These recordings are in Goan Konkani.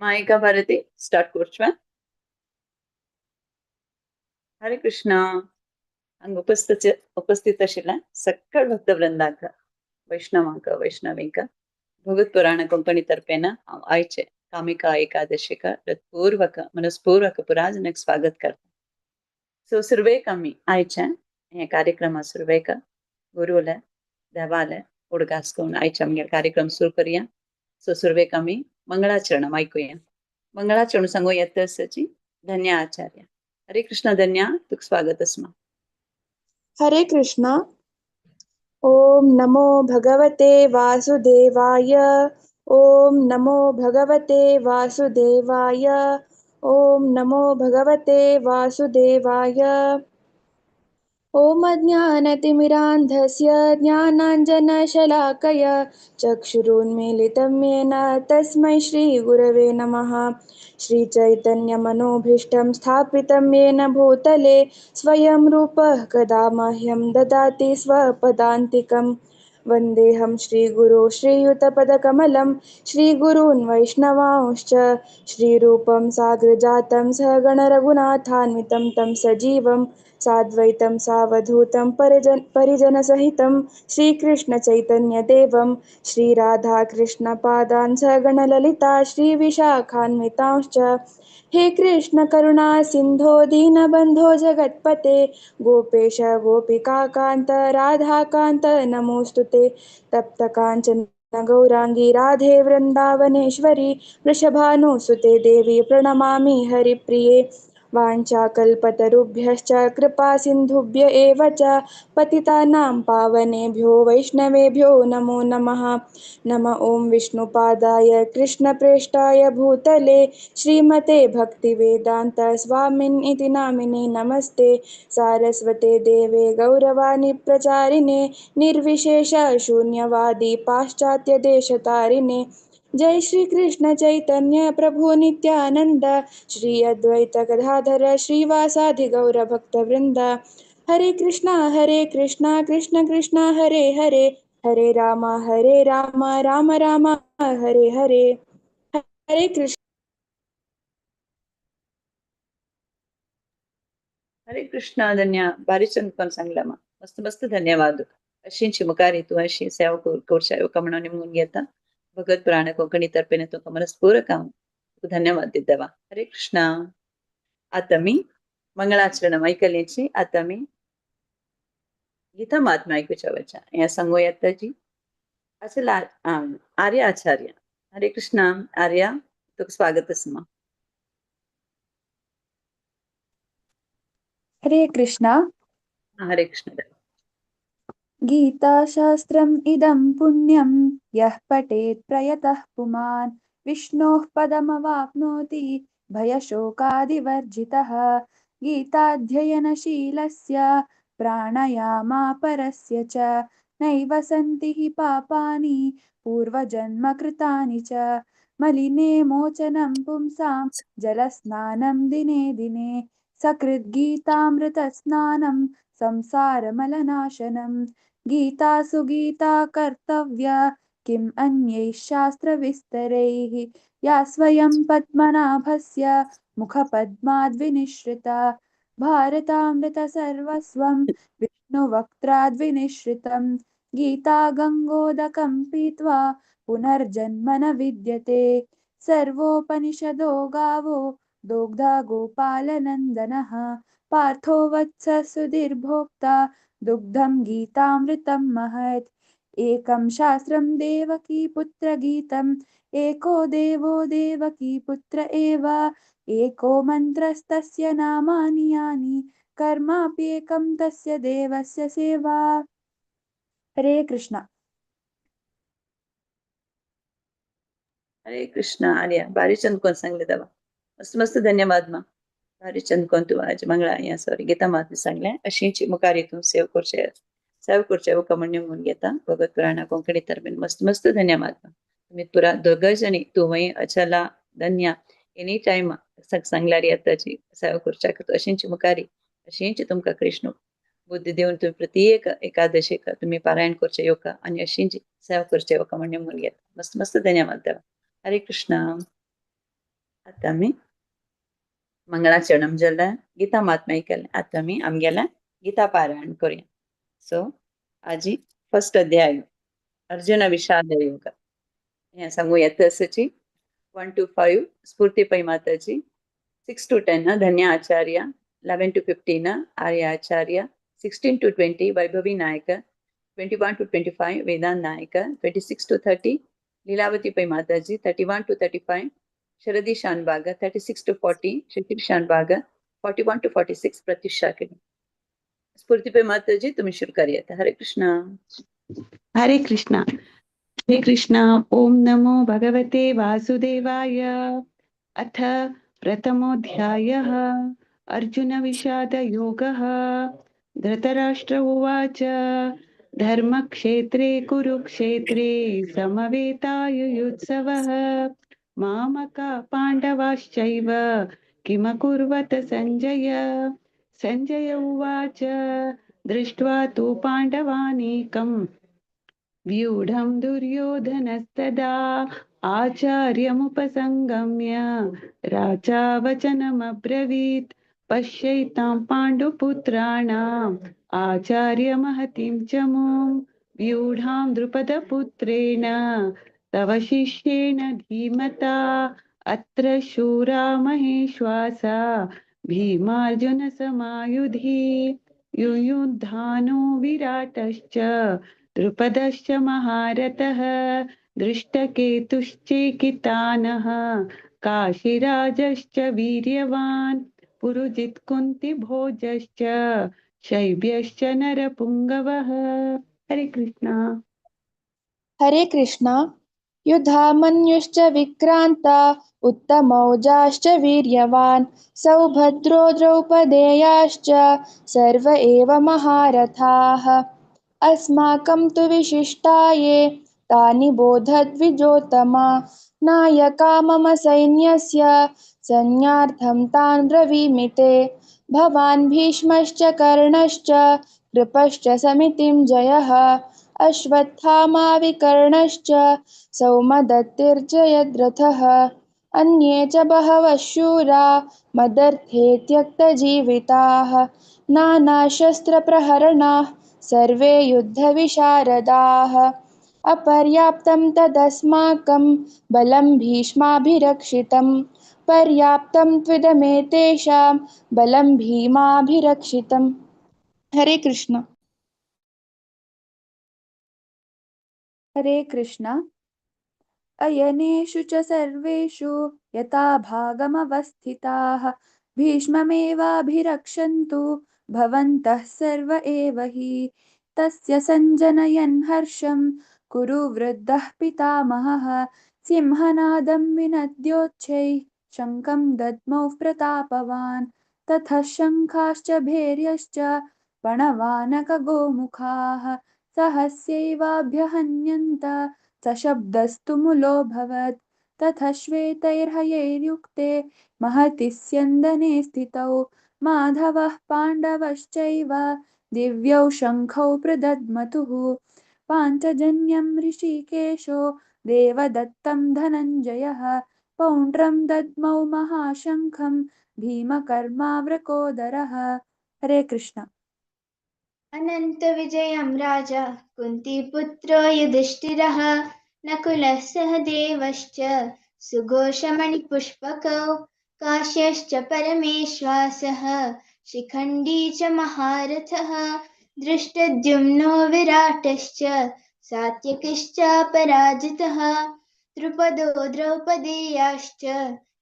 मायिका भारती स्टार्ट करचें. हरे कृष्णा. हांगा उपस्थित उपस्थित आशिल्ल्या सगळ भक्तवृंदांक, वैष्णवांक, वैष्णवींक भगवत पुराण कोंकणी तर्फेन हांव आयचे कामिका एकादशीक हृत्पूर्वक मनस्पूर्वक पुराजनक स्वागत करता. सो सुरवेक आमी आयचे हे कार्यक्रमा सुरवेक गुरुले देवाले उडगास करून आयचे आमगे कार्यक्रम सुरू करूया. सो सुरवेक आमी मंगळाचरण ऐकूया. मंगळाचरण सांगू येत आसाची धन्य आचार्य. हरे कृष्ण धन्या, तुका स्वागत आसा. हरे कृष्णा. ॐ नमो भगवते वासुदेवाय. ॐ नमो भगवते वासुदेवाय. ॐ नमो भगवते वासुदेवाय. ॐ अज्ञानतिमिरान्धस्य ज्ञानाञ्जनशलाकया चक्षुरुन्मीलितं येन तस्मै श्रीगुरवे नमः. श्रीचैतन्यमनोभीष्टं स्थापितं येन भूतले स्वयं रूपः कदा मह्यं ददाति स्वपदान्तिकं. वन्देऽहं श्रीगुरो श्रीयुतपदकमलं श्रीगुरून् वैष्णवांश्च. श्रीरूपं साग्रजातं सहगणरघुनाथान्वितं तं सजीवं साद्वैतं सावधूतं परिजनसहितं श्रीकृष्णचैतन्यदेवं. श्रीराधाकृष्णपादान् सहगणललिता श्रीविशाखान्वितांश्च. हे कृष्ण करुणा सिन्धो दीनबन्धो जगत्पते गोपेश गोपिकाकान्त राधाकान्त नमोऽस्तु ते. तप्त काञ्चन गौराङ्गी राधे वृन्दावनेश्वरी वृषभानुसुते देवी प्रणमामि हरिप्रिये. वाञ्छाकल्पतरुभ्यश्च कृपा सिन्धुभ्य एव च पतितानां पावनेभ्यो वैष्णवेभ्यो नमो नमः. नम ॐ विष्णुपादाय कृष्णप्रेष्ठाय भूतले श्रीमते भक्तिवेदान्त स्वामिन् इति नामिने नमस्ते. सारस्वते देवे गौरवाणी प्रचारिणे निर्विशेष शून्यवादी पाश्चात्य देशतारिणे. जय श्री कृष्ण चैतन्य प्रभु नित्यानंद श्री अद्वैत गदाधर श्रीवासादि गौर भक्त वृंद. हरे कृष्णा कृष्ण कृष्ण हरे हरे, हरे राम राम राम हरे हरे. हरे कृष्ण. हरे कृष्णा धन्या, भारी चंद कोण सांगला मा. मस्त मस्त धन्यवाद. अशींची मुखार तूं अशी सेवा करच्या येवका म्हणून निमून घेता. भगवत पुराण कोंकणी तर्फेन तुका मनस्पूर्वक हांव धन्यवाद दिता. हरे कृष्णा. आतां आमी मंगळाचरण ऐकल्याची आतां आमी गीता महात्म्य आयकुच्या वचा. हें सांगू येता जी अशें आर्य आचार्य. हरे कृष्णा आर्या, तुका स्वागत आसा. हरे कृष्णा. हरे कृष्ण. गीताशास्त्रम् इदं पुण्यं यः पठेत् प्रयतः पुमान् विष्णोः पदमवाप्नोति भयशोकादिवर्जितः. गीताध्ययनशीलस्य प्राणायामापरस्य च नैव सन्ति हि पापानि पूर्वजन्मकृतानि च. मलिने मोचनं पुंसां जलस्नानं दिने दिने सकृद्गीतामृतस्नानं संसारमलनाशनं. गीता सुगीता कर्तव्या किम् अन्यैः शास्त्रविस्तरैः या स्वयं पद्मनाभस्य मुखपद्माद्विनिश्रिता. भारतामृतसर्वस्वं विष्णुवक्त्राद्विनिश्रितं. गीता गङ्गोदकं पीत्वा पुनर्जन्म न विद्यते. सर्वोपनिषदो गावो दोग्धा गोपालनन्दनः. पार्थो वत्स सुधीर्भोक्ता दुग्धं गीतामृतं महत्. एकं शास्त्रं देवकी पुत्रगीतम् एको देवो देवकी पुत्र एव. एको मन्त्रस्तस्य नामानि यानि कर्माप्येकं तस्य देवस्य सेवा. हरे कृष्णा. हरे कृष्णा आर्या, भारी चंद कोण सांगले दवा. मस्त मस्त धन्यवाद मा. भारी चंद कोण तूं आज मंगळा या सॉरी गीता महात्म्य सांगलें. अशींची मुखार तूं सेव करचे सेव करचे येवका म्हण निमून घेता. भगवत पुराणा कोंकणी तर्फेन मस्त मस्त धन्यवाद मा. तुमी पुरा दोगांय जाणी तूं अचला धन्या एनी टायम सांगल्यार येताची सेवा करच्याक अशींची मुखारी अशींची तुमकां कृष्ण बुद्धी दिवन तुम्ही प्रत्येक एकादशीक तुम्ही पारायण करचे येवका आनी अशींची सेवा करचे येवका म्हण निमून घेता. मस्त मस्त धन्यवाद देवा. हरे कृष्णा. आतां आमी मंगळाचरणम जालें, गीता महात्म्य केलें. आतां आमी आमगेलें गीता पारायण करुया. सो आजी फर्स्ट अध्याय अर्जुन विषाद योग हें सांगू येता आसाची. 1 to 5 Sphoorti Pai Mataji, 6 to 10 Dhanya Acharya, 11 to 15 Arya Acharya, 16 to 20 Vaibhavi Nayaka, 21 to 25 Vedant Nayaka, 26 to 30 Leelavati Pai Mataji, 31 to 35 Sharadi Shanbaga, 36 to 40 Shishir Shanbaga, 41 to 46 Pratyusha Kini. Sphoorti Pai Mataji तुम्ही सुरू करूयात. हरे कृष्णा. हरे कृष्णा. हरे कृष्णा. ॐ नमो भगवते वासुदेवाय. अथ प्रथमोऽध्यायः. अर्जुनविषादयोगः. धृतराष्ट्र उवाच. धर्मक्षेत्रे कुरुक्षेत्रे समवेतायुयुत्सवः. मामका पाण्डवाश्चैव किमकुर्वत संजय. संजय उवाच. दृष्ट्वा तु पाण्डवानीकं व्यूढं दुर्योधनस्तदा आचार्यमुपसङ्गम्य राजा वचनमब्रवीत्. पश्यैतां पाण्डुपुत्राणाम् आचार्यमहतीं च मुं व्यूढां द्रुपदपुत्रेण तव शिष्येण धीमता. अत्र शूरा महेश्वासा भीमार्जुनसमायुधि युयुधानो विराटश्च द्रुपदश्च महारथः दृष्टकेतुश्चेकितानः काशीराजश्च वीर्यवान् पुरुजित्कुन्तिभोजश्च शैब्यश्च नरपुङ्गवः. हरे कृष्णा. हरे कृष्णा. युधामन्युश्च विक्रान्ता उत्तमौजाश्च वीर्यवान् सौभद्रो द्रौपदेयाश्च सर्व एव महारथाः. अस्माकं तु विशिष्टाये तानि बोधद्विजोत्तमा नायका मम सैन्यस्य सैन्यार्थं तान् ब्रवीमि ते. भवान् भीष्मश्च कर्णश्च कृपश्च समितिं जयः अश्वत्थामा विकर्णश्च सौमदत्तिर्जयद्रथः. अन्ये च बहवः शूरा मदर्थे त्यक्तजीविताः नानाशस्त्रप्रहरणाः सर्वे युद्धविशारदाः. अपर्याप्तं तदस्माकं बलं भीष्माभिरक्षितं पर्याप्तं त्विदमेतेषां बलं भीमाभिरक्षितम्. हरे कृष्ण. हरे कृष्ण. अयनेषु च सर्वेषु यथा भागमवस्थिताः भीष्ममेवाभिरक्षन्तु भवन्तः सर्व एव हि. तस्य सञ्जनयन् हर्षं कुरु वृद्धः पितामहः सिंहनादं विनद्योच्छैः शङ्खं दद्मौ प्रतापवान्. ततः शङ्खाश्च भैर्यश्च पणवानकगोमुखाः सहस्यैवाभ्यहन्यन्त सशब्दस्तु मुलोऽभवत्. ततः श्वेतैर्हयैर्युक्ते महति स्यन्दने स्थितौ माधवः पाण्डवश्चैव दिव्यौ शङ्खौ प्रदद्मतुः. पाञ्चजन्यं ऋषिकेशो देवदत्तं धनञ्जयः पौण्ड्रं दद्मौ महाशङ्खं भीमकर्मावृकोदरः. हरे कृष्ण. अनन्तविजयं राजा कुन्तीपुत्रो युधिष्ठिरः नकुलः सह देवश्च सुघोषमणिपुष्पकौ काश्यश्च परमेश्वासः शिखण्डी च महारथः दृष्टद्युम्नो विराटश्च सात्यकिश्चापराजितः द्रुपदो द्रौपदेयाश्च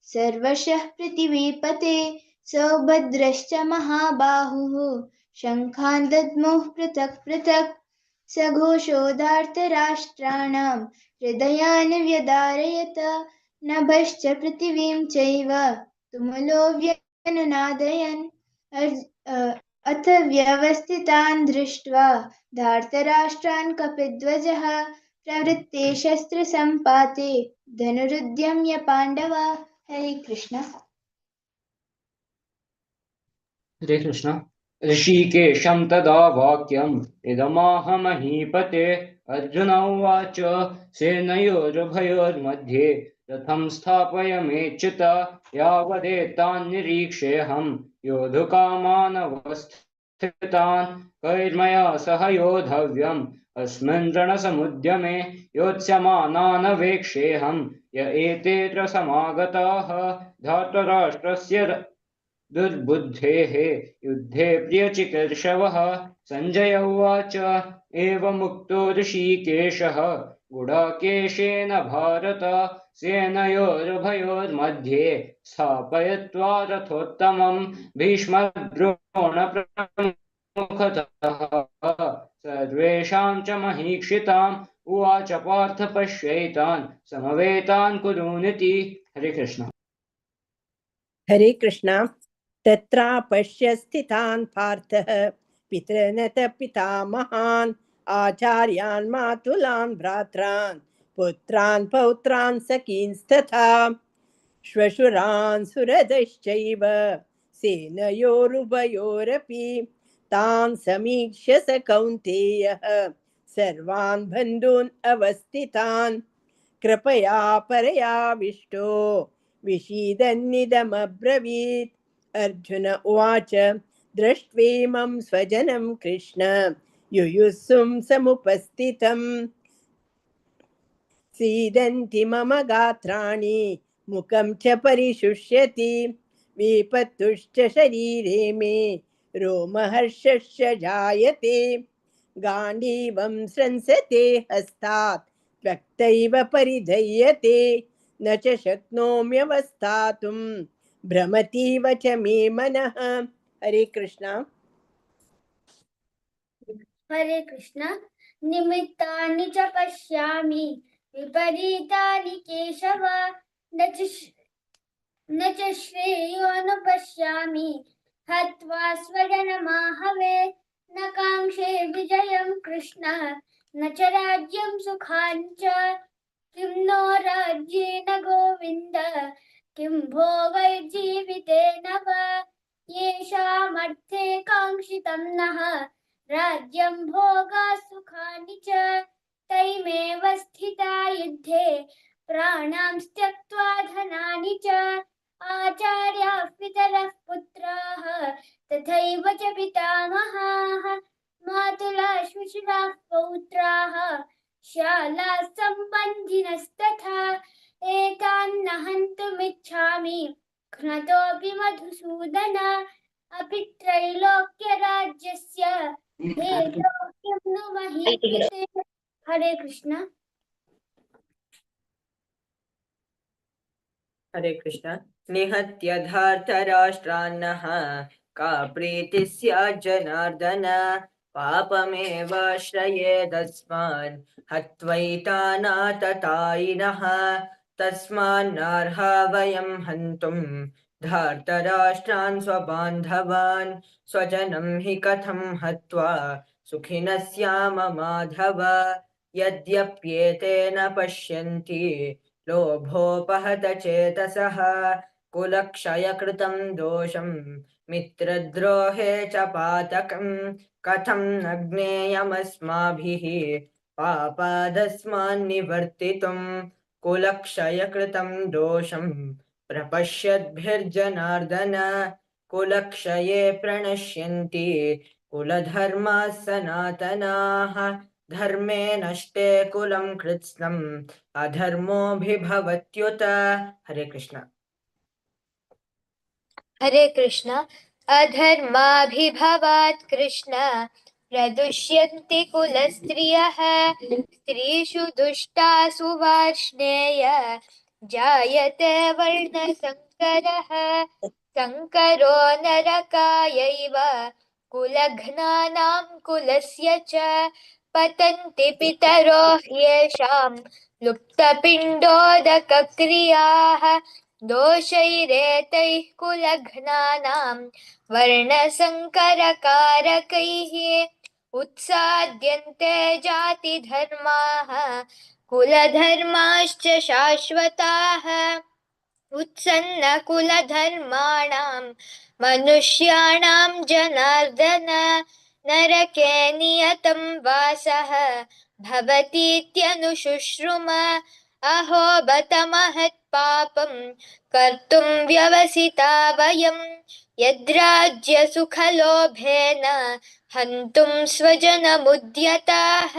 सर्वशः पृथिवीपते सौभद्रश्च महाबाहुः शङ्खान् दद्मुः पृथक् पृथक्. सघोषो धार्तराष्ट्राणां हृदयानि व्यदारयत नभश्च पृथिवीं चैव तुमुलो व्यनुनादयन्. अथ व्यवस्थितान् दृष्ट्वा धार्तराष्ट्रान् कपिध्वजः प्रवृत्ते शस्त्रसम्पाते धनुरुद्यम्य पाण्डवा. हरे कृष्ण. हरे कृष्ण. ऋषिकेशं तदा वाक्यम् इदमाह महीपते. अर्जुन उवाच. सेनयोरुभयोर्मध्ये रथं स्थापय मेच्युत यावदेतान् निरीक्षेऽहं योधुकामानवस्थितान् कैर्मया सह योधव्यम् अस्मिन् रणसमुद्यमे योत्स्यमानानवेक्षेऽहं य एतेऽत्र समागताः धार्तराष्ट्रस्य दुर्बुद्धेः युद्धे प्रियचिकीर्षवः। सञ्जय उवाच एवमुक्तो ऋषिकेशः गुडाकेशेन भारत सेनयोरुभयोर्मध्ये स्थापयित्वा रथोत्तमं भीष्मद्रोणप्रमुखतः सर्वेषां च महीक्षिताम् उवाच पार्थ पश्यैतान् समवेतान् कुरूनिति। हरे कृष्ण। हरे कृष्ण। तत्रापश्य स्थितान् पार्थः पितृनत पितामहान् आचार्यान् मातुलान् भ्रात्रान् पुत्रान् पौत्रान् सखींस्तथा श्वशुरान् सुहृदश्चैव सेनयोरुभयोरपि तान् समीक्ष्य स कौन्तेयः सर्वान् बन्धून् अवस्थितान् कृपया परयाविष्टो विषीदन्निदमब्रवीत्। अर्जुन उवाच दृष्ट्वेमं स्वजनं कृष्ण युयुत्सुं समुपस्थितं सीदन्ति मम गात्राणि मुखं च परिशुष्यति विपत्तुश्च शरीरे मे रोमहर्षश्च जायते गाण्डीवं स्रंसते हस्तात् त्वक्तैव परिधय्यते न च शक्नोम्यवस्थातुं भ्रमतीव च मे मनः। हरे कृष्णा। हरे कृष्ण। निमित्तानि च पश्यामि विपरीतानि केशव न च श्रेयोऽनुपश्यामि हत्वा स्वजनमाहवे न काङ्क्षे विजयं कृष्ण न च राज्यं सुखानि च किं नो राज्येन गोविन्द किं भोगैर्जीवितेन वा येषामर्थे काङ्क्षितं नः राज्यं भोगा सुखानि च तैमेव स्थिता युद्धे प्राणांस्त्यक्त्वा धनानि च आचार्याः पितरः पुत्राः तथैव च पितामहाः मातुला श्वशुराः पौत्राः श्यालाः सम्बन्धिनस्तथा एतान् न हन्तुमिच्छामि घ्नतोऽपि मधुसूदन अपि त्रैलोक्यराज्यस्य हेतोः किं नु महीकृते। हरे कृष्ण। हरे कृष्ण। निहत्य धार्तराष्ट्रान्नः का प्रीतिः स्यात् जनार्दन पापमेवाश्रयेदस्मान् हत्वैतानाततायिनः तस्मान्नार्हा वयं हन्तुं धार्तराष्ट्रान् स्वबान्धवान् स्वजनं हि कथं हत्वा सुखिनः स्याम माधव। यद्यप्येतेन पश्यन्ति लोभोपहत चेतसः कुलक्षयकृतं दोषं मित्रद्रोहे च पातकं कथं न ज्ञेयमस्माभिः पापादस्मान्निवर्तितुं कुलक्षयकृतं दोषं प्रपश्यद्भिर्जनार्दन कुलक्षये प्रणश्यन्ति कुलधर्माः सनातनाः धर्मे नष्टे कुलं कृत्स्नम् अधर्मोऽभिभवत्युत। हरे कृष्ण। हरे कृष्ण। अधर्माभिभवात् कृष्ण प्रदुष्यन्ति कुलस्त्रियः स्त्रीषु दुष्टासु वार्ष्णेय जायते वर्णसङ्करः सङ्करो नरकायैव कुलघ्नानां कुलस्य च पतन्ति पितरो ह्येषां लुप्तपिण्डोदकक्रियाः दोषैरेतैः कुलघ्नानां वर्णसङ्करकारकैः उत्साद्यन्ते जातिधर्माः कुलधर्माश्च शाश्वताः उत्सन्नकुलधर्माणां मनुष्याणां जनार्दन नरके नियतं वासः भवतीत्यनुशुश्रुम। अहो बत महत्पापं कर्तुं व्यवसिता वयं यद्राज्यसुखलोभेन हन्तुं स्वजनमुद्यताः।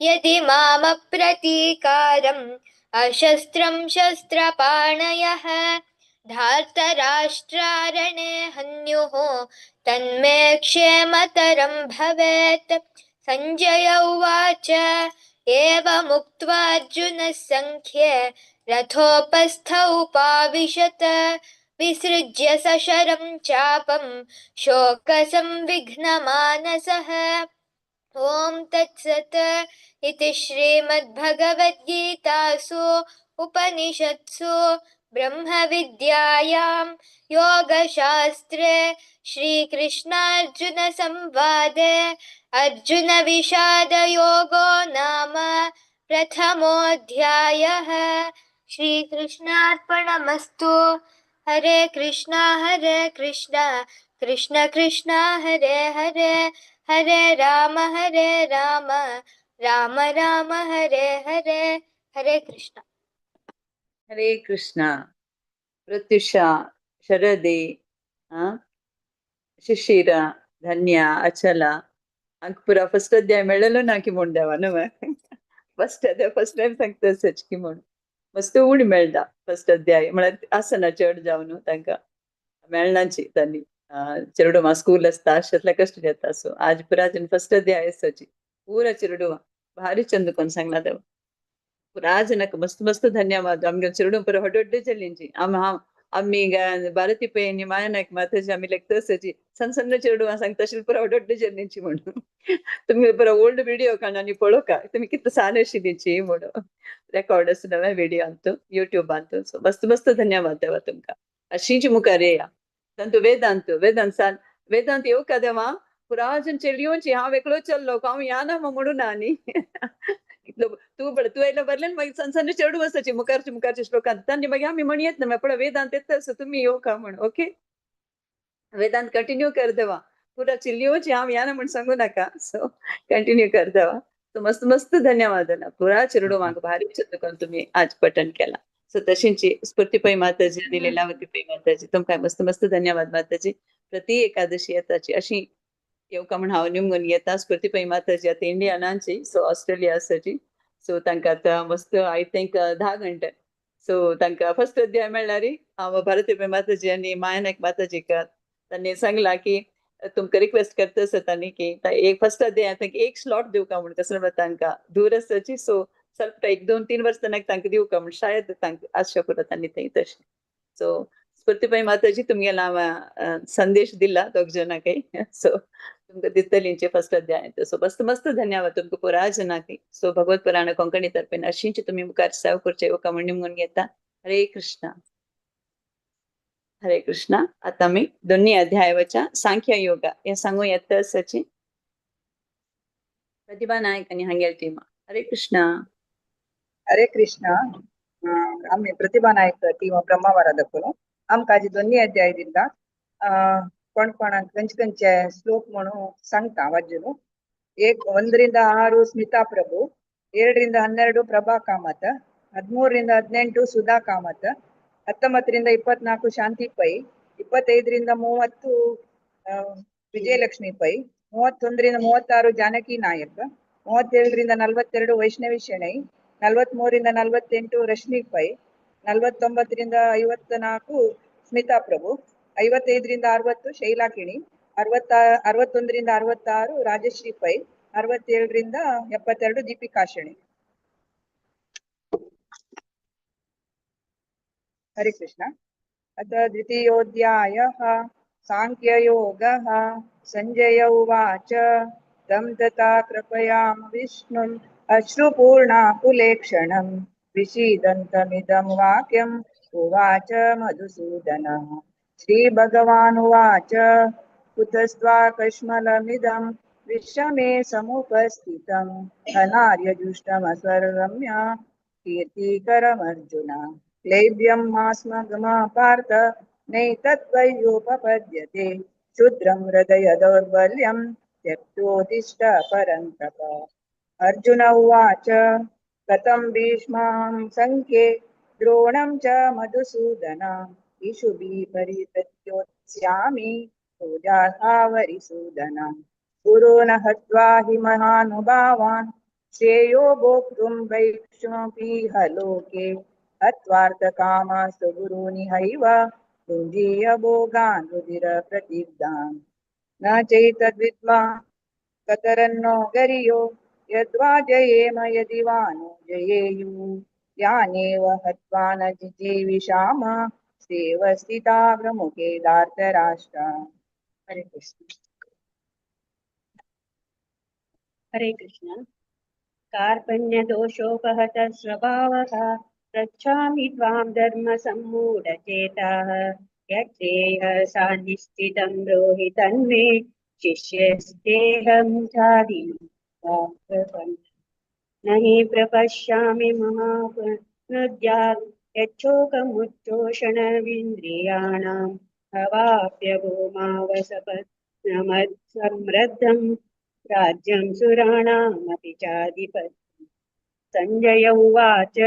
यदि मामप्रतीकारम् अशस्त्रं शस्त्रपाणयः धार्तराष्ट्रारणे हन्युः तन्मे क्षेमतरं भवेत्। सञ्जय उवाच एवमुक्त्वार्जुनः सङ्ख्ये रथोपस्थ उपाविशत विसृज्य सशरं चापं शोकसंविघ्नमानसः। ॐ तत्सत् इति श्रीमद्भगवद्गीतासु उपनिषत्सु ब्रह्मविद्यायां योगशास्त्रे श्रीकृष्णार्जुनसंवादे अर्जुनविषादयोगो नाम प्रथमोऽध्यायः। श्रीकृष्णार्पणमस्तु। हरे कृष्णा कृष्ण कृष्ण हरे हरे, हरे राम राम राम हरे हरे। हरे कृष्ण। हरे कृष्ण। प्रत्युषा, शरदे, शिशिर, धन्य, अचल अंक पुरा फर्स्ट अध्याय मेळलो ना की म्हूण देवा न्हू फर्स्ट अध्याय फर्स्ट टायम सांगता सच की म्हूण मस्त उणी मेळटा फर्स्ट अध्याय म्हळ्यार आसना चड जावन न्हू तांकां मेळनाची तांणी चेरडुवा स्कूल आसता अशेंतले कश्ट घेता. सो आज पुरा फर्स्ट अध्याय आसाची पुरा चेरडुवा भारी चंद कोण सांगला देवा पुरा जनक मस्त मस्त धन्यवाद. आमगे चेरडू पुरा हडोड्डे चलिंची आम हांव आमी भारती पै आनी माया नायक माताजी आमी लेखता आसाची सन्न सन्न चेरडुवा सांगता अशें पुरा हडोड्डे चलिंची म्हणून तुमी पुरा ओल्ड विडियो काडून आनी पळोवका तुमी कितले सान आशिल्लीची म्हणून रेकॉर्ड आसा नव्या विडियोंतू युट्यूबांतू. सो मस्त मस्त धन्यवाद देवा तुमकां. अशीच मुखार येया तांतू वेदांत वेदांत सान वेदांत येवका देवा पुरा जण चेडयोची हांव एकलो चल्लो हांव या ना म्हणून ना न्ही इतलो तूं बरें तूं येयलो बरलें मागीर सन्न सन्न चेडूं आसाची मुखारचे मुखारचे श्लोकांत तांणी मागीर आमी म्हणयेत ना पळय वेदांत येता आसा तुमी येवका म्हण. ओके वेदांत कंटिन्यू कर देवा पुरा चिल्लियोची हांव या ना म्हण सांगू नाका. सो कंटिन्यू कर देवा. सो मस्त मस्त धन्यवाद ना पुरा चेडूवांक भारी चंद तुमी आज पठण केला. सो तशींची स्फूर्ती पै माताजी आनी लीलावती पै माताजी तुमकां मस्त मस्त धन्यवाद माताजी. प्रति एकादशी येताची अशी येवका म्हण हांव निमगून येता. स्फूर्ती पै माताजी आतां इंडियानाची सो ऑस्ट्रेलिया आसाची. सो तांकां आतां मस्त I think 10 घंटे. सो तांकां फर्स्ट अध्याय मेळ्ळ्यार हांव भारती पै माताजी आनी माया नायक माताजीक तांणी सांगला की तुमकां रिक्वेस्ट करता आसा तांणी की एक फर्स्ट अध्याय तांकां एक स्लॉट दिवका म्हूण कसो म्हणल्यार तांकां दूर आसाची. सो ಸ್ವಲ್ಪ 1 2 3 वर्स तांकां तांकां दिवका म्हूण शायद तांकां आशा पुरो तांणी थंय तशें. सो स्फूर्ती पै माताजी तुमगेलो हांव संदेश दिला दोग जाणांकय. सो तुमकां दितलींचे फर्स्ट अध्याय. सो मस्त मस्त धन्यवाद तुमकां पुरा जनांकय. सो भगवत पुराण कोंकणी तर्फेन अशींच तुमी मुखार सेवा करचे येवका म्हूण निमगून घेता. हरे कृष्णा. हरे कृष्णा. आतां आमी दोन्ही अध्यायाच्या सांख्य योगा हे सांगू येता आसाची प्रतिभा नायक आनी हांगेल टीम. हरे कृष्णा. हरे कृष्णा. आम्ही प्रतिभा नायक टीम ब्रह्मावरादकुलो आमकां आजी दोन्ही अध्याय दिला कोण कोणाक खंयचे खंयचे श्लोक म्हणून सांगता वाजून. 1 ರಿಂದ 6 ಸ್ಮಿತಾ ಪ್ರಭು, 2 ರಿಂದ 12 ಪ್ರಭಾ ಕಾಮತ್, 13 ರಿಂದ 18 ಸುಧಾ ಕಾಮತ್, 19 ರಿಂದ 24 ಶಾಂತಿ ಪೈ, 25 ರಿಂದ 30 ವಿಜಯಲಕ್ಷ್ಮಿ ಪೈ, 31 ರಿಂದ 36 ಜಾನಕಿ ನಾಯಕ್, 37 ರಿಂದ 42 ವೈಷ್ಣವಿ ಶೆಣೈ, 43 ರಿಂದ 48 ರಶ್ಮಿ ಪೈ, 49 ರಿಂದ 54 ಸ್ಮಿತಾ ಪ್ರಭು, 55 ರಿಂದ 60 ಶೈಲಾ ಕಿಣಿ, 61 ರಿಂದ 66 ರಾಜಶ್ರೀ ಪೈ, 67 ರಿಂದ 72 ದೀಪಿಕಾ ಶೆಣೈ. हरे कृष्ण. अथ द्वितीयोऽध्यायः साङ्ख्ययोगः. सञ्जय उवाच तं तथा कृपयां विष्णुम् अश्रुपूर्णाकुलेक्षणं विषीदन्तमिदं वाक्यम् उवाच मधुसूदनः. श्रीभगवानुवाच कुतस्त्वा कश्मलमिदं विषमे समुपस्थितम् अनार्यजुष्टमस्वर्गम्य कीर्तिकरमर्जुन. क्लैब्यं मास्मगमा पार्थ नैतत्त्वय्युपपद्यते क्षुद्रं हृदय दौर्बल्यं त्यक्तोत्तिष्ठ परन्तप. अर्जुन उवाच कथं भीष्मां सङ्ख्ये द्रोणं च मधुसूदना इषुभिः परिप्रत्योत्स्यामि पूजावरिसूदना। गुरून् हत्वा हि महानुभावान् श्रेयो भोक्तुं वैष्णोऽपीह लोके। हत्वार्थकामास्तु गुरूनिहैव भुञ्जीय भोगान् रुधिरप्रतिब्धान्। न चैतद्विद्मा कतरन्नो गरियो यद्वा जयेम यदि वा नो जयेयु। यानेव हत्वा न जिजीविषाम सेव स्थिता प्रमुखे धार्तराष्ट्रा। हरे कृष्ण। हरे कृष्ण। कार्पण्यदोषोपहत स्वभावः पृच्छामि त्वां धर्मसम्मूढचेताः। यच्छ्रेयः सा निश्चितं ब्रूहि तन्मे शिष्यस्तेऽहं चादि। न हि प्रपश्यामि महापुनर्द्यात् यच्छोकमुच्चोषणविन्द्रियाणाम् अवाप्य भूमावसपत्नमत्समृद्धं राज्यं सुराणामपि चाधिपत्यम्। सञ्जय उवाच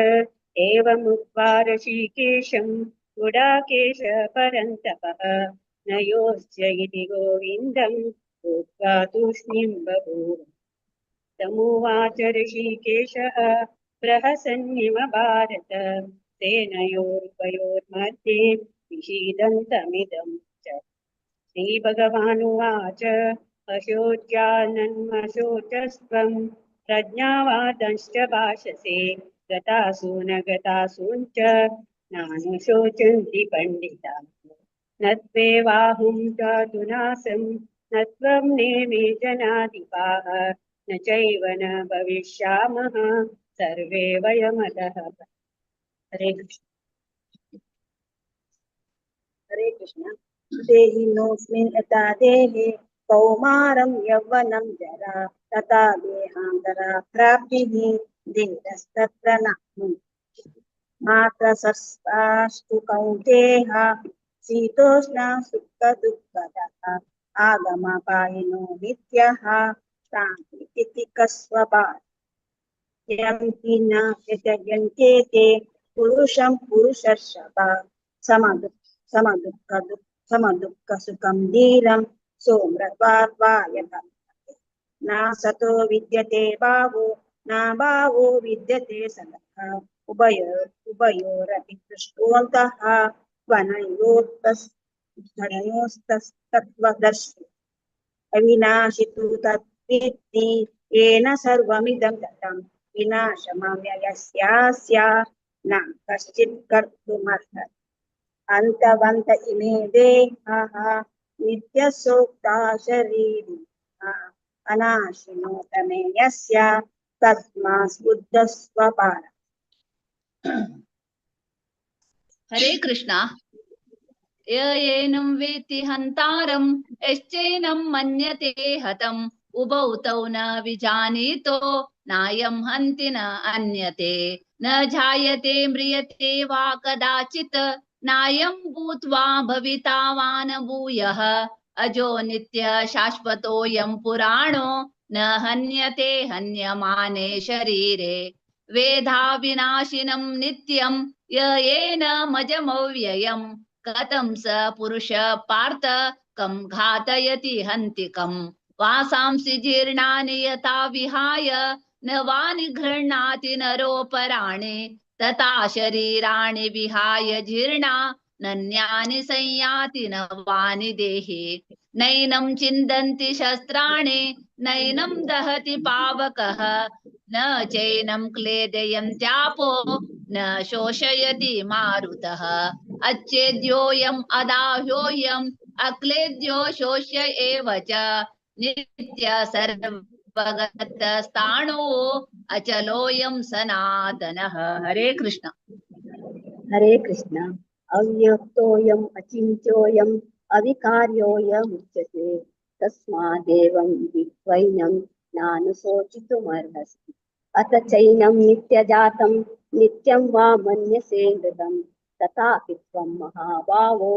एवमुक्त्वा ऋषिकेशं गुडाकेश परन्तपः नयोश्च इति गोविन्दं भूत्वा तूष्णीं बभूव। तमुवाच ऋषिकेशः प्रहसन्निव भारत सेनयोरुभयोर्मध्ये विषीदन्तमिदं च। श्रीभगवानुवाच अशोच्यानन्वशोचस्त्वं प्रज्ञावादंश्च भाषसे गतासु न गतासूञ्च नानुशोचन्ति पण्डिताः। न त्वेवाहुं चातुनासं न त्वं नेमे जनाधिपाः न चैव न भविष्यामः सर्वे वयमतः। हरे कृष्ण। हरे कृष्ण। देहिनोऽस्मिन् यथा देहे कौमारं यौवनं जरा तथा देहान्तरा प्राप्तिः धीरस्तत्र नास्ति। मात्रसस्तास्तु कौन्तेय शीतोष्ण सुखदुःखदः आगमपायिनो नित्यः शान्तितिकस्वभावः। यं हि न व्यजयन्ते ते पुरुषं पुरुषर्षभ समदुःखसुखं धीरं सोम्रत्वाय न सतो विद्यते भावो न भावो विद्यते सदः उभयोरपि दृष्टोऽन्तः त्वनयोस्तत्त्वदर्शि अविनाशि तु तद्विद्धि येन सर्वमिदं ततं विनाशमाम्ययस्यास्य न कश्चित् कर्तुमर्हति। अन्तवन्त इमे देहाः नित्यसोक्ता शरीरिणः अनाशिनो प्रमेयस्य तस्मात् बुद्धस्वपार। हरे कृष्णा। य एनं वेत्ति हन्तारं यश्चैनं मन्यते हतम् उभौ तौ न विजानीतो नायं हन्ति न अन्यते। न जायते म्रियते वा कदाचित् नायं भूत्वा भविता वा न भूयः। अजो नित्यः शाश्वतोऽयं पुराणो न हन्यते हन्यमाने शरीरे। वेधा विनाशिनं नित्यं य येन मजमव्ययं कथं स पुरुष पार्थ कं घातयति हन्तिकम्। वासांसि जीर्णानि यथा विहाय न वानि गृह्णाति नरोपराणि तथा शरीराणि विहाय जीर्णा नन्यानि संयाति न वानि देहि। नैनं छिन्दन्ति शस्त्राणि नैनं दहति पावकः न चैनं क्लेदयन्त्यापो न शोषयति मारुतः। अच्छेद्योऽयम् अदाह्योऽयम् अक्लेद्यो शोष्य एव च नित्य सर्वगतस्थाणो अचलोऽयं सनातनः। हरे कृष्ण। हरे कृष्ण। अव्यक्तोऽयम् अचिन्त्योऽयम् अविकार्योऽयमुच्यते तस्मादेवं विद्वैनं नानुशोचितुमर्हसि। अथ चैनं नित्यजातं नित्यं वा मन्यसे मृतं तथापि त्वं महाभावो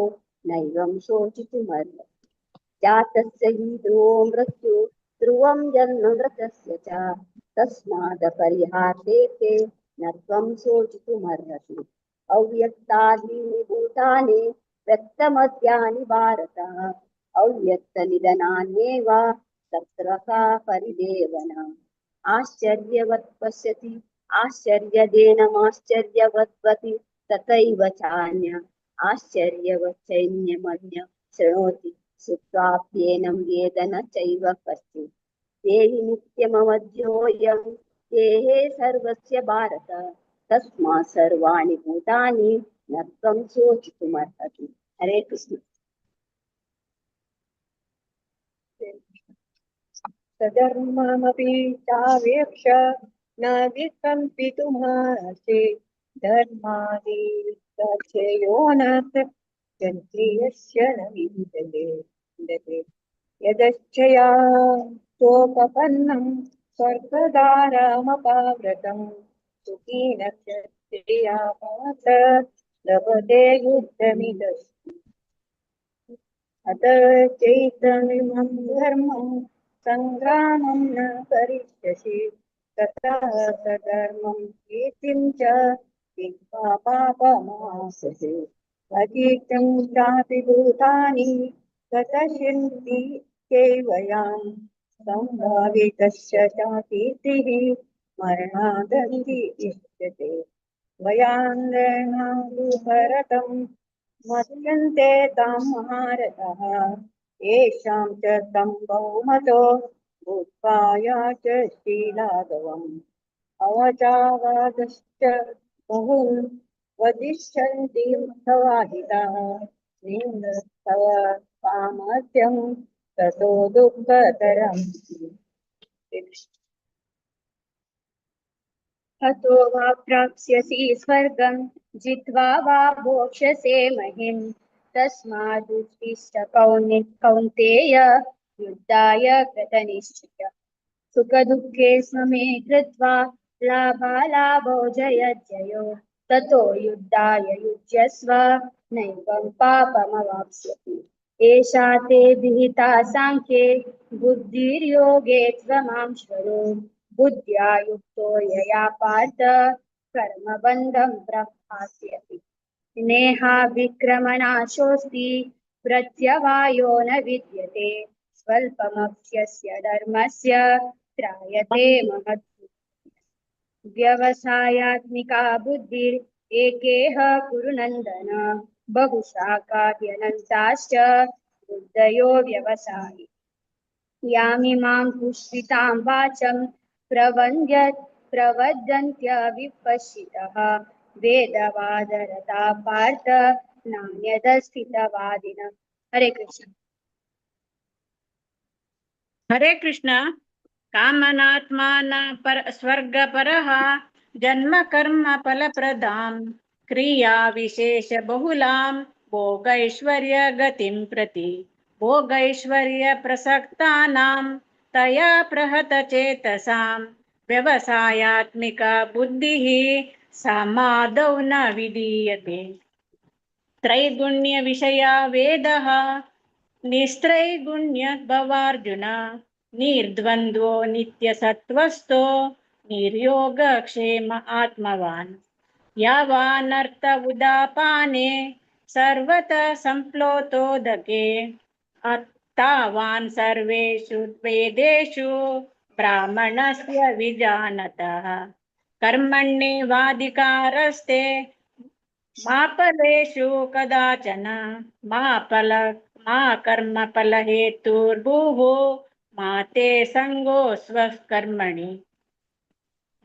नैवं शोचितुमर्हसि। जातस्य हि ध्रुवो मृत्यु ध्रुवं जन्म मृतस्य च तस्मादपरिहार्ते ते न त्वं शोचितुमर्हसि। अव्यक्तादीनि भूतानि व्यक्तमद्यानि भारत, अव्यक्तनिधनान्येव तत्र का परिदेवना। आश्चर्यवत् पश्यति आश्चर्यदेनमाश्चर्यवद्वति तथैव चान्य आश्चर्यवत् चैन्यमन्य शृणोति श्रुत्वाप्येनं वेद न चैव कश्चित्। देहि नित्यमवध्योऽयं देहे सर्वस्य भारत, तस्मात् सर्वाणि भूतानि न त्वं शोचितुमर्हसि। हरे कृष्ण। सधर्ममपि चावेक्ष न विकम्पितुमर्हसि, धर्मादिक्षयो न क्षत्रियस्य न विद्यते। यदच्छया शोकपन्नं स्वर्गदारमपाव्रतं, सुखीन क्षत्रिया पार्थ लभते युद्धमिदस्तु। अत चैतमिमं धर्मं संग्रामं न करिष्यसि, ततः सधर्मं कीर्तिं च हित्वा पापमाससे। अकीर्तिं चापि भूतानि गतशिन्ति केवयां, सम्भावितस्य चाकीर्तिः मरणादन्ति इष्यते। वयान्ध्रनादुभरतं मथ्यन्ते तां महारथः, येषां च तं बहुमतो भूत्वा याच शीलाघवम्। अवचावादश्च बहून् वदिष्यन्ति तवाहिताः, निन्द्र तव सामर्थ्यं ततो दुःखतरम्। हतो वा प्राप्स्यसि स्वर्गं जित्वा वा भोक्ष्यसे महिं, तस्मादुत्तिष्ठ कौन्तेय युद्धाय कृतनिश्चय। सुखदुःखे समे कृत्वा लाभालाभौ जयजयो, ततो युद्धाय युज्यस्व नैवं पापमवाप्स्यति। एषा ते विहिता साङ्ख्ये बुद्धिर्योगे त्वमां शृणु, बुद्ध्या युक्तो यया पार्थ कर्मबन्धं प्रहास्यति। नेहा विक्रमणाशोऽस्ति प्रत्यवायो न विद्यते, स्वल्पमप्यस्य धर्मस्य त्रायते महत्। व्यवसायात्मिका बुद्धिरेकेह कुरु नन्दन, बहुशाखाद्यनन्ताश्च बुद्धयो व्यवसायि। यामिमां पुष्पितां वाचं प्रवदन्त्य विपश्चितः, वेदवादरता पार्थ नान्यदस्थितवादिनः। हरे कृष्ण। हरे कृष्ण। कामनात्मान पर स्वर्गपरः जन्म कर्म फलप्रदां क्रिया विशेष बहुलां भोगैश्वर्य गतिं प्रति भोगैश्वर्य प्रसक्तानां तया प्रहत चेतसां व्यवसायात्मिका बुद्धिः समाधौ न विधीयते। त्रैगुण्य विषया वेदः निस्त्रैगुण्य भवार्जुन निर्द्वन्द्वो नित्यसत्त्वस्तो निर्योगक्षेम आत्मवान्। यावानर्थ उदापाने सर्वतः सम्प्लोतोदके तावान् सर्वेषु वेदेषु ब्राह्मणस्य विजानतः। कर्मण्येवाधिकारस्ते मा फलेषु कदाचन मा कर्मफलहेतुर्भूः मा ते सङ्गो स्वकर्मणि।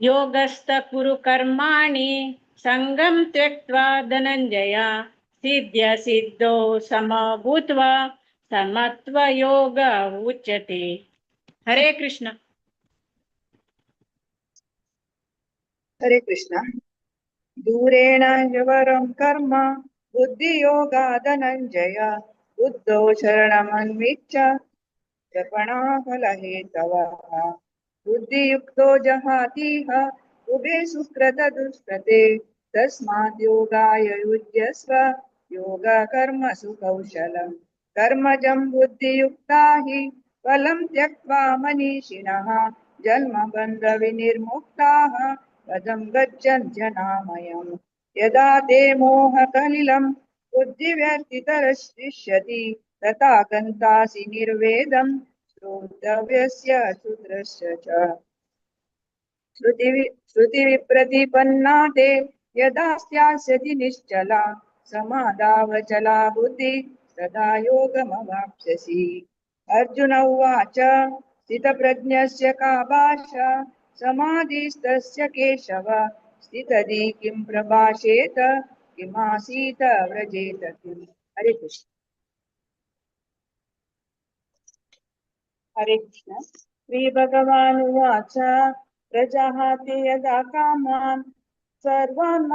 योगस्थ कुरु कर्माणि सङ्गं त्यक्त्वा धनञ्जय सिद्ध्य सिद्धौ समो भूत्वा समत्वयोग उच्यते। हरे कृष्ण। हरे कृष्ण। दूरेण ह्यवरं कर्म बुद्धियोगादनञ्जय बुद्धौ शरणमन्विच्छ कृपणाफलहेतवः। बुद्धियुक्तो जहातीह उभे सुकृत दुष्कृते तस्मात् योगाय युज्यस्व योगकर्मसु कौशलम्। कर्मजं बुद्धियुक्ता हि फलं त्यक्त्वा मनीषिणः जन्मबन्धविनिर्मुक्ताः पदं गच्छन्त्यनामयम्। यदा ते मोहकलिलं बुद्धिव्यर्थितरशिष्यति तथा गन्तासि निर्वेदं श्रोतव्यस्य शूद्रस्य च। श्रुतिविप्रतिपन्ना ते यदा स्यास्यति निश्चला समादावचला बुद्धि तदा योगमवाप्स्यसि। अर्जुन उवाच स्थितप्रज्ञस्य का भाषा समाधिस्तस्य केशव स्थितधि किं प्रभाषेत किमासीत व्रजेत किम्। हरे कृष्ण। हरे कृष्ण। श्री भगवानुवाच प्रजहाति यदा कामान् सर्वान्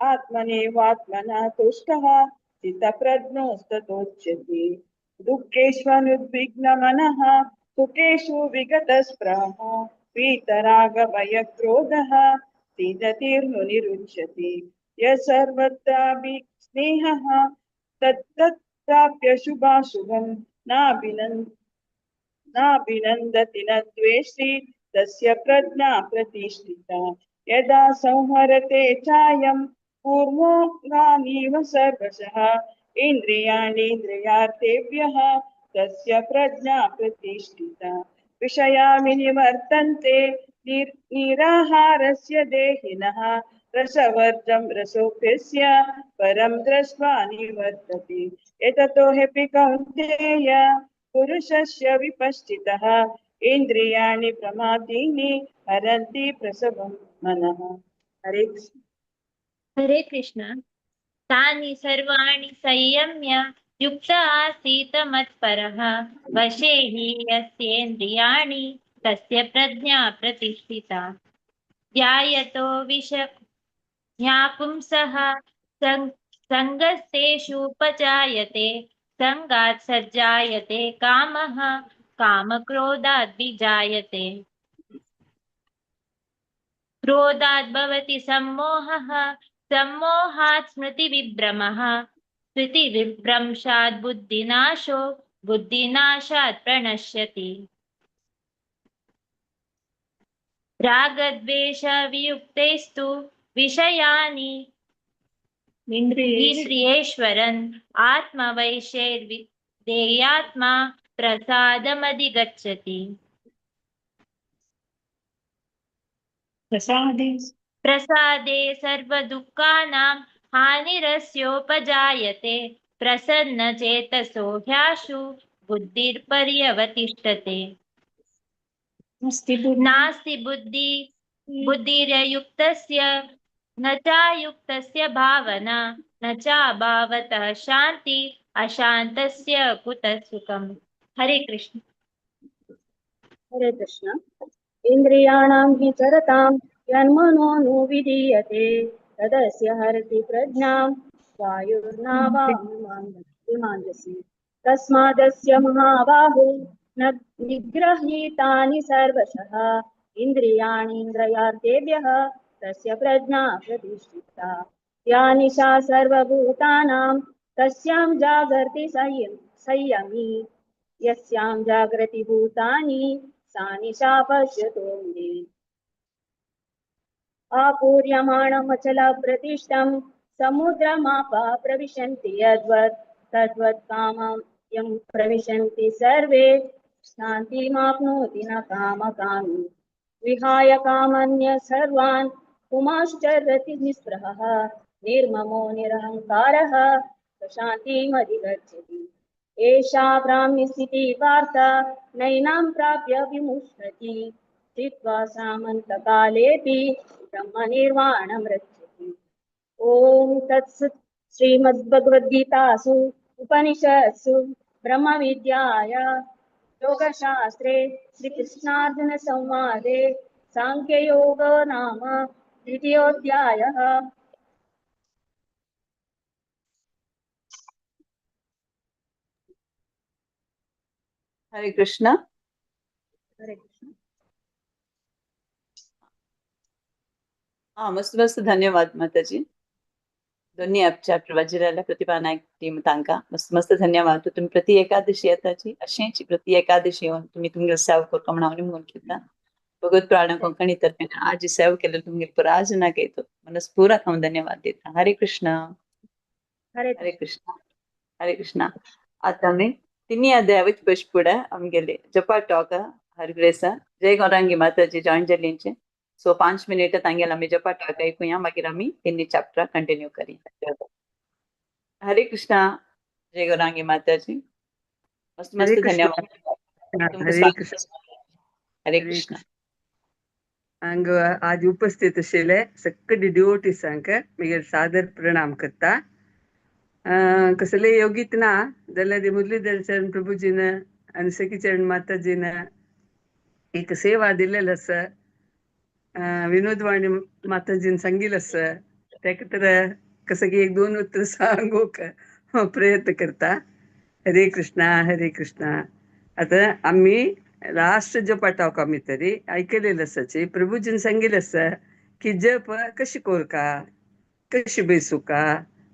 आत्मनेवात्मना तुष्टः स्थितप्रज्ञोस्ततोच्यते। दुःखेष्वनुद्विग्नमनः सुखेषु विगतस्पृहः वीतरागभयक्रोधः स्थिततिर्मुनिरुच्यते। यः सर्वत्रापि स्नेहः तत्तत् प्राप्य शुभाशुभं नाभिनन्दति न द्वेष्टि तस्य प्रज्ञा प्रतिष्ठिता। यदा संहरते चायं कूर्मोऽङ्गानीव सर्वशः इन्द्रियाणीन्द्रियार्थेभ्यः तस्य प्रज्ञा प्रतिष्ठिता। विषया विनिवर्तन्ते निराहारस्य देहिनः रसवर्जं रसोऽप्यस्य परं दृष्ट्वा निवर्तते। एततो ह्यपि कौन्तेय पुरुषस्य विपश्चितः इन्द्रियाणि प्रमादीनि हरन्ति प्रसवं मनः। हरे कृष्ण। हरे कृष्ण। तानि सर्वाणि संयम्य युक्त आसीत मत्परः वशे हि यस्येन्द्रियाणि तस्य प्रज्ञा प्रतिष्ठिता। ध्यायतो विषयापुंसः सङ्गस्तेषुपजायते सङ्गात् सज्जायते कामः कामक्रोधात् विजायते क्रोधात् भवति सम्मोहः सम्मोहात् स्मृतिविभ्रमः स्मृतिविभ्रंशात् बुद्धिनाशो बुद्धिनाशात् प्रणश्यति। रागद्वेषवियुक्तैस्तु विषयानि इन्द्रियेश्वरन् आत्मवैशैर्विधेयात्मा प्रसादमधिगच्छति। प्रसादे सर्वदुःखानां हानिरस्योपजायते प्रसन्नचेतसो ह्याशु बुद्धिर्पर्यवतिष्ठते। नास्ति बुद्धिरयुक्तस्य न चायुक्तस्य भावना न चाभावतः शान्ति अशान्तस्य कुतः सुखम्। हरे कृष्ण। हरे कृष्ण। इन्द्रियाणां हि चरतां यन्मनो नु विधीयते तदस्य हरति प्रज्ञां वायुर्नावामाञ्जसि। तस्मादस्य महाबाहु न निगृहीतानि सर्वशः इन्द्रियाणीन्द्रियार्थेभ्यः तस्य प्रज्ञा प्रतिष्ठिता। या निशा सर्वभूतानां तस्यां जागर्ति संयमी यस्यां जागृति भूतानि सा निशा पश्यतो मुने। आपूर्यमाणमचलप्रतिष्ठं समुद्रमापः प्रविशन्ति यद्वत् तद्वत् कामं यं प्रविशन्ति सर्वे शान्तिमाप्नोति न कामकामी। विहाय कामन्य सर्वान् पुमाश्चरति निःस्पृहः निर्ममो निरहङ्कारः प्रशान्तिमधिगच्छति। एषा ब्राह्मी स्थितिः पार्थ नैनां प्राप्य विमुह्यति स्थित्वा सामन्तकालेऽपि ब्रह्मनिर्वाणं रक्षति। ॐ तत्सत्। श्रीमद्भगवद्गीतासु उपनिषत्सु ब्रह्मविद्याया योगशास्त्रे श्रीकृष्णार्जुनसंवादे सांख्ययोगो नाम द्वितीयोऽध्यायः। हरे कृष्ण। हरे कृष्ण। हाँ, मस्त मस्त, धन्यवाद माता जी। दोन्ही चॅप्टर वज्राला प्रतिभा नायक टीम तांकां मस्त मस्त धन्यवाद. तुम्ही प्रति एकादशी येताची अशेंच प्रति एकादशी येवन तुमी तुमगेले सेवा करता म्हणून हांव निमगून किता. भगवत प्राण कोंकणी तर्फेन आज सेवा केले तुमगेले पुराज ना घेतो मनस्पूरक हांव धन्यवाद दिता. हरे कृष्ण. हरे हरे कृष्ण. हरे कृष्ण. आतां आमी तिन्ही अध्याय पशपुडे आमगेले जपा टॉक हरग्रेस जय गौरांगी माताजी जॉईन जाल्लींचे. सो 5 मिनिट तांगेले आमी जपा टॉक ऐकूया, मागीर आमी तिन्ही चॅप्टर कंटिन्यू करूया. हरे कृष्णा. जय गौरांगी माताजी. मस्त हरे मस्त कृष्ण. धन्यवाद. तुमकां हरे कृष्ण. हरे हरे कृष्ण. कृष्ण. हांगा आज उपस्थित आशिल्ले सगळे डिवोटीसांक मागीर सादर प्रणाम करता. कसले योगीत ना जाल्यार मुरलीधर चरण प्रभुजीन आनी सखीचरण माताजीन एक सेवा दिलेली आसा. विनोदवाणी माताजीन सांगिल्लें आसा. ताका तर कसं की एक दोन उतर सांगूंक प्रयत्न करता. हरे कृष्णा हरे कृष्णा. आतां आमी लास्ट जपा टॉक आमी तरी आयकलेलं आसाची प्रभुजीन सांगिल्लें आसा की जप कशी कोरका, कशी बेसुका,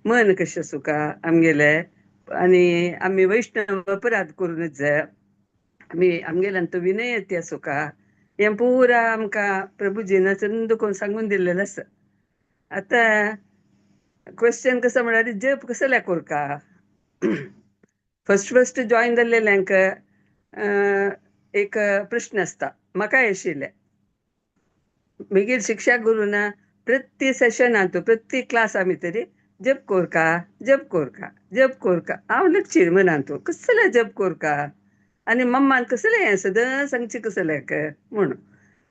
मन कशें आसूका आमगेलें, आनी आमी वैष्णव अपराध करूनच जाय, आमी आमगेल्यान तो विनयती आसूका, हें पुरा आमकां प्रभुजीन चंद करून सांगून दिल्लेलें आसा. आतां क्वेश्चन कसो म्हळ्यार जप कसल्या कोरका. फर्स्ट फर्स्ट जॉईन जाल्लेल्यांक एक प्रश्न आसता. म्हाकाय आशिल्लें. मागीर शिक्षा गुरून प्रति सेशनांत प्रति क्लासा भितर जप कोरका जप कोरका जप कोरका. हांव लक्षीर मनांत कसलें जप कोरका आनी मम्मान कसलें हें सदां सांगचें कसलें म्हणून.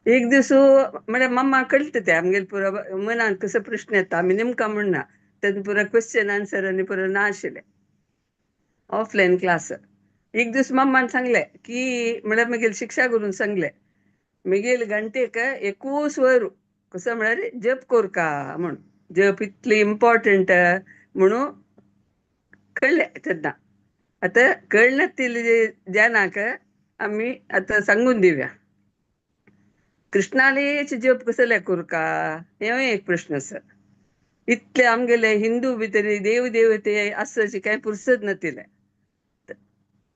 एक दीस म्हळ्यार मम्मा कळटा तें आमगेले पुरो मनांत कसो प्रश्न येता आमी नेमकां म्हणना तेन्ना पुरो क्वेश्चन आन्सर आनी पुरो ना आशिल्लें ऑफलायन क्लास. एक दीस मम्मान सांगलें की म्हळ्यार मागीर शिक्षा गुरून सांगलें मागीर घंटेक एकूच वर कसो म्हळ्यार जप कोरका म्हूण. जप इतलें इम्पॉर्टंट म्हणून कळ्ळें तेन्ना. आतां कळ्ळें तितलें जाणांक आमी आतां सांगून दिवया. कृष्णालेच जप कसले कोरका हेंवूय एक प्रश्न आसा. इतले आमगेले हिंदू भितर देव देवते आसचे कांय पुरसत नातिल्लें.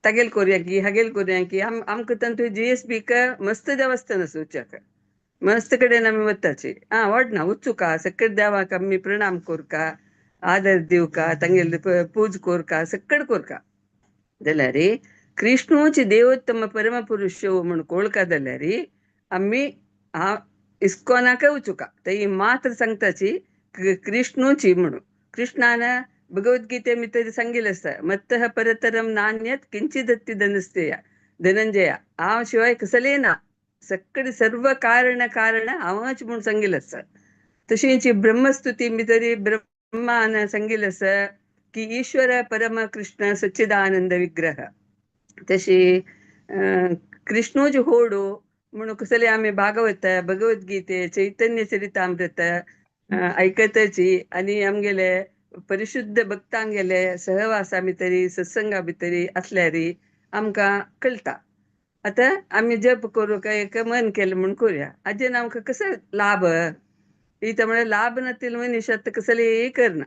तागेल कोरया की हागेल कोरया की आमकां तांतू जी एस बीक मस्त देवस्थान आसा उच्याक मस्त कडेन आमी वताची. आं व्हडना वचुका सगळे देवाक आमी प्रणाम कोरका, आदर दिवका, तांगेले पूज कोरका, सगळे कोरका. जाल्यार कृष्णूच देवोत्तम परमपुरुष म्हूण कोळका जाल्यार आमी हांव इस्कॉनाकय वचुका. थंय मात्र सांगताची कृष्णूची म्हणून. कृष्णान भगवद्गीते भितर सांगिल्लें आसा मत्तः परतरम नान्यत किंचिदत्ति धनस्तेया धनंजया. हांव शिवाय कसलें ना, सगळे सर्व कारण कारण हांवच म्हूण सांगिल्लें आसा. तशीच ब्रह्मस्तुती भितर ब्रह्मान सांगिल्लें आसा की ईश्वर परम कृष्ण सच्चिदानंद विग्रह. तशी कृष्णूच होडू म्हणून कसले आमी भागवत भगवद्गीते चैतन्य चरितामृत आयकताची आनी आमगेले परिशुद्ध भक्तांगेले सहवासा भितरी सत्संगा भितरी आसल्यार आमकां कळटा. आतां आमी जप करूं काय एक मन केलें म्हूण करुया. हाजेन आमकां कसो लाभ इता म्हळ्यार लाभ नातिल्ले मनीस आतां कसलेय करना,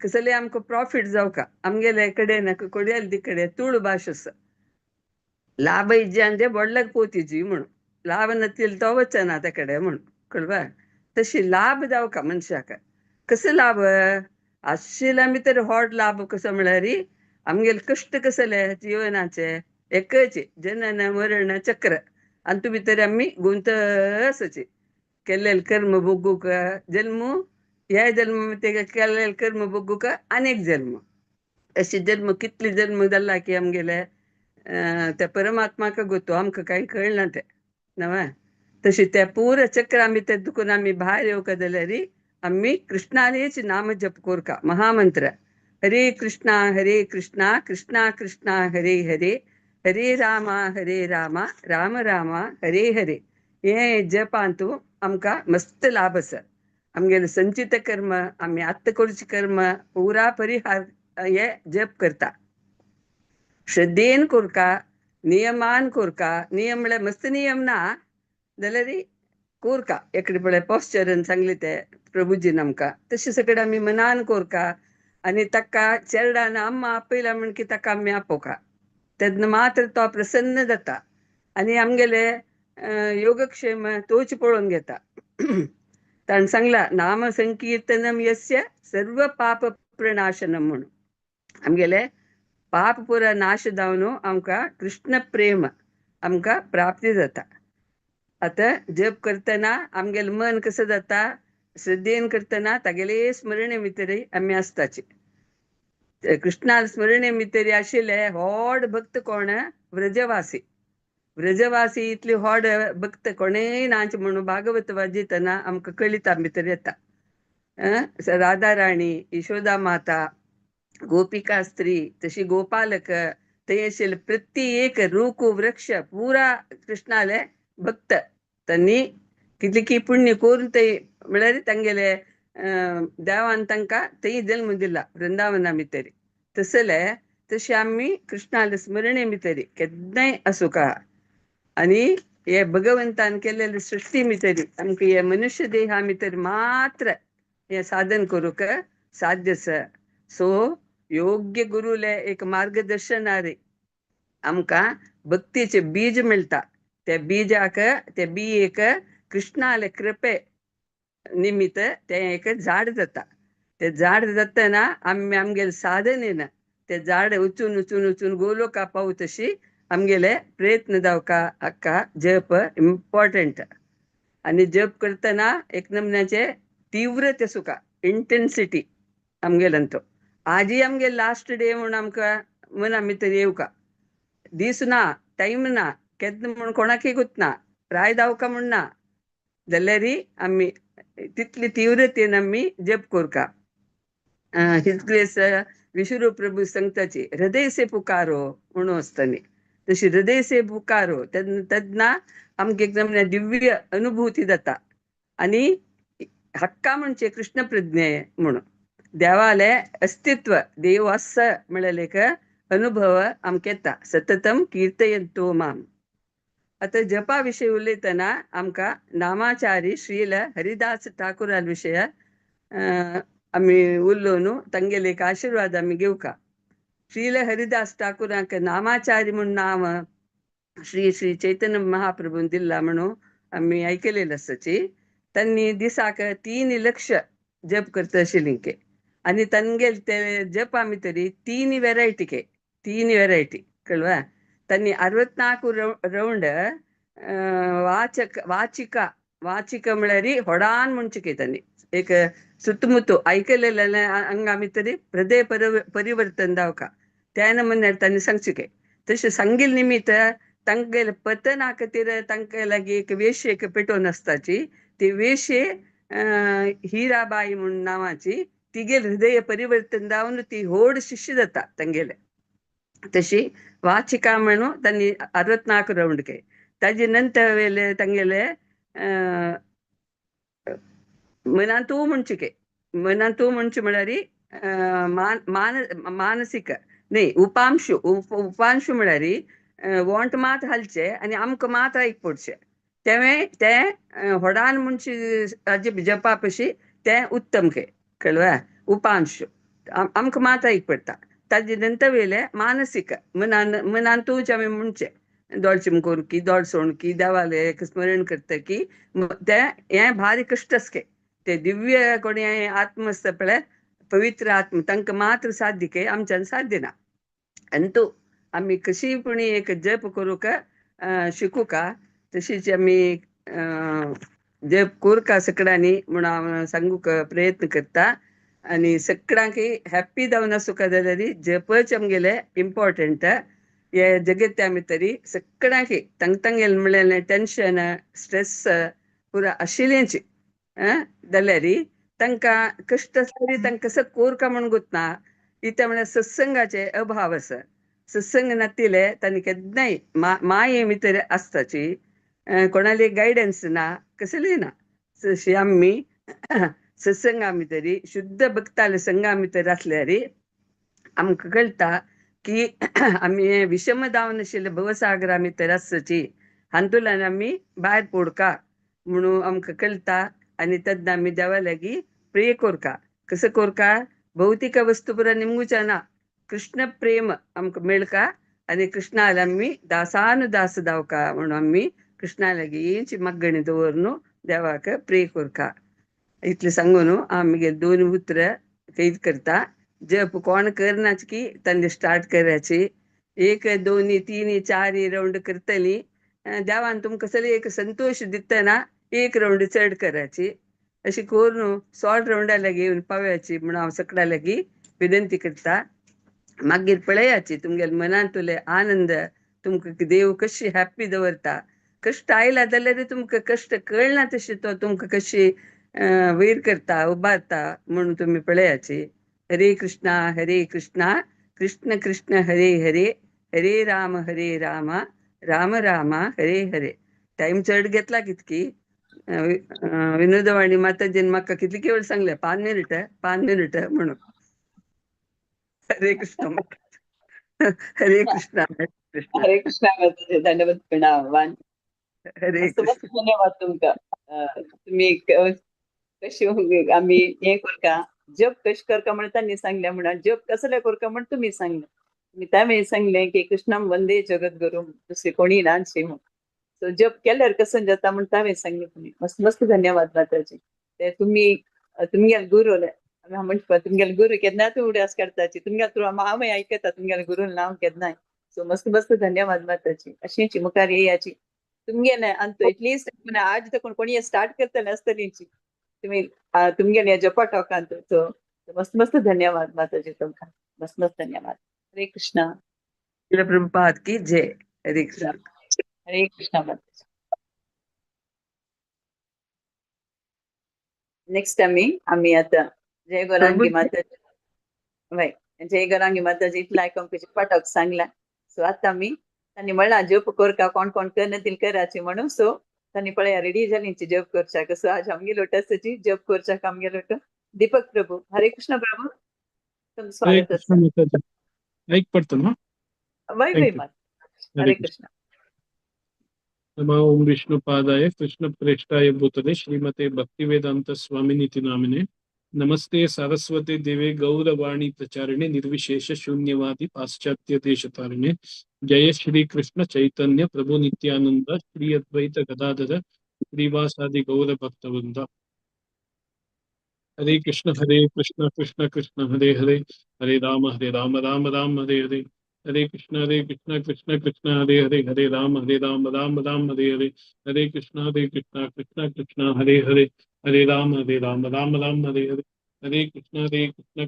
कसलेय आमकां प्रॉफीट जावका. आमगेले कडेन कोडयाल कडेन तुळू भाश आसा, लाभ इज्जान ते बोडल्याक पोतीजी म्हणून, लाभ नातिल्ले तो वचना त्या कडेन म्हणून कळवा. तशी लाभ जावका मनशाक. कसो लाभ आशिल्ल्या भितर व्हड लाभ कसो म्हळ्यार आमगेले कश्ट कसले जिवनाचे एकच जनन मरण चक्र आनी भितर आमी गुंत आसचे. केल्लेले कर्म भोगूक जल्म ह्या जल्म ते केल्लेले कर्म भोगूक अनेक जल्म अशे जल्म कितले जल्म जाला की आमगेले त्या परमात्माक गोतो आमकां कांय कळना तें नव्या. तशें त्या पुरा चक्रा भितर दुखून आमी भायर येवका जाल्यार आमी कृष्णालेच नाम जप कोरका महामंत्र. हरे कृष्णा हरे कृष्णा कृष्णा कृष्णा हरे हरे हरे रामा हरे रामा राम रामा हरे हरे. हे जपांतू आमकां मस्त लाभ आसा. आमगेले संचित कर्म आमी आत्त करूचे कर्म पुरा परिहार हे जप करता. श्रद्धेन कोरका, नियमान कोरका. नियम म्हळ्यार मस्त नियम ना जाल्यार कोरका एकडे पळय पोस्चरान सांगले ते प्रभुजीन आमकां तशें सगळें आमी मनान कोरका आनी ताका चेरडान अम्मा आपयला म्हण की ताका आमी आपोवका तेन्ना मात्र तो प्रसन्न जाता आनी आमगेले योगक्षेम तोच पळोवन घेता. ताणें सांगला नाम संकीर्तनम यस्य सर्व पाप प्रणाशनम म्हणून आमगेले पाप पुरा नाश जावन आमकां कृष्ण प्रेम आमकां प्राप्ती जाता. आतां जप करतना आमगेलें मन कसं जाता श्रद्धेन करतना तागेले स्मरणे भितर आमी आसताची. कृष्णा स्मरणे भितर आशिल्ले व्हड भक्त कोण व्रजवासी. व्रजवासी इतली व्हड भक्त कोणेय नाच म्हणून भागवत वाजयतना आमकां कळिता भितर येता. राधा राणी, यशोदा माता, गोपिका स्त्री, तशी गोपालक थंय आशिल्ले प्रत्येक रूख वृक्ष पुरा कृष्णाले भक्त. तांणी कितली की पुण्य करून ते म्हळ्यार तांगेले देवान तांकां थंय जल्म दिला वृंदावना भितर. तसले तशें आमी कृष्णाले स्मरणे भितर केन्नाय आसूका आनी हे भगवंतान केलेले सृश्टी भितर आमकां हे मनुष्य देहा भितर मात्र हे साधन करूंक साध्य आसा. सो योग्य गुरुले एक मार्गदर्शनारे आमकां भक्तीचे बीज मेळटा. त्या बीजाक त्या बियेक कृष्णाले कृपे निमित्त तें एक झाड जाता. तें झाड जातना आमी आमगेले साधनेन तें झाड वचून वचून वचून गोलोका पावत तशी आमगेले प्रयत्न जावका हाका जप इम्पॉर्टंट. आनी जप करतना एक नमुन्याचे तीव्रते सुका इंटेन्सिटी आमगेल्यान तो आजी आमगे लास्ट डे म्हूण आमकां मना भितर येवका दीस ना टायम ना केन्ना म्हूण कोणाकय गोतना प्राय जावका म्हूण ना जाल्यार आमी तितली तीव्रतेन आमी जप करका. His grace Vishwarup प्रभू सांगताची हृदय से पुकारो म्हणून आसतानी तशी हृदय से पुकारो तेन्ना आमकां एकदम दिव्य अनुभूती जाता आनी हक्का म्हणजे कृष्ण प्रज्ञे म्हणून देवाले अस्तित्व देव आसा म्हळ्यार एक अनुभव आमकां येता. सततम कीर्तयंतो माम. आतां जपा विशय उलयतना आमकां नामाचारी श्रील हरिदास ठाकुरा विशय आमी उलोवन तांगेले एक आशिर्वाद आमी घेवका. श्रील हरिदास ठाकुरांक नामाचारी म्हूण नांव श्री श्री चैतन्य महाप्रभून दिल्ला म्हणून आमी आयकलेलें आसाची. तांणी दिसाक 3 लक्ष जप करता आशिल्लीं आनी तांगेले ते जप आमी तरी 3 वेरायटी के 3 वेरायटी कळवा. तांणी 64 रावंड वाचक वाचिका वाचिका म्हळ्यार होडान म्हणचे तांणी एक सुतमुतू आयकलेले अंगा भितर हृदय परिवर्तन जावका त्या नमुन्यार तांणी सांगचे. तशें सांगिल्ले निमित्त तांगेले पतना खातीर तांकां लागीं एक वेश्येक पेटोवन आसताची ती वेश्ये हिराबाई म्हूण नांवाची तिगेले हृदय परिवर्तन जावन ती व्हड शिष्य जाता तांगेले. तशी वाचिका म्हणून तांणी 64 रावंड के ताजे नंतर वेले तांगेले मनांतू म्हणचे के मनांतू म्हणचे म्हळ्यार मान मानसीक न्ही उपांशु उपांशु म्हळ्यार वोंट मात हालचे आनी आमकां मात आयक पडचें तेवें तें व्हडान म्हणचे हाजे जपा पशी तें उत्तम के कळवा उपांशु आमकां मात आयक पडटा. ताजे नंतर वेले मानसीक मनान मनांतूच आमी म्हणचे दोळचिम करूं की दोळ सोणकी देवाले स्मरण करता की तें हें भारी कश्ट आसके ते दिव्य कोणी आत्म आसता पळय पवित्र आत्म तांकां मात्र साध्य के आमच्यान साध्य ना. आनी तो आमी कशी पुणी एक जप करूंक शिकूका तशीच आमी जप कोरका सगळ्यांनी म्हूण हांव सांगूंक प्रयत्न करता. आनी सगळ्यांकय हॅप्पी जावन आसूंक जाल्यार जपच आमगेले इम्पॉर्टंट. हे जगत्या भितर सगळ्यांकय तांग तांगेले म्हणलें टेन्शन स्ट्रेस पुरा आशिल्लेंच जाल्यार तांकां कश्ट आसल्यार तांकां कसो कोरका म्हूण गोतना इत्या म्हळ्यार सत्संगाचे अभाव आसा. सत्संग नातिले तांणी केन्नाय माये भितर आसताची कोणाली गायडन्स ना कसली ना. तशी आमी सत्संगा भितर शुद्ध भक्ताले संघा भितर आसल्यार आमकां कळटा की आमी विषम जावन आशिल्ले भवसागरा भितर आसची हातूंतल्यान आमी भायर पडका. म्हणून आमकां कळटा आनी तेन्ना आमी देवा लागीं प्रे कोरका. कसो कोरका? भौतिक वस्तू पुरा निमगुचा ना, कृष्ण प्रेम आमकां मेळका आनी कृष्णाला आमी दासानुदास दावका म्हणून आमी कृष्णा लागीं मागणी दवरून देवाक प्रे कोरका. इतलें सांगून हांव आमगे दोन उतरां कैद करता. जप कोण करनाच की तांणी स्टार्ट करायची, 1 2 3 4 रावंड करतली, देवान तुमकां सगळें एक संतोश दितना 1 रावंड चड करायची, अशी करून 16 रावंडा लागीं येवन पावयाची म्हणून हांव सगळ्या लागीं विनंती करता. मागीर पळयाची तुमगेल्या मनांतले आनंद, तुमकां देव कशी हॅप्पी दवरता. कश्ट आयला जाल्यार तुमकां कश्ट कळना तशी तो तुमकां कशी वयर करता, उबारता म्हणून तुमी पळयाची. हरे कृष्णा हरे कृष्णा कृष्ण कृष्ण हरे हरे, हरे राम हरे राम राम राम हरे हरे. टाइम चड घेतला कितकी विनोदवाणी माताजीन म्हाका कितली वेळ सांगले, 5 मिनिट 5 मिनिट म्हणून. हरे कृष्ण हरे कृष्ण कृष्ण हरे कृष्ण माताजी, धन्यवाद प्रणाम. हरे मस्त मस्त धन्यवाद तुमकां. तुमी कशी आमी हें करका जप कशें करका म्हणून तांणी सांगलें, म्हणून जप कसले करका म्हण तुमी सांगलें. तुमी त्या सांगलें की कृष्णम वंदे जगद्गुरू, दुसरी कोणी नानशी म्हूण. सो जप केल्यार कसं जाता म्हण तांणी सांगलें तुमी. मस्त मस्त धन्यवाद माताजी. ते तुमी तुमगेले गुरू म्हणटा, तुमगेले गुरू केन्ना तूं उडास काडटाची, तुमगेले थ्रू हांव आयकता तुमगेले गुरून नांव केन्नाय. सो मस्त मस्त धन्यवाद माताजी. अशीच मुखार येयाची तुमगेले आनी एटलिस्ट आज तर कोण कोणी स्टार्ट करतले आसतलीची तुमी तुमगेले जपा टॉकांत. सो मस्त मस्त धन्यवाद माताजी तुमकां, मस्त मस्त धन्यवाद. हरे कृष्णा. प्रभुपाद की जय. हरे कृष्ण. हरे कृष्णा माताजी. नेक्स्ट आमी आमी आतां जय गौरांगी माताजी, वय जय गौरांगी माताजी इतलें आयकोंक पाठक सांगला. सो आतां आमी तांणी म्हणलां जप करका, कोण कोण करना तील कराची म्हणून. सो तांणी पळया रेडी जाली जप करच्याक. सो आज आमगे लोटासाची जप करच्याक आमगे लोट दीपक प्रभू. हरे कृष्ण प्रभू, तुमचं स्वागत आसा. ऐक पडतो ना? वय वय माता. हरे कृष्ण. नमः ओम विष्णुपादाय कृष्ण प्रेष्ठाय भूतले श्रीमते भक्तिवेदांत स्वामिनिति नामिने. नमस्ते सारस्वते देवे गौरवाणी प्रचारिणे निर्विशेष शून्यवादी पाश्चात्य देशतारिणे. जय श्री कृष्ण चैतन्य प्रभु नित्यानंद श्री अद्वैत गदाधर श्रीवासादि गौर भक्तवृंद. हरे कृष्ण कृष्ण कृष्ण हरे हरे, हरे राम राम राम हरे हरे. हरे कृष्ण कृष्ण कृष्ण हरे हरे, हरे राम राम राम हरे हरे. हरे कृष्ण कृष्ण कृष्ण हरे हरे, हरे राम राम राम हरे हरे. हरे कृष्ण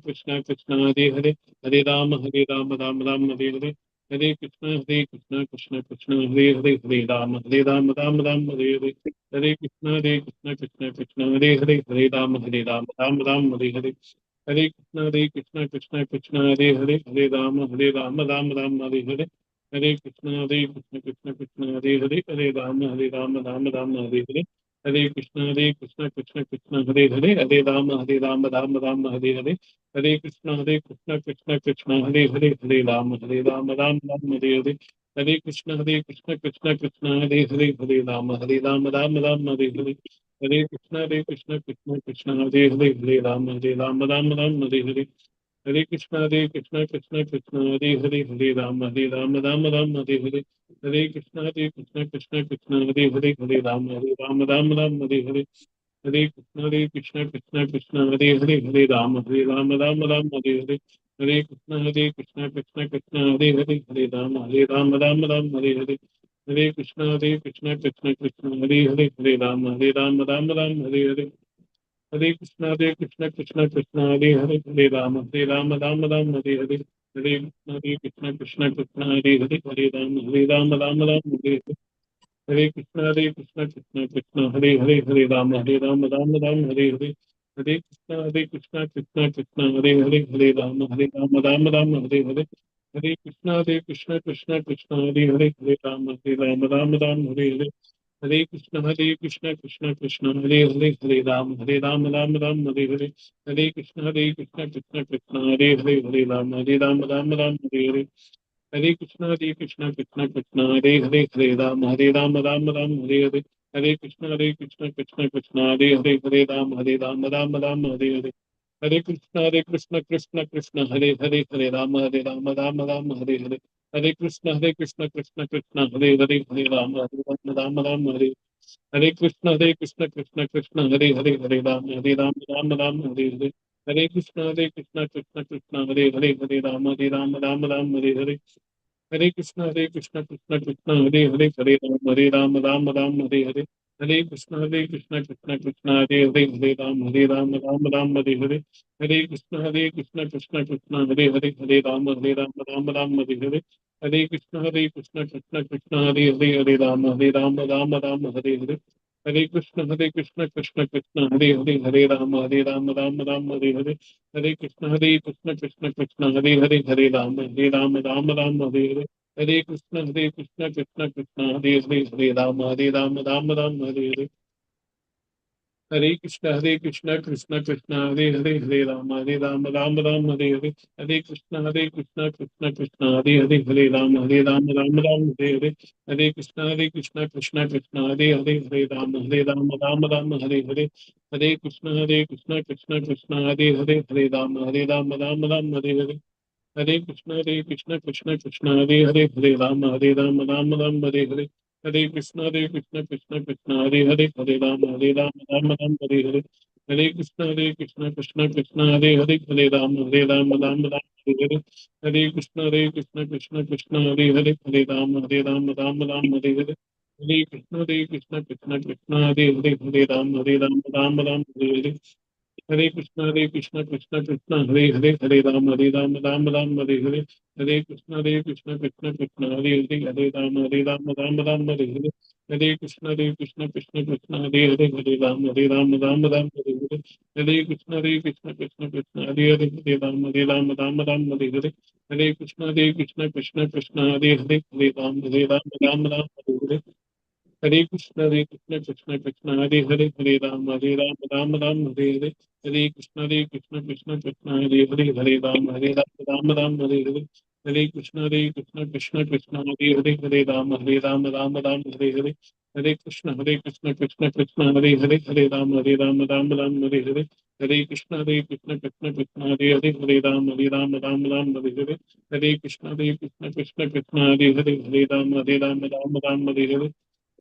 कृष्ण कृष्ण हरे हरे, हरे राम राम राम हरे हरे. हरे कृष्ण कृष्ण कृष्ण हरे हरे, हरे राम राम राम हरे हरे. हरे कृष्ण कृष्ण कृष्ण हरे हरे, हरे राम राम राम हरे हरे. हरे कृष्ण कृष्ण कृष्ण हरे हरे, हरे राम राम राम हरे हरे. हरे कृष्ण कृष्ण कृष्ण हरे हरे, हरे राम राम राम हरे हरे. हरे कृष्ण कृष्ण कृष्ण हरे हरे, हरे राम राम राम हरे हरे. हरे कृष्ण कृष्ण कृष्ण हरे हरे, हरे राम राम राम हरे हरे. हरे कृष्ण कृष्ण कृष्ण हरे हरे, हरे राम राम राम हरे हरे. हरे कृष्ण कृष्ण कृष्ण हरे हरे, हरे राम राम राम हरे हरे. हरे कृष्ण कृष्ण कृष्ण हरे हरे, हरे राम राम राम हरे हरे. हरे कृष्ण कृष्ण कृष्ण हरे हरे, हरे राम राम राम हरे हरे. हरे कृष्ण कृष्ण कृष्ण हरे हरे, हरे राम राम राम हरे हरे. हरे कृष्ण कृष्ण कृष्ण हरे हरे, हरे राम राम राम हरे हरे. हरे कृष्ण कृष्ण कृष्ण हरे हरे, हरे राम राम राम हरे हरे. हरे कृष्ण कृष्ण कृष्ण हरे हरे, हरे राम राम राम हरे हरे. हरे कृष्ण कृष्ण कृष्ण हरे हरे, हरे राम राम राम हरे हरे. हरे कृष्ण कृष्ण कृष्ण हरे हरे, हरे राम राम राम हरे हरे. हरे कृष्ण कृष्ण कृष्ण हरे हरे, हरे राम राम राम हरे हरे. हरे कृष्ण कृष्ण कृष्ण हरे हरे, हरे राम राम राम हरे हरे. हरे कृष्ण कृष्ण कृष्ण हरे हरे, हरे राम राम राम हरे हरे. हरे कृष्ण कृष्ण कृष्ण हरे हरे, हरे राम राम राम हरे हरे. हरे कृष्ण कृष्ण कृष्ण हरे हरे, हरे राम राम राम हरे हरे. हरे कृष्ण हरे कृष्ण कृष्ण कृष्ण हरे हरे, हरे राम राम राम हरे हरे। हरे कृष्ण कृष्ण कृष्ण हरे हरे, हरे राम राम राम हरे हरे। हरे कृष्ण कृष्ण कृष्ण हरे हरे, हरे राम राम राम हरे। हरे कृष्ण कृष्ण कृष्ण हरे हरे, हरे राम राम राम हरे हरे। हरे कृष्ण कृष्ण कृष्ण हरे हरे, हरे राम राम राम हरे हरे। हरे कृष्ण कृष्ण कृष्ण हरे हरे, हरे राम राम राम हरे हरे। हरे कृष्ण कृष्ण कृष्ण हरे हरे, हरे राम राम राम हरे हरे। हरे कृष्ण कृष्ण कृष्ण हरे हरे, हरे राम राम राम हरे हरे। हरे कृष्ण कृष्ण कृष्ण हरे हरे, हरे राम राम राम हरे हरे। हरे कृष्ण कृष्ण कृष्ण हरे हरे, हरे राम राम राम हरे हरे। हरे कृष्ण कृष्ण कृष्ण हरे हरे, हरे राम राम राम हरे हरे। हरे कृष्ण कृष्ण कृष्ण हरे हरे, हरे राम राम राम हरे हरे। हरे कृष्ण कृष्ण कृष्ण हरे हरे, हरे राम राम राम हरे हरे। हरे कृष्ण कृष्ण कृष्ण हरे हरे, हरे राम राम राम हरे हरे। हरे कृष्ण कृष्ण कृष्ण हरे हरे, हरे राम राम राम हरे हरे। हरे कृष्ण कृष्ण कृष्ण हरे हरे, हरे राम राम राम हरे हरे। हरे कृष्ण कृष्ण कृष्ण हरे हरे, हरे राम राम राम हरे हरे। हरे कृष्ण कृष्ण कृष्ण हरे हरे, हरे राम राम राम हरे हरे। हरे कृष्ण कृष्ण कृष्ण हरे हरे, हरे राम राम राम हरे हरे। हरे कृष्ण कृष्ण कृष्ण हरे हरे, हरे राम राम राम हरे हरे। हरे कृष्ण कृष्ण कृष्ण हरे हरे, हरे राम राम राम हरे हरे। हरे कृष्ण कृष्ण कृष्ण हरे हरे, हरे राम राम राम हरे हरे। हरे कृष्ण कृष्ण कृष्ण हरे हरे, हरे राम राम राम हरे हरे। हरे कृष्ण कृष्ण कृष्ण हरे हरे, हरे राम राम राम हरे हरे। हरे कृष्ण कृष्ण कृष्ण हरे हरे, हरे राम राम राम हरे हरे। हरे कृष्ण कृष्ण कृष्ण हरे हरे, हरे राम राम राम हरे हरे। हरे कृष्ण कृष्ण कृष्ण हरे हरे, हरे राम राम राम हरे हरे। हरे कृष्ण कृष्ण कृष्ण हरे हरे, हरे राम राम राम हरे हरे। हरे कृष्ण कृष्ण कृष्ण हरे हरे, हरे राम राम राम हरे हरे। हरे कृष्ण कृष्ण कृष्ण हरे हरे, हरे राम राम राम हरे हरे। हरे कृष्ण कृष्ण कृष्ण हरे हरे, हरे राम राम राम हरे हरे। हरे कृष्ण कृष्ण कृष्ण हरे हरे, हरे राम राम राम हरे हरे। हरे कृष्ण कृष्ण कृष्ण हरे हरे, हरे राम राम राम हरे हरे। हरे कृष्ण कृष्ण कृष्ण हरे हरे, हरे राम राम राम हरे हरे। हरे कृष्ण कृष्ण कृष्ण हरे हरे, हरे राम राम राम हरे हरे। हरे कृष्ण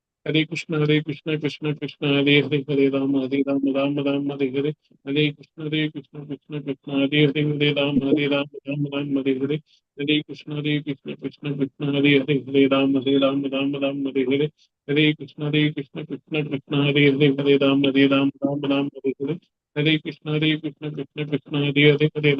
कृष्ण कृष्ण हरे हरे, हरे राम राम राम हरे हरे। हरे कृष्ण कृष्ण कृष्ण हरे हरे, हरे राम राम राम हरे हरे। हरे कृष्ण कृष्ण कृष्ण हरे हरे, हरे राम राम राम हरे हरे। हरे कृष्ण कृष्ण कृष्ण हरे हरे, हरे राम राम राम हरे हरे। हरे कृष्ण कृष्ण कृष्ण हरे हरे, हरे राम राम राम हरे हरे। हरे कृष्ण कृष्ण कृष्ण हरे हरे, हरे राम राम राम हरे हरे। हरे कृष्ण कृष्ण कृष्ण हरे हरे, हरे राम राम राम हरे हरे। हरे कृष्ण कृष्ण कृष्ण हरे हरे, हरे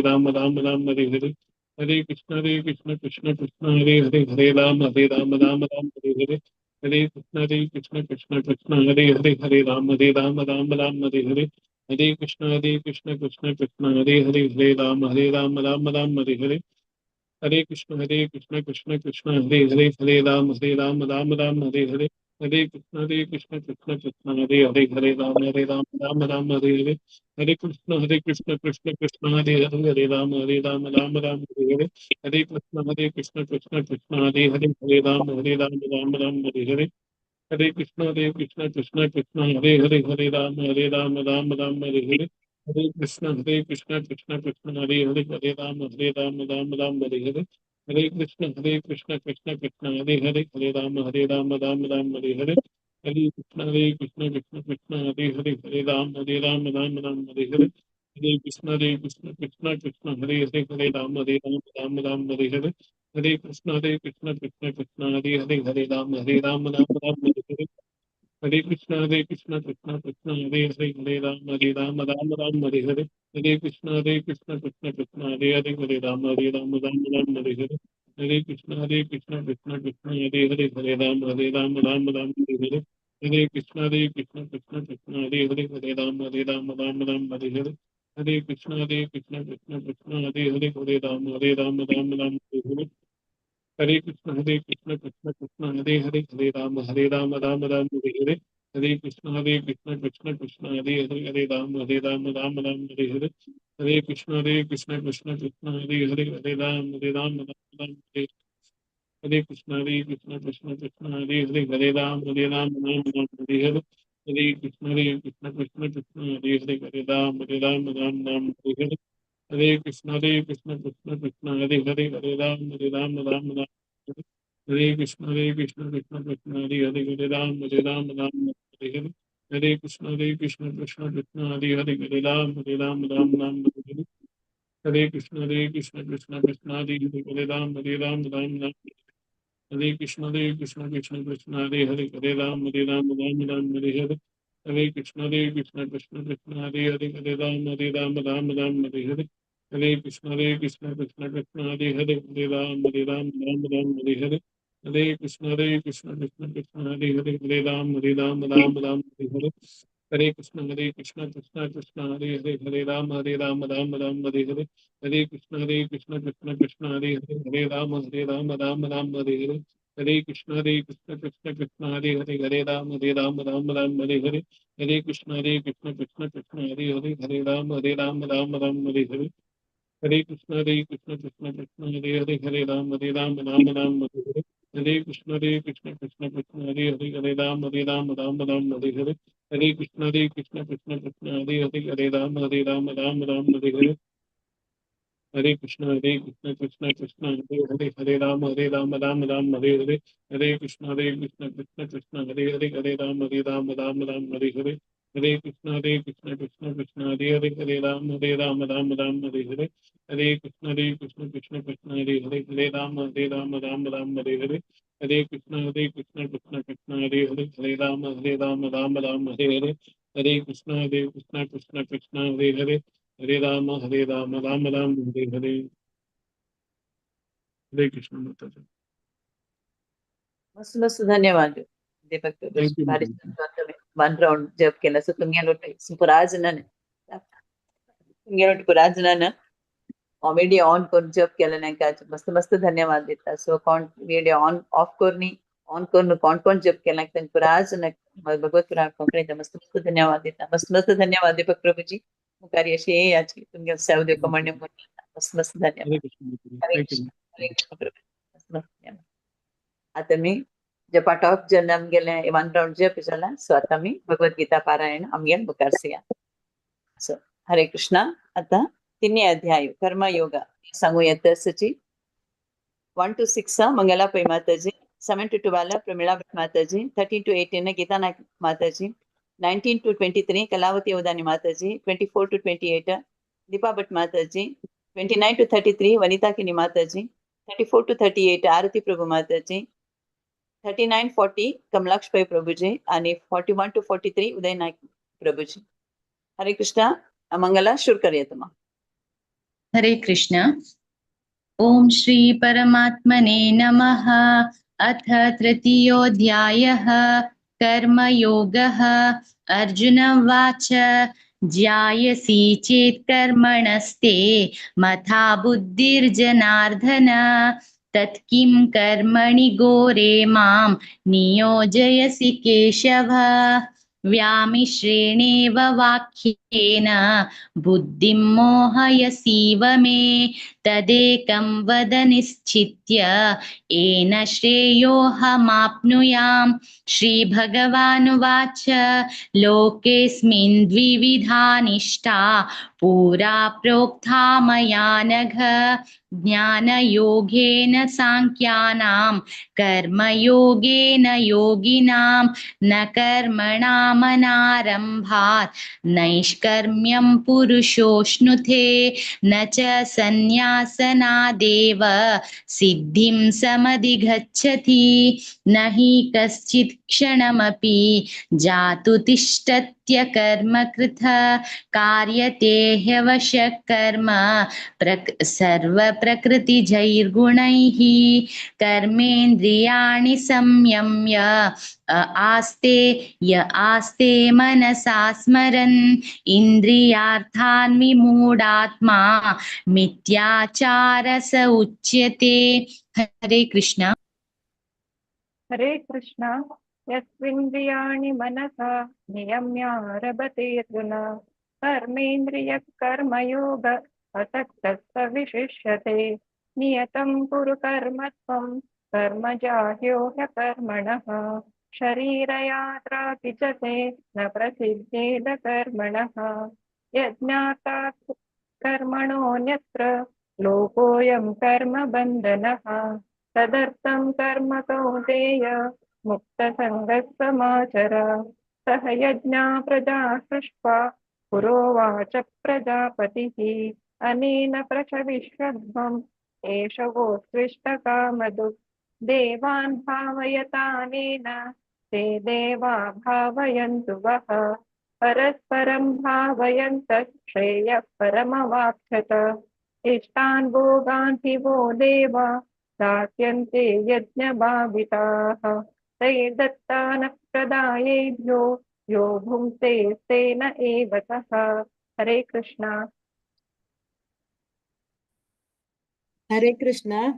राम राम राम हरे हरे। हरे कृष्ण कृष्ण कृष्ण हरे हरे, हरे राम राम राम हरे हरे। हरे कृष्ण कृष्ण कृष्ण हरे हरे, हरे राम राम राम हरे हरे। हरे कृष्ण कृष्ण कृष्ण हरे हरे, हरे राम राम राम हरे हरे। हरे कृष्ण कृष्ण कृष्ण हरे हरे, हरे राम राम राम हरे हरे। हरे कृष्ण कृष्ण कृष्ण हरे हरे, हरे राम राम राम हरे हरे। हरे कृष्ण कृष्ण कृष्ण हरे हरे, हरे राम राम राम हरे हरे। हरे कृष्ण कृष्ण कृष्ण हरे हरे, हरे राम राम राम हरे हरे। हरे कृष्ण कृष्ण कृष्ण हरे हरे, हरे राम राम राम हरे हरे। हरे कृष्ण कृष्ण कृष्ण हरे हरे, हरे राम राम राम हरे हरे। हरे कृष्ण कृष्ण कृष्ण हरे हरे, हरे राम राम राम हरे हरे। हरे कृष्ण कृष्ण कृष्ण हरे हरे, हरे राम राम राम हरे हरे। हरे कृष्ण कृष्ण कृष्ण हरे हरे, हरे राम राम राम हरे हरे। हरे कृष्ण कृष्ण कृष्ण हरे हरे, हरे राम राम राम हरे हरे। हरे कृष्ण कृष्ण कृष्ण हरे हरे, हरे राम राम राम हरे हरे। हरे कृष्ण कृष्ण कृष्ण हरे हरे, हरे राम राम राम हरे हरे। हरे कृष्ण कृष्ण कृष्ण हरे हरे, हरे राम राम राम हरे हरे। हरे कृष्ण कृष्ण कृष्ण हरे हरे, हरे राम राम राम हरे हरे। हरे कृष्ण कृष्ण कृष्ण हरे हरे, हरे राम राम राम हरे। हरे कृष्ण कृष्ण कृष्ण हरे हरे, हरे राम राम राम हरे हरे। हरे कृष्ण कृष्ण कृष्ण हरे हरे, हरे राम राम राम हरे हरे। हरे कृष्ण कृष्ण कृष्ण हरे हरे, हरे राम राम राम हरे। हरे कृष्ण कृष्ण कृष्ण हरे हरे, हरे राम राम हरे हरे। हरे कृष्ण कृष्ण कृष्ण हरे हरे, हरे राम राम राम हरे हरे। हरे कृष्ण कृष्ण कृष्ण हरे हरे, हरे राम राम राम। हरे कृष्ण कृष्ण कृष्ण हरे हरे, हरे राम राम राम हरे हरे। हरे कृष्ण कृष्ण कृष्ण हरे हरे, हरे राम राम राम हरे हरे। हरे कृष्ण कृष्ण कृष्ण हरे हरे, हरे राम राम राम हरे हरे। हरे कृष्ण कृष्ण कृष्ण हरे हरे, हरे राम राम राम हरे हरे। हरे कृष्ण कृष्ण कृष्ण हरे हरे, हरे राम राम राम हरे हरे। हरे कृष्ण कृष्ण कृष्ण हरे हरे, हरे राम राम राम हरे हरे। हरे कृष्ण कृष्ण कृष्ण हरे हरे, हरे राम राम राम हरे हरे। हरे कृष्ण कृष्ण कृष्ण हरे हरे, हरे राम राम राम हरे हरे। हरे कृष्ण कृष्ण कृष्ण हरे हरे, हरे राम राम राम हरे हरे। हरे कृष्ण कृष्ण कृष्ण हरे हरे, हरे राम राम राम हरे हरे। हरे कृष्ण कृष्ण कृष्ण हरे हरे, हरे राम राम राम हरे हरे। हरे कृष्ण कृष्ण कृष्ण हरे हरे, हरे राम राम राम हरे हरे। हरे कृष्ण कृष्ण कृष्ण हरे हरे, हरे राम राम राम हरे हरे। हरे कृष्ण कृष्ण कृष्ण हरे हरे, हरे राम राम राम हरे हरे। हरे कृष्ण कृष्ण कृष्ण हरे हरे, हरे राम राम राम हरे हरे। हरे कृष्ण कृष्ण कृष्ण हरे हरे, हरे राम राम राम हरे हरे। हरे कृष्ण कृष्ण कृष्ण हरे हरे, हरे राम राम राम हरे हरे। हरे कृष्ण माता जी। मस्त मस्त धन्यवाद दीपक. Thank you. भारी वन राउंड जप केला. सो तुमगेलो पुरा जणांनी, तुमगेलो पुरा जणांना व्हिडिओ ऑन करून जप केला नाही का, मस्त मस्त धन्यवाद दिता. सो कोण व्हिडिओ ऑन ऑफ करून ऑन करून कोण कोण जप केला तांकां पुरा जणांक भगवत पुराण कोंकणीचा मस्त मस्त धन्यवाद दिता. मस्त मस्त धन्यवाद दीपक प्रभूजी. मुखार अशी येयाची तुमगे सेवा दिवपाक मांडणे मस्त मस्त धन्यवाद. हरे कृष्ण. हरे thank you. Krishna, Hare Krishna Prabhu. मस्त मस्त धन्यवाद. आता मी जपा टॉप जेन्ना आमगेले वन राउंड जप जाला, सो आता आमी भगवत गीता पारायण आमगे मुखार सुया. सो हरे कृष्णा. आता तिन्ही अध्याय कर्मयोग सांगू येता सची 1 to 6 Mangala Pai Mataji, 7 to 12 Pramila Bhat Mataji, 13 to 18 Geeta Naik Mataji, 19 to 23 Kalavati Avadhani Mataji, 24 to 28 Deepa Bhat Mataji, 29 to 33 Vanita Kini Mataji, 34 to 38 Arati Prabhu Mataji, 39 40 Kamlaksh Pai Prabhuji आणि 41 to 43 Uday Naik Prabhuji. Hare Krishna. Mangala सुरू करूया तुम्हा. हरे कृष्ण. ॐ श्री परमात्मने नमः. अथ तृतीयोऽध्यायः कर्मयोगः. अर्जुन उवाच, ज्यायसि चेत् कर्मणस्ते मथा बुद्धिर्जनार्दन, तत्किं कर्मणि घोरे मां नियोजयसि केशव. व्यामिश्रेणेव वाक्येन बुद्धिं मोहयसीव मे, तदेकं वद निश्चित्य येन श्रेयोऽहमाप्नुयाम्. श्रीभगवानुवाच, लोकेऽस्मिन् द्विविधा निष्ठा पुरा प्रोक्ता मया नघ, ज्ञानयोगेन साङ्ख्यानां कर्मयोगेन योगिनां. न कर्मणामनारम्भात् नैष्कर्म्यं पुरुषोऽश्नुते, न च सन्न्यासनादेव सिद्धिं समधिगच्छति. न हि कश्चित् क्षणमपि जातु तिष्ठत्य कर्मकृत, कार्यते ह्यवशः कर्म सर्वप्रकृतिजैर्गुणैः. कर्मेन्द्रियाणि संयम्य आस्ते य आस्ते मनसा स्मरन्, इन्द्रियार्थान् विमूढात्मा मिथ्याचार स उच्यते. हरे कृष्ण। हरे कृष्णा। यस्विन्द्रियाणि मनसा नियम्यारभते अर्जुन कर्मेन्द्रिय कर्मयोग असक्तः स विशिष्यते। नियतं कुरु कर्म त्वं कर्म जाह्यो ह्यकर्मणः। शरीरयात्रापि च ते न प्रसिद्धेद कर्मणः। यज्ञाता कर्मणोऽन्यत्र लोकोऽयं कर्मबन्धनः। तदर्थं कर्म कौन्तेय मुक्तसङ्गः समाचर। सह यज्ञा प्रजा सृष्ट्वा पुरोवाच प्रजापतिः। अनेन प्रशविष्वध्वम् एष वोत्सृष्टकामधुक्। देवान् भावयतानेन ते देवा भावयन्तु वः। परस्परं भावयन्तः श्रेयः परमवाप्स्यत। इष्टान् भोगान् हि वो देवा दास्यन्ते यज्ञभाविताः। तैर्दत्तानः प्रदायेभ्यो यो भुङ्क्ते तेन एव सः। हरे कृष्णा। हरे कृष्ण।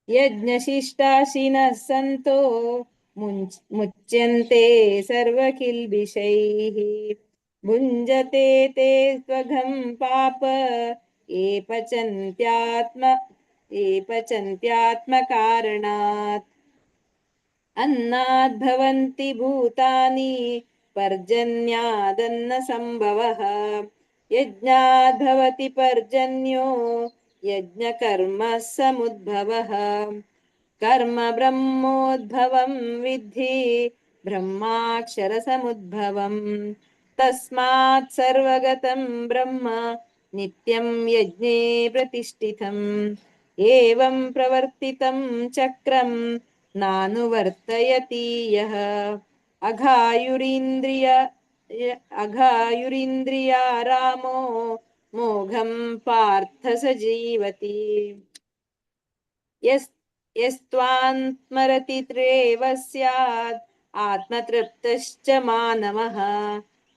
यज्ञशिष्टाशिनः सन्तो मुच्यन्ते सर्वकिल्बिषैः। भुञ्जते ते त्वघं पाप ये पचन्त्यात्मकारणात्। अन्नाद् भवन्ति भूतानि पर्जन्यादन्नसम्भवः। यज्ञाद् भवति पर्जन्यो यज्ञकर्म समुद्भवः। कर्म ब्रह्मोद्भवं विद्धि ब्रह्माक्षरसमुद्भवम्। तस्मात् सर्वगतं ब्रह्म नित्यं यज्ञे प्रतिष्ठितम्। एवं प्रवर्तितं चक्रं नानुवर्तयति यः। अघायुरिन्द्रिया रामो मोघं पार्थ स जीवति। यस्त्वान्स्मरति त्रेव स्यात् आत्मतृप्तश्च मानवः।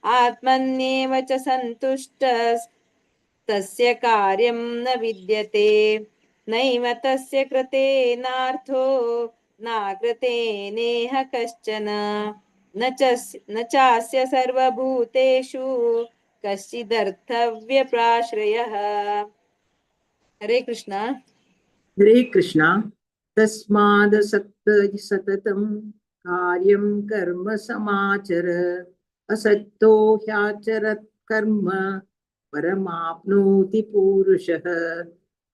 आत्मन्येव च सन्तुष्टस्तस्य कार्यं न विद्यते। नैव तस्य कृते नार्थो नाकृते नेह कश्चन। न चास्य सर्वभूतेषु कश्चिदर्थव्यप्राश्रयः। हरे कृष्णा। हरे कृष्णा। तस्मादसक्त सततं कार्यं कर्म समाचर। असक्तो ह्याचरत् कर्म परमाप्नोति पुरुषः।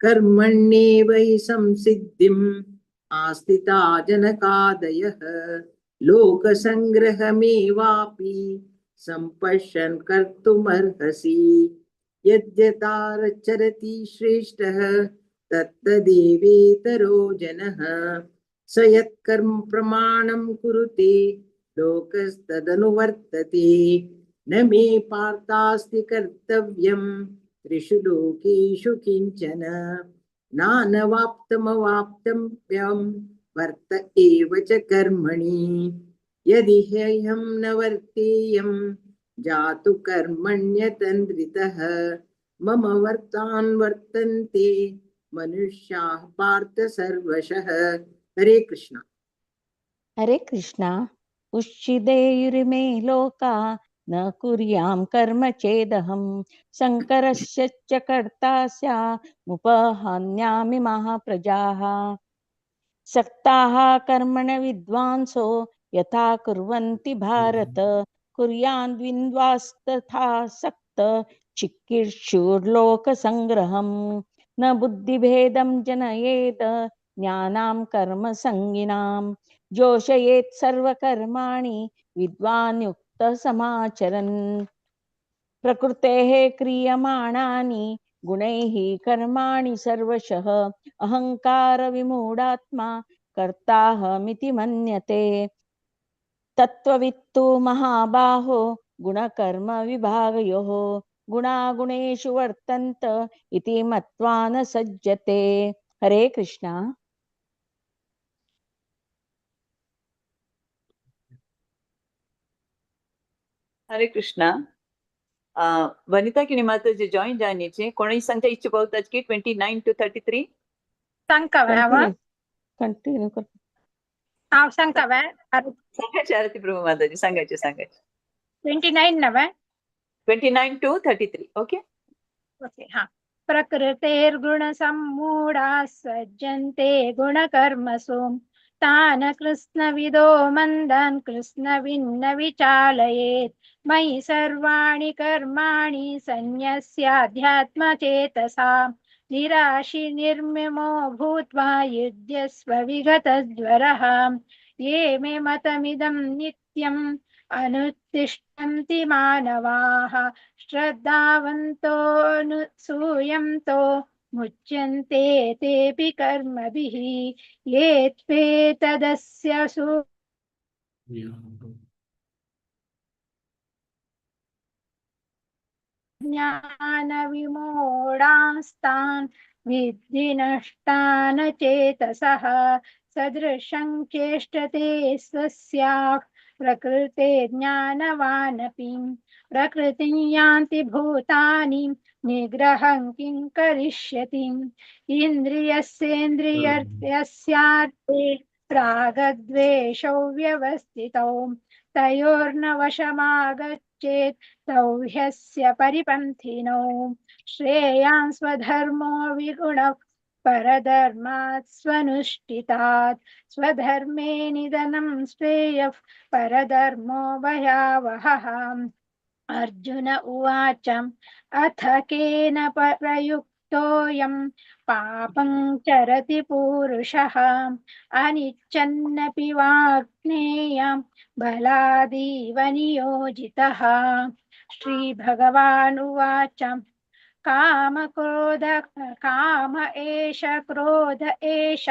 कर्मण्येव हि संसिद्धिम् आस्थिता जनकादयः। लोकसङ्ग्रहमेवापि सम्पश्यन् कर्तुमर्हसि। यद्यतारचरति श्रेष्ठः तत्तदेवेतरो जनः। स यत्कर्म प्रमाणं कुरुते लोकस्तदनुवर्तते। न मे पार्थास्ति कर्तव्यं त्रिषु लोकेषु किञ्चन। नानवाप्तमवाप्तव्यं वर्त एव च कर्मणि। यदि ह्यहं न वर्तेयं जातु कर्मण्यतन्द्रितः। मम वर्तान् वर्तन्ते मनुष्याः पार्थ सर्वशः। हरे कृष्णा। हरे कृष्णा। उच्छिदेयुरिमे लोका न कुर्यां कर्म चेदहं। शङ्करस्य च कर्ता स्यामुपहन्यामि महाप्रजाः। सक्ताः कर्मण विद्वांसो यथा कुर्वन्ति भारत। कुर्यान् द्विन्द्वास्तथा सक्त चिकीर्षुर्लोकसङ्ग्रहम्। न बुद्धिभेदं जनयेद ज्ञानां कर्म संगिनां। जोषयेत् सर्वकर्माणि विद्वान् युक्तः समाचरन्। प्रकृतेः क्रियमाणानि गुणैः कर्माणि सर्वशः। अहंकार विमूढात्मा कर्ताहमिति मन्यते। तत्त्ववित्तु महाबाहो गुणकर्म विभागयोः। गुणागुणेषु वर्तन्त इति मत्वा न सज्जते। हरे कृष्णा। हरे कृष्णा। वनिता किणी माताजी जॉईन जायनीची कोणी सांगता इच्छा पावताच की 29 to 33 सांग का? कंटिन्यू कर. हांव सांगता वे. सांगायचे आरती प्रभू माताजी, सांगायचे सांगायचे. 29 नवे. 29 to 33. Okay. Okay, हा. प्रकृतेर्गुणसम्मूढाः सज्जन्ते गुणकर्मसु तान् कृत्स्नविदो मन्दान् कृत्स्नविन्न विचालयेत्. मयि सर्वाणि कर्माणि सन्न्यस्याध्यात्मचेतसा निराशि निर्ममो भूत्वा युध्यस्व विगतज्वरः. ये मे मतमिदं नित्यम् अनुतिष्ठन्ति मानवाः श्रद्धावन्तोऽनुसूयन्तो मुच्यन्ते तेऽपि कर्मभिः. ये त्वेतदस्य ज्ञानविमूढांस्तान् विद्धि नष्टान् चेतसः. सदृशं चेष्टते स्वस्याः प्रकृते ज्ञानवानपि. प्रकृतिं यान्ति भूतानि निग्रहं किं करिष्यति. इन्द्रियस्येन्द्रियस्यार्थे रागद्वेषौ व्यवस्थितौ तयोर्न वशमागच्छेत् तौ ह्यस्य परिपन्थिनौ. श्रेयान् स्वधर्मो विगुणः परधर्मात् स्वनुष्ठितात्. स्वधर्मे निधनं श्रेयः परधर्मो भयावहः. अर्जुन उवाच अथ केन प्रयुक्तोऽयं पापं चरति पुरुषः. अनिच्छन्नपि वाग्नेयं बलादीव नियोजितः. श्रीभगवानुवाच काम क्रोध काम एष क्रोध एष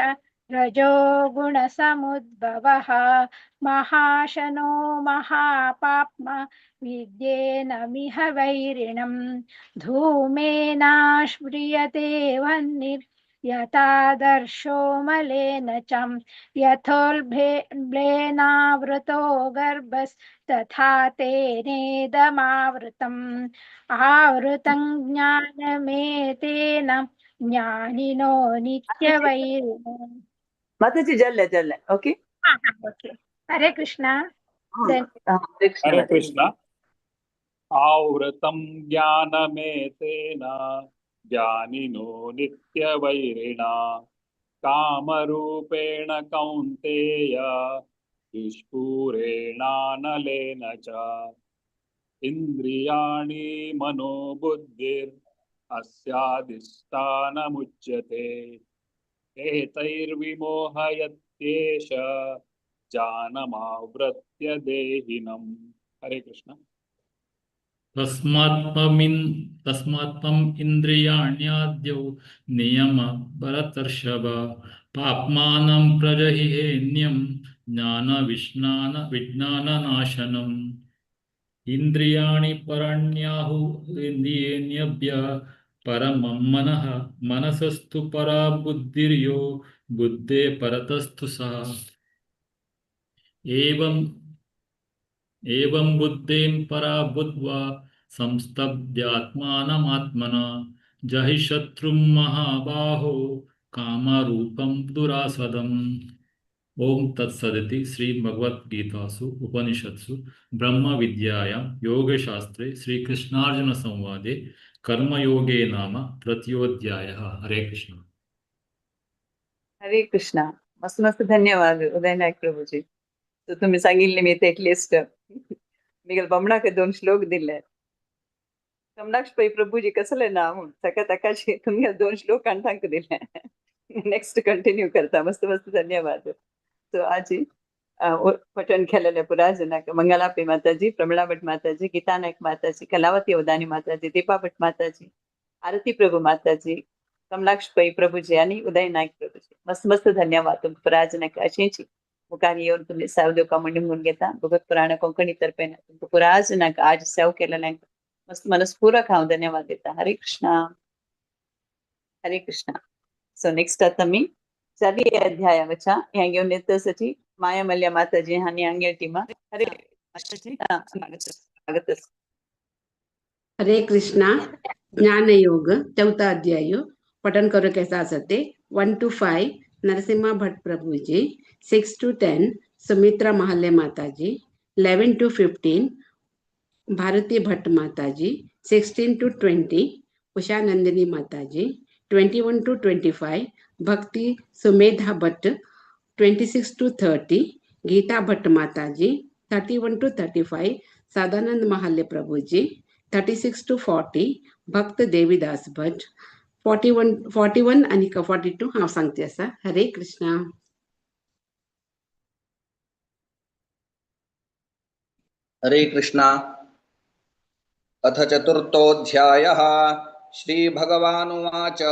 रजो गुणसमुद्भवः. महाशनो महापाप्मा विद्येनमिह वैरिणं. धूमेनाश्रियते वह्निर्यथादर्शो मलेन च. यथोल्बेनावृतो गर्भस्तथा तेनेदमावृतम्. आवृतं ज्ञानमेतेन ज्ञानिनो नित्यवैरिणो. माताजी जल्ले जल्ले. ओके. ओके. हरे कृष्णा. हरे कृष्ण हरे माताजी. कृष्ण. आवृतं ज्ञानमेतेन ज्ञानिनो नित्यवैरिणा. कामरूपेण कौन्तेय दुष्पूरेणानलेन च. इन्द्रियाणि मनोबुद्धिर् अस्याधिष्ठानमुच्यते. एतैर्विमोहयत्येष जानमावृत्य देहिनम्. हरे कृष्ण. तस्मात्त्वम् इन्द्रियाण्याद्यौ नियम भरतर्षभ पाप्मानं प्रजहिहेन्यं ज्ञान विज्ञान विज्ञाननाशनम्. इन्द्रियाणि पराण्याहु इन्द्रियेण्यभ्य परमं मनः मनसस्तु परा बुद्धिर्यो बुद्धे परतस्तु सः. एवं एवं बुद्धिं परा बुद्ध्वा संस्तभ्यात्मानमात्मना जहि शत्रुं महाबाहो कामरूपं दुरासदम्. ओम तत्सदिति श्री भगवद्गीतासु उपनिषत्सु ब्रह्म विद्यायां योगशास्त्रे श्री कृष्णार्जुन संवादे कर्मयोगे नाम तृतीयोऽध्यायः. हरे कृष्ण. हरे कृष्ण. मस्त मस्त धन्यवाद उदय नायक प्रभूजी. तर तुम्ही सांगितले मी ते लिस्ट मी बमणाक दोन श्लोक दिले. कमलाक्ष पै प्रभूजी कसले ना म्हणून सकाळ ताकाशी तुम्ही दोन श्लोक आणि तांकां दिले. नेक्स्ट कंटिन्यू करता. मस्त मस्त धन्यवाद. सो आजी पठण केलेले पुरा जनाक मंगलापी माताजी, प्रमिळा भट माताजी, गीता नायक माताजी, कलावती अवधानी माताजी, दीपा भट माताजी, आरती प्रभू माताजी, कमलाक्ष पै प्रभूजी आणि उदय नायक प्रभूजी. मस्त मस्त धन्यवाद तुमकां पुरा जनाक. अशीच मुखार येवन तुमी सेव दिवपा म्हणून म्हणून घेता. भगवत पुराण कोंकणी तर्फे तुमकां पुरा जनाक आज सेव केलेल्यांक मस्त मनस्पूर्वक हांव धन्यवाद दिता. हरे कृष्णा. हरे कृष्णा. सो नेक्स्ट आता मी चारी अध्याय वचा ह्या घेवन येतसाठी माया मल्ल्या माताजी आणि आंगेल टीमा. हरे स्वागत. हरे कृष्णा. ज्ञान योग चौथा अध्याय पठन करो कैसा आसा ते 1 to 5. Narasimha Bhatt Prabhuji, 6 to 10 Sumitra Mahalya Mataji, 11 to 15 Bharati Bhatt Mataji, 16 to 20 Usha Nandini Mataji, 21 to 25 Bhakti Sumedha Bhatt, 26 to 30 Geeta Bhatt Mataji, 31 to 35 Sadanand Mahalya Prabhuji, 36 to 40 Bhakt Devidas Bhatt, 41 आणि 42 हांव सांगती आसा. हरे कृष्णा. हरे कृष्णा. अथ चतुर्थोऽध्यायः. श्रीभगवानुवाच.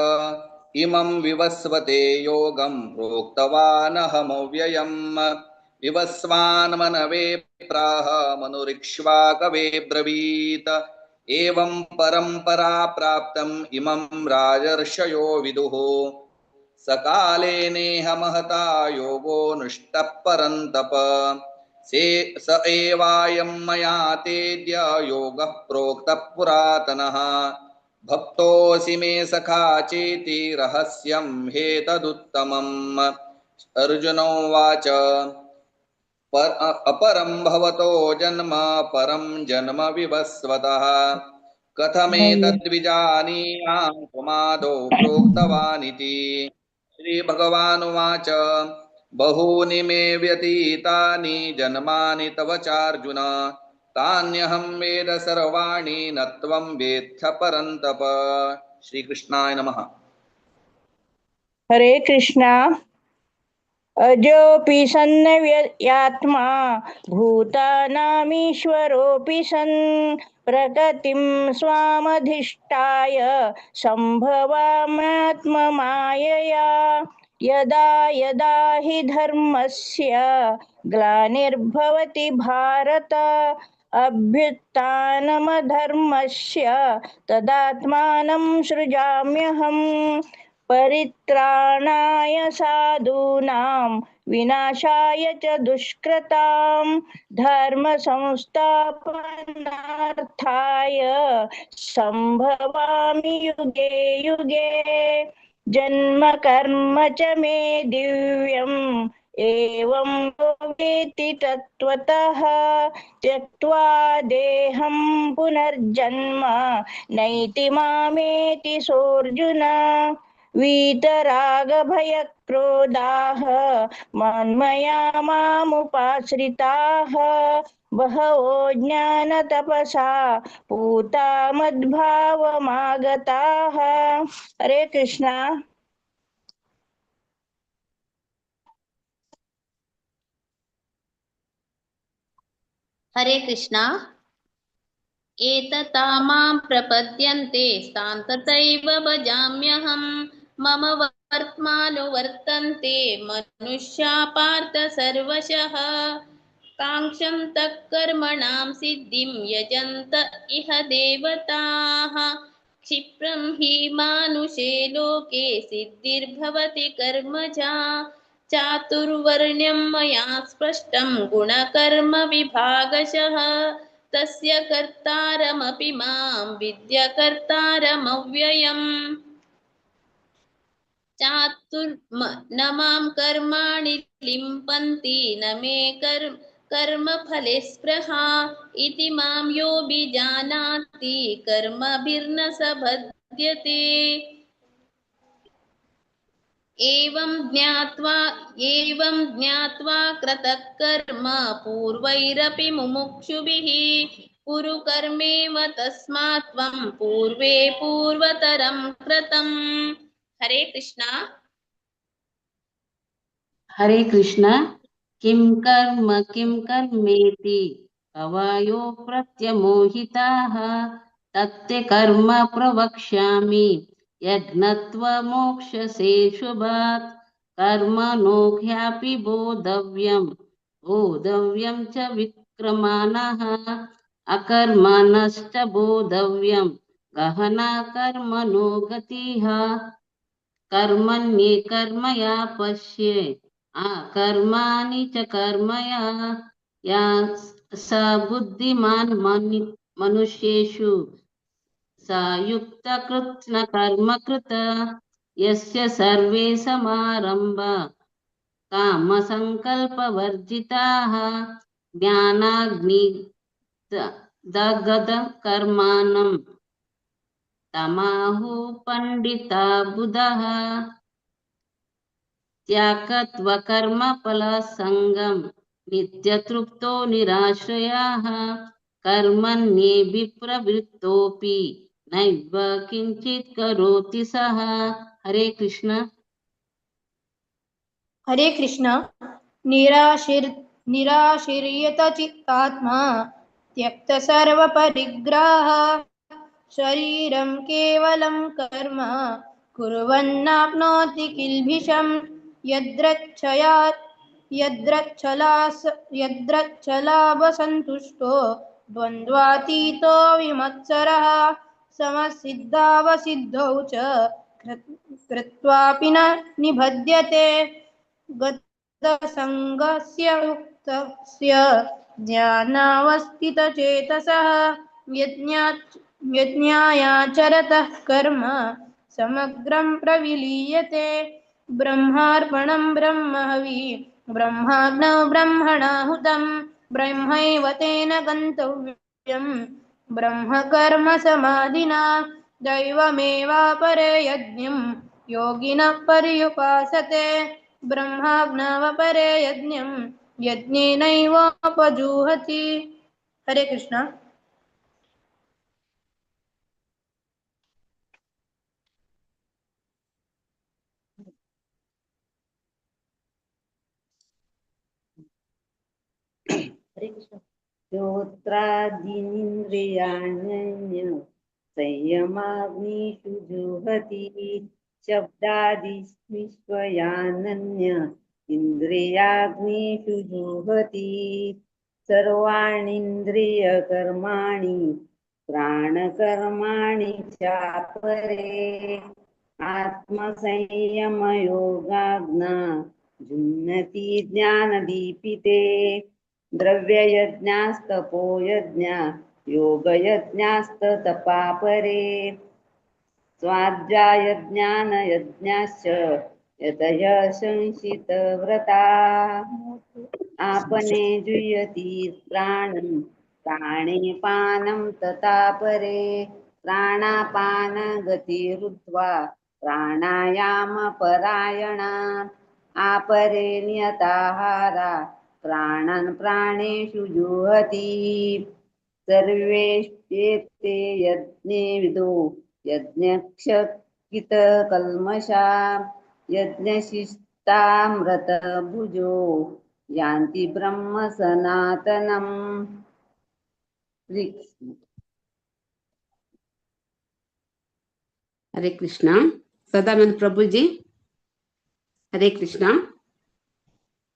इमं विवस्वते योगं प्रोक्तवानहमव्ययम्. विवस्वान् मनवे प्राह मनुरिक्ष्वाकवे ब्रवीत. एवं परंपरा प्राप्तम् इमं राजर्षयो विदुः. सकाले नेह महता योगो नुष्टः परन्तप. स एवायं मया तेद्य योगः प्रोक्तः पुरातनः. भक्तोऽसि मे सखा चेति रहस्यं हेतदुत्तमम्. अर्जुन उवाच. अपरं भवतो जन्म परं जन्म विवस्वतः. कथमेतद्विजानीयां त्वमादौ प्रोक्तवानिति. श्रीभगवानुवाच. बहूनि मे व्यतीतानि जन्मानि तव चार्जुन. तान्यहं वेद सर्वाणि न त्वं वेत्थ परन्तप. श्रीकृष्णाय नमः. हरे कृष्णा. अजोऽपि सन्नव्ययात्मा भूतानामीश्वरोऽपि सन् प्रकृतिं स्वामधिष्ठाय सम्भवाम्यात्ममायया. यदा यदा हि धर्मस्य ग्लानिर्भवति भारत अभ्युत्थानमधर्मस्य तदात्मानं सृजाम्यहम्. परित्राणाय साधूनां विनाशाय च दुष्कृतां धर्म संस्थापनार्थाय संभवामि युगे युगे. जन्म कर्म च मे दिव्यम् एवं वेति तत्त्वतः. त्यक्त्वा देहं पुनर्जन्म नैति मामेति सोऽर्जुन. वीतरागभयक्रोधाः मन्मया मामुपाश्रिताः बहवो ज्ञानतपसा पूता मद्भावमागताः. हरे कृष्णा. हरे कृष्णा. एतता मां प्रपद्यन्ते तान् तथैव भजाम्यहं. मम वर्त्मानुवर्तन्ते मनुष्या पार्थ सर्वशः. काङ्क्षन्तः कर्मणां सिद्धिं यजन्त इह देवताः. क्षिप्रं हि मानुषे लोके सिद्धिर्भवति कर्मजा. चातुर्वर्ण्यं मया स्पष्टं गुणकर्म विभागशः. तस्य कर्तारमपि मां विद्य कर्तारमव्ययम्. न मां कर्माणि लिम्पन्ति न मे कर्मफले स्पृहा. इति मां योऽभिजानाति कर्मभिर्न स बध्यते. एवं ज्ञात्वा कृतकर्म पूर्वैरपि मुमुक्षुभिः. कुरु कर्मेव तस्मात् त्वं पूर्वे पूर्वतरं कृतम्. हरे कृष्णा. हरे कृष्णा. किं कर्म किं कर्मेति कवयो प्रत्यमोहिताः. तत्ते कर्म प्रवक्ष्यामि यज्ञत्वमोक्षसे शुभात्. कर्मणो ह्यापि बोधव्यं बोधव्यं च विक्रमाणः. अकर्मणश्च बोधव्यं गहना कर्मणो गतिः. कर्मण्ये कर्मया पश्ये आकर्माणि च कर्मया. या स बुद्धिमान् मनुष्येषु स युक्तकृत्स्नकर्मकृत. यस्य सर्वे समारम्भा कामसङ्कल्पवर्जिताः ज्ञानाग्नि दगधकर्माणं तमाहु पण्डिता बुधः। त्यागत्वकर्मफलसङ्गं नित्यतृप्तो निराश्रयाः कर्मण्ये विप्रवृत्तोऽपि नैव किञ्चित् करोति सः। हरे कृष्ण। हरे कृष्ण। निराशीर्यत चित्तात्मा त्यक्त सर्वपरिग्रह शरीरं केवलं कर्म कुर्वन्नाप्नोति किल्बिषं यद्रच्छलाभसन्तुष्टो द्वन्द्वातीतो विमत्सरः समसिद्धावसिद्धौ च कृत्वापि न निबध्यते। गतसङ्गस्य युक्तस्य ज्ञानावस्थितचेतसः यज्ञायाचरतः कर्म समग्रं प्रविलीयते। ब्रह्मार्पणं ब्रह्महवि ब्रह्माग्नौ ब्रह्मणाहुतं ब्रह्मैव तेन गन्तव्यं ब्रह्मकर्म समाधिना दैवमेवापरे यज्ञं योगिनः पर्युपासते। ब्रह्माग्नावपरे यज्ञं यज्ञेनैवोपजुहति। हरे कृष्ण। हरे कृष्ण। श्रोत्रादीनिन्द्रियाण्यन्य संयमाग्निषु जुहति शब्दादिविषयानन्य इन्द्रियाग्निषु जुहति। सर्वाणीन्द्रियकर्माणि प्राणकर्माणि चापरे आत्मसंयमयोगाग्ना जुह्नति ज्ञानदीपिते। द्रव्ययज्ञास्तपोयज्ञा योगयज्ञास्तपापरे स्वाध्यायज्ञानयज्ञाश्च यतय संशितव्रता। आपने जुयति प्राणं प्राणे पानं तथा परे प्राणापानगतिरुद्ध्वा प्राणायामपरायणा आपरे नियताहारा प्राणान् प्राणेषु जुहति। सर्वेष्वेते यज्ञे विदो यज्ञक्षकितकल्मषा यज्ञशिष्टामृतभुजो यान्ति ब्रह्म सनातनम्। हरे कृष्णा। सदानंद प्रभु जी। हरे कृष्णा।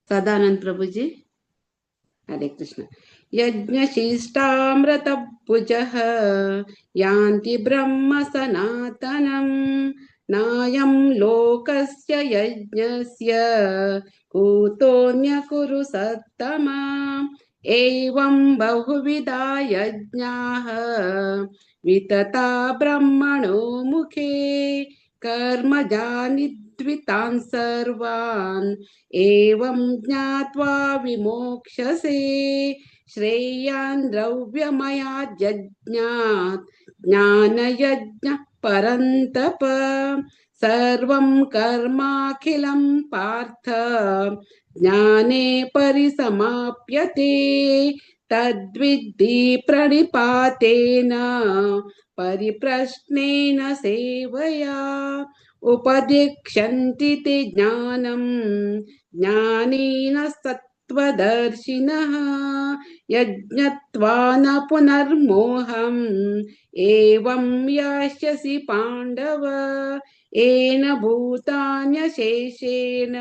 सदानंद प्रभु जी। हरे कृष्ण। यज्ञशिष्टामृतभुजः यान्ति ब्रह्म सनातनम्। नायं लोकस्य यज्ञस्य कुतोऽन्य कुरु सत्तमा। एवं बहुविधा यज्ञाः वितता ब्रह्मणो मुखे कर्मजानि द्वितान् सर्वान् एवं ज्ञात्वा विमोक्षसे। श्रेयान् द्रव्यमयाद् यज्ञात् ज्ञानयज्ञ परन्तप। सर्वं कर्माखिलं पार्थ ज्ञाने परिसमाप्यते। तद्विद्धि प्रणिपातेन परिप्रश्नेन सेवया उपदेक्ष्यन्ति ते ज्ञानं ज्ञानेन सत्त्वदर्शिनः। यज्ञत्वा न पुनर्मोहम् एवं यास्यसि पाण्डव। येन भूतान्यशेषेण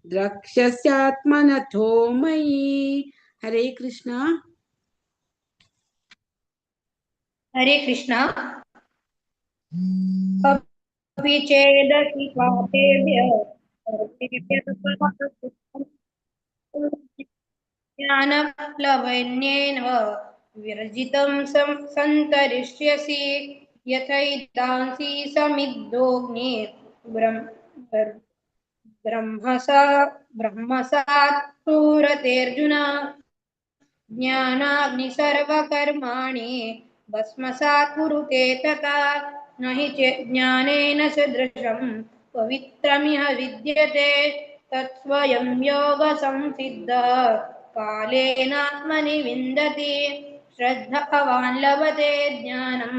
द्रक्ष्यस्यात्मनथो मयि। हरे कृष्णा। हरे कृष्णा। अपि चेदसि पापेभ्यः ज्ञानप्लवन्येन विरजितं सन्तरिष्यसि। यथैदांसि समिद्धोऽग्निः ब्रह्म ब्रह्मसात् पूरतेऽर्जुन ज्ञानाग्नि सर्वकर्माणि भस्मसात् कुरुते तथा न हि ज्ञानेन सदृशं पवित्रमिह विद्यते तत्स्वयं योगसंसिद्धः कालेनात्मनि विन्दति श्रद्धावान् लभते ज्ञानं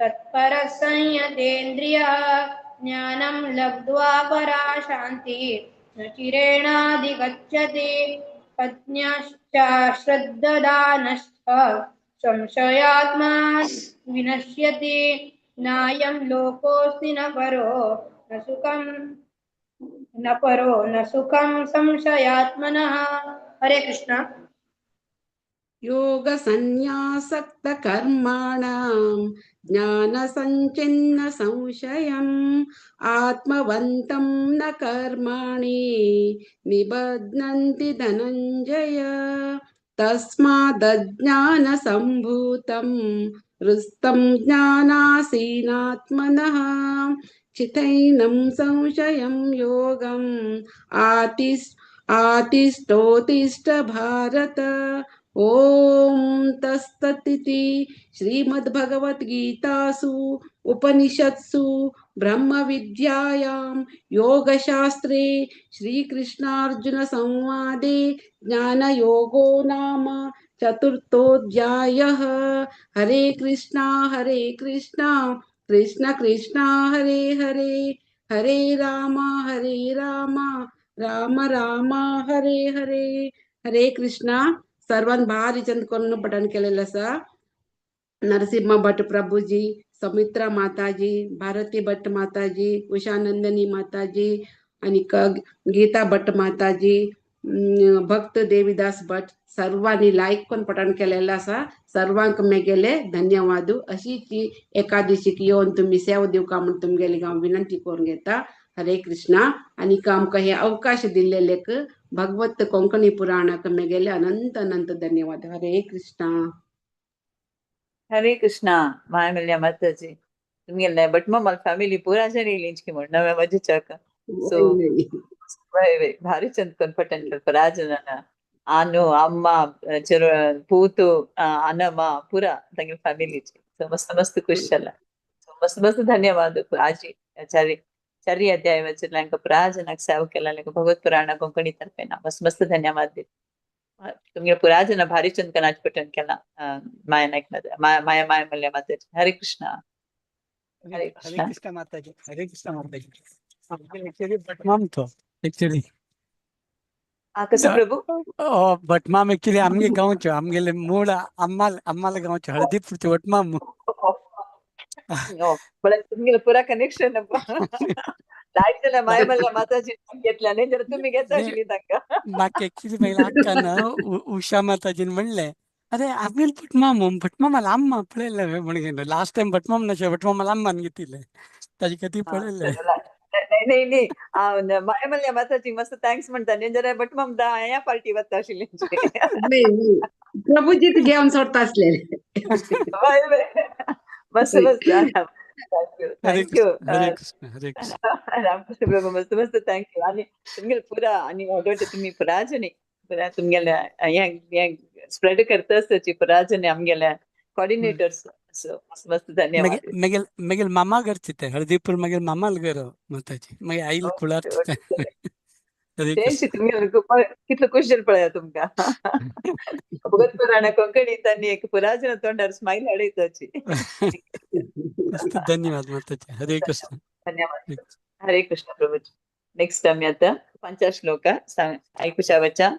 तत्परः संयतेन्द्रियः ज्ञानं लब्ध्वा परा शान्तिः न चिरेणाधिगच्छति अज्ञश्च श्रद्ददानश्च संशयात्मा विनश्यति नायं लोकोऽस्ति न परो न सुखं न परो न सुखं संशयात्मनः। हरे कृष्ण। योगसन्न्यासक्तकर्माणां ज्ञानसञ्चिन्न संशयम् आत्मवन्तं न कर्माणि निबध्नन्ति धनञ्जय तस्मादज्ञानसम्भूतं हृस्तं ज्ञानासीनात्मनः चितैनं संशयं योगम् आतिष्ठोतिष्ठ भारत। ॐ तत्सदिति श्रीमद्भगवद्गीतासु उपनिषत्सु ब्रह्मविद्यायां योगशास्त्रे श्रीकृष्णार्जुन संवादे ज्ञानयोगो नाम चतुर्थोऽध्यायः। हरे कृष्णा कृष्ण कृष्ण हरे हरे, हरे राम राम राम हरे हरे। हरे कृष्णा। सर्वांक भारी चंद करून पठण केलेलं आसा। नरसिंह भट्ट प्रभुजी, सुमित्रा माताजी, भारती भट्ट माताजी, उषानंदनी माताजी आणि गीता भट्ट माताजी, भक्त देवीदास भट्ट सर्वांनी लायक करून पठण केलेलं आसा। सर्वांक मेगेले धन्यवाद। अशीच एकादशीक येवन तुमी सेवा दिवका म्हूण तुमगेली हांव विनंती करून घेता। हरे कृष्णा। आणि आमकां हे अवकाश दिल्लेलेक भगवत कोंकणी पुराणाक मेगेले अनंत अनंत धन्यवाद। हरे कृष्णा। हरे कृष्णा। मायामल्या माताजी तुमगेले बट मम्मा फॅमिली पुरा जण येयली इंचकी म्हण नव्या मजेच्याक सो भारी चंद करून पठण केलें पुरा आनु अम्मा चेरो पूतु अनमा पुरा तांगेले फॅमिलीची सो मस्त मस्त खुश जाला। सो मस्त मस्त धन्यवाद आजी चारी चारी अध्याय वाचिल्ल्यांक पुरा जनाक सेवा केल्ल्यांक भगवत पुराणा कोंकणी तर्फे मस्त मस्त धन्यवाद दिता। तुमगे पुरा जन भारी चंद करून पठण केलां माया नायक माया माया माया माताजी। हरे कृष्णा। हरे हरे कृष्णा। कृष्ण माताजी। हरे कृष्ण माताजी। एक्चुअली भटमाम तो एक्चुअली कसं प्रभू भटमाम एक्चुअली आमगे गांवचो, आमगेले मूळ आम्माल आम्माल गांवचो हळदीपूरचे भटमाम। पण तुमगेले पुरा कनेक्शन लायक जाल्यार माया मल्ल्या माताजी घेतल्या न्ही जाल्यार तुमी घेता आशिल्ली तांकां। म्हाका एक्चुअली मागीर आक्कान उषा माताजीन म्हणलें अरे आमगेले भटमाम भटमामाला अम्मा पळयलें म्हण लास्ट टायम भटमाम नाशिल्लें, भटमामाला अम्मान घेतिल्लें ताजे खातीर पळयलें। नाही नाही नाही माया मल्ल्या माताजी मस्त thanks म्हणटा न्ही जाल्यार भटमाम दा ह्या पार्टी वता आशिल्ली। प्रभुजीत घेवन सोडता आसलेले। मस्त मस्त thank you thank you Hare Krishna. Hare Krishna. Ramakrishna Prabhu मस्त मस्त thank you. आणि तुमगेले पुरा आणि ऑडोटे तुम्ही पुरा जणी पुरा तुमगेले हें स्प्रेड करता आसताची पुरा जणी आमगेले कोऑर्डिनेटर्स सो मस्त मस्त धन्यवाद। मेगेल मेगेल मामा घरचे ते हळदीपूर मेगेल मामाल घर माताजी, मागीर आईल कुळार। हरे तेंच कृष्ण। तुमगेले कितलो खुश जालें पळया तुमकां भगवत पुराणा कोंकणीत आनी एक पुरा जण तोंडार स्मायल हाडयताची। मस्त धन्यवाद माताजी। हरे कृष्ण। धन्यवाद। हरे कृष्ण प्रभुजी। नेक्स्ट आमी आता पंचा श्लोक आयकुच्या वचा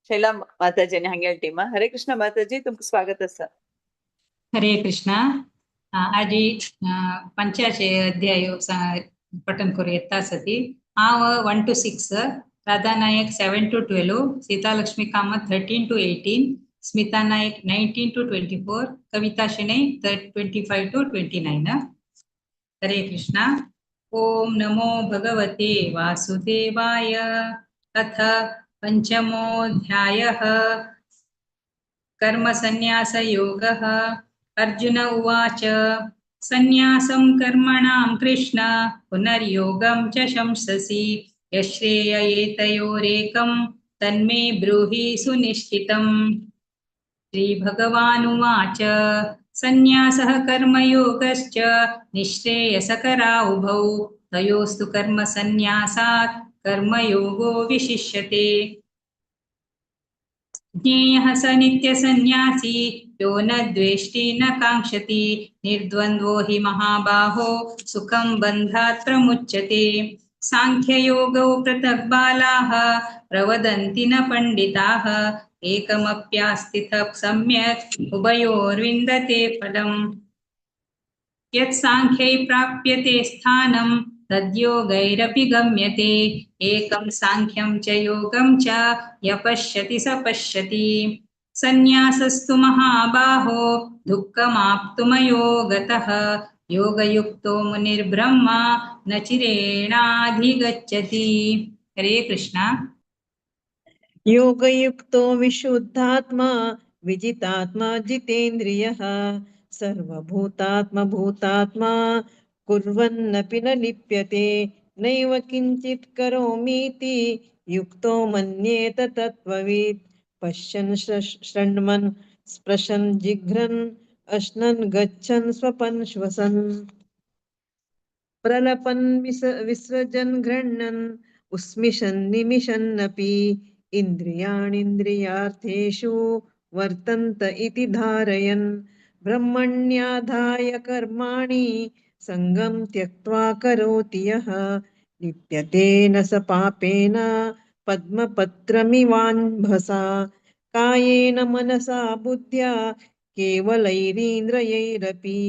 शैला माताजी आनी हांगेल टीमा। हरे कृष्ण माताजी, तुमकां स्वागत आसा। हरे कृष्णा। आजी पंचाशे अध्याय पठन करूं येता आसती। हांव 1 to 6, Radha Naik 7 to 12, Sitalakshmi Kamat 13 to 18, Smita Naik 19 to 24, Kavita Shenoy 25 to 29। Hare Krishna. Om नमो भगवते वासुदेवाय। अथ पंचमोऽध्यायः कर्मसन्न्यासयोगः। अर्जुन उवाच। सन्न्यासं कर्मणां कृष्ण पुनर्योगं च शंससि। यश्रेय एतयोरेकं तन्मे ब्रूहि सुनिश्चितम्। श्रीभगवानुवाच सन्न्यासः कर्मयोगश्च निःश्रेयसकरा उभौ तयोस्तु कर्मसन्न्यासात् कर्मयोगो विशिष्यते। ज्ञेयः स नित्यसन्न्यासी यो न द्वेष्टि न काङ्क्षति निर्द्वन्द्वो हि महाबाहो सुखं बन्धात् प्रमुच्यते। सांख्ययोगौ पृथक् बालाः प्रवदन्ति न पण्डिताः एकमप्यास्थितः सम्यक् उभयोर्विन्दते फलम्। यत् सांख्यै प्राप्यते स्थानं तद्योगैरपि गम्यते एकं सांख्यं च योगं च यः पश्यति स पश्यति। सन्न्यासस्तु महाबाहो दुःखमाप्तुमयो गतः योगयुक्तो मुनिर्ब्रह्मा न चिरेणाधिगच्छति। हरे कृष्णा। योगयुक्तो विशुद्धात्मा विजितात्मा जितेन्द्रियः सर्वभूतात्मभूतात्मा कुर्वन्नपि न लिप्यते नैव किञ्चित् करोमीति युक्तो मन्येत तत्त्ववित्। पश्यन् शृण्वन् स्पृशन् जिघ्रन् अश्नन् गच्छन् स्वपन् श्वसन् प्रलपन् विसृजन् गृह्णन् उस्मिषन् निमिषन्नपि इन्द्रियाणीन्द्रियार्थेषु वर्तन्त इति धारयन्। ब्रह्मण्याधाय कर्माणि सङ्गं त्यक्त्वा करोति यः लिप्यते न स पापेन पद्मपत्रमिवाम्भसा। कायेन मनसा बुद्ध्या केवलैरिन्द्रियैरपि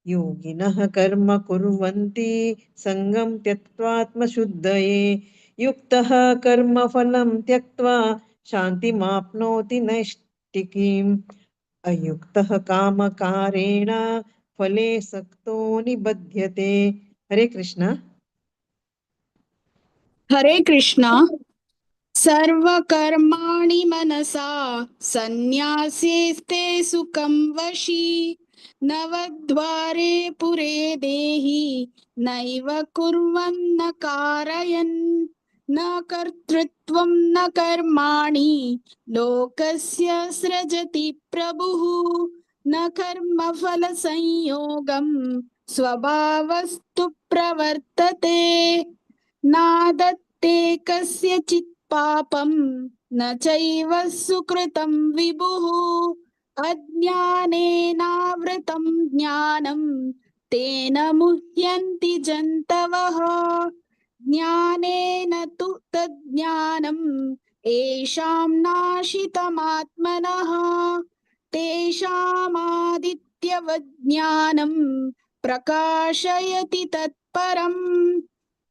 योगिनः कर्म कुर्वन्ति सङ्गं त्यक्त्वात्मशुद्धये। युक्तः कर्मफलं त्यक्त्वा शान्तिमाप्नोति नैष्टिकीम्। अयुक्तः कामकारेण फले सक्तो निबध्यते। हरे कृष्णा। हरे कृष्णा। सर्वकर्माणि मनसा सन्न्यासेस्ते सुखं वशी नवद्वारे पुरे देहि नैव कुर्वन् न कारयन् न कर्तृत्वं न कर्माणि लोकस्य सृजति प्रभुः न कर्मफलसंयोगं स्वभावस्तु प्रवर्तते। नादत्ते कस्यचित् पापं न चैव सुकृतं विभुः अज्ञानेनावृतं ज्ञानं तेन मुह्यन्ति जन्तवः। ज्ञानेन तु तज्ज्ञानं येषां नाशितमात्मनः तेषामादित्यवज्ञानं प्रकाशयति तत्परम्।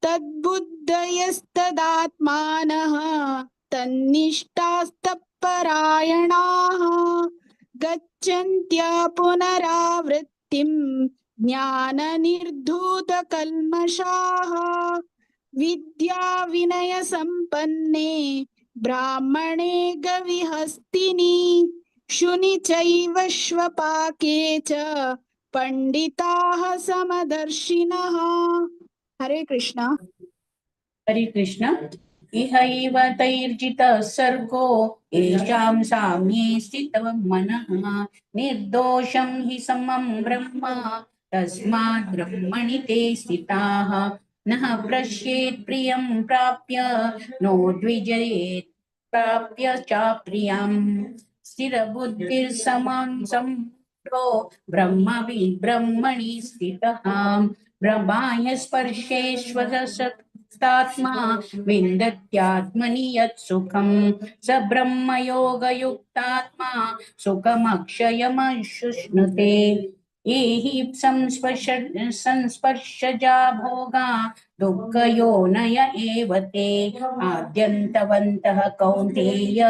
तद्बुद्धयस्तदात्मानः तन्निष्ठास्तत्परायणाः गच्छन्त्य पुनरावृत्तिं ज्ञाननिर्धूतकल्मषाः। विद्याविनयसम्पन्ने ब्राह्मणे गविहस्तिनि शुनि चैव श्वपाके च पण्डिताः समदर्शिनः। हरे कृष्णा। हरे कृष्णा। इहैव तैर्जितः सर्गो येषां साम्ये स्थितं मनः निर्दोषं हि समं ब्रह्म तस्मात् ब्रह्मणि ते स्थिताः। न पश्येत् प्रियं प्राप्य नो द्विजयेत् प्राप्य चाप्रियं। स्थिरबुद्धिर्समां सम्मूढो ब्रह्मविद् ब्रह्मणि स्थितः। ब्रह्माय स्पर्शेष्वसक्तात्मा विन्दत्यात्मनि यत् सुखं स ब्रह्मयोगयुक्तात्मा सुखमक्षयमश्नुते। ये हि संस्पर्शजा भोगा दुःखयोनय एव ते आद्यन्तवन्तः कौन्तेय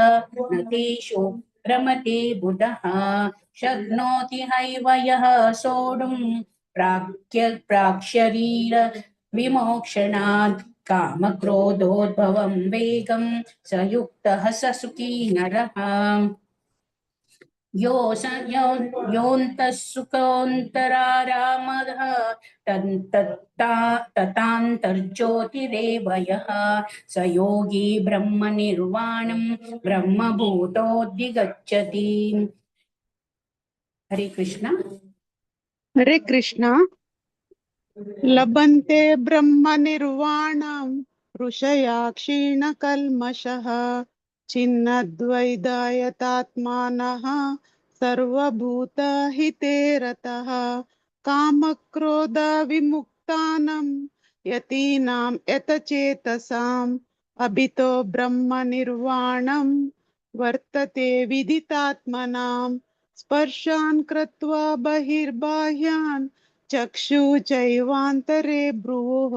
न तेषु रमते बुधः। शक्नोति हैव यः सोढुं प्राक्शरीर विमोक्षणात् कामक्रोधोद्भवं वेगं स युक्तः स सुखी नरः। यो योऽन्तः सुखोऽन्तरारामः ततान्तर्ज्योतिरेव यः स योगी ब्रह्मनिर्वाणं ब्रह्मभूतोऽधिगच्छति. हरे कृष्ण. हरे कृष्ण. लभन्ते ब्रह्मनिर्वाणं ऋषया क्षीणकल्मषः छिन्नद्वैधायतात्मानः सर्वभूतहिते रतः कामक्रोधविमुक्तानं यतीनां यतचेतसाम् अभितो ब्रह्मनिर्वाणं वर्तते विदितात्मनां स्पर्शान् कृत्वा बहिर्बाह्यान् चक्षु चैवान्तरे भ्रुवोः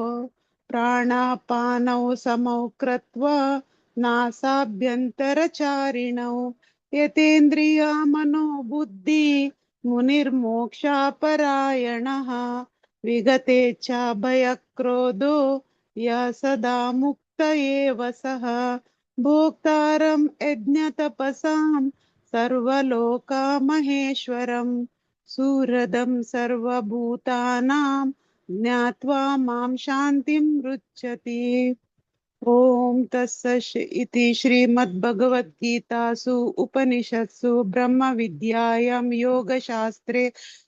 प्राणापानौ समौ कृत्वा नासाभ्यन्तरचारिणौ यतेन्द्रिया मनोबुद्धि मुनिर्मोक्षापरायणः विगते च भयक्रोधो य सदा मुक्त एव सः भोक्तारं यज्ञतपसां सर्वलोकमहेश्वरं सुहृदं सर्वभूतानां ज्ञात्वा मां शान्तिं ऋच्छति. ॐ तत्सत् इति श्रीमद्भगवद्गीतासु उपनिषत्सु ब्रह्मविद्यायां योगशास्त्रे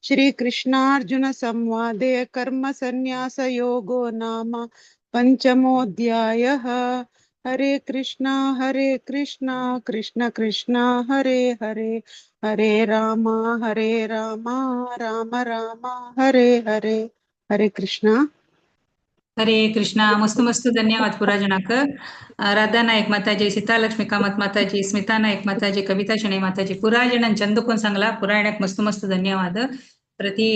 श्रीकृष्णार्जुनसंवादे कर्मसन्न्यासयोगो नाम पञ्चमोऽध्यायः. हरे कृष्णा हरे कृष्णा कृष्ण कृष्ण हरे हरे हरे राम राम राम हरे हरे. हरे कृष्णा. हरे कृष्णा. मस्त मस्त धन्यवाद पुराजनाक. राधा नायक माताजी, सीतालक्ष्मी कामत माताजी, स्मिता नायक माताजी, कविता शणे माताजी, पुराजणान चंद कोण सांगला पुरायणाक मस्त मस्त धन्यवाद. प्रति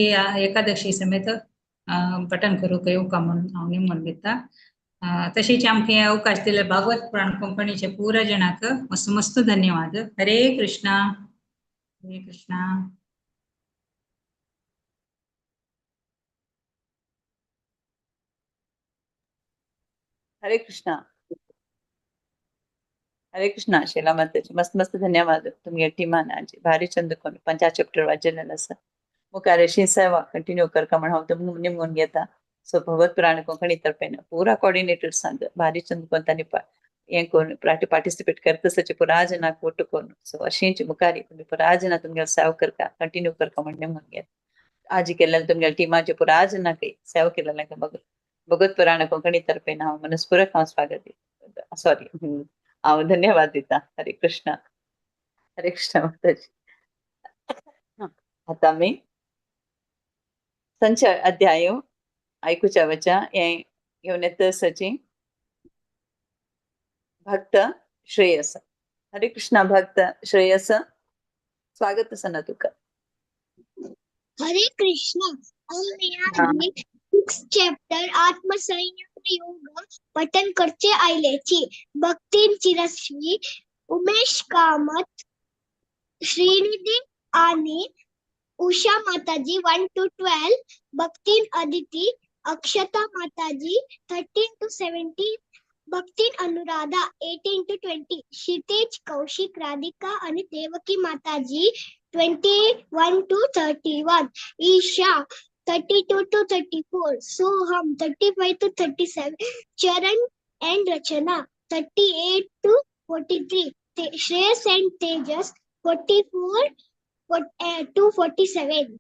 एकादशी समेत पठन करूंक येवका म्हणून हांव निमगून घेता. तशेंच आमकां हे अवकाश दिले भागवत पुराण कोंकणीचे पुराजणाक मस्त मस्त धन्यवाद. हरे कृष्णा. हरे कृष्णा. हरे कृष्णा. हरे कृष्णा. शैला माताजी मस्त मस्त धन्यवाद तुमगे टिमान आजी भारी चंद कोण पंचा चॅप्टर वाचलेलं आसा. मुखार अशी सेवा कंटिन्यू करका म्हण हांव तुमकां निमगून घेता. सो भगवत पुराण कोंकणी तर्फेन पुरा कोऑर्डिनेटर्सांक भारी चंद कोण तांणी हें करून पार्टिसिपेट करता आसचे पुरा जणांक वोट करून. सो अशीच मुखारी तुमी पुरा जणां तुमगेले सेवा करका कंटिन्यू करका म्हण निमगून घेता. आजी केल्ल्यान तुमगेल्या टिमाचे पुरा जणांक सेवा केल्ल्याक भगवत पुराण कोंकणी तर्फेन हांव मनस्पूर्वक हांव स्वागत सॉरी हांव धन्यवाद दिता. हरे कृष्णा. हरे कृष्णा माताजी. आतां आमी संच अध्याय आयकुच्या वचा हें घेवन येता आसाची भक्त श्रेयस. हरे कृष्णा भक्त श्रेयस, स्वागत आसा ना तुका. हरे कृष्णा. आमी 6 चॅप्टर आत्मसंयम योग पठन करचे आयलेची. भक्तीन चिरस्वी, उमेश कामत, श्रीनिधी आणि उषा माताजी 1 to 12, भक्तीन अदिती, अक्षता माताजी 13 to 17, भक्तीन Anuradha 18 to 20, Kshitij Kaushik Radhika आणि देवकी माताजी 21 to 31, Isha 32 to 34, Soham 35 to 37, Charan and Rachana 38 to 43, Shreyas and Tejas 44 to 47.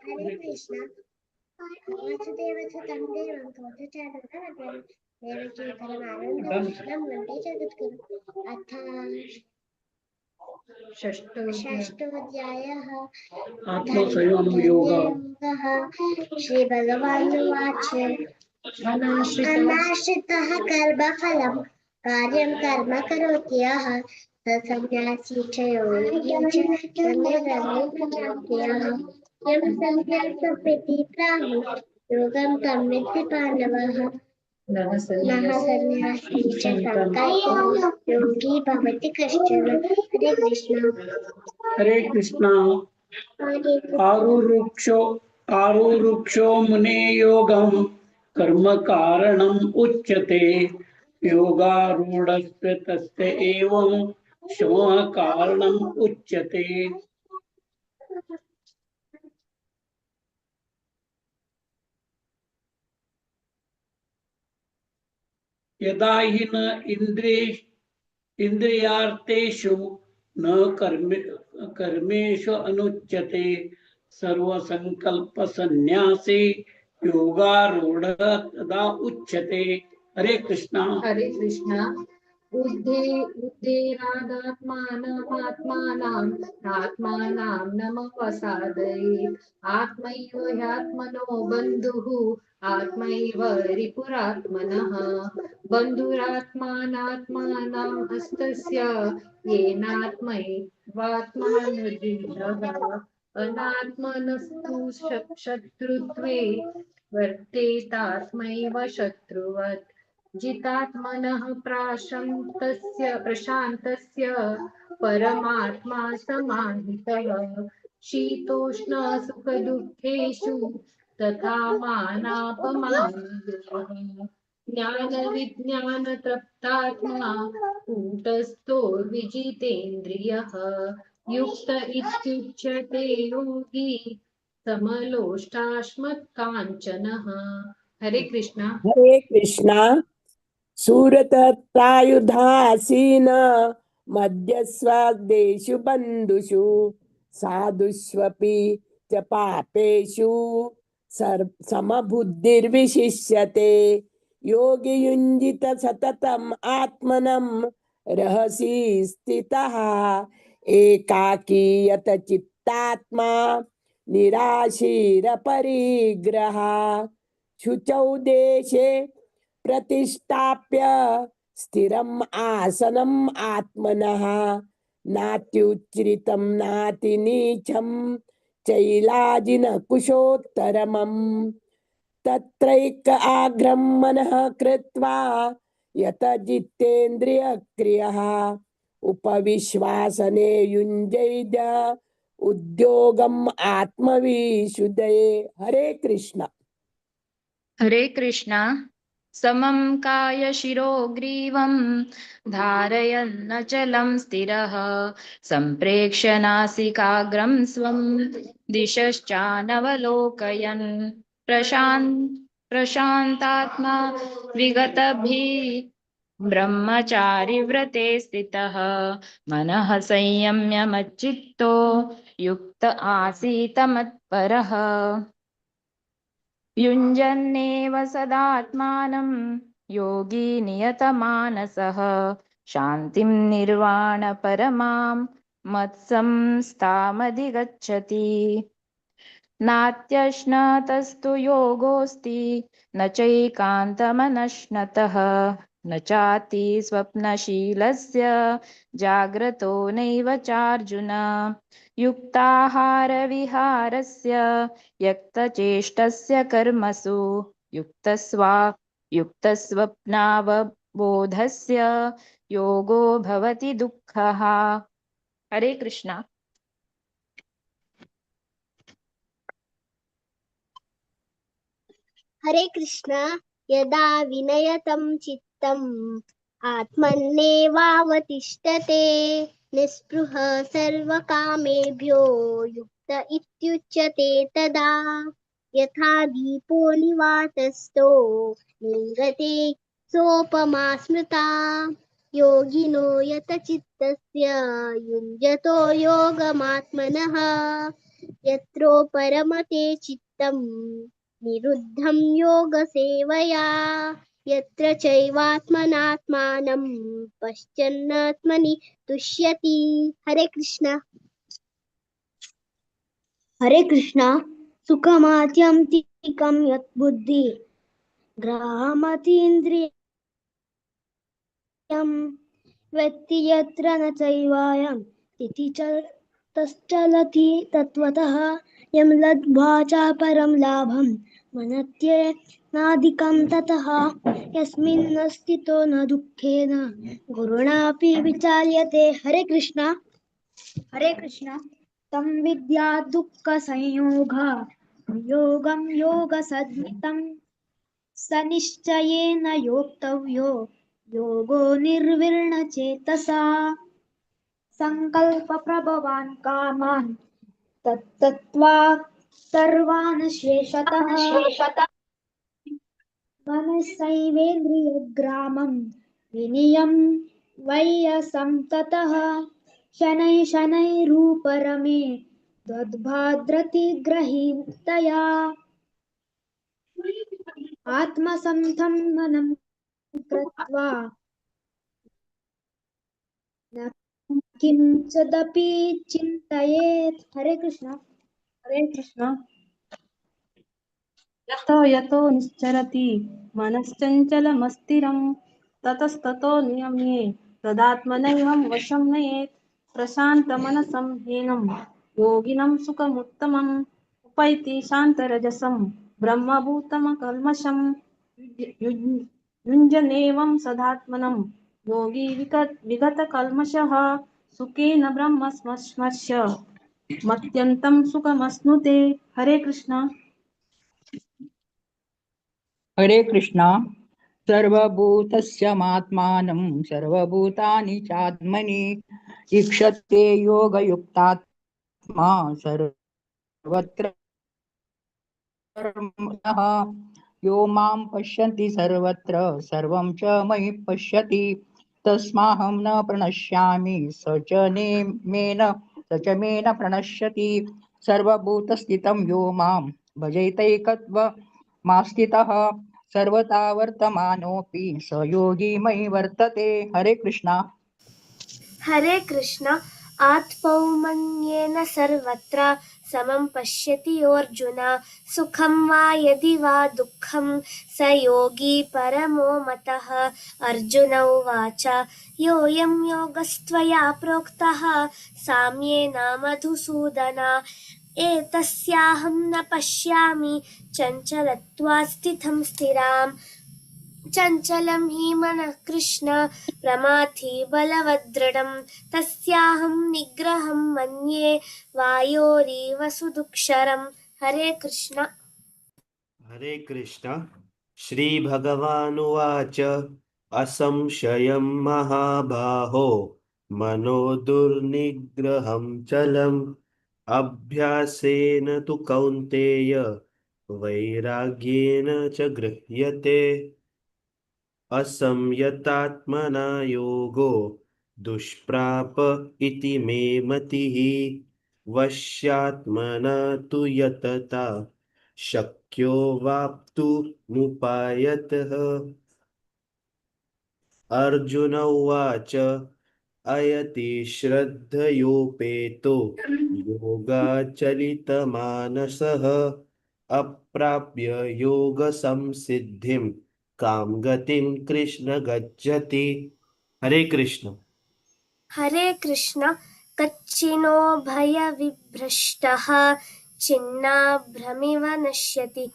Hare Krishna. Vasudeva तं देवं कौतुचानन्दवदनं देवकी परमानन्दं वन्दे जगद्गुरुम्. अथ षष्ठोऽध्यायः आत्मसंयमयोगः. श्रीभगवानुवाच. अनाश्रितः कर्मफलं कार्यं कर्म करोति यः स सन्न्यासी च योगी च सम्यग् यं सन्न्यासमिति प्राहुः योगं तं विद्धि पाण्डवः. नः सन्न्यासी च संकल्पो योगी भवति कश्चन. हरे कृष्ण. हरे कृष्ण. आरुरुक्षो मुने योगं कर्म कारणम् उच्यते। योगारूढस्य तस्य एवं शमः कारणम् उच्यते। यदा हि न इंद्रियार्थेषु न कर्मेषु अनुच्यते सर्वसंकल्प संन्यासी योगारूढ़ तदा उच्यते। हरे कृष्णा। हरे कृष्णा। उद्धेरादात्मानमात्मानाम् आत्मानां नमवसादयेत्। आत्मैव ह्यात्मनो बन्धुः आत्मैव रिपुरात्मनः। बन्धुरात्मानात्मानाम् अस्तस्य येनात्मैवात्मानुजितः। अनात्मनस्तु शत्रुत्वे वर्तेतात्मैव शत्रुवत्। जितात्मनः प्रशान्तस्य परमात्मा समाहितः। शीतोष्ण सुखदुःखेषु तथा मानापमानयोः। ज्ञानविज्ञानतृप्तात्मा कूटस्थो विजितेन्द्रियः। युक्त इत्युच्यते योगी समलोष्टाश्मत्काञ्चनः। हरे कृष्णा। हरे कृष्णा। सूरतत्रायुधासीन मध्यस्वादेषु बन्धुषु साधुष्वपि च पापेषु समबुद्धिर्विशिष्यते। योगी युञ्जित सततम् आत्मनं रहसि स्थितः एकाकी यत चित्तात्मा निराशीरपरिग्रह। शुचौ देशे प्रतिष्ठाप्य स्थिरम् आसनम् आत्मनः नात्युच्रितं नातिनीचं चैलाजिन कुशोत्तरमम्। तत्रैक आग्रं मनः कृत्वा यत जितेन्द्रियक्रियः उपविश्वासने युञ्जैद उद्योगम् आत्मविशुद्धये। हरे कृष्णा। हरे कृष्णा। समं काय शिरोग्रीवं धारयन्नचलं स्थिरः सम्प्रेक्ष्य नासिकाग्रं स्वं दिशश्चानवलोकयन्। प्रशान्तात्मा विगतभिः ब्रह्मचारि व्रते स्थितः। मनः संयम्य मच्चित्तो युक्त आसीत मत्परः। युञ्जन्नेव सदात्मानं योगी नियतमानसः शान्तिं निर्वाणपरमां मत्संस्थामधिगच्छति। नात्यश्नतस्तु योगोऽस्ति न चैकान्तमनश्नतः न चाति स्वप्नशीलस्य जाग्रतो नैव चार्जुन। युक्ताहारविहारस्य यक्तचेष्टस्य कर्मसु युक्तस्वप्नावबोधस्य योगो भवति दुःखः। हरे कृष्णा। हरे कृष्णा। यदा विनयतं चित्तम् आत्मन्नेवावतिष्ठते निस्पृह सर्वकामेभ्यो युक्त इत्युच्यते तदा। यथा दीपो निवातस्थो निङ्गते सोपमा स्मृता। योगिनो यतचित्तस्य युञ्जतो योगमात्मनः। यत्रो परमते चित्तं निरुद्धं योगसेवया। यत्र चैवात्मनात्मानं पश्यन्नात्मनि तुष्यति। हरे कृष्णा। हरे कृष्णा। सुखमात्यन्तिकं यत् बुद्धि ग्रामतीन्द्रियं वेत्ति यत्र न चैवायं इति च तश्चलति तत्त्वतः। यं लब्ध्वा च परं लाभं मनत्ये नाधिकं ततः। यस्मिन् स्थितो न दुःखेन गुरुणापि विचाल्यते। हरे कृष्णा। हरे कृष्णा। तं विद्या दुःख संयोग योगं योग सद्मितं स निश्चयेन योक्तव्यो योगो निर्विण्णचेतसा। सङ्कल्पप्रभवान् कामान् तत्तत्त्वा सर्वान् शेषतः। मनसैवेन्द्रियग्रामं विनियं वय्यसंततः। शनैः शनैरुपरमे द्वद्भाद्रतिग्रहीतया। आत्मसंस्थं मनं कृत्वा न किञ्चिदपि चिन्तयेत्। हरे कृष्ण। हरे कृष्ण। यतो यतो निश्चरति मनश्चञ्चलमस्थिरं ततस्ततो नियम्ये तदात्मनैवं वशं नयेत्। प्रशान्तमनसं हीनं योगिनं सुखमुत्तमम् उपैति शान्तरजसं ब्रह्मभूतमकल्मषं युञ्जनेवं सदात्मनं योगी विगतकल्मषः सुखेन ब्रह्म स्मश्य मत्यन्तं सुखमश्नुते। हरे कृष्ण। हरे कृष्णा। सर्वभूतस्यमात्मानं सर्वभूतानि चात्मनि ईक्षते योगयुक्तात्मा सर्वत्र यो मां पश्यन्ति सर्वत्र सर्वं च मयि पश्यति तस्माहं न प्रणश्यामि स च मेन स च मेन प्रणश्यति। सर्वभूतस्थितं यो मां भजैतैकत्वमास्थितः सर्वथा वर्तमानोऽपि स योगी मयि वर्तते। हरे कृष्णा। हरे कृष्ण। आत्मौमन्येन सर्वत्र समं पश्यति योऽर्जुन। सुखं वा यदि वा दुःखं स योगी परमो मतः। अर्जुन उवाच योऽयं योगस्त्वया प्रोक्तः साम्येन मधुसूदन। एतस्याहं न पश्यामि चञ्चलत्वात् स्थितं स्थिराम्। चञ्चलं हि मनः कृष्ण प्रमाथि बलवदृढं। तस्याहं निग्रहं मन्ये वायोरिव सुदुक्षरम्। हरे कृष्ण। हरे कृष्ण। श्री भगवानुवाच असंशयं महाबाहो मनो दुर्निग्रहं चलम् अभ्यासेन तु कौन्तेय वैराग्येन च गृह्यते। असंयतात्मना योगो दुष्प्राप इति मे मतिः। वश्यात्मना तु यतता शक्यो वाप्तुमुपायतः। अर्जुन उवाच अयति श्रद्धयोपेतो योगाचलितमानसः अप्राप्य योगसंसिद्धिं कां गतिं कृष्ण गच्छति। हरे कृष्ण। हरे कृष्ण। कच्चिनो भयविभ्रष्टः छिन्नाभ्रमिव नश्यति।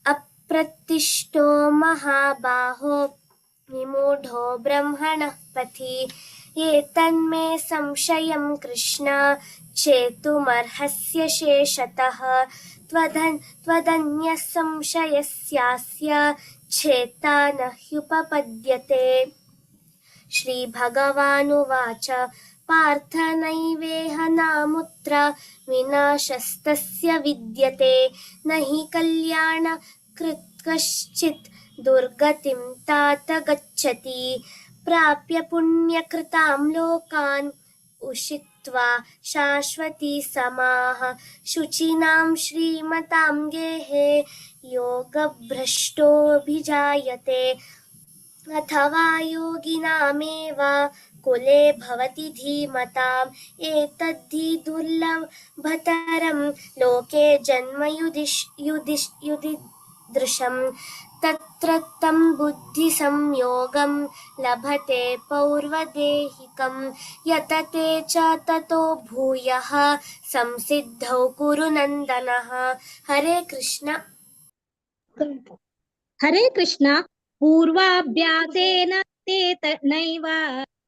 अप्रतिष्ठो महाबाहो विमूढो ब्रह्मणः पथि। एतन्मे संशयं कृष्ण चेतुमर्हस्य शेषतः। त्वदन्यः संशयस्यास्य छेत्ता न ह्युपपद्यते। श्रीभगवानुवाच पार्थ नैवेह नामुत्र विनाशस्तस्य विद्यते। न हि कल्याणकृत् कश्चित् दुर्गतिं तात गच्छति। प्राप्य पुण्यकृतां लोकान् उषित्वा शाश्वती समाः। शुचीनां श्रीमतां गेहे योगभ्रष्टोऽभिजायते। अथवा योगिनामेव कुले भवति धीमताम्। एतद्धि दुर्लभतरं लोके जन्म युधिदृशं। तत्र तं बुद्धिसंयोगं लभते पौर्वदेहिकं। यतते च ततो भूयः संसिद्धौ कुरु नन्दनः। हरे कृष्ण। हरे कृष्ण। पूर्वाभ्यासेन ते नैव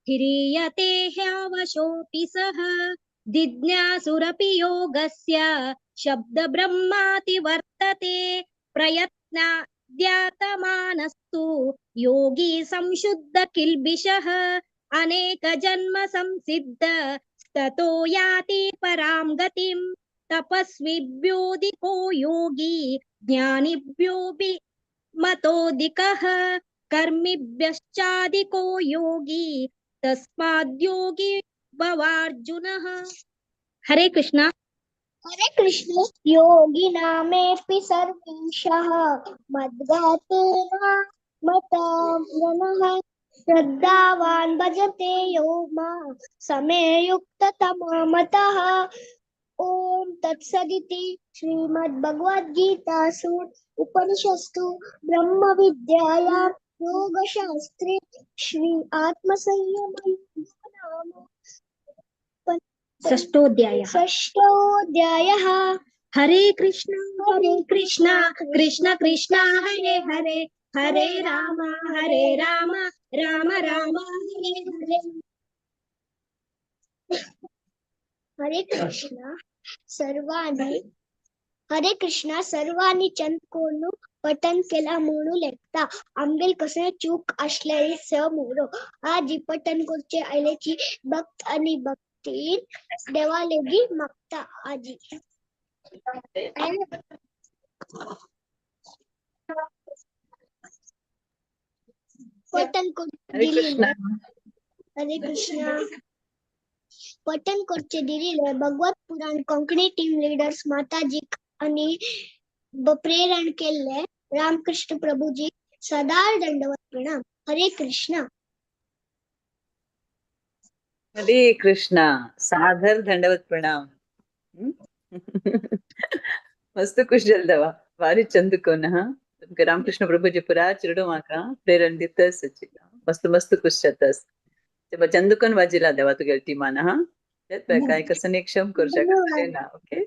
ह्रियते ह्यवशोऽपि सः। जिज्ञासुरपि योगस्य शब्दब्रह्माति वर्तते। शुद्ध्यात्मानस्तु योगी संशुद्ध किल्बिषः अनेक जन्म संसिद्ध ततो याति परां गतिं तपस्विभ्योऽधिको योगी ज्ञानिभ्योऽपि मतोऽधिकः कर्मिभ्यश्चाधिको योगी तस्माद्योगी भवार्जुनः। हरे कृष्णा। हरे कृष्ण। योगिनामेऽपि सर्वेशः मद्गतेन मतव्रणः श्रद्धावान् भजते यो मां समे युक्ततमा मतः। ॐ तत्सदिति श्रीमद्भगवद्गीतासु उपनिषत्सु ब्रह्मविद्यायां योगशास्त्रे श्री आत्मसंयमयोगो नाम षष्ठोऽध्यायः। षष्ठोऽध्यायः। हरे कृष्ण हरे कृष्ण कृष्ण कृष्ण हरे हरे हरे राम राम राम हरे हरे। हरे कृष्ण सर्वांनी हरे कृष्णा सर्वांनी चंद कोणू पठन केला म्हणू लेखता आमगेल कसं चूक असल्यारी स मोरो आजी पठन करचे आयल्याची भक्त आणि भक्ती देवालेगी मागता आजी। पठन करचे हरे दिलेले कृष्णा। हरे कृष्णा। पठन करचे दिलेले भगवत पुराण कोंकणी टीम लिडर्स माताजी आणि प्रेरण केल्ले रामकृष्ण प्रभुजी सदा दंडवत प्रणाम। हरे कृष्णा। हरे कृष्णा। सादर दंडवत प्रणाम। मस्त खुश जालें देवा, भारी चंद कोन हा तुमकां रामकृष्ण प्रभुजी पुरा चेडूं म्हाका प्रेरण दितस, मस्त मस्त खुश जातास। चंदुकन वाजिला देवा तुगेल्या टिमान हा, काय कसं एक क्षम करू शकता ना। ओके,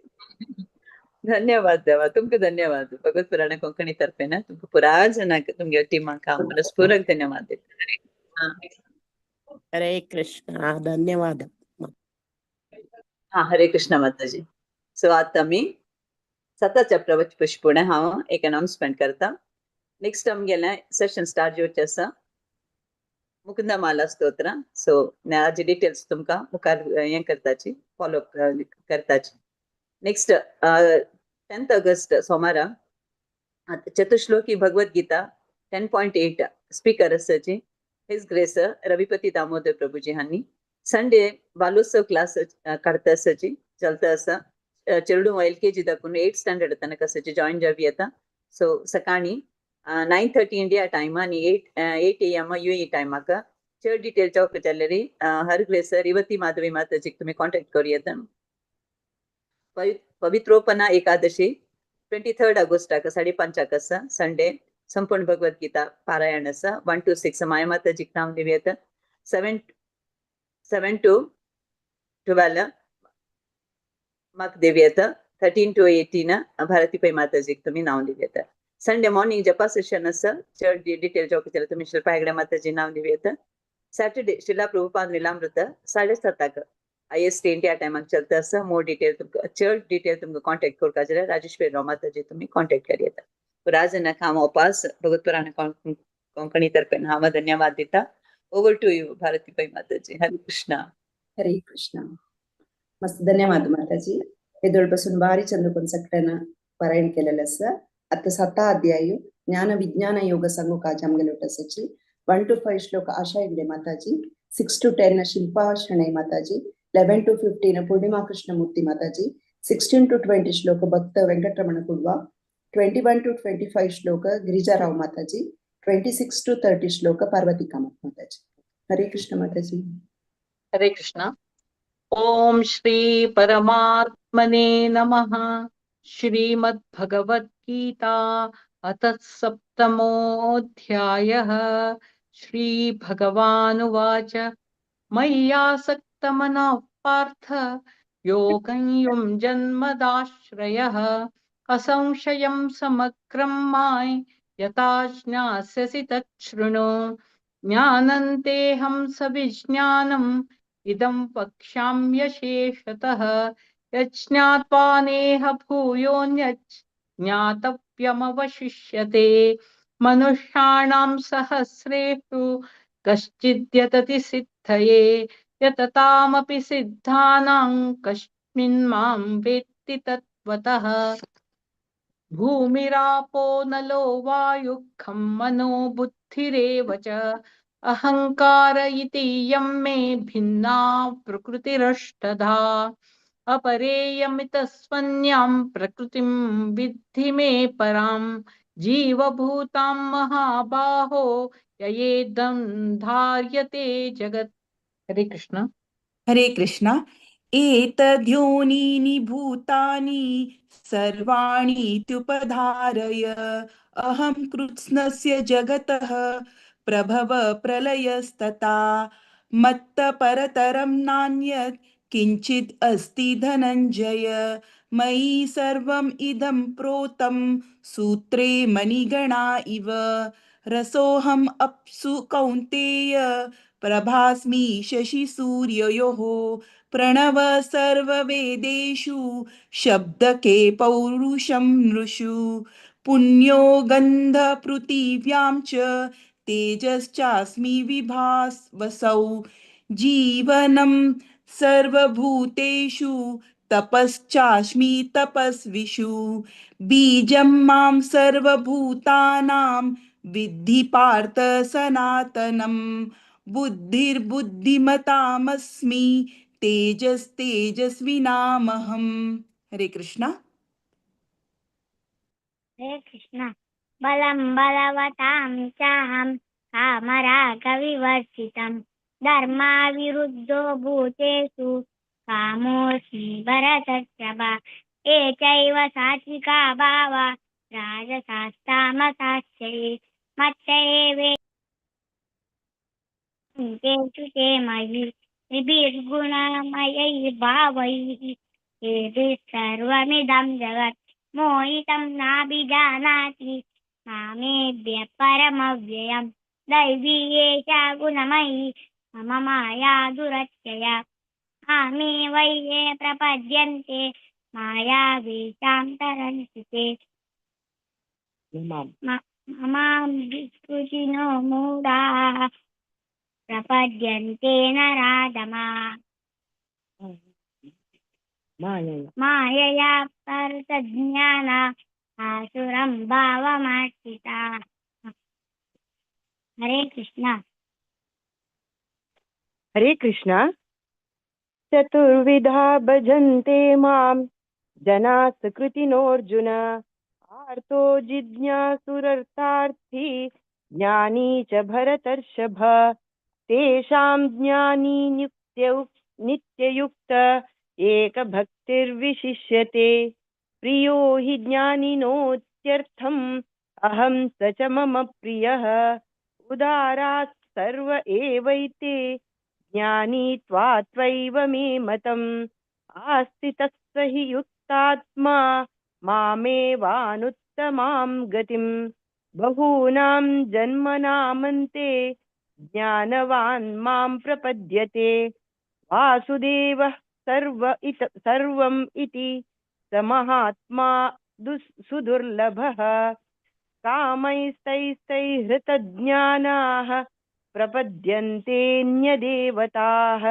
धन्यवाद देवा, तुमकां धन्यवाद। भगवत पुराण कोंकणी तर्फे ना तुमकां पुरा जनांक तुमगेल्या टिमाक हांव मनस्पूर्वक धन्यवाद दिता। हरे कृष्णा। धन्यवाद। हा, हरे कृष्णा माताजी। सो आतां आमी सताच्या प्रवच पुष्पुणे हांव एक अनाउन्समेंट करता। नेक्स्ट आमगेलें सेशन स्टार्ट जावचें आसा मुकुंदमाला स्तोत्र। सो हाजी डिटेल्स तुमकां मुखार हें करताची, फॉलो करताची। नेक्स्ट 10 ऑगस्ट सोमारा चतुश्लोकी भगवत गीता 10.8 स्पीकर आसाची his grace Ravipati Damodar Prabhuji हांणी। संडे बालोत्सव क्लास काडता आसाची चलता आसा। चेडूं LKG दाखून 8 स्टँडर्ड तनक आसाची जॉईन जावं येता। सो सकाळी 9:30 इंडिया टायम आनी 8 AM UAE टायमाक। चड डिटेल चौक जाल्यार हर ग्रेस रिवती माधवी माताजीक तुमी कॉन्टेक्ट करूं येता। पवित्रोपना एकादशी 23 ऑगस्टाक 5:30 आसा संडे। संपूर्ण भगवत गीता पारायण आसा 1 to 6 माया माताजीक नांव दिवं येता। 7 to 12 म्हाका दिवं येता। 13 to 18 Bharati Pai माताजीक तुमी नांव दिवं येता। संडे मॉर्निंग जपा सेशन आसा। चड डिटेल चौक जाल्यार तुमी शिल्पा हेगडे माताजी नांव दिवं येता। सॅटर्डे शिला प्रभुपाद लीलामृत 7:30 IST India टायमाक चलता आसा। मोर डिटेल तुमकां चड डिटेल तुमकां कॉन्टेक्ट करपाक जाल्यार राजेश्वरी राव माताजी तुमी कॉन्टेक्ट करूं येता। राजनाक हांव उपास भगवत पुराण कोंकणी तर्फेन हांव धन्यवाद दिता। Over to you Bharati Pai Mataji. Hare Krishna. Hare Krishna. मस्त धन्यवाद माताजी। एदोळ पासून भारी चंद्रकोन सगळ्यांना पारायण केलेलं आसा। आता 7 अध्याय ज्ञान विज्ञान योग सांगू काज आमगेले आसाची। 1 to 5 श्लोक आशा हेगडे माताजी, 6 to 10 Shilpa Shenoy Mataji, 11 to 15 Purnima Krishnamurthy Mataji, 16 to 20 श्लोक भक्त वेंकटरमण कुಡ್वा, 21 to 25 श्लोक गिरिजाराव माताजी, 26 to 30 श्लोक पार्वती कामत माताजी। हरे कृष्ण माताजी। हरे कृष्ण। ओम श्री परमात्मने नमः। श्रीमद्भगवद्गीता अथ सप्तमोऽध्यायः। श्री भगवानुवाच मय्यासक्तमनः पार्थ योगं युञ्जन्मदाश्रयः असंशयं समग्रं मां यथा ज्ञास्यसि तच्छृणु। ज्ञानं तेऽहं सविज्ञानम् इदं वक्ष्याम्यशेषतः। यज्ञात्वा नेह भूयोऽन्यच् ज्ञातव्यमवशिष्यते। सारूप्यमवशिष्यते। मनुष्याणां सहस्रेषु कश्चिद्यतति सिद्धये, यततामपि सिद्धानां कस्मिन् मां वेत्ति तत्त्वतः। भूमिरापो नलो वायुः खं मनो बुद्धिरेव च अहंकार इति यं मे भिन्ना प्रकृतिरष्टधा। अपरेयमितस्वन्यां प्रकृतिं विद्धि मे परां जीवभूतां महाबाहो ययेदं धार्यते जगत्। हरे कृष्ण। हरे कृष्ण। एतद्योनीनि भूतानि सर्वाणीत्युपधारय अहं कृत्स्नस्य जगतः प्रभव प्रलयस्तथा मत्तपरतरं नान्यत् किञ्चित् अस्ति धनञ्जय मयि सर्वम् इदं प्रोतं सूत्रे मणिगणा इव रसोऽहम् अप्सु कौन्तेय प्रभास्मि शशिसूर्ययोः प्रणव सर्ववेदेषु शब्दके पौरुषं नृषु पुण्यो गन्धपृथिव्यां च तेजश्चास्मि विभावसौ जीवनं सर्वभूतेषु तपश्चास्मि तपस्विषु बीजं मां सर्वभूतानां विद्धि पार्थ सनातनं बुद्धिर्बुद्धिमतामस्मि तेजस्तेजस्विनामहम्। हरे कृष्णा। हरे कृष्णा। बलं बलवतां चाहं कामरागविवर्जितं धर्माविरुद्धो भूतेषु कामोऽस्मि भरतर्षभ। ये चैव सात्विका भावा राजसास्तामसाश्च ये मत्त एवेतेषु ते मयि त्रिभिर्गुणमयैर्भावैः एभिः सर्वमिदं जगत् मोहितं नाभिजानाति मामेभ्यः परमव्ययं दैवी एषा गुणमयी मम माया दुरत्यया। मामेव ये प्रपद्यन्ते मायावीशां तरन्ति ते मां विस्फुजिनो मूढाः प्रपद्यन्ते नराधमा। मायया परतज्ञान आसुरं भावमाश्रिता। हरे कृष्णा। हरे कृष्णा। चतुर्विधा भजन्ते मां जना सुकृतिनोऽर्जुन आर्तो जिज्ञासुरर्थार्थी ज्ञानी च भरतर्षभ। तेषां ज्ञानी नित्ययुक्त एकभक्तिर्विशिष्यते। प्रियो हि ज्ञानिनोत्यर्थम् अहं स च मम प्रियः। उदारात् सर्व एवैते ज्ञानी त्वात्वैव मे मतम्। आस्थितः स हि युक्तात्मा मामेवानुत्तमां गतिम्। बहूनां जन्मनामन्ते ज्ञानवान् मां प्रपद्यते। वासुदेवः सर्वम् इति स महात्मा सुदुर्लभः। कामैस्तैस्तैहृतज्ञानाः प्रपद्यन्तेऽन्यदेवताः।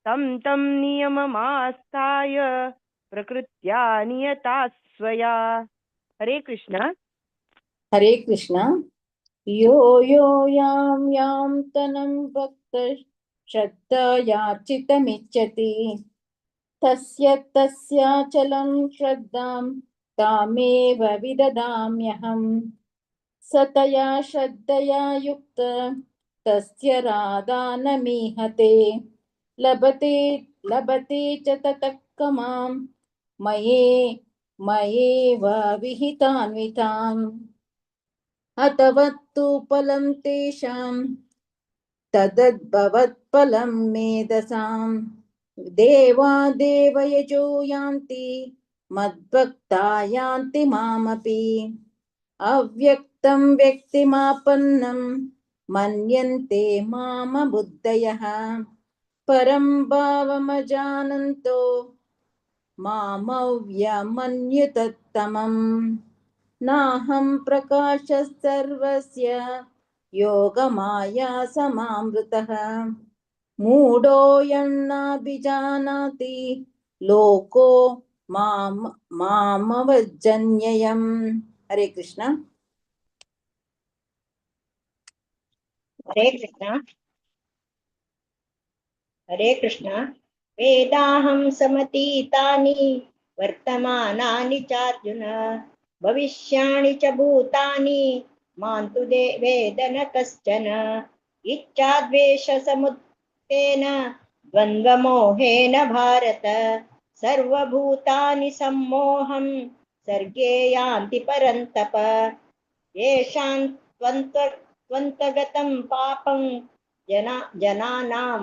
तं तं नियममास्थाय प्रकृत्या नियता स्वया। हरे कृष्णा। हरे कृष्णा। यो यो यां यां तनं भक्त श्रद्धयार्चितमिच्छति तस्य तस्याचलं श्रद्धां तामेव विददाम्यहम्। स तया श्रद्धया युक्त तस्य राधानमीहते लभते लभते च ततः कमां मये मयेव विहितान्विताम्। अतवत्तु फलं तेषां तद्भवत्फलं मेधसां। देवा देवयजो यान्ति मद्भक्ता यान्ति मामपि। अव्यक्तं व्यक्तिमापन्नं मन्यन्ते मामबुद्धयः। परं भावमजानन्तो मामव्यमन्युतत्तमम्। नाहं प्रकाशः सर्वस्य योगमाया समामृतः। मूढोऽयं नाभिजानाति लोको मामवजन्ययम्। हरे कृष्ण। हरे कृष्ण। हरे कृष्ण। वेदाहं समतीतानि वर्तमानानि चार्जुन भविष्याणि च भूतानि मां तु वेद न कश्चन। इच्छाद्वेषसमुत्थेन द्वन्द्वमोहेन भारत सर्वभूतानि सम्मोहं सर्गे यान्ति परन्तप। येषां त्वन्तगतं पापं जनानां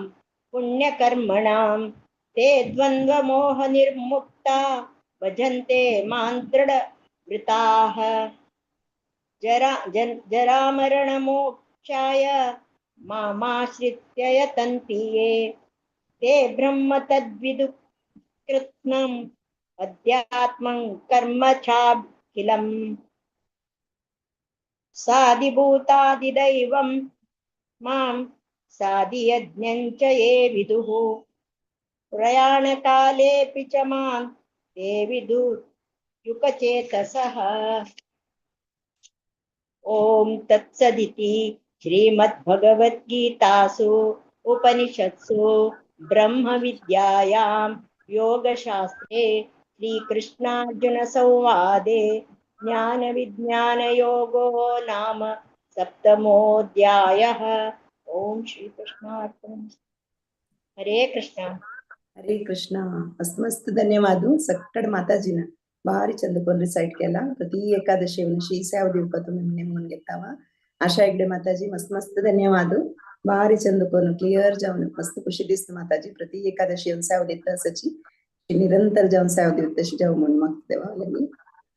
पुण्यकर्मणां ते द्वन्द्वमोहनिर्मुक्ता भजन्ते मां दृढवृताः। जरामरणमोक्षाय मामाश्रित्य यतन्ति ये ते ब्रह्म तद्विदु कृत्स्नम् अध्यात्मं कर्म चाखिलम्। साधिभूतादिदैवं मां साधियज्ञं च ये विदुः प्रयाणकालेऽपि च मां ते विदुर्युकचेतसः। ॐ तत्सदिति श्रीमद्भगवद्गीतासु उपनिषत्सु ब्रह्मविद्यायां योगशास्त्रे श्रीकृष्णार्जुनसंवादे ज्ञानविज्ञानयोगो नाम सप्तमोऽध्यायः। ॐ श्रीकृष्णार्पणमस्तु। हरे कृष्ण। हरे कृष्ण। मस्त मस्त धन्यवाद सक्कड माताजीನ ಭಾರಿ ಚಂದ కొని ರಿಸೈಟ್ केला। ಪ್ರತಿ ಏಕಾದಶಿಯನ್ನು ಶ್ರೀ ಸೇವ ದಿವಕ तुम्ही म्हणून घेतावा। आशा हेगडे माताजी मस्त मस्त धन्यवाद। भारी चंद कोन क्लियर जाऊन मस्त खुशी दिसत माताजी। प्रति एकादशी सेवा देता असाची निरंतर जाऊन सेवा देत तशी जाऊ म्हणून मागते देवा लगी।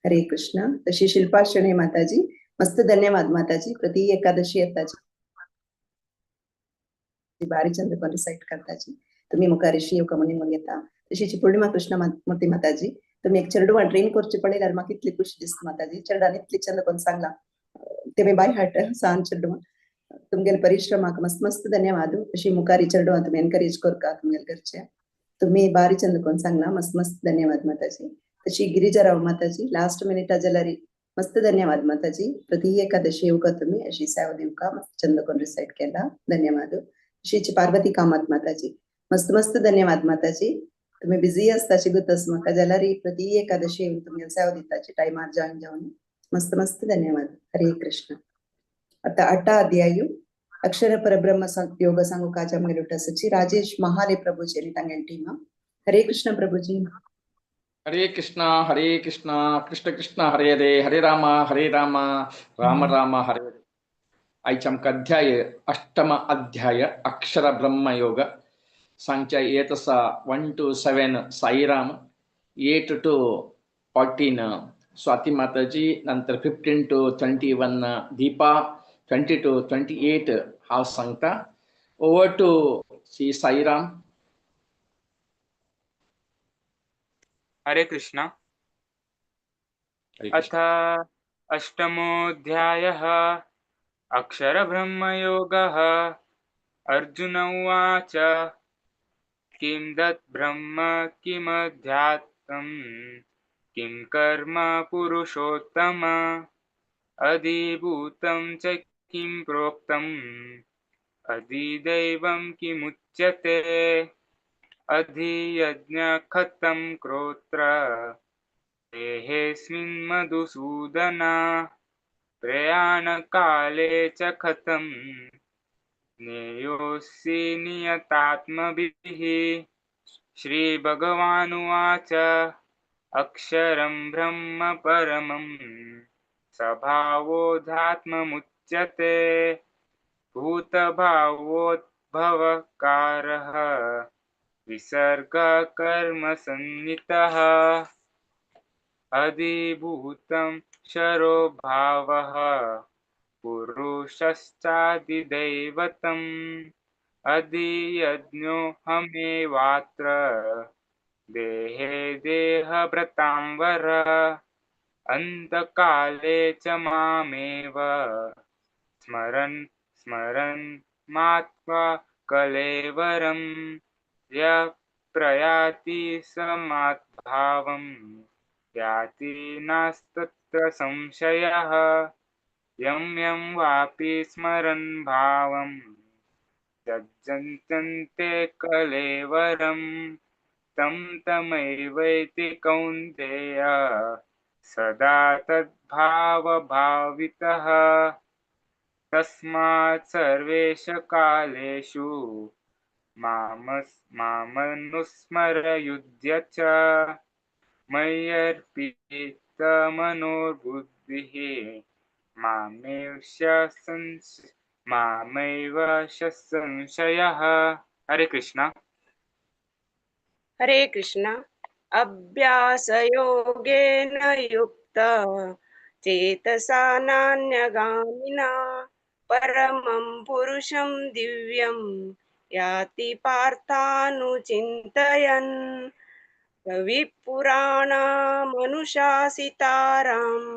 हरे कृष्ण। तशी शिल्पा शणे माताजी मस्त धन्यवाद माताजी। प्रति एकादशी येताची भारी चंद कोन रिसाइट करताची तुम्ही मुखारिशी येवका म्हणून घेता। तशीची पूर्णिमा कृष्ण मूर्ती माताजी तुम्ही एक चेडवान ट्रेन करची पळयल्यार म्हाका कितली खुशी दिसता माताजी। चेडवान इतली चंद कोन सांगला ते बाय हार्ट सान चेडवान तुमगेले परिश्रमाक मस्त मस्त धन्यवाद। अशी मुखारी चेडवान तुम्ही एनकरेज करका तुमगेले घरचे तुम्ही बारी चंद कोन सांगला मस्त मस्त धन्यवाद माताजी। तशी गिरिजाराव माताजी लास्ट मिनिटा जाल्यार मस्त धन्यवाद माताजी। प्रति एकादशी येवका तुम्ही अशी सेवा दिवका मस्त चंद कोन रिसाइट केला धन्यवाद। तशीच पार्वती कामत माताजी मस्त मस्त धन्यवाद माताजी। तुम्ही बिझी असताची गुतस म्हाका जाल्यार प्रति एकादशी येवन तुमगेले सेवा दिताची टायमार जॉईन जावन मस्त मस्त धन्यवाद। हरे कृष्ण। आता 8 अध्याय अक्षर परब्रह्म योग सांगू काजा आमगेले उठासची राजेश महाले प्रभुजी आणि तांगेले टीम। हरे कृष्ण प्रभुजी। हरे कृष्ण हरे कृष्ण कृष्ण कृष्ण हरे हरे हरे राम राम राम हरे हरे। आयच्या आमकां अध्याय अष्टम अध्याय अक्षर ब्रह्मयोग सांगच्या येत आसा 1 to 7 Sairam, 8 to 14 Swati Mataji, नंतर 15 to 21 Deepa, 20 to 28 हांव सांगता। Over to Shri Sairam. Hare Krishna. Hare अथ कृष्ण। अष्टमोऽध्यायः अक्षरब्रह्मयोगः। अर्जुन उवाच किं दत् ब्रह्म किमध्यात्मं किं कर्म पुरुषोत्तम अधिभूतं च किं प्रोक्तम् अधिदैवं किमुच्यते अधियज्ञखतं क्रोत्र देहेऽस्मिन् मधुसूदन प्रयाणकाले च कथं ज्ञेयोऽसि नियतात्मभिः। श्रीभगवानुवाच अक्षरं ब्रह्म परमं स्वभावोऽध्यात्ममुच्यते भूतभावोद्भवकारः विसर्गकर्मसन्नितः अधिभूतं क्षरो भावः पुरुषश्चादिदैवतम् अधियज्ञोऽहमेवात्र देहे देहभृतां वर। अन्तकाले च मामेव स्मरन् स्मरन् मात्वा कलेवरं यः प्रयाति समाद्भावं याति नास्तत्र संशयः। यं यं वापि स्मरन् भावं त्यजन्ते कलेवरं तं तमेवैति कौन्तेय सदा तद्भावभावितः। तस्मात् सर्वेषु कालेषु मामनुस्मर युध्य च मय्यर्पितमनोर्बुद्धिः मामेव संशयः। हरे कृष्णा। हरे कृष्णा। अभ्यासयोगेन युक्त चेतसा नान्यगामिना परमं पुरुषं दिव्यं याति पार्थानुचिन्तयन्। कविपुराणामनुशासिताराम्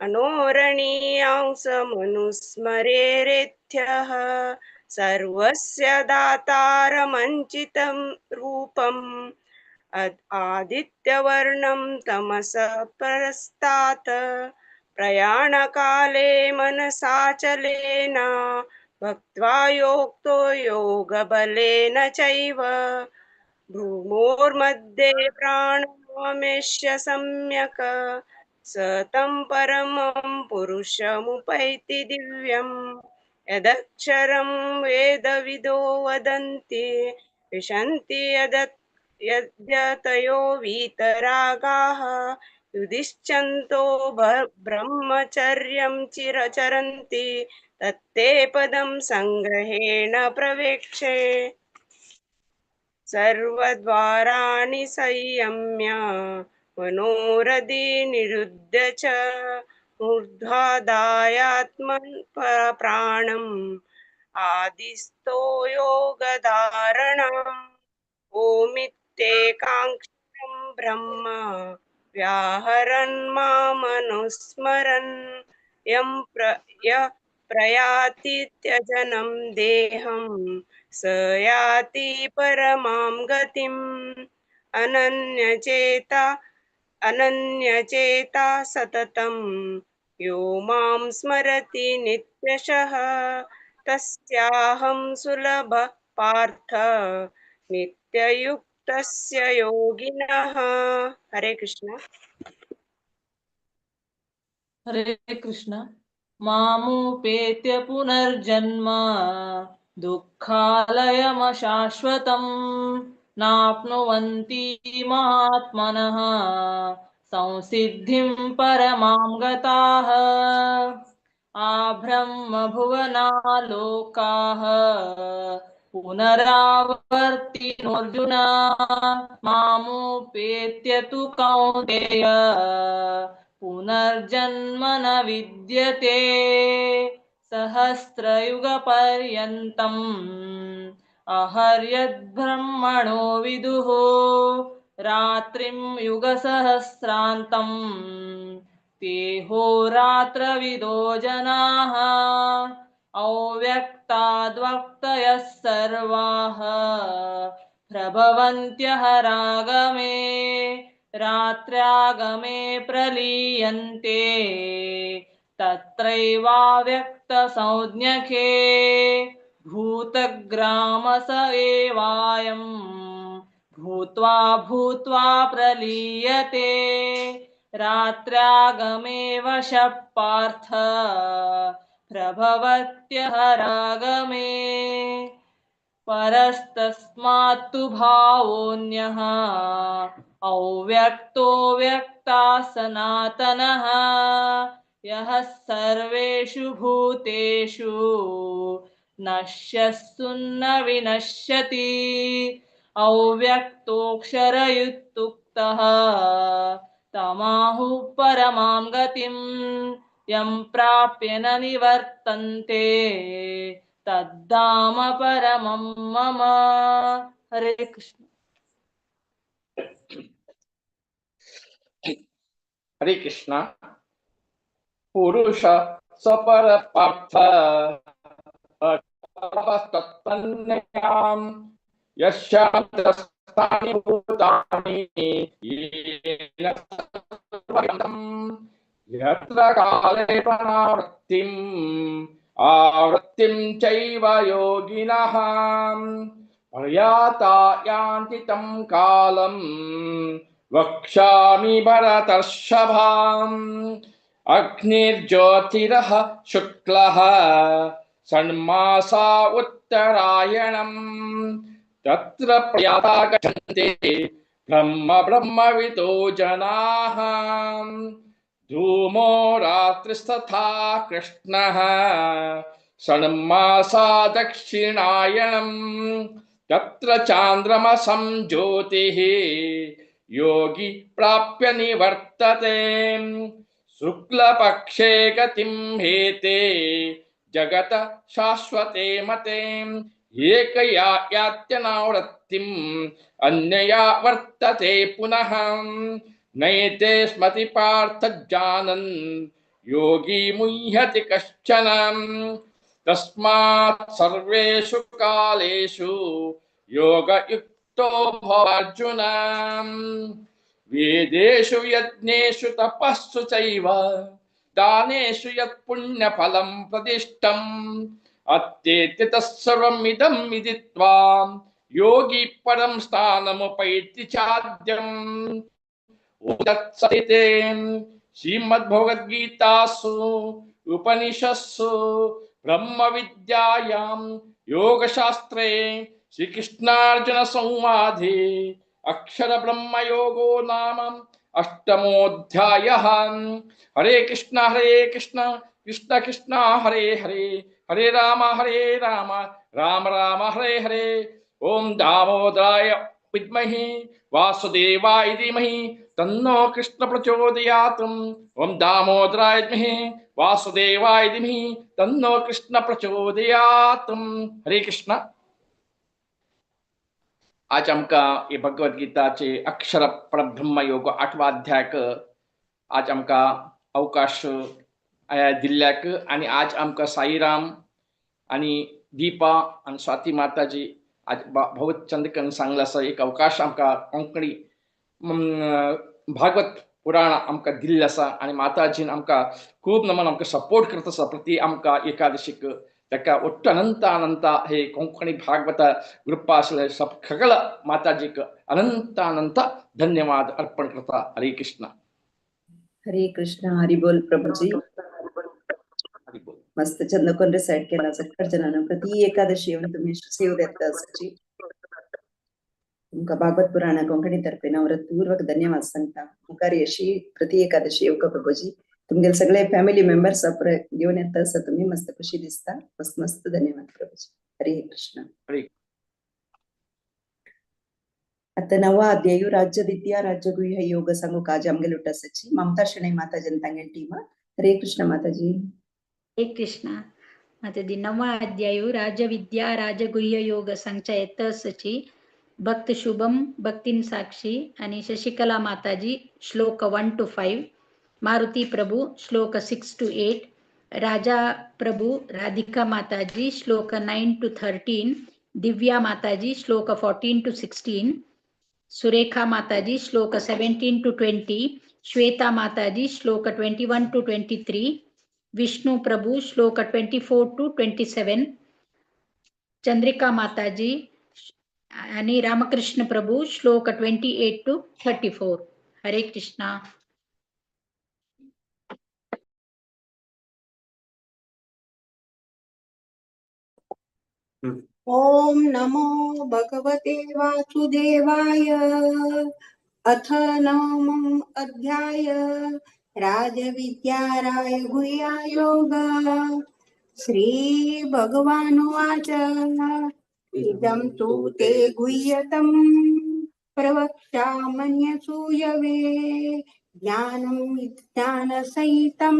अनोरणीयांसमनुस्मरेरेथ्यः सर्वस्य दातारमञ्चितं रूपम् आदित्यवर्णं तमसः परस्तात् प्रयाणकाले मनसाचलेन भक्त्वा योक्तो योगबलेन चैव भूमोर्मध्ये प्राणमेष्य सम्यक् स तं परमं पुरुषमुपैति दिव्यम्। यदक्षरं वेदविदो वदन्ति विशन्ति यद्यतयो वीतरागाः युधिष्ठन्तो ब्रह्मचर्यं चिरचरन्ति तत्ते पदं संग्रहेण प्रवेक्षे। सर्वद्वाराणि संयम्य मनोरदि निरुध्य च ऊर्ध्वादायात्मन् प्राणम् आदिस्तो योगधारणम्। ओमित्येकाक्षरं ब्रह्म व्याहरन् मामनुस्मरन् यं प्रयाति त्यजनं देहं स याति परमां गतिम्। अनन्यचेता सततं यो मां स्मरति नित्यशः तस्याहं सुलभः पार्थ नित्ययुक्तस्य योगिनः। हरे कृष्ण। हरे कृष्ण। मामुपेत्य पुनर्जन्म दुःखालयमशाश्वतं नाप्नुवन्ति महात्मनः संसिद्धिं परमां गताः। आब्रह्मभुवनालोकाः पुनरावर्तिनोऽर्जुन मामुपेत्य तु कौन्तेय पुनर्जन्म न विद्यते। सहस्रयुगपर्यन्तम् अहर्यद्ब्रह्मणो विदुः रात्रिं युगसहस्रान्तं तेहोरात्रविदो जनाः। अव्यक्ताद्वक्तयः सर्वाः प्रभवन्त्यहरागमे रात्र्यागमे प्रलीयन्ते तत्रैवाव्यक्तसंज्ञके भूतग्रामस एवायं भूत्वा भूत्वा प्रलीयते। रात्र्यागमे वशः पार्थ प्रभवत्यहरागमे। परस्तस्मात्तु भावोऽन्यः अव्यक्तो व्यक्ता सनातनः यः सर्वेषु भूतेषु नश्यस्सुन्न विनश्यति। अव्यक्तोऽक्षरयुक्तः तमाहुः परमां गतिं यं प्राप्य न निवर्तन्ते तद्धाम परमं मम। हरे कृष्ण। हरे कृष्णा। पुरुष सपर पार्थ तत्तन्यां यस्यान्तस्थानि भूतानि येन सर्वं यत्र काले प्रवृत्तिम् आवृत्तिं चैव योगिनः प्रयाता यान्ति तं कालं वक्ष्यामि भरतर्षभाम्। अग्निर्ज्योतिरः शुक्लः षण्मासा उत्तरायणम् तत्र प्रयाता गच्छन्ति ब्रह्म ब्रह्मविदो जनाः। धूमो रात्रिस्तथा कृष्णः षण्मासा दक्षिणायणम् तत्र चान्द्रमसं ज्योतिः योगी प्राप्य निवर्तते। शुक्लपक्षे गतिं हेते जगत शाश्वते मते एकया यात्यनावृत्तिम् अन्यया वर्तते पुनः। नैते स्मति पार्थ जानन् योगी मुह्यति कश्चन। तस्मात् सर्वेषु कालेषु योगयुक्तो भव अर्जुन। वेदेषु यज्ञेषु तपस्सु चैव दानेषु यत्पुण्यफलं प्रतिष्ठम् अत्येति तत्सर्वमिदं विदित्वा योगी परं स्थानमुपैति चाद्यम्। तत्सदिते श्रीमद्भगवद्गीतासु उपनिषत्सु ब्रह्मविद्यायां योगशास्त्रे श्रीकृष्णार्जुन संवादे अक्षर ब्रह्मयोगो नाम अष्टमोऽध्यायः। हरे कृष्ण कृष्ण कृष्ण हरे हरे, हरे राम राम राम हरे हरे। ओम दामोदराय विद्महे वासुदेवाय धीमहि तन्नो कृष्ण प्रचोदयात्। ओम दामोदराय विद्महे वासुदेवाय धीमहि तन्नो कृष्ण प्रचोदयात्। हरे कृष्ण। आज आमकां हे भगवद्गीताचे अक्षर परब्रह्म योग आठवा अध्यायक आज आमकां अवकाश दिल्ल्याक आनी आज आमकां साईराम आनी दीपा आनी स्वाती माताजी आज भगवत चंद्रकन सांगला आसा एक अवकाश आमकां कोंकणी भागवत पुराण आमकां दिल्लें आसा आनी माताजीन आमकां खूब नमन आमकां सपोर्ट करता आसा प्रती आमकां एकादशीक ताका ಒಟ್ಟು ಅನಂತ ಅನಂತ हे कोंकणी भागवत ग्रुप आसले सगळ माताजीक अनंत अनंत धन्यवाद अर्पण करता। हरे कृष्ण। हरे कृष्ण। हरि बोल प्रभुजी। हरि बोल। मस्त चंदकोन रिसाइट केला सगळ्या जणांना प्रति एकादशी येऊन तुम्ही सेव देता असाची तुमका भागवत पुराण कोंकणी तर्फे नवरतपूर्वक धन्यवाद सांगता। मुखार अशी प्रति एकादशी येवका प्रभुजी तुमगेले सगळे फॅमिली मेंबर्स घेऊन येता असं तुम्ही मस्त खुशी दिसता। मस्त मस्त धन्यवाद प्रभुजी। हरे कृष्ण। आता नवा अध्याय राज्य विद्या राज्यगुह्य योग सांगू काज आमगेले उठासाची ममता शणै माताजन तांगेल टीम। हरे कृष्ण माताजी। हरे कृष्ण माताजी। नवा अध्याय राजविद्या राजगुह्य योग सांगच्या येत असची भक्त शुभम भक्तीन साक्षी आणि शशिकला माताजी श्लोक 1 to 5, Maruti Prabhu shloka 6 to 8, Raja Prabhu Radhika Mataji shloka 9 to 13, Divya Mataji shloka 14 to 16, Surekha Mataji shloka 17 to 20, Shweta Mataji shloka 21 to 23, Vishnu Prabhu shloka 24 to 27, Chandrika Mataji आणि रामकृष्ण प्रभु श्लोक 28 to 34। हरे कृष्णा। ओम नमो भगवते वासुदेवाय। अथ नवम अध्याय राजविद्या राजगुह्य योग। श्री भगवानुवाच इदं तु ते गुह्यतम प्रवक्ष्याम्यसूयवे ज्ञानं विज्ञानसहितं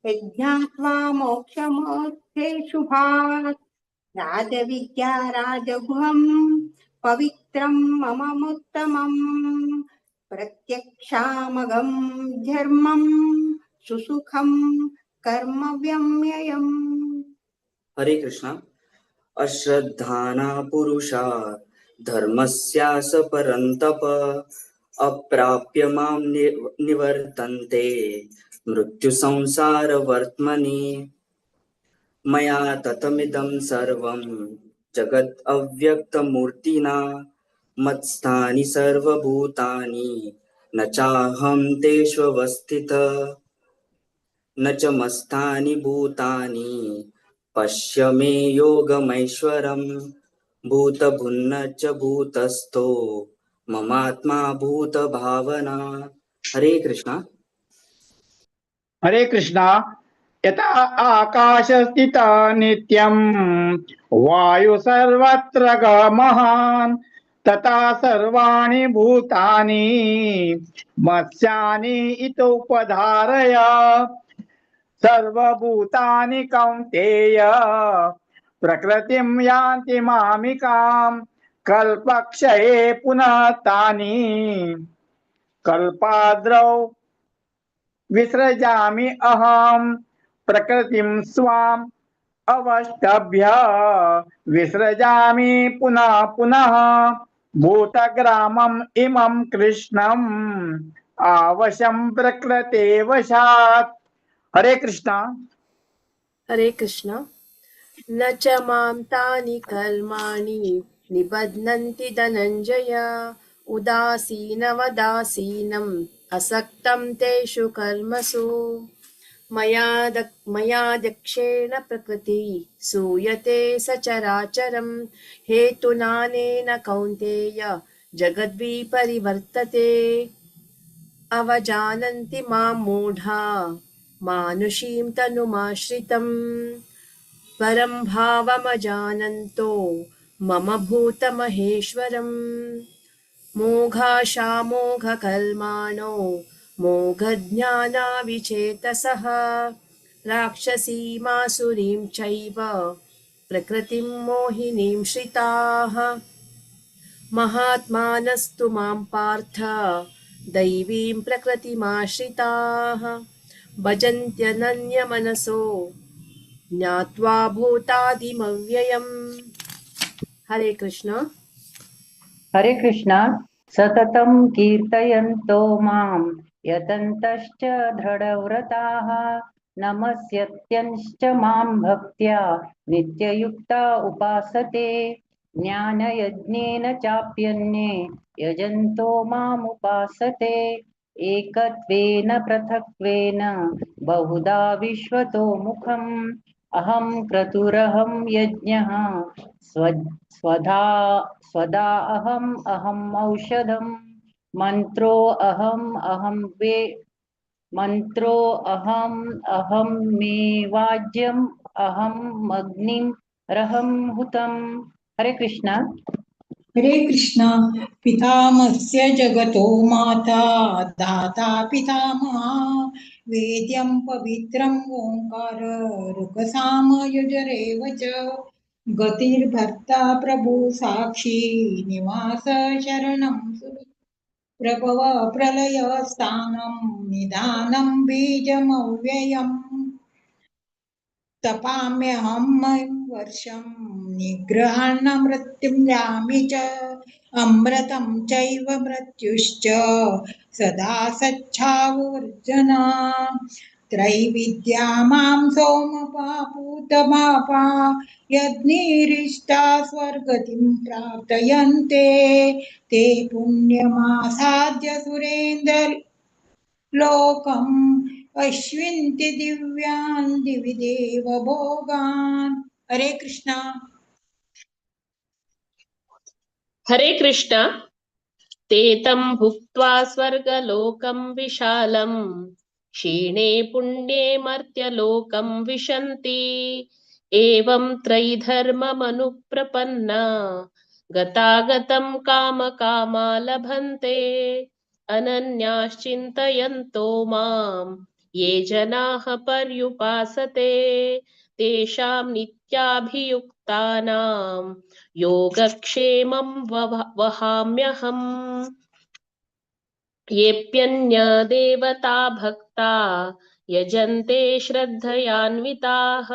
यज्ञात्वा मोक्षमोक्षे शुभात्। राजविद्या राजगुहं पवित्रं मममुत्तमं प्रत्यक्षामगं धर्मं सुसुखं कर्मव्यम्ययम्। हरे कृष्णा। अश्रद्धाना पुरुषा धर्मस्यास परन्तप अप्राप्य मां निवर्तन्ते मृत्यु संसार वर्त्मनि। मया ततमिदं सर्वं जगत् अव्यक्तमूर्तिना मत्स्थानि सर्वभूतानि न चाहं तेष्वस्थित न च मत्स्थानि भूतानि पश्य मे योगमैश्वरं भूतभुन्न च भूतस्थो ममात्मा भूतभावना। हरे कृष्णा। हरे कृष्णा। यथा आकाशस्थिता नित्यं वायु सर्वत्र गमहान् तथा सर्वाणि भूतानि मत्स्यानि इतोपधारय। सर्वभूतानि कौन्तेय प्रकृतिं यान्ति मामिकां कल्पक्षये पुनः तानि कल्पाद्रौ विसृजामि अहं प्रकृतिं स्वाम् अवष्टभ्य विसृजामि पुनः पुनः भूतग्रामम् इमं कृष्णम् आवशं प्रकृते वशात्। हरे कृष्णा। हरे कृष्ण। न च मां तानि कर्माणि निबध्नन्ति धनञ्जय उदासीनवदासीनम् असक्तं तेषु कर्मसु। मयाध्यक्षेण प्रकृति सूयते सचराचरं हेतुनानेन कौन्तेय जगद्विपरिवर्तते। अवजानन्ति मां मूढा मानुषीं तनुमाश्रितं परं भावमजानन्तो मम भूतमहेश्वरम्। मोघाशामोघकर्माणो मोघज्ञानाविचेतसः राक्षसीमासुरीं चैव प्रकृतिं मोहिनीं श्रिताः। महात्मानस्तु मां पार्थ दैवीं प्रकृतिमाश्रिताः भजन्त्यनन्यमनसो ज्ञात्वा भूतादिमव्ययम्। हरे कृष्ण। हरे कृष्ण। सततं कीर्तयन्तो मां यतन्तश्च दृढव्रताः नमस्यत्यंश्च मां भक्त्या नित्ययुक्ता उपासते। ज्ञानयज्ञेन चाप्यन्ये यजन्तो मामुपासते। एकत्वेन पृथक्त्वेन बहुधा विश्वतो मुखम्। अहं क्रतुरहं यज्ञः स्वधा स्वदा अहम् अहम् औषधं मन्त्रो अहम् अहं वे मन्त्रो अहम् अहं मे वाज्यम् अहम् अग्निं रहं हुतम्। हरे कृष्णा। हरे कृष्णा। पितामहस्य जगतो माता दाता पितामहः वेद्यं पवित्रं ओंकार ऋकसाम यजुरेव च गतिर्भर्ता प्रभु साक्षी निवास शरणं प्रभव प्रलय स्थानं निधानं बीजमव्ययम्। तपाम्यहं वर्षं निग्रहण मृत्युं यामि च अमृतं चैव मृत्युश्च सदा सच्छावुर्जना। त्रैविद्या मां सोमपापूतमापा यज्ञिरिष्टा स्वर्गतिं प्रार्थयन्ते ते पुण्यमासाद्य सुरेन्द्र लोकम् अश्विन्ति दिव्यान् दिवि देव भोगान्। हरे कृष्णा। हरे कृष्णा। ते तं भुक्त्वा स्वर्गलोकं विशालं क्षीणे पुण्ये मर्त्यलोकं विशन्ति। एवं त्रयीधर्ममनुप्रपन्ना गतागतं कामकामा लभन्ते। अनन्याश्चिन्तयन्तो मां ये जनाः पर्युपासते तेषां नित्याभियुक्तानां योगक्षेमं वहाम्यहम्। येऽप्यन्यदेवता भक्ता यजन्ते श्रद्धयान्विताः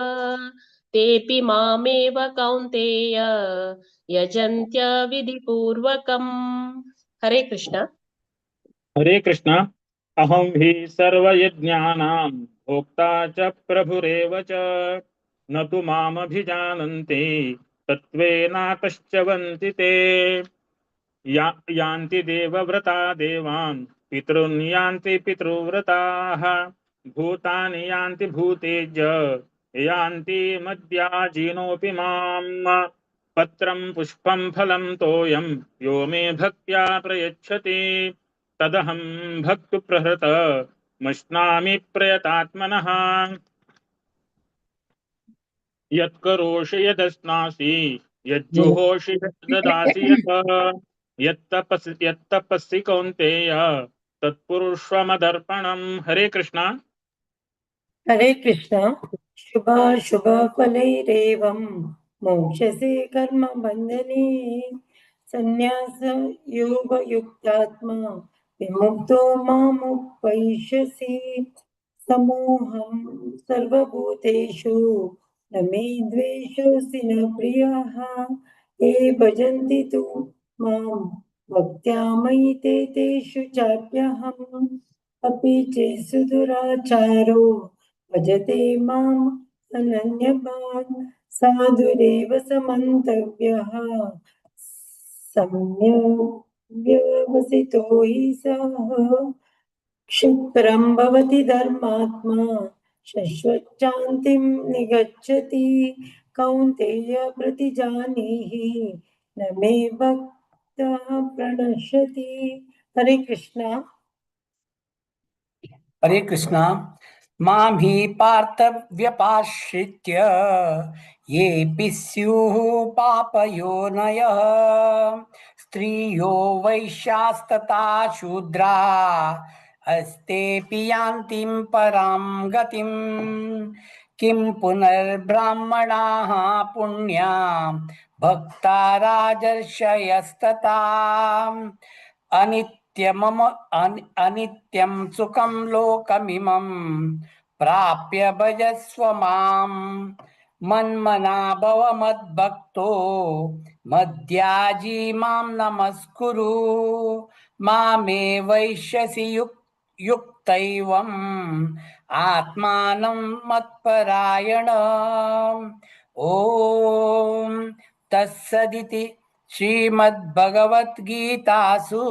तेऽपि मामेव कौन्तेय यजन्त्य विधिपूर्वकम्। हरे कृष्ण। हरे कृष्ण। अहं हि सर्वयज्ञानां भोक्ता च प्रभुरेव च, न तु मामभिजानन्ति तत्त्वेनातश्च वन्ति ते। यान्ति देवव्रता देवान् पितॄन् यान्ति पितृव्रताः, भूतानि यान्ति भूतेज्य यान्ति मद्याजिनोऽपि माम्। पत्रं पुष्पं फलं तोयं यो मे भक्त्या प्रयच्छति, तदहं भक्तुप्रहृत मश्नामि प्रयतात्मनः। यत्करोषि यदश्नासि यज्जुहोषि यद्ददासि यत् यत्तपसि कौन्तेय तत्पुरुष्वमदर्पणम्। हरे कृष्णा। हरे कृष्ण। शुभ शुभ फलैरेवं मोक्षसे कर्म बंधने, संन्यास योग युक्तात्मा विमुक्तो मामुपैष्यसि। समोहं सर्वभूतेषु न मे द्वेषोऽसि न प्रियः, ये भजन्ति तु मां भक्त्या मयि ते तेषु चाप्यहम्। अपि चेत् सुदुराचारो भजते माम् अनन्यभाक्, साधुरेव समन्तव्यः सम्यग् व्यवसितो हि सः। क्षिप्रं भवति धर्मात्मा शश्वच्छान्तिं निगच्छति। कौन्तेय प्रतिजानीहि न मे भक्तः प्रणश्यति। हरे कृष्णा। हरे कृष्णा। मां हि पार्थव्यपाश्रित्य येऽपि स्युः पापयोनयः, स्त्रियो वैश्यास्तथा शूद्रा अस्तेऽपि यान्तिं परां गतिम्। किं पुनर्ब्राह्मणाः पुण्या भक्ता राजर्षयस्तथा, अनित्यं सुखं लोकमिमं प्राप्य भजस्व मां। मन्मना भव मद्भक्तो मद्याजी मां नमस्कुरु, मामे वैश्यसि युक्तैवम् आत्मानं मत्परायण। ॐ तत्सदिति श्रीमद्भगवद्गीतासु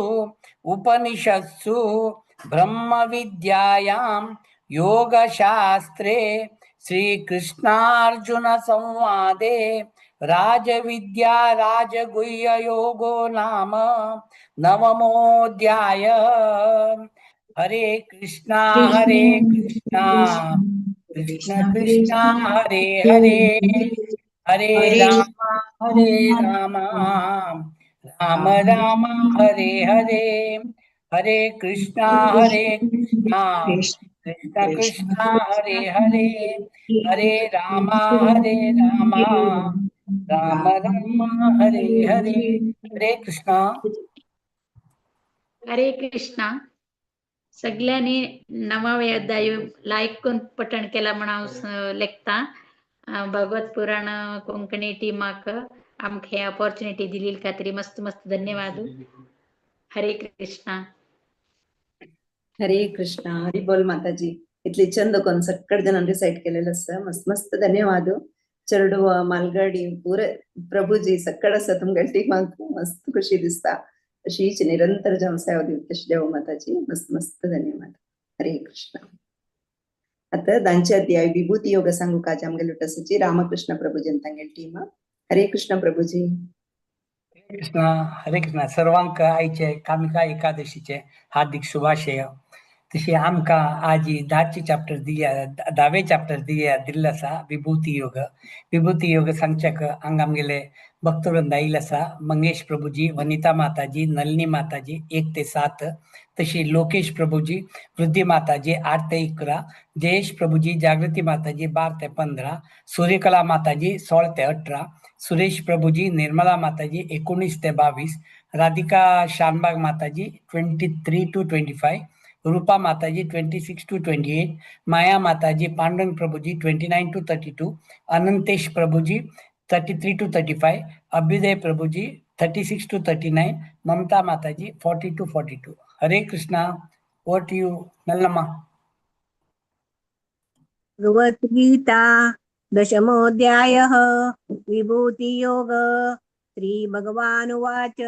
उपनिषत्सु ब्रह्मविद्यायां योगशास्त्रे श्रीकृष्णार्जुनसंवादे राजविद्या राजगुह्ययोगो नाम नवमोऽध्याय। हरे कृष्णा हरे कृष्णा कृष्ण कृष्णा हरे हरे, हरे राम हरे राम राम राम हरे हरे, हरे कृष्णा हरे कृष्णा कृष्ण कृष्णा हरे हरे, हरे राम हरे राम राम राम हरे हरे। हरे कृष्णा। हरे कृष्णा। सगळ्यांनी नवावे अध्याय लायक करून पठण केला म्हण हांव लेखता। भगवत पुराण कोंकणी टीमाक आमकां हे ऑपॉर्च्युनिटी दिली खातीर मस्त मस्त धन्यवाद। हरे कृष्णा। हरे कृष्णा। हरी बोल माताजी। इतली चंद कोण सक्कड जणांनी रिसाइट केलेलं आसा, मस्त मस्त धन्यवाद। चेरडुव मालगाडी पुरे प्रभुजी सक्कड आसा तुमगे टीमाक, मस्त खुशी दिसता। अशीच निरंतर जावन सेवा दिवप तशी देव माताजी, मस्त मस्त धन्यवाद। हरे कृष्ण। आता दांचे अध्याय विभूती योग सांगू काज आमगे लुटसाची रामकृष्ण प्रभुजी तांगेली टीम। हरे कृष्ण प्रभुजी। हरे कृष्णा हरे कृष्णा। सर्वांक आयचे कामिका एकादशीचे हार्दिक शुभाशय। तशी आमकां आजी 10 चॅप्टर दिया, 10वे चॅप्टर दिया दिल्लो आसा विभूती योग। विभूती योग सांगच्याक हांगा आमगेले भक्तवृंद आयिल्ले आसा। मंगेश प्रभुजी, वनिता माताजी, नलिनी माताजी 1 ते 7, तशी लोकेश प्रभुजी, वृद्धी माताजी 8 ते 11, जयेश प्रभुजी, जागृती माताजी 12 ते 15, सूर्यकला माताजी 16 ते 18, Suresh Prabhuji, Nirmala Mataji 19 ते 22, Radhika Shanbhag Mataji 23 to 25, Rupa Mataji 26 to 28, Maya Mataji, Pandurang Prabhuji 29 to 32, Anantesh Prabhuji 33 to 35, Abhyuday Prabhuji 36 to 39, Mamata Mataji 40 to 42. Hare Krishna. Over to you Nallamma. Bhagavad Gita दशमोऽध्यायः विभूतियोग। श्रीभगवानुवाच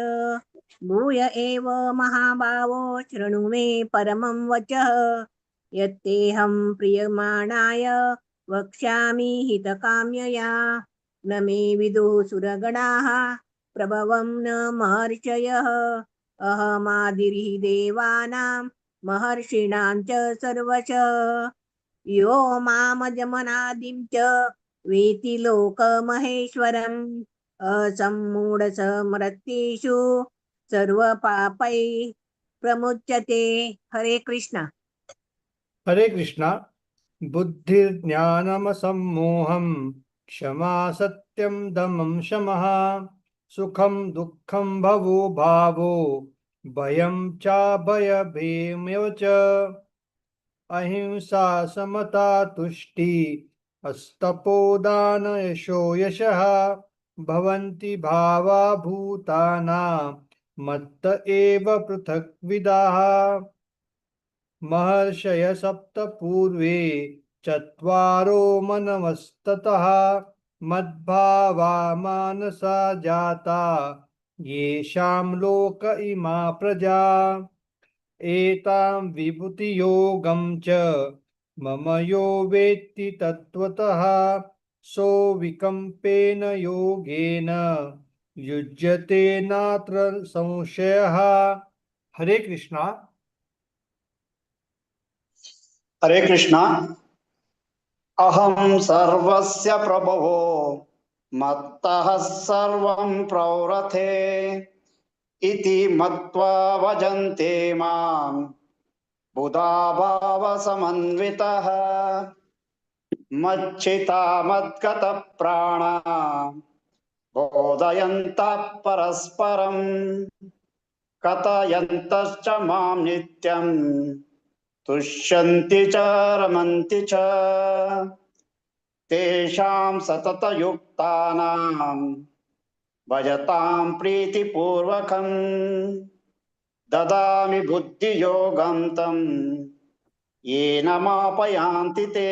भूय एव महाभावो शृणु मे परमं वचः यत्तेऽहं प्रियमाणाय वक्ष्यामि हितकाम्यया। न मे विदुः सुरगणाः प्रभवं न महर्षयः। अहमादिर्हि देवानां महर्षीणां च सर्वशः। यो मामजमनादिं च वेति लोकमहेश्वरम् असम्मूढसमृत्तिषु सर्वपापैः प्रमुच्यते। हरे कृष्णा। हरे कृष्णा। बुद्धिर्ज्ञानमसम्मोहं क्षमा सत्यं दमं शमः सुखं दुःखं भवो भावो भयं चाभयभीम्यव च अहिंसा समता तुष्टि अस्तपोदान यशो यशः भवन्ति भावा भूतानां मत्त एव पृथक्विदाः। महर्षय सप्त पूर्वे चत्वारो मनवस्ततः मद्भावा मानसा जाता येषां लोक इमा प्रजा। एतां विभूतियोगं च मम यो वेत्ति तत्त्वतः सोऽविकम्पेन योगेन युज्यते नात्र संशयः। हरे कृष्णा। हरे कृष्णा। अहं सर्वस्य प्रभवो मत्तः सर्वं प्रव्रथे इति मत्वा भजन्ते मां बुधा भावसमन्वितः। मच्चिता मद्गतप्राणा बोधयन्तः परस्परं कथयन्तश्च मां नित्यं तुष्यन्ति च रमन्ति च। तेषां सततयुक्तानां भजतां प्रीतिपूर्वकं ददामि बुद्धियोगं तं येन मापयान्ति ते।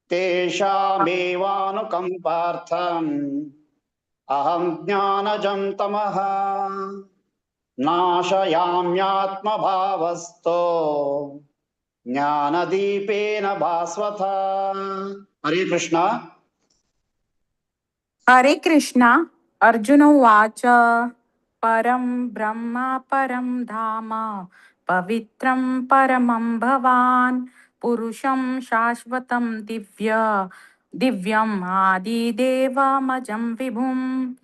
तेषामेवानुकम्पार्थम् अहं ज्ञानजं तमः नाशयाम्यात्मभावस्तो ज्ञानदीपेन भास्वता। हरे कृष्णा। हरे कृष्णा। अर्जुन उवाच परं ब्रह्म परं धाम पवित्रं परमं भवान् पुरुषं शाश्वतं दिव्यम् आदिदेवमजं विभुम्।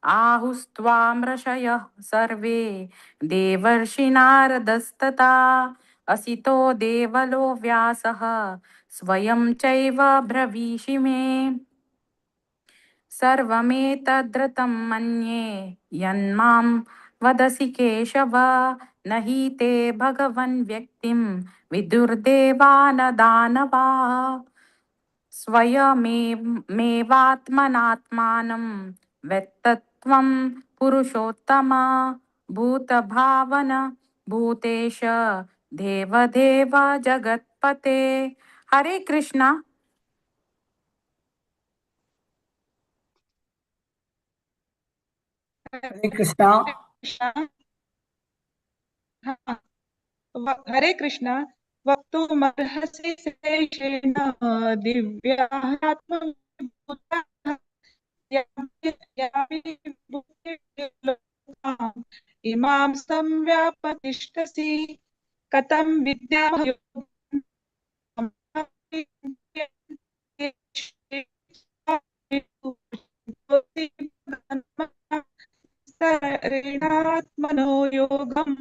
आहुस्त्वां ऋषयः सर्वे देवर्षिनारदस्तथा असितो देवलो व्यासः स्वयं चैव ब्रवीषि मे। सर्वमेतद्रतं मन्ये यन्मां वदसि केशव न हि ते भगवन् व्यक्तिं विदुर्देवा न दानवा। स्वयमेवात्मनात्मानं व्यक्तत्वं पुरुषोत्तम भूतभावन भूतेश देवदेव जगत्पते। हरे कृष्णा। हरे कृष्णा। हरे कृष्णा। वक्तुमर्हसि शेषेण दिव्यात्मविभूतः इमां संव्यापतिष्ठसि कथं विद्या ऋणात्मनो योगं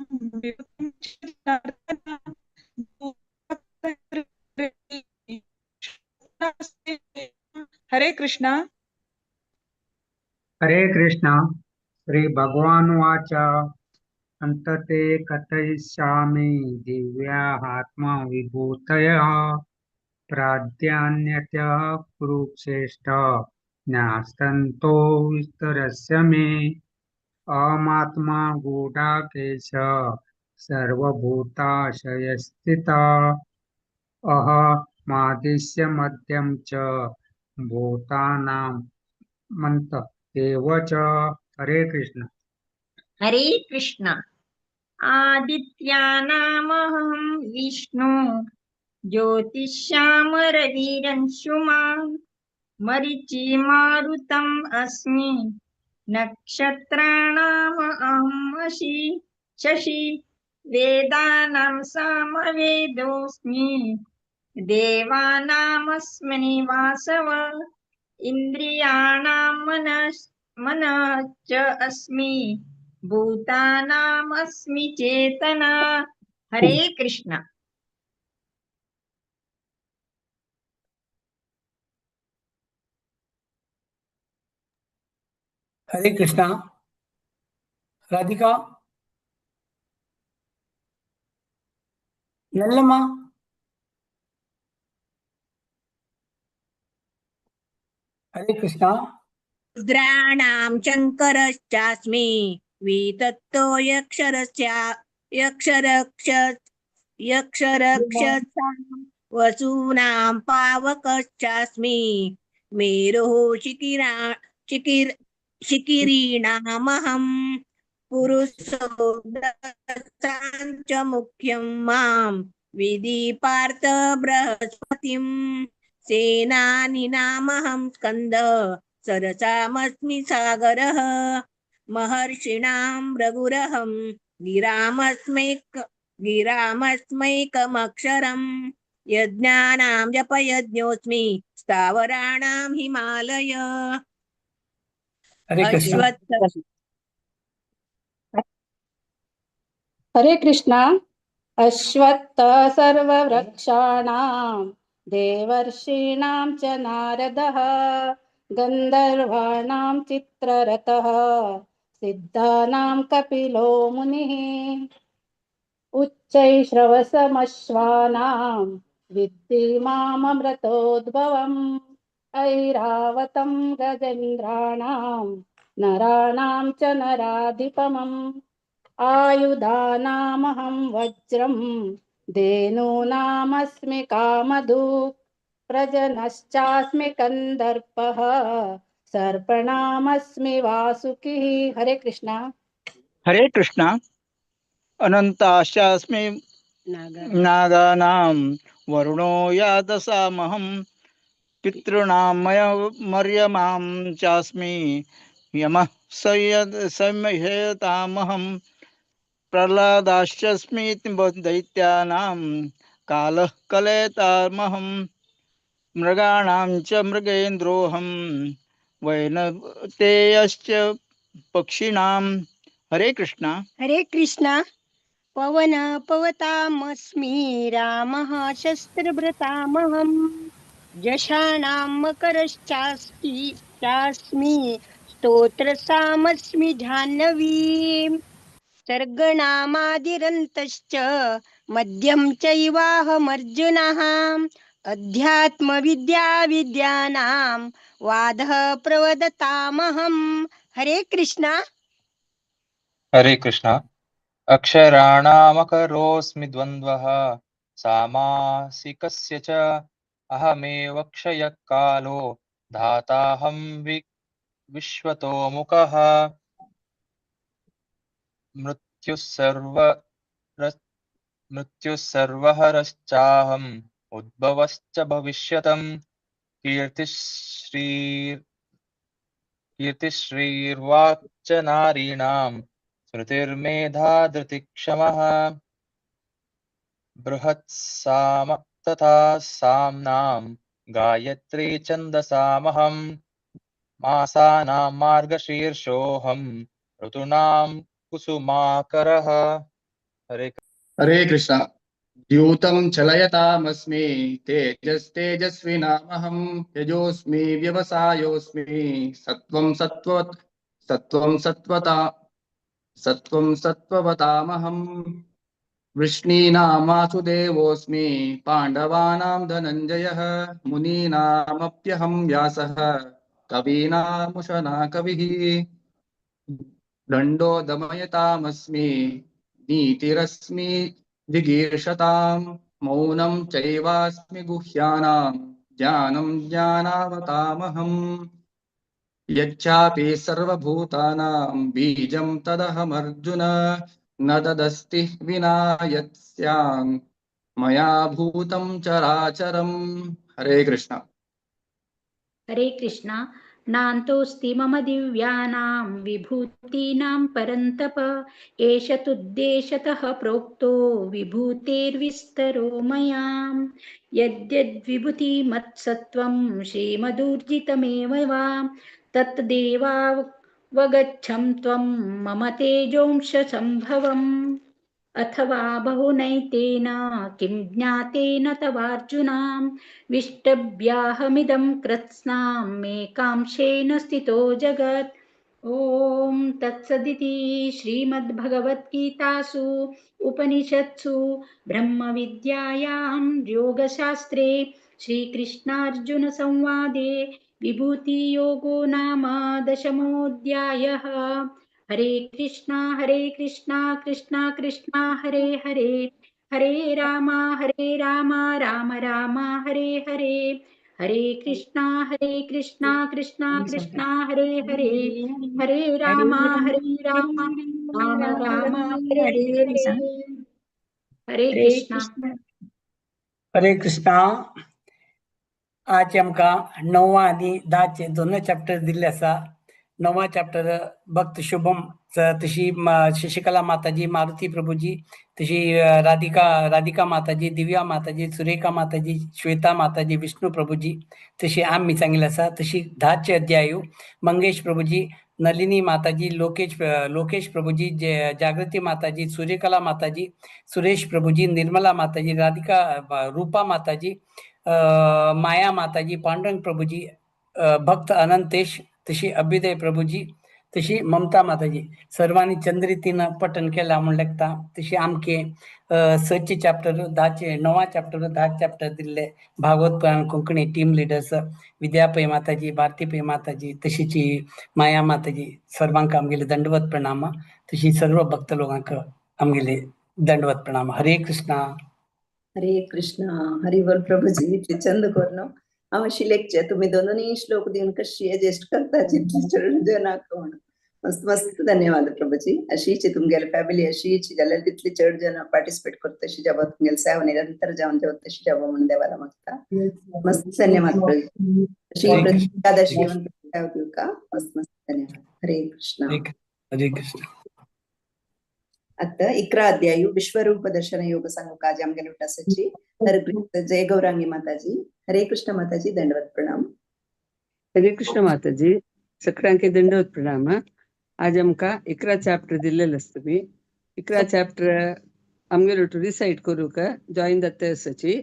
हरे कृष्णा। हरे कृष्णा। श्री भगवानुवाच अंतते कथयिष्यामि दिव्याः आत्मा विभूतयः प्राधान्यतः कुरुश्रेष्ठ ज्ञास्तन्तो विस्तरस्य मे। अहमात्मा गूढाकेश सर्वभूताशयस्थितः अहमादिश्य मध्यं च भूतानां मंत एव च। हरे कृष्ण। हरे कृष्ण। आदित्यानामहं विष्णु ज्योतिष्याम रविरंशुमान् मरीचिमारुतम् अस्मि नक्षत्राणाम् अहम् असि शशि वेदानां सामवेदोऽस्मि देवानामस्मि वासव इंद्रियाणां मनश्च अस्मि भूतानामस्मि चेतना। हरे कृष्ण। हरे कृष्णा। राधिका, नल्लम्मा, हरे कृष्णा। रुद्राणां शङ्करश्चास्मि वितत्तो यक्षरस्या यक्षरक्ष यक्षरक्षसां वसूनां पावकश्चास्मि मेरुः शिखिरीणामहं पुरुषो दशां च मुख्यं मां विधि पार्थ बृहस्पतिं सेनानीनामहं स्कन्द सरसामस्मि सागरः महर्षीणां रघुरहं गिरामस्मैकमक्षरं यज्ञानां जपयज्ञोऽस्मि स्थावराणां हिमालय। हरे कृष्ण। अश्वत्थ। हरे कृष्णा। अश्वत्थ सर्ववृक्षाणां देवर्षीणां च नारदः गन्धर्वाणां चित्ररथः सिद्धानां कपिलो मुनिः उच्चैश्रवसमश्वानां विद्धि माममृतोद्भवम् ऐरावतं गजेन्द्राणां नराणां च नराधिपमम् आयुधानामहं वज्रं धेनूनामस्मि कामधुक् प्रजनश्चास्मि कन्दर्पः सर्पणामस्मि वासुकिः। हरे कृष्णा। हरे कृष्णा। अनंताश्चास्मि नागानां वरुणो यादसामहं पितॄणां मर्यमां चास्मि यमः संयतामहं प्रह्लादाश्चस्मि दैत्यानां कालः कलयतामहं मृगाणां च मृगेन्द्रोऽहं वैनतेयश्च पक्षिणां। हरे कृष्णा। हरे कृष्णा। पवन पवतामस्मि रामः शस्त्रभृतामहं जषाणां मकरश्चास्ति चास्मि स्तोत्रसामस्मि जाह्नवी सर्गणामादिरन्तश्च मध्यं चैवाहमर्जुनः अध्यात्मविद्या विद्यानां वादः प्रवदतामहं। हरे कृष्णा। हरे कृष्णा। अक्षराणामकरोऽस्मि द्वन्द्वः सामासिकस्य च अहमेव क्षयकालो धाताहं विश्वतोमुखः मृत्युः सर्वहरश्चाहम् उद्भवश्च भविष्यतम् कीर्तिश्रीर्वाक्च नारीणां स्मृतिर्मेधा धृतिक्षमः बृहत्साम तथा साम्नां गायत्री छन्दसामहं मासानां मार्गशीर्षोऽहं ऋतूनां कुसुमाकरः। हरे हरे कृष्ण। द्यूतं चलयतामस्मि तेजस्तेजस्विनामहं यजोऽस्मि व्यवसायोऽस्मि सत्त्वं सत्त्वं सत्त्वता सत्त्वं सत्त्ववतामहम्। वृष्णीनां वासुदेवोऽस्मि पाण्डवानां धनञ्जयः मुनीनामप्यहं व्यासः कवीनामुशना कविः। दण्डो दमयतामस्मि नीतिरस्मि जिगीर्षतां मौनं चैवास्मि गुह्यानां ज्ञानं ज्ञानावतामहम्। यच्चापि सर्वभूतानां बीजं तदहमर्जुन न तदस्ति विना यत्स्यां मया भूतं चराचरम्। हरे कृष्ण। हरे कृष्णा। नान्तोऽस्ति मम दिव्यानां विभूतीनां परन्तप एष तुद्देशतः प्रोक्तो विभूतेर्विस्तरो मया। यद्यद्विभूतिमत्सत्त्वं श्रीमदूर्जितमेव वा तत्देवावगच्छं त्वं मम तेजोंश सम्भवम्। अथवा बहुनैतेन किं ज्ञातेन तवार्जुनां विष्टभ्याहमिदं कृत्स्नामेकांशेन स्थितो जगत्। ॐ तत्सदिति श्रीमद्भगवद्गीतासु उपनिषत्सु ब्रह्मविद्यायां योगशास्त्रे श्रीकृष्णार्जुनसंवादे विभूतियोगो नाम दशमोऽध्यायः। हरे कृष्णा कृष्णा कृष्णा हरे हरे, हरे रामा राम राम हरे हरे, हरे कृष्णा कृष्णा कृष्णा हरे हरे, हरे राम राम राम हरे हरे। हरे कृष्णा। हरे कृष्णा। आज आमकां णवा आनी 10चे दोनूय चॅप्टर दिल्ले आसा। णवा चॅप्टर भक्त शुभम तशी शशिकला माताजी, मारुती प्रभुजी, तशी राधिका राधिका माताजी, दिव्या माताजी, सुरेखा माताजी, श्वेता माताजी, विष्णू प्रभुजी, तशी आमी सांगिल्लें आसा। तशी 10चे अध्यायू मंगेश प्रभुजी, नलिनी माताजी, लोकेश लोकेश प्रभुजी, जागृती माताजी, सूर्यकला माताजी, सुरेश प्रभुजी, निर्मला माताजी, राधिका रूपा माताजी, माया माताजी, पांडुरंग प्रभुजी, भक्त अनंतेश, तशी अभ्युदय प्रभुजी, तशी ममता माताजी, सर्वांनी चंद्रितीन पठण केला म्हूण लेखता। तशी आमके 6चे चॅप्टर 10चे 9 चॅप्टर 10 चॅप्टर दिल्ले भागवत पुराण कोंकणी टीम लिडर्स विद्या पै माताजी, भारती पै माताजी, तशीची माया माताजी, सर्वांक आमगेले दंडवत प्रणाम। तशी सर्व भक्त लोकांक आमगेले दंडवत प्रणाम। हरे कृष्णा। हरे कृष्णा। हरि बोल प्रभुजी। इतले चंद करून हांव अशी लेखचे तुम्ही दोनूय श्लोक दिवन कशी एडजस्ट करता जितले चड जणांक म्हूण। मस्त मस्त धन्यवाद प्रभुजी। अशीच तुमगेले फॅमिली अशीच जाल्यार तितले चड जण पार्टिसिपेट करता तशी जावं तुमगेले सेवा निरंतर जावन जेवत तशी जावं म्हणून देवाला मागता। मस्त धन्यवाद प्रभुजी। अशी एकादशी सेवा दिवका मस्त मस्त धन्यवाद। हरे कृष्णा। हरे कृष्ण। आता 11 अध्यायु विश्वरूप दर्शन योग सांगू काज आमगेले उठासाची। हरे कृष्ण। जय गौरांगी माताजी। हरे कृष्ण माताजी दंडवत प्रणाम। हरे कृष्ण माताजी, सगळ्यांके दंडवत प्रणाम। आज आमकां 11 चॅप्टर दिल्लेले आसता तुमी 11 चॅप्टर आमगेले रिसायट करूंक जॉईन जाता आसाची।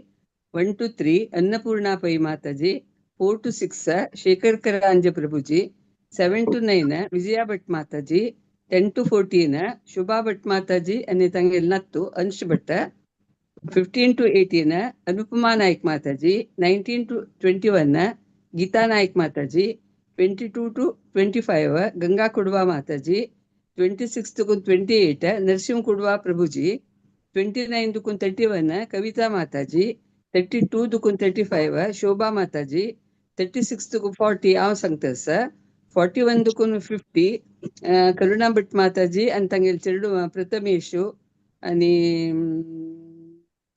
1 to 3 Annapurna Pai Mataji, 4 to 6 Shekhar Karanje Prabhuji, 7 to 9 Vijaya Bhat Mataji, 10 to 14 Shubha Bhat Mataji आनी तांगेले नातू अंश भट, 15 to 18 Anupama Naik Mataji, 19 to 21 Geeta Naik Mataji, 22 to 25 Ganga Kudva Mataji, 26 to 28 Narasimha Kudva Prabhuji, 29 to 31 Kavita Mataji, 32 to 35 Shobha Mataji, 36 to 40 हांव सांगता आसा, 41 to 50 Karuna Bhat Mataji आनी तांगेले चेडू प्रथमेशू आनी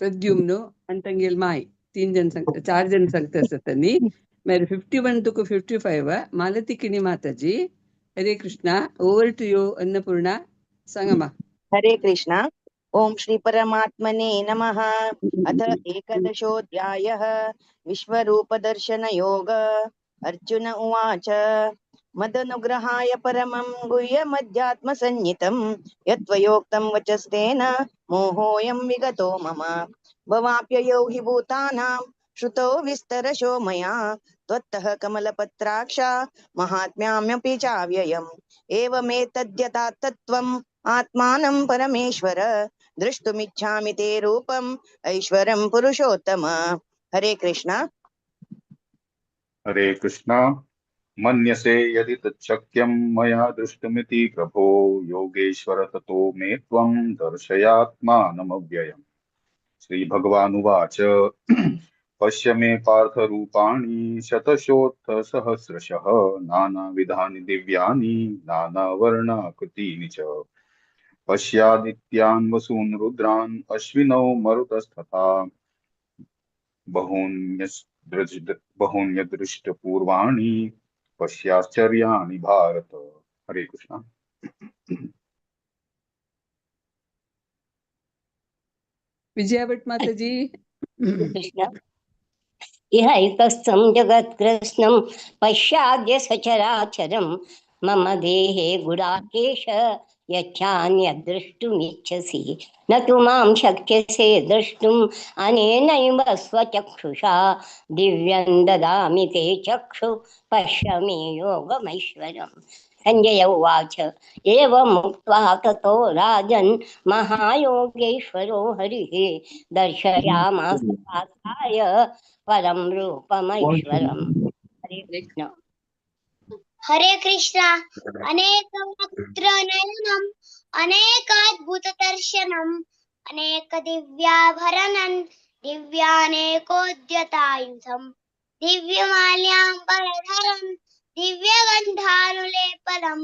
प्रद्युम्न आनी तांगेले माय, 3 जण सांगता, 4 जण सांगता आसा तांणी। मागीर 51 to 55 Malati Kini Mataji. Hare Krishna. Over to you Annapurna. सांगा मा। हरे कृष्णा। ओम श्री परमात्मने नमः। अथ एकादशोऽध्यायः विश्वरूपदर्शन योग। अर्जुन उवाच मदनुग्रहाय परमं गुह्यमध्यात्मसंज्ञितं यत्त्वयोक्तं वचस्तेन मोहोऽयं विगतो मम। भवाप्ययो हि भूतानां श्रुतौ विस्तरशो मया त्वत्तः कमलपत्राक्षा महात्म्याम्यपि चाव्ययम्। एवमेतद्यथा तत्त्वम् आत्मानं परमेश्वर द्रष्टुमिच्छामि ते रूपम् ऐश्वरं पुरुषोत्तम। हरे कृष्णा। हरे कृष्णा। मन्यसे यदि तच्छक्यं मया दृष्टुमिति प्रभो योगेश्वर ततो मे त्वं दर्शयात्मानमव्ययम्। श्रीभगवानुवाच पश्य मे पार्थ रूपाणि शतशोत्थ सहस्रशः नानाविधानि दिव्यानि नानावर्णाकृतीनि च। पश्यादित्यान् वसून् रुद्रान् अश्विनौ मरुतस्तथा बहुन्यदृष्टपूर्वाणि पश्याश्चर्याणि भारत। हरे कृष्णा। विजया भट माताजी। कृष्ण। इहैकस्थं जगत्कृत्स्नं पश्याद्य सचराचरं मम देहे गुडाकेश यच्छान्यद्रष्टुमिच्छसि न तु मां शक्यसे द्रष्टुम् अनेनैव स्वचक्षुषा दिव्यं ददामि ते चक्षु पश्य मे योगमैश्वरम्। संजय उवाच एवमुक्त्वा ततो राजन् महायोगेश्वरो हरिः दर्शयामास पार्थाय परं रूपमैश्वरम्। हरे कृष्ण। हरे कृष्ण। अनेकवक्त्रनयनम् अनेकाद्भुतदर्शनम् अनेकदिव्याभरणं दिव्यानेकोद्यतायुधम् दिव्यमाल्याम्बरधरं दिव्यगन्धानुलेपनं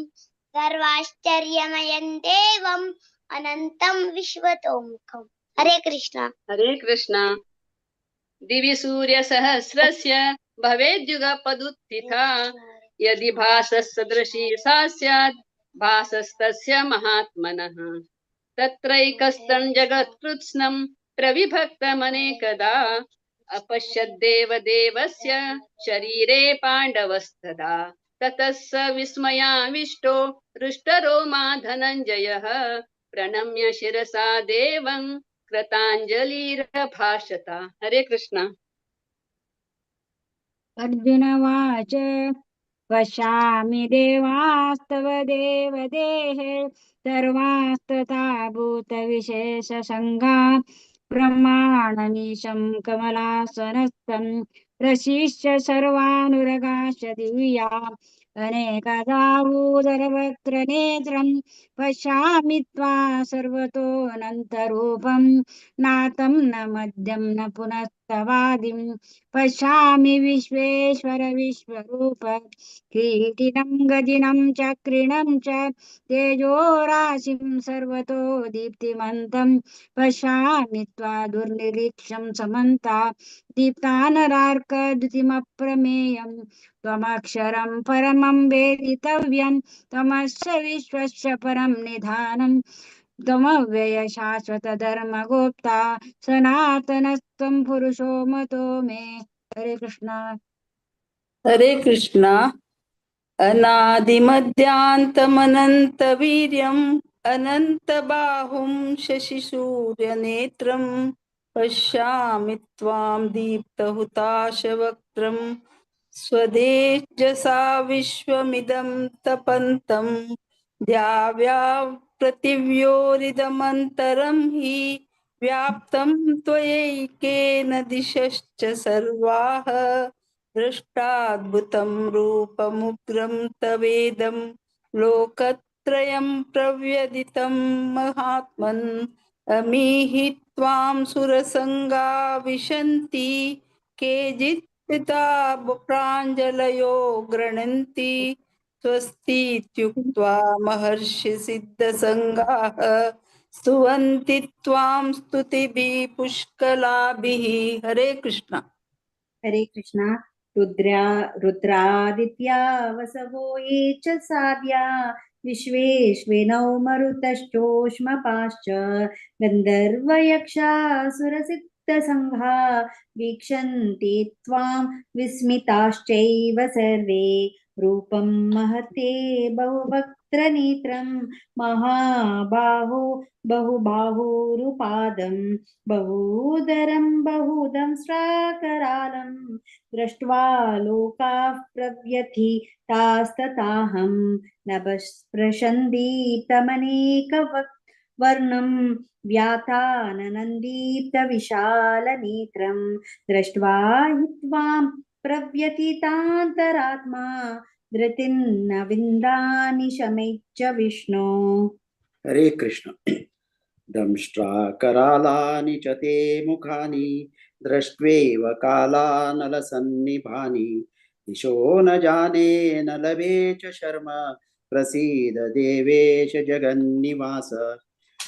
सर्वाश्चर्यमयं देवम् अनन्तं विश्वतोमुखम्। हरे कृष्ण। हरे कृष्ण। दिवि सूर्यसहस्रस्य भवेद्युगपदुत्थिता यदि भासः सदृशी सा स्यात् भासस्तस्य महात्मनः। तत्रैकस्तं जगत्कृत्स्नं प्रविभक्तमनेकदा अपश्यद्देवदेवस्य शरीरे पाण्डवस्तदा। ततः स विस्मयाविष्टो हृष्टरोमा धनञ्जयः प्रणम्य शिरसा देवं कृताञ्जलिरभाषत। हरे कृष्ण। अर्जुन उवाच पश्यामि देवास्तव देवदेहे सर्वास्तथा भूतविशेषसङ्गान् ब्रह्माणमीशं कमलासनस्थं ऋषीश्च सर्वानुरगाश्च दिव्या अनेकदा उदरवक्त्रनेत्रं पश्यामि त्वा सर्वतोऽनन्तरूपं नातं न मध्यं न पुनस्तवादिं पश्यामि विश्वेश्वर विश्वरूप किरीटिनं गजिनं चक्रिणं च तेजोराशिं सर्वतो दीप्तिमन्तं पश्यामि त्वा दुर्निरीक्षं समन्ता दीप्तानरार्कद्युतिमप्रमेयं त्वमक्षरं परमं वेदितव्यं त्वमस्य विश्वस्य परं निधानं त्वमव्यय शाश्वतधर्मगोप्ता सनातनस्त्वं पुरुषो मतो मे। हरे कृष्णा। हरे कृष्णा। अनादिमध्यान्तमनन्तवीर्यम् अनन्तबाहुं शशिसूर्यनेत्रं पश्यामि त्वां दीप्तहुताशवक्त्रं स्वदेजसा विश्वमिदं तपन्तं द्याव्या पृथिव्योरिदमन्तरं हि व्याप्तं त्वयैकेन दिशश्च सर्वाः दृष्टाद्भुतं रूपमुग्रं तवेदं लोकत्रयं प्रव्यदितं महात्मन्। अमीहि त्वां सुरसङ्गा विशन्ति केचित् पिता प्राञ्जलयो गृह्णन्ति स्वस्तीत्युक्त्वा महर्षिसिद्धसङ्गाः स्तुवन्ति त्वां स्तुतिभिः पुष्कलाभिः। हरे कृष्णा। हरे कृष्णा। रुद्रादित्या वसवो ये च साध्या विश्वेश्विनौ मरुतश्चोष्मपाश्च गन्धर्वयक्षासुरसिद्धसङ्घा वीक्षन्ति त्वां विस्मिताश्चैव सर्वे रूपं महते बहुवक्त्रनेत्रं सहस्रनेत्रं महाबाहो बहुबाहुरुपादं बहूदरं बहुदं श्राकरालं दृष्ट्वा लोकाः प्रव्यथितास्तताहं नभस्पृशन्दीप्तमनेकवर्णं व्यातानन्दीप्तविशालनेत्रं दृष्ट्वा हि त्वां प्रव्यथितान्तरात्मा धृतिर्न विन्दामि शमैश्च विष्णो। हरे कृष्ण। दंष्ट्राकरालानि च ते मुखानि दृष्ट्वेव कालानलसन्निभानि दिशो न जाने न लभे च शर्म प्रसीद देवेश जगन्निवास।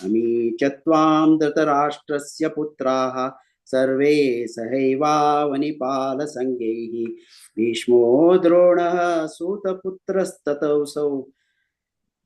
अमी च त्वां धृतराष्ट्रस्य पुत्राः सर्वे सहैवावनिपालसङ्गैः भीष्मो द्रोणः सूतपुत्रस्ततौसौ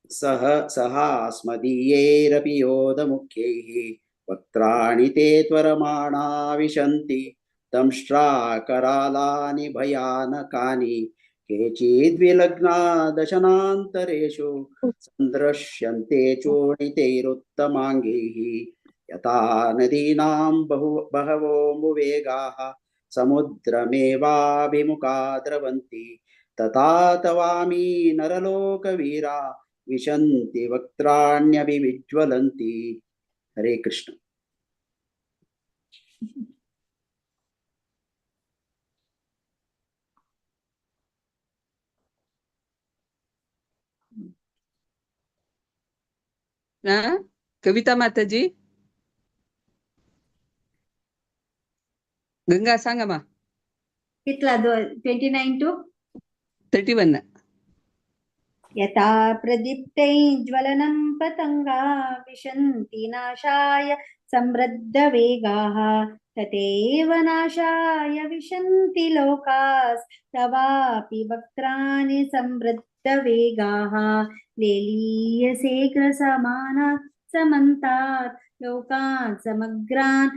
सह सहास्मदीयैरपि योधमुख्यैः वक्त्राणि ते त्वरमाणा विशन्ति दंष्ट्राकरालानि भयानकानि केचिद्विलग्ना दशनान्तरेषु सन्दृश्यन्ते चूर्णितैरुत्तमाङ्गैः यथा नदीनां बहवोऽम्बुवेगाः समुद्रमेवाभिमुखा द्रवन्ति तथा तवामि नरलोकवीरा विशन्ति वक्त्राण्यभिविज्वलन्ति। हरे कृष्ण। ना कविता माताजी, गंगा सांगा मा। कितला 29 to 31। यथा प्रदीप्तै ज्वलनं पतङ्गा विशन्ति नाशाय समृद्धवेगाः तथैव नाशाय विशन्ति लोकास्तवापि वक्त्राणि समृद्धवेगाः लेलीयसेग्रसमाना समन्तात् लोकान् समग्रान्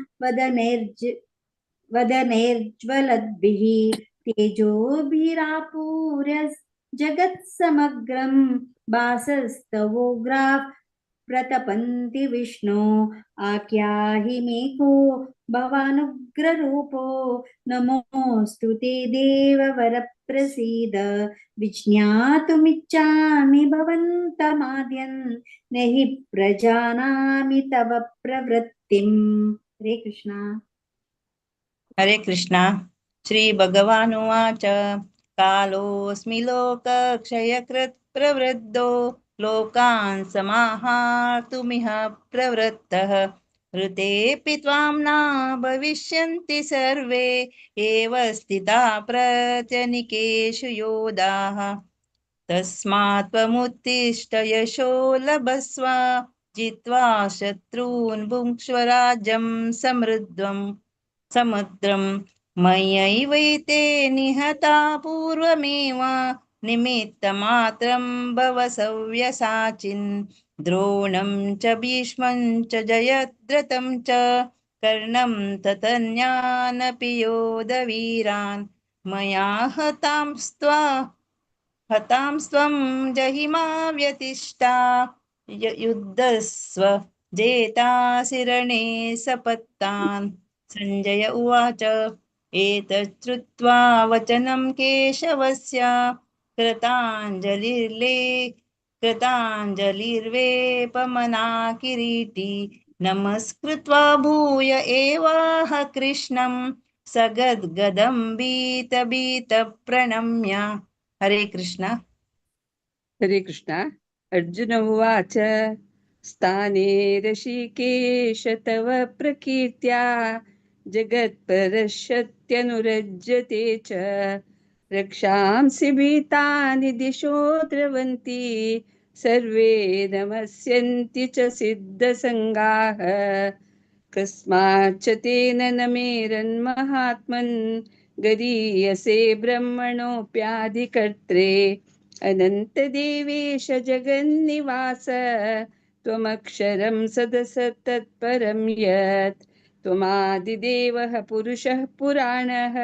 वदनैर्ज्वलद्भिः तेजोभिरापूर्य जगत्समग्रं भासस्तवोग्राः प्रतपन्ति विष्णो। आख्याहि मे को भवानुग्ररूपो नमोऽस्तु ते देववरप्रसीद। विज्ञातुमिच्छामि भवन्तमाद्यं न हि प्रजानामि तव प्रवृत्तिम्। हरे कृष्णा। हरे कृष्णा। श्री भगवानुवाच कालोऽस्मि लोकक्षयकृत् प्रवृद्धो लोकान् समाहर्तुमिह प्रवृत्तः। ऋतेऽपि त्वां न भविष्यन्ति सर्वे एव स्थिता प्रत्यनिकेषु योधाः। तस्मात् त्वमुत्तिष्ठ यशो लभस्व जित्वा शत्रून् भुङ्क्ष्व राज्यं समुद्रम्। मयैवैते निहता पूर्वमेव निमित्तमात्रं भव सव्यसाचिन्। द्रोणं च भीष्मं च जयद्रथं च कर्णं ततन्यानपि योधवीरान्। मया हतांस्त्वं जहिमा व्यतिष्ठा युद्धस्व जेतासि रणे सपत्तान्। संजय उवाच एतच्छ्रुत्वा वचनं केशवस्य कृताञ्जलिर्वेपमना किरीटी नमस्कृत्वा भूय एवाह कृष्णं सगद्गदं बीत प्रणम्य। हरे कृष्णा। हरे कृष्णा। अर्जुन उवाच स्थाने ऋषिकेश तव प्रकीर्त्या जगत्परशत्यनुरज्यते च रक्षांसि भीतानि दिशो द्रवन्ति सर्वे नमस्यन्ति च सिद्धसङ्गाः। कस्माच्च तेन न मेरन्महात्मन् गरीयसे ब्रह्मणोऽप्याधिकर्त्रे। अनन्तदेवेश जगन्निवास त्वमक्षरं सदसत्तत्परं यत् त्वमादिदेवः पुरुषः पुराणः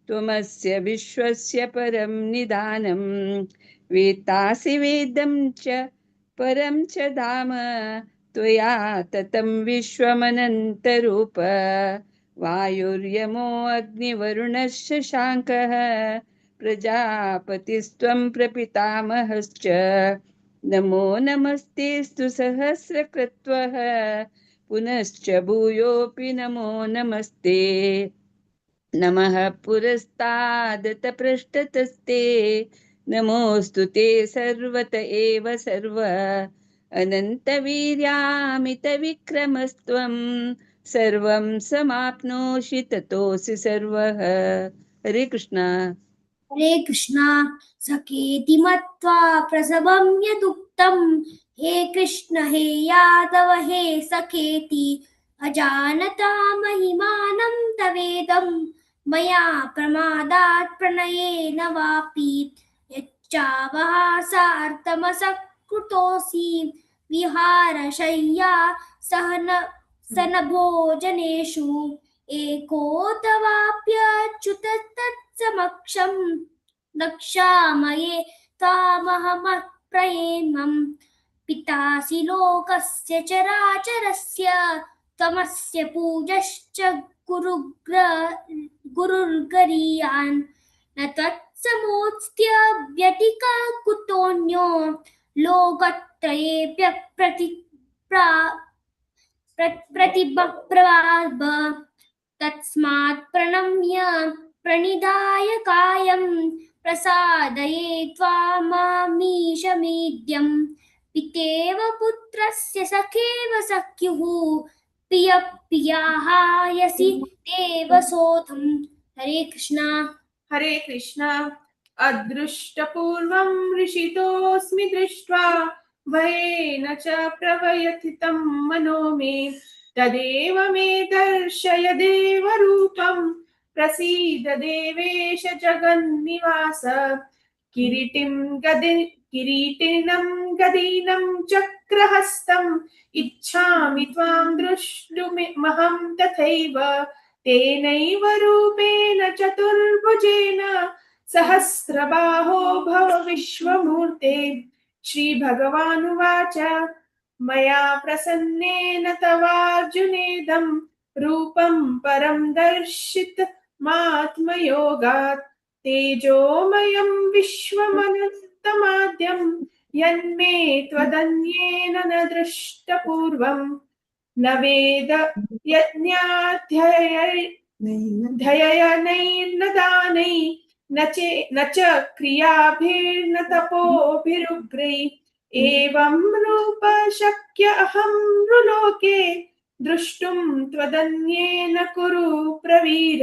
त्वमस्य विश्वस्य परं निदानम्। वेत्तासि वेदं च परं च धाम त्वया ततं विश्वमनन्तरूप। वायुर्यमो अग्निवरुणश्च शाङ्कः प्रजापतिस्त्वं प्रपितामहश्च। नमो नमस्तेऽस्तु सहस्रकृत्वः पुनश्च भूयोऽपि नमो नमस्ते। नमः पुरस्तादत पृष्ठतस्ते नमोऽस्तु ते सर्वत एव सर्व। अनन्तवीर्यामितविक्रमस्त्वं सर्वं समाप्नोषि ततोऽसि सर्वः। हरे कृष्णा। हरे कृष्णा। सखेति मत्वा प्रसवं यदुक्तं हे कृष्ण हे यादव हे सखेति। अजानता महिमानं तवेदं मया प्रमादात् प्रणयेन वापि। यच्चावहासार्थमसकृतोऽसि विहारशय्या सहनभोजनेषु। एको तवाप्यच्युत तत्समक्षं रक्षामये त्वामहमप्रयेमम्। पितासि लोकस्य चराचरस्य त्वमस्य पूजश्च गुरुर्गरीयान्। न त्वत्समोऽस्त्यव्यतिका कुतोऽन्यो लोकत्रयेऽप्य प्रतिप्रभाव। तस्मात् प्रणम्य प्रणिधाय कायं प्रसादये त्वामामीशमीड्यं। पितेव पुत्रस्य सखेव सख्युः प्रिय प्रियाहायसि देव सोऽथम्। हरे कृष्णा। हरे कृष्णा। अदृष्टपूर्वं ऋषितोऽस्मि दृष्ट्वा भयेन च प्रवयथितं मनो मे। तदेव मे दर्शय देवरूपं प्रसीद देवेश जगन्निवास। किरीटिनं गदिनं चक्रहस्तम् इच्छामि त्वां द्रष्टुमहं तथैव। तेनैव रूपेण चतुर्भुजेन सहस्रबाहो भव विश्वमूर्ते। श्रीभगवानुवाच मया प्रसन्नेन तवार्जुनेदं रूपं परं दर्शितमात्मयोगात्। तेजोमयं विश्वमनन्तमाद्यं यन्मे त्वदन्येन न दृष्टपूर्वं। न वेद यज्ञाध्ययनैर्न दानैः न च क्रियाभिर्न तपोभिरुग्रैः। एवं रूप शक्य अहं नृलोके द्रष्टुं त्वदन्येन कुरु प्रवीर।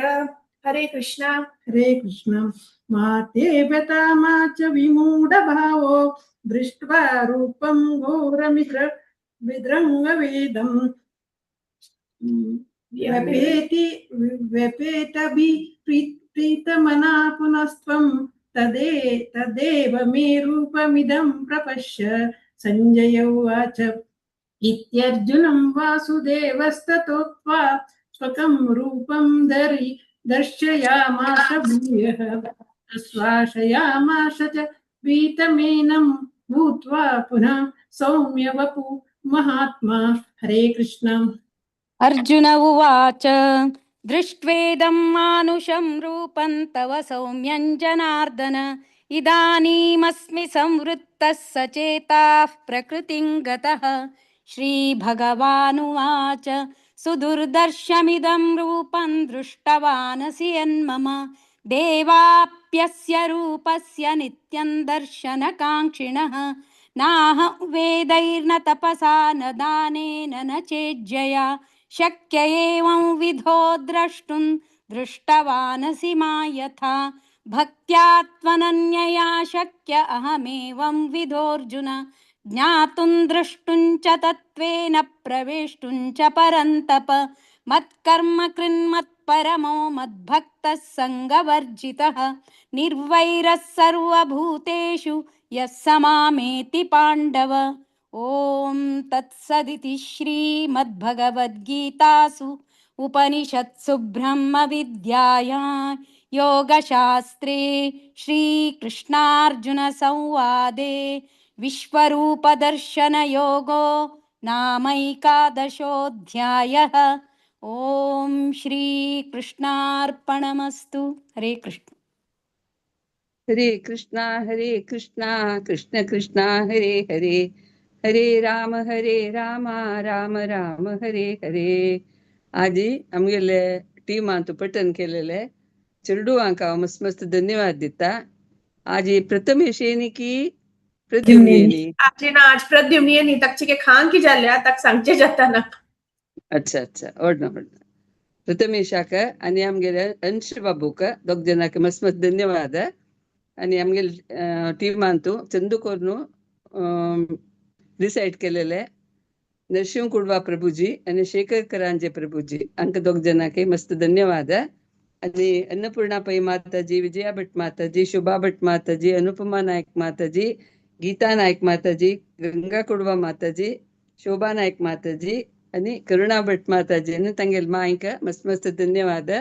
हरे कृष्णा। हरे कृष्ण। माते व्यथा मा च विमूढभावो दृष्ट्वा रूपं घोरमित्र विद्रङ्गवेदं। व्यपेति व्यपेतभि प्रीतमना पुनस्त्वं तदेव मे रूपमिदं प्रपश्य। सञ्जय उवाच इत्यर्जुनं वासुदेवस्ततोक्त्वा स्वकं रूपं दर्शयामास भूयः। आश्वासयामास च वीतमेनं भूत्वा पुनः सौम्य वपु महात्मा। हरे कृष्ण। अर्जुन उवाच दृष्ट्वेदं मानुषं रूपं तव सौम्यं जनार्दन। इदानीमस्मि संवृत्तः सचेताः प्रकृतिं गतः। श्रीभगवानुवाच सुदुर्दर्शमिदं रूपं दृष्टवानसि यन्मम। देवाप्यस्य रूपस्य नित्यं दर्शनकाङ्क्षिणः। नाहं वेदैर्न तपसा न दानेन न चेज्जया। शक्य एवं विधो द्रष्टुं दृष्टवानसि मा यथा। भक्त्या त्वनन्यया शक्य अहमेवं विधोऽर्जुन। ज्ञातुं द्रष्टुं च तत्त्वेन प्रवेष्टुं च परन्तप। मत्कर्म कृन्मत्परमो मद्भक्तः सङ्गवर्जितः। निर्वैरः सर्वभूतेषु यः स मामेति पाण्डव। ॐ तत्सदिति श्रीमद्भगवद्गीतासु उपनिषत्सु ब्रह्मविद्यायां योगशास्त्रे श्रीकृष्णार्जुनसंवादे विश्वरूपदर्शनयोगो नामैकादशोऽध्यायः. ॐ श्रीकृष्णार्पणमस्तु. हरे कृष्ण. हरे कृष्णा हरे कृष्णा कृष्ण कृष्णा हरे हरे, हरे राम हरे राम राम राम हरे हरे. आजी आमगेले टीमांत पठण केलेले चेरडुवांक हांव मस्त मस्त धन्यवाद दिता. आजी प्रथमेश येनी की प्रद्युम्न येनी? आजी ना, आज प्रद्युम्न येनी. ताकचे के खान की जाल्या ताक सांगचे जाता ना. अच्छा अच्छा, व्हडना व्हडना. प्रथमेशाक आनी आमगेले अंश बाबूक दोग जणांक मस्त मस्त धन्यवाद. आनी आमगेले टीमांतू चंदू कोर्नू रिसायट केलेले नरसिंह कुडवा प्रभुजी आनी शेखर करांजे प्रभुजी हांकां दोग जणांक मस्त धन्यवाद. आनी अन्नपूर्णा पै माताजी, विजया भट माताजी, शोभा भट माताजी, अनुपमा नायक माताजी, गीता नायक माताजी, गंगा कुडवा माताजी, शोभा नायक माताजी आनी करुणा भट माताजी आनी तांगेले मांयक मस्त मस्त धन्यवाद.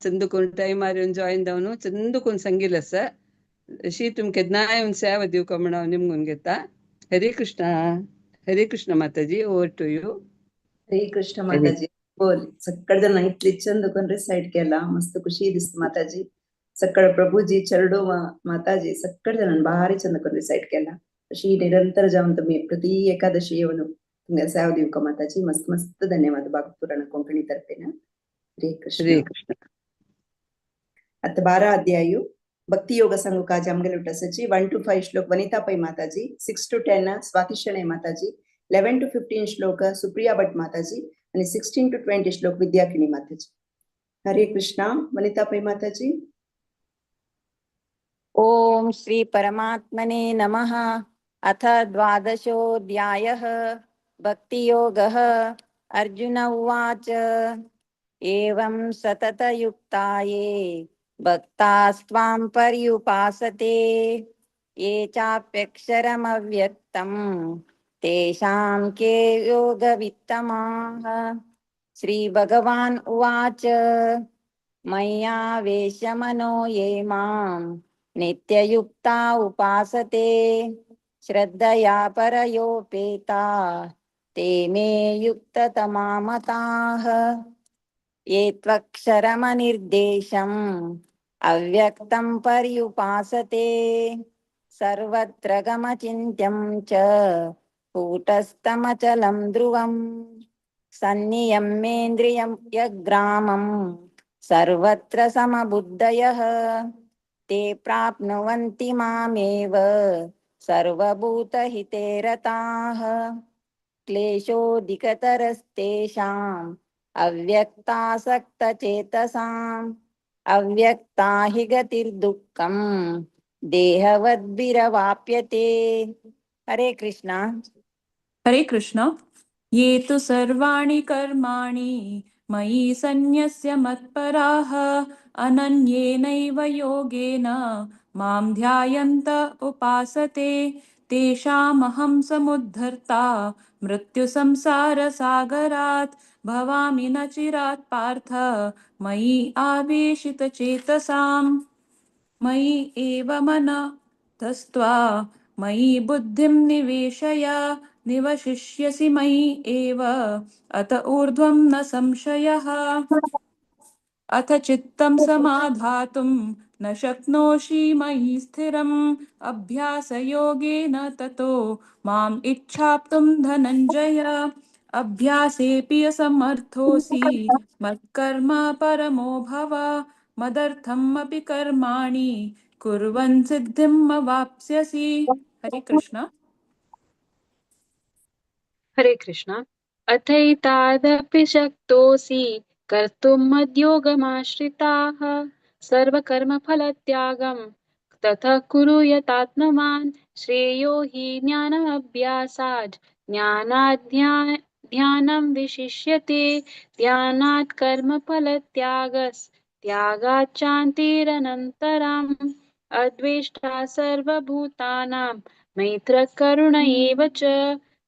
चंदू कोण टायमार येवन जॉयन जावन चंदू कोण सांगिल्लें आसा अशी तुमकां केन्नाय येवन सेवा दिवका म्हण हांव निमगून घेता. हरे Krishna. Hare Krishna Mataji, over to you. Hare Krishna Mataji. बोल सगळे जण इतली चंद करून रिसाइट केला, मस्त खुशी दिसता माताजी. सगळे प्रभुजी चरडो माताजी सगळे जण भारी चंद करून रिसाइट केला. अशी निरंतर जाऊन तुम्ही प्रति एकादशी येऊन तुमगे सेवा दिवका माताजी. मस्त मस्त धन्यवाद भागवत पुराण कोंकणी तर्फे ना. हरे कृष्ण. हरे कृष्ण. आता 12 अध्यायु भक्ती योग सांगू काज आमगेले उठासाची 1 to 5 श्लोक वनिता पै माताजी, 6 to 10 Swati Shenoi Mataji, 11 to 15 श्लोक सुप्रिया भट माताजी आणि 16 to 20 श्लोक विद्याकिनी माताजी. हरे कृष्णा. वनिता पै माताजी. ओम श्री परमात्मने नमः. अथ द्वादशोऽध्यायः भक्तियोगः. अर्जुन उवाच, एवं सततयुक्ताये भक्तास्त्वां पर्युपासते, ये चाप्यक्षरमव्यक्तं तेषां के योगवित्तमाः. श्री भगवान् उवाच, मय्यावेशमनो ये मां नित्ययुक्ता उपासते, श्रद्धया परयोपेता ते मे युक्ततमा मताः. ये त्वक्षरमनिर्देशम् अव्यक्तं पर्युपासते, सर्वत्र गमचिन्त्यं च कूटस्थमचलं ध्रुवम्, सन्नियम्येन्द्रियं यग्रामं सर्वत्र समबुद्धयः, ते प्राप्नुवन्ति मामेव सर्वभूतहिते रताः. क्लेशोऽधिकतरस्तेषाम् अव्यक्तासक्तचेतसाम्, अव्यक्ता हि गतिर्दुःखं देहवद्भिरवाप्यते. हरे कृष्णा. हरे कृष्ण. ये तु सर्वाणि कर्माणि मयि सन्न्यस्य मत्पराः, अनन्येनैव योगेन मां ध्यायन्त उपासते, तेषामहं समुद्धर्ता मृत्युसंसारसागरात् भवामि न चिरात् पार्थ मयि आवेशितचेतसाम्. मयि एव मनतस्त्वा मयि बुद्धिं निवेशय, निवशिष्यसि मयि एव अत ऊर्ध्वं न संशयः. अथ चित्तं समाधातुं न शक्नोषि मयि स्थिरम्, अभ्यासयोगेन ततो माम् इच्छाप्तुं धनञ्जय. अभ्यासेऽपि असमर्थोऽसि मत्कर्म परमो भव, मदर्थम् अपि कर्माणि कुर्वन् सिद्धिम् अवाप्स्यसि. हरे कृष्ण. हरे कृष्ण. अथैतादपि शक्तोऽसि कर्तुं मद्योगमाश्रिताः, सर्वकर्मफलत्यागं ततः कुरु यतात्मवान्. श्रेयो हि ज्ञानाभ्यासात् ज्ञानात् ध्यानं विशिष्यते, ध्यानात् कर्मफलत्यागस् त्यागात् शान्तिरनन्तरम्. अद्वेष्टा सर्वभूतानां मैत्रः करुण एव च,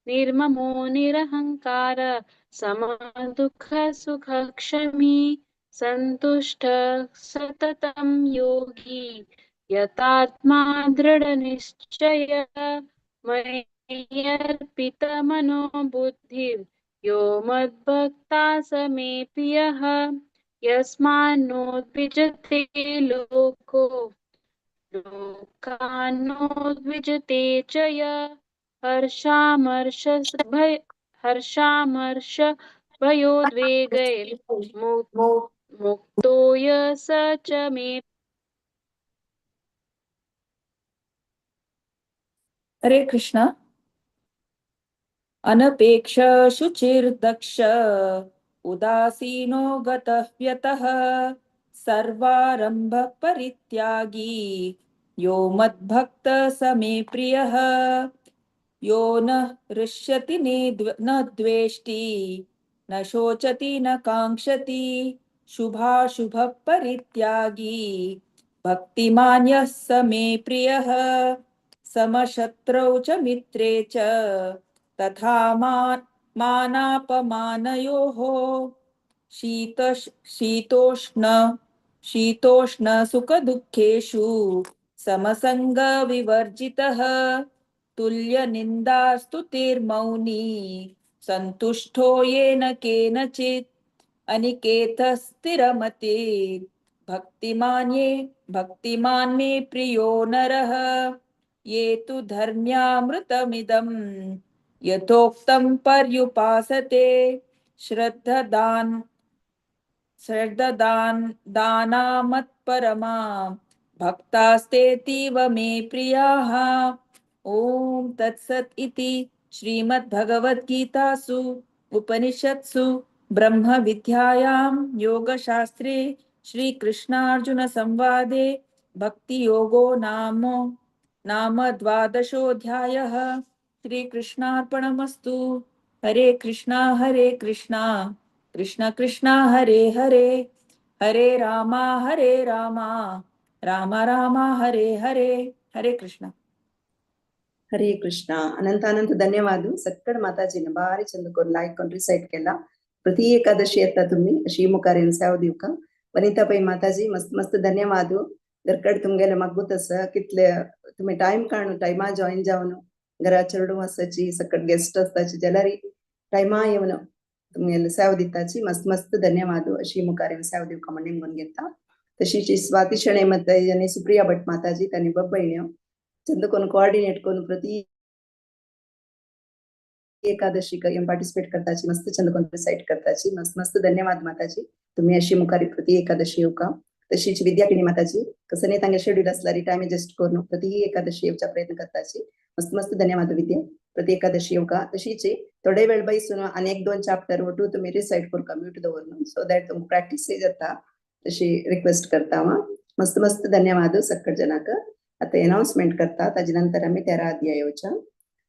निर्ममो निरहंकार समदुःखसुखक्षमी. सन्तुष्टः सततं योगी यतात्मा दृढनिश्चयः मय्यर्पितमनोबुद्धिर्यो मद्भक्ता स मे प्रियः। यस्मान्नोद्विजते लोको लोकान्नोद्विजते च यः हर्षामर्ष भय हर्षामर्ष भयोद्वेगैर्मुक्तो यः स च मे। हरे कृष्ण। अनपेक्ष शुचिर्दक्ष उदासीनो गतः व्यतः सर्वारंभ परित्यागी यो मद्भक्त स मे प्रियः। यो न हृष्यति न द्वेष्टि न शोचति न काङ्क्षति शुभाशुभ परित्यागी भक्तिमान् यः स मे प्रियः। समशत्रौ च मित्रे च तथा मानापमानयोः शीतोष्ण शीतोष्ण सुखदुःखेषु समसङ्गविवर्जितः तुल्यनिन्दास्तुतिर्मौनी सन्तुष्टो येन केनचित् अनिकेतः स्थिरमतिर् भक्तिमान् मे प्रियो नरः। ये तु धर्म्यामृतमिदं यथोक्तं पर्युपासते श्रद्धादान दानामत्परमा भक्तास्तेतीव मे प्रियाः। ॐ तत्सत् इति श्रीमद्भगवद्गीतासु उपनिषत्सु ब्रह्मविद्यायां योगशास्त्रे श्रीकृष्णार्जुनसंवादे भक्तियोगो नाम नाम द्वादशोऽध्यायः। श्रीकृष्णार्पणमस्तु। हरे कृष्णा कृष्ण कृष्ण हरे हरे, हरे रामा राम राम हरे हरे। हरे कृष्ण। हरे कृष्ण। अनंत अनंत धन्यवाद सक्कड माताजीने भारी चंद करून लाईक करून रिसाईट केला। प्रति एकादशी येता तुम्ही अशी मुखार सेवा दिवका। वनिता पै माताजी मस्त मस्त धन्यवाद। घरकड तुमगेले मगबूत आसा कितले तुम्ही टाइम काडून टायमा जॉईन जावन घरा चेडूं आसाची सकट गेस्ट आसताची जाल्यार टायमा येवन तुमगेले सेवा दिताची मस्त मस्त धन्यवाद अशी मुखार सेवा दिवका म्हण निमगून घेता। तशीच स्वाती शणै माताजी आनी सुप्रिया भट माताजी तांणी बब्बयण्यो चंद कोण कोऑर्डिनेट करून प्रति एकादशी पार्टिसिपेट करताची मस्त चंद कोण रिसाईट करताची मस्त मस्त धन्यवाद माताजी तुम्ही अशी मुखारी प्रति एकादशी येवका। तशीच विद्यापिणी माताजी कसं नाही तांगे शेड्यूल असल्यारी टाइम एडजस्ट करून प्रति एकादशी येवचा प्रयत्न करताची मस्त मस्त धन्यवाद विद्या प्रति एकादशी येवका। तशीच थोडे वेळ बैसून आनी एक दोन चॅप्टर वटू तुम्ही रिसाईट करूका म्यूट दवरून सो that तुमकां प्रॅक्टीस जाता तशी रिक्वेस्ट करता हांव। मस्त मस्त धन्यवाद सक्कड जनाक। आता अनाउन्समेंट करता ताजे नंतर आमी 13 अध्याय येवच्या।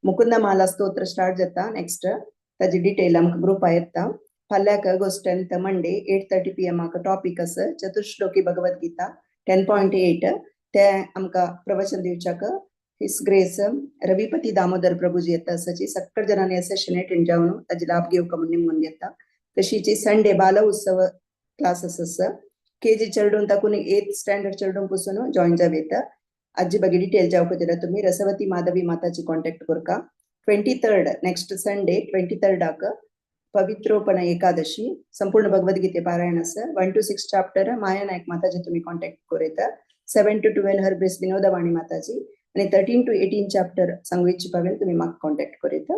मुकुंदमाला स्तोत्र स्टार्ट जाता नेक्स्ट ताजी डिटेल आमकां ग्रुपा येता। फाल्याक ऑगस्ट 10 मंडे 8:30 PM topic आसा चतुश्लोकी भगवद्गीता 10.8 ते आमकां प्रवचन दिवच्याक his grace Ravipati Damodar Prabhuji येता आसाची सक्कड जणांनी सेशन अटेंड जावन ताजे लाभ घेवका म्हूण निमगून घेता। तशीच संडे बाल उत्सव क्लासेस आसा केजी चेडून ताकून 8th standard चेडून पसून जॉईन जावं येता। आजी ಬಗ್ಗೆ डिटेल जावका जाल्यार तुम्ही रसवती माधवी माताची कॉन्टॅक्ट करका। 23rd next Sunday 23rd पवित्रोपण Ekadashi संपूर्ण भगवद्गीते पारायण आसा 1 to 6 chapter माया नायक माताजी तुम्ही कॉन्टॅक्ट करूं येता। 7 to 12 हरब्रेस विनोदवाणी माताजी आणि 13 to 18 chapter सांगू इच्छी पावेल तुम्ही म्हाका कॉन्टॅक्ट करूं येता।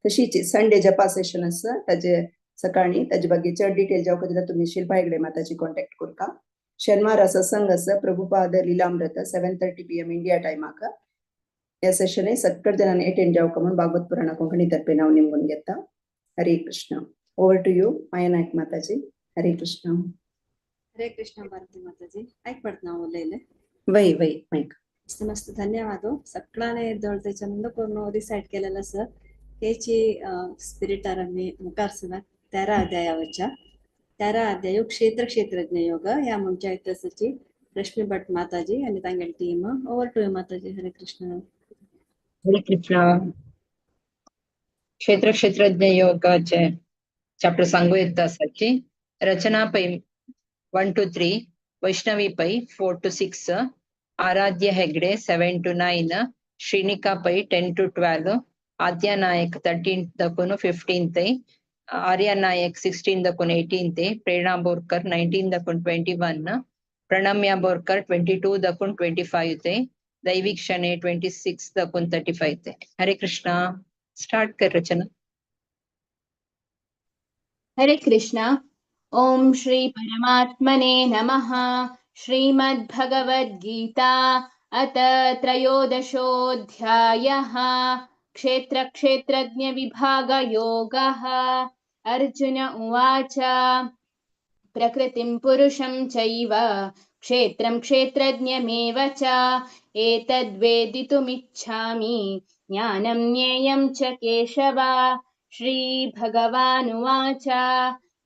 तशीच संडे जपा सेशन आसा ताजे सकाळी ताजे ಬಗ್ಗೆ चड डिटेल जावका जाल्यार तुम्ही शिल्पा हेगडे माताजी कॉन्टॅक्ट करका। शनिवार सत्संग आसा प्रभुपाद लीलामृत 7:30 PM India टायमाक ह्या सेशन सक्कड जणांनी अटेंड जावका म्हूण भागवत पुराणा कोंकणी तर्फे हांव निमगून घेता। Hare Krishna. Over to you Maya Naik Mataji. Hare Krishna. Hare Krishna Bharati Mataji ऐक पडत ना उलयले वय वय मायक मस्त मस्त धन्यवाद। सगळ्याने दळते चंद करून रिसाईट केलेलं सर हेची स्पिरिट आमी मुखार सुद्दां 13 अध्यायावरच्या 13 अध्याय क्षेत्र क्षेत्रज्ञ योग ह्या म्हणच्या इतिहासाची रश्मी भट माताजी आणि तांगेली team. Over to you Mataji. Hare Krishna. Hare Krishna. क्षेत्र क्षेत्रज्ञ योगाचे चॅप्टर सांगू येता आसाची रचना Pai 1 to 3, Vaishnavi Pai 4 to 6, Aradhya Hegde 7 to 9, Shrinika Pai 10 to 12, Adya Nayak 13 ದಕ್ಕೂನು 15 Tai, Arya Nayak 16 ದಕ್ಕೂನು 18 Tai, Prerana Borkar 19 ದಕ್ಕೂನು 21, Pranamya Borkar 22 ದಕ್ಕೂನು 25 Tai, Daivik ಶನೆ 26 ದಕ್ಕೂನು 35 Tai. Hare Krishna. Start ಕರ್ ರಚನಾ. हरे कृष्णा. ॐ श्री परमात्मने नमः. श्रीमद्भगवद्गीता अथ त्रयोदशोऽध्यायः. क्षेत्रक्षेत्रज्ञविभागयोगः. अर्जुन उवाच. प्रकृतिं पुरुषं चैव क्षेत्रं क्षेत्रज्ञमेव च एतद्वेदितुमिच्छामि ज्ञानं ज्ञेयं च केशव. श्रीभगवानुवाच.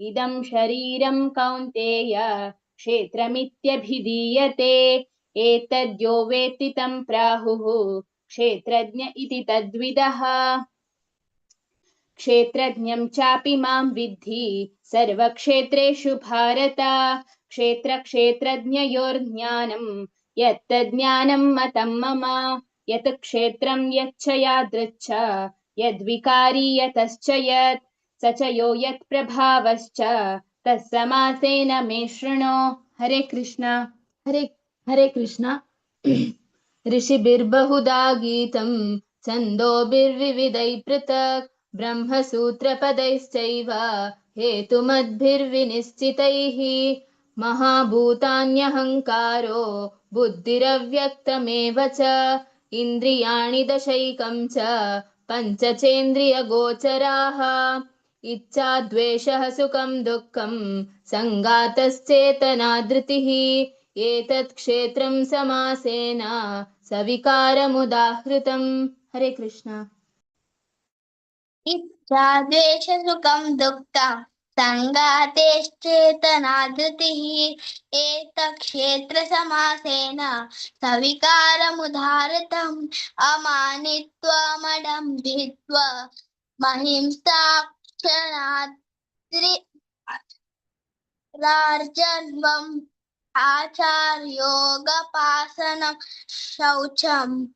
इदं शरीरं कौन्तेय क्षेत्रमित्यभिधीयते. एतद्यो वेत्ति तं प्राहुः क्षेत्रज्ञ इति तद्विदः. क्षेत्रज्ञं चापि मां विद्धि सर्वक्षेत्रेषु भारत. क्षेत्रक्षेत्रज्ञयोर्ज्ञानं यत्तज्ज्ञानं मतं मम. यत् क्षेत्रं यच्च यादृच्छ यद्विकारी यतश्च यत् स च यो यत्प्रभावश्च तत्समासेन मे शृणु. हरे कृष्ण. हरे हरे कृष्ण. ऋषिभिर्बहुधा गीतं छन्दोभिर्विविधैः पृथक् ब्रह्मसूत्रपदैश्चैव हेतुमद्भिर्विनिश्चितैः. महाभूतान्यहङ्कारो बुद्धिरव्यक्तमेव च इन्द्रियाणि दशैकं च पञ्चचेन्द्रियगोचराः. इच्छा द्वेषः सुखं दुःखं सङ्गातश्चेतना धृतिः. एतत् क्षेत्रं समासेन सविकारमुदाहृतम्. हरे कृष्ण. इच्छा द्वेष सुखं दुःखं सङ्गातेश्चेतना धृतिः. एतत्क्षेत्रसमासेन सविकारमुदाहृतम्. अमानित्वमडम्भित्व महिंसाक्षरार्जन्वम् आचार्योगपासनं शौचं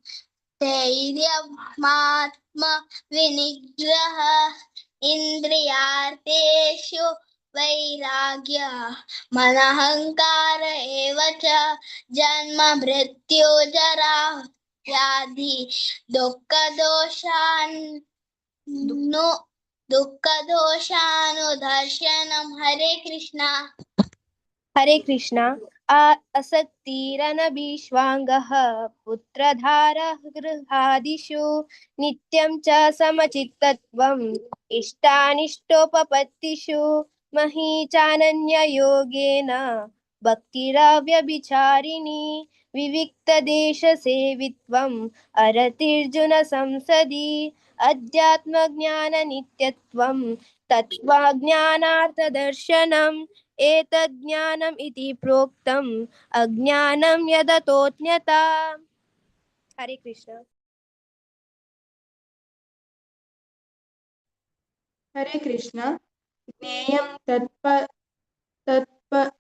धैर्यमात्मविनिग्रह इन्द्रियार्थेषु वैराग्य मनहङ्कार एव च. जन्म मृत्यु जरा व्याधि दुःखदोषानुदर्शनम. हरे कृष्णा. हरे कृष्णा. असक्तिरनभिष्वाङ्गः पुत्रधारः गृहादिषु नित्यं च समचित्तत्वम् इष्टानिष्टोपपत्तिषु मही चानन्ययोगेन भक्तिरव्यभिचारिणी विविक्तदेशसेवित्वम् अरतिर्जुन संसदि अध्यात्मज्ञाननित्यत्वं तत्त्वज्ञानार्थदर्शनम् एतज्ज्ञानम् इति प्रोक्तम् अज्ञानं यदतोऽन्यथा. हरे कृष्ण. हरे कृष्ण. ज्ञेयं तत्प तत्प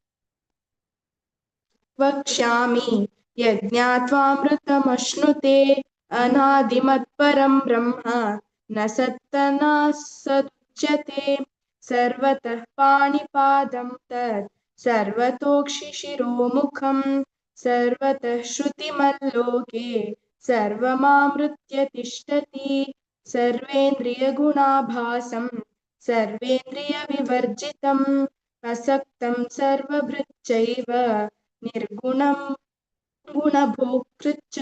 वक्ष्यामि यज्ञात्वामृतमश्नुते. अनादिमत्परं ब्रह्म न सत्तनासदुच्यते. सर्वतः पाणिपादं तत् सर्वतोक्षिशिरोमुखं सर्वतः श्रुतिमल्लोके सर्वमामृत्य तिष्ठति. सर्वेन्द्रियगुणाभासं सर्वेन्द्रियविवर्जितम् असक्तं सर्वभृच्चैव निर्गुणं गुणभोक्तृच्च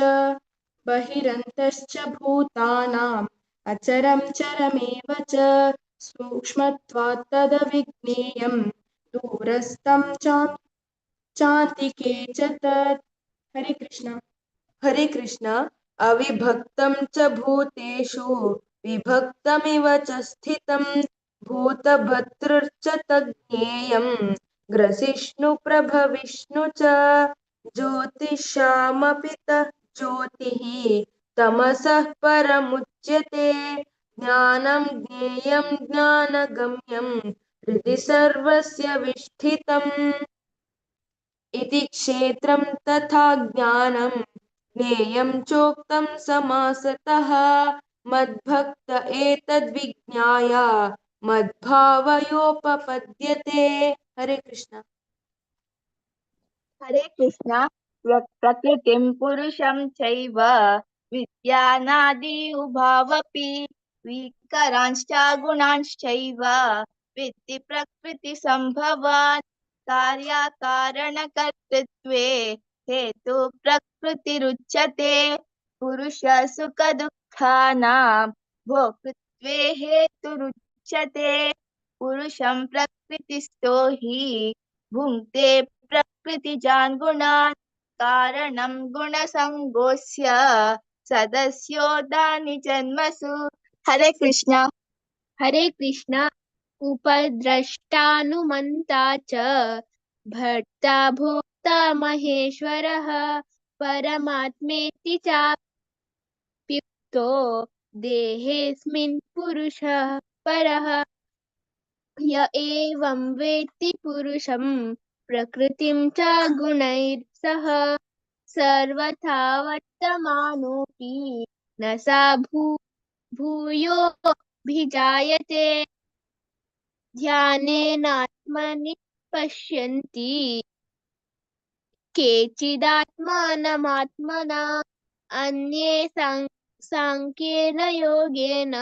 बहिरन्तश्च भूतानाम् अचरं चरमेव च सूक्ष्मत्वात् तदविज्ञेयं दूरस्थं चान्तिके च तत्. हरे कृष्ण. हरे कृष्ण. अविभक्तं च भूतेषु विभक्तमिव च स्थितं भूतभर्तृश्च तज्ज्ञेयं ग्रसिष्णु प्रभविष्णु च. ज्योतिषामपि ज्योतिः तमसः परमुच्यते. ज्ञानं ज्ञेयं ज्ञानगम्यं हृदि सर्वस्य विष्ठितम्. इति क्षेत्रं तथा ज्ञानं ज्ञेयं चोक्तं समासतः। मद्भक्त एतद्विज्ञाय मद्भावयोपपद्यते। हरे कृष्ण। हरे कृष्ण। प्रकृतिं पुरुषं चैव विद्यानादि उभावपि विकरांश्च गुणांश्चैव विद्धि प्रकृति संभवान्। कार्याकारणकर्तृत्वे हेतु प्रकृतिरुच्यते। पुरुष सुख दुःखानां भोक्तृत्वे हेतुरुच्यते। पुरुषं प्रकृतिस्थो हि भुङ्क्ते प्रकृतिजान् गुणान्। कारणं गुणसङ्गोऽस्य सदस्योदानि जन्मसु। हरे कृष्ण। हरे कृष्ण। उपद्रष्टानुमन्ता च भर्ता भोक्ता महेश्वरः परमात्मेति चाप्युक्तो देहेऽस्मिन् पुरुषः परः। य एवं वेत्ति पुरुषं प्रकृतिं च गुणैः सह सर्वथा वर्तमानोऽपि न सा भूयोऽभिजायते। ध्यानेनात्मनि पश्यन्ति केचिदात्मानमात्मना अन्ये सांख्येन योगेन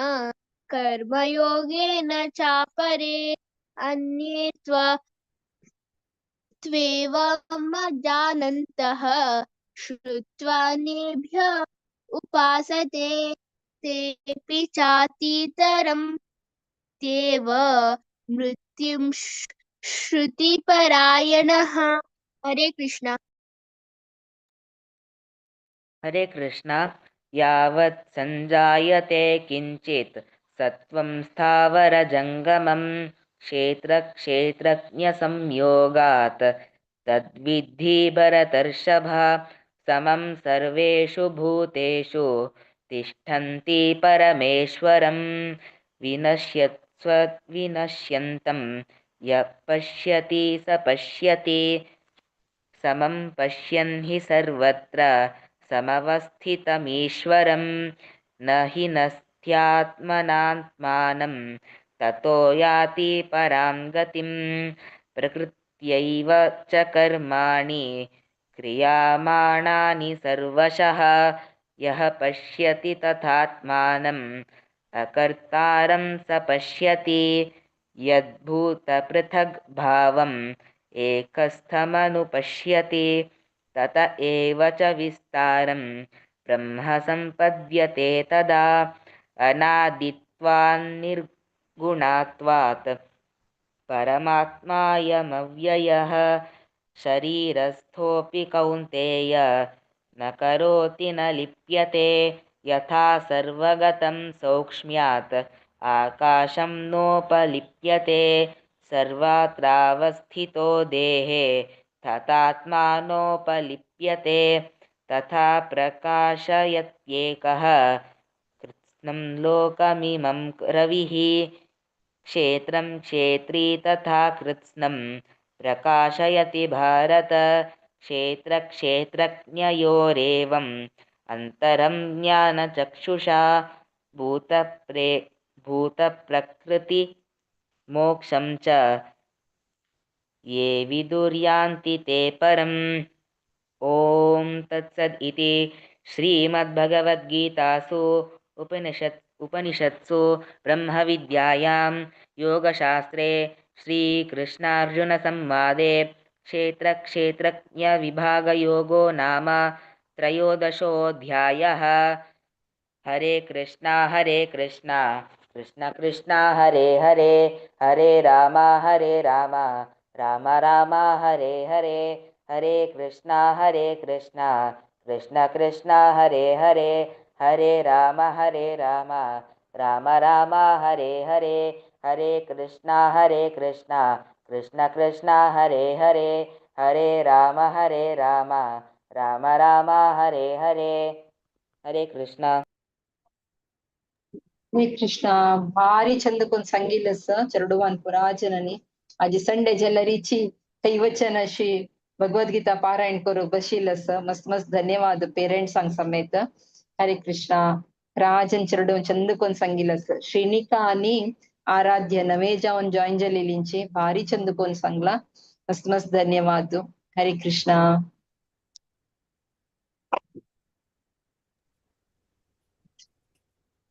कर्मयोगेन चापरे अन्ये त्वेवमजानन्तः श्रुत्वा नेभ्य उपासते तेऽपि चातितरं तेव मृत्युं श्रुतिपरायणः। हरे कृष्ण। हरे कृष्ण। यावत् सञ्जायते किञ्चित् सत्त्वं स्थावरजङ्गमं क्षेत्रक्षेत्रज्ञसंयोगात् तद्विद्धि भरतर्षभ। समं सर्वेषु भूतेषु तिष्ठन्ति परमेश्वरं विनश्यत्स्व विनश्यन्तं यः पश्यति स पश्यति। समं पश्यन् हि सर्वत्र समवस्थितमीश्वरं न हि नस्त्यात्मनात्मानं ततो याति परां गतिं। प्रकृत्यैव च कर्माणि क्रियमाणानि सर्वशः यः पश्यति तथात्मानम् अकर्तारं स पश्यति। यद्भूतपृथग्भावम् एकस्थमनुपश्यति तत एव च विस्तारं ब्रह्म सम्पद्यते तदा। अनादित्वान्निर्गुणात्वात् परमात्मायमव्ययः शरीरस्थोऽपि कौन्तेय न करोति न लिप्यते। यथा सर्वगतं सौक्ष्म्यात् आकाशं नोपलिप्यते। सर्वत्रावस्थितो देहे तथात्मानोपलिप्यते। तथा प्रकाशयत्येकः कृत्स्नं लोकमिमं रविः। क्षेत्रं क्षेत्री तथा कृत्स्नं प्रकाशयति भारत। क्षेत्रक्षेत्रज्ञयोरेवम् अन्तरं ज्ञानचक्षुषा भूतप्रकृतिमोक्षं च ये विदुर्यान्ति ते परम्। ॐ तत्सद् इति श्रीमद्भगवद्गीतासु उपनिषत्सु ब्रह्मविद्यायां योगशास्त्रे श्रीकृष्णार्जुनसंवादे क्षेत्रक्षेत्रज्ञविभागयोगो नाम त्रयोदशोऽध्यायः। हरे कृष्णा कृष्ण कृष्ण हरे हरे, हरे राम राम राम हरे हरे, हरे कृष्णा कृष्ण कृष्ण हरे हरे, हरे राम राम राम हरे हरे, हरे कृष्णा कृष्ण कृष्ण हरे हरे, हरे राम राम राम हरे हरे। हरे कृष्ण। हरे कृष्ण। भारी ಚಂದ ಕೊಂದ್ ಸಂಗಿಲಸ್ ಚರಡುವಾನ್ ಪುರಾಜನನಿ. आजी संडे ज्वेलरीची वचन अशी भगवद गीता पारायण करूंक बशिल्ल आसा. मस्त मस्त धन्यवाद पेरेंट्सांक समेत. हरे कृष्णा. राजन चेरडूव चंद कोन सांगिल्ल आसा. श्रीनिका आनी आराध्य नवे जावन जॉईन जालेलींची भारी चंद कोन सांगला. मस्त मस्त धन्यवाद. हरे कृष्णा.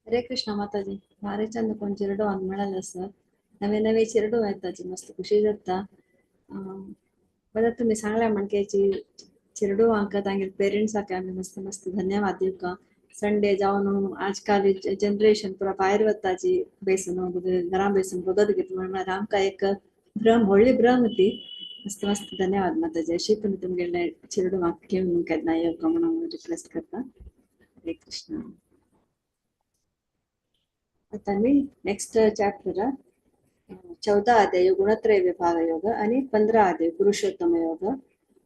हरे कृष्ण माताजी. भारी चंद कोण चेरडूवांक मेळाले आसा. नवे नवे चेरडूव येताची मस्त खुशी जाता. बरें तुमी सांगल्या म्हणकेची चेरडूवांक तांगेले पेरेंट्साक आमी मस्त मस्त धन्यवाद दिवका. संडे जावन आजकाल जनरेशन पुरा भायर वताची बेसून घरां बेसून भगवद्गीता म्हळ्यार आमकां एक भ्रम, व्हडली भ्रम ती. मस्त मस्त धन्यवाद माताजी. अशी तुमी तुमगेले चेरडूवांक घेवन केन्ना येवका म्हणून रिक्वेस्ट करता. हरे कृष्ण. आता मी नेक्स्ट चॅप्टर 14 अध्याय गुणत्रय विभाग योग आणि 15 अध्याय पुरुषोत्तम योग.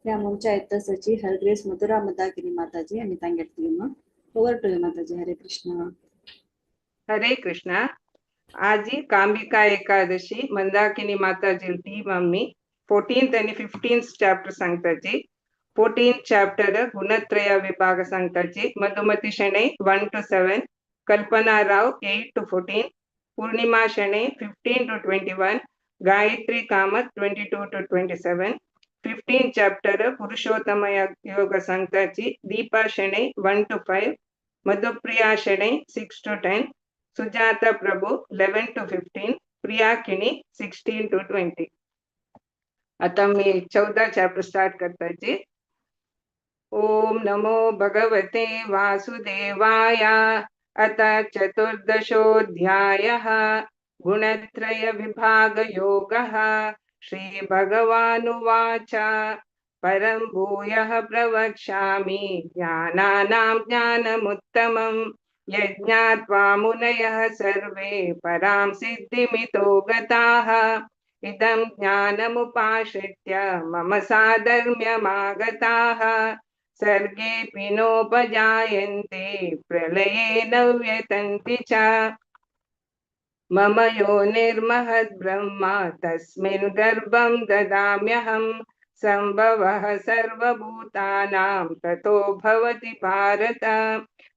त्या आमच्या येतसची हरग्रेस मधुरा मंदाकिनी माताजी आणि तांगेर team. Over to you Mataji. Hare Krishna. Hare Krishna. आजी कांबिका एकादशी मंदाकिनी माताजी टीम आम्ही 14th आणि 15th chapter सांगताची. 14th chapter गुणत्रय विभाग सांगताची. Madhumati Shenoy 1 to 7, Kalpana Rao 8 to 14, Purnima Shenoy 15 to 21, Gayatri Kamath 22 to 27. 15 chapter Purushottama Yoga सांगताची. Deepa Shenoy 1 to 5, Madhupriya Shenoy 6 to 10, Sujata Prabhu 11 to 15, Priya Kini 16 to 20. आता मी 14 चॅप्टर स्टार्ट करताची. ओम नमो भगवते वासुदेवाय. अथ चतुर्दशोऽध्यायः गुणत्रय विभाग योगः. श्री भगवानुवाच. परं भूयः प्रवक्ष्यामि ज्ञानानां ज्ञानमुत्तमं यज्ञात्वा मुनयः सर्वे परां सिद्धिमितो गताः. इदं ज्ञानमुपाश्रित्य मम साधर्म्यमागताः. सर्गेऽपि नोपजायन्ते प्रलये न व्यतन्ति च. मम योनिर्महद्ब्रह्म तस्मिन् गर्भं ददाम्यहं. संभवः सर्वभूतानां ततो भवति भारत.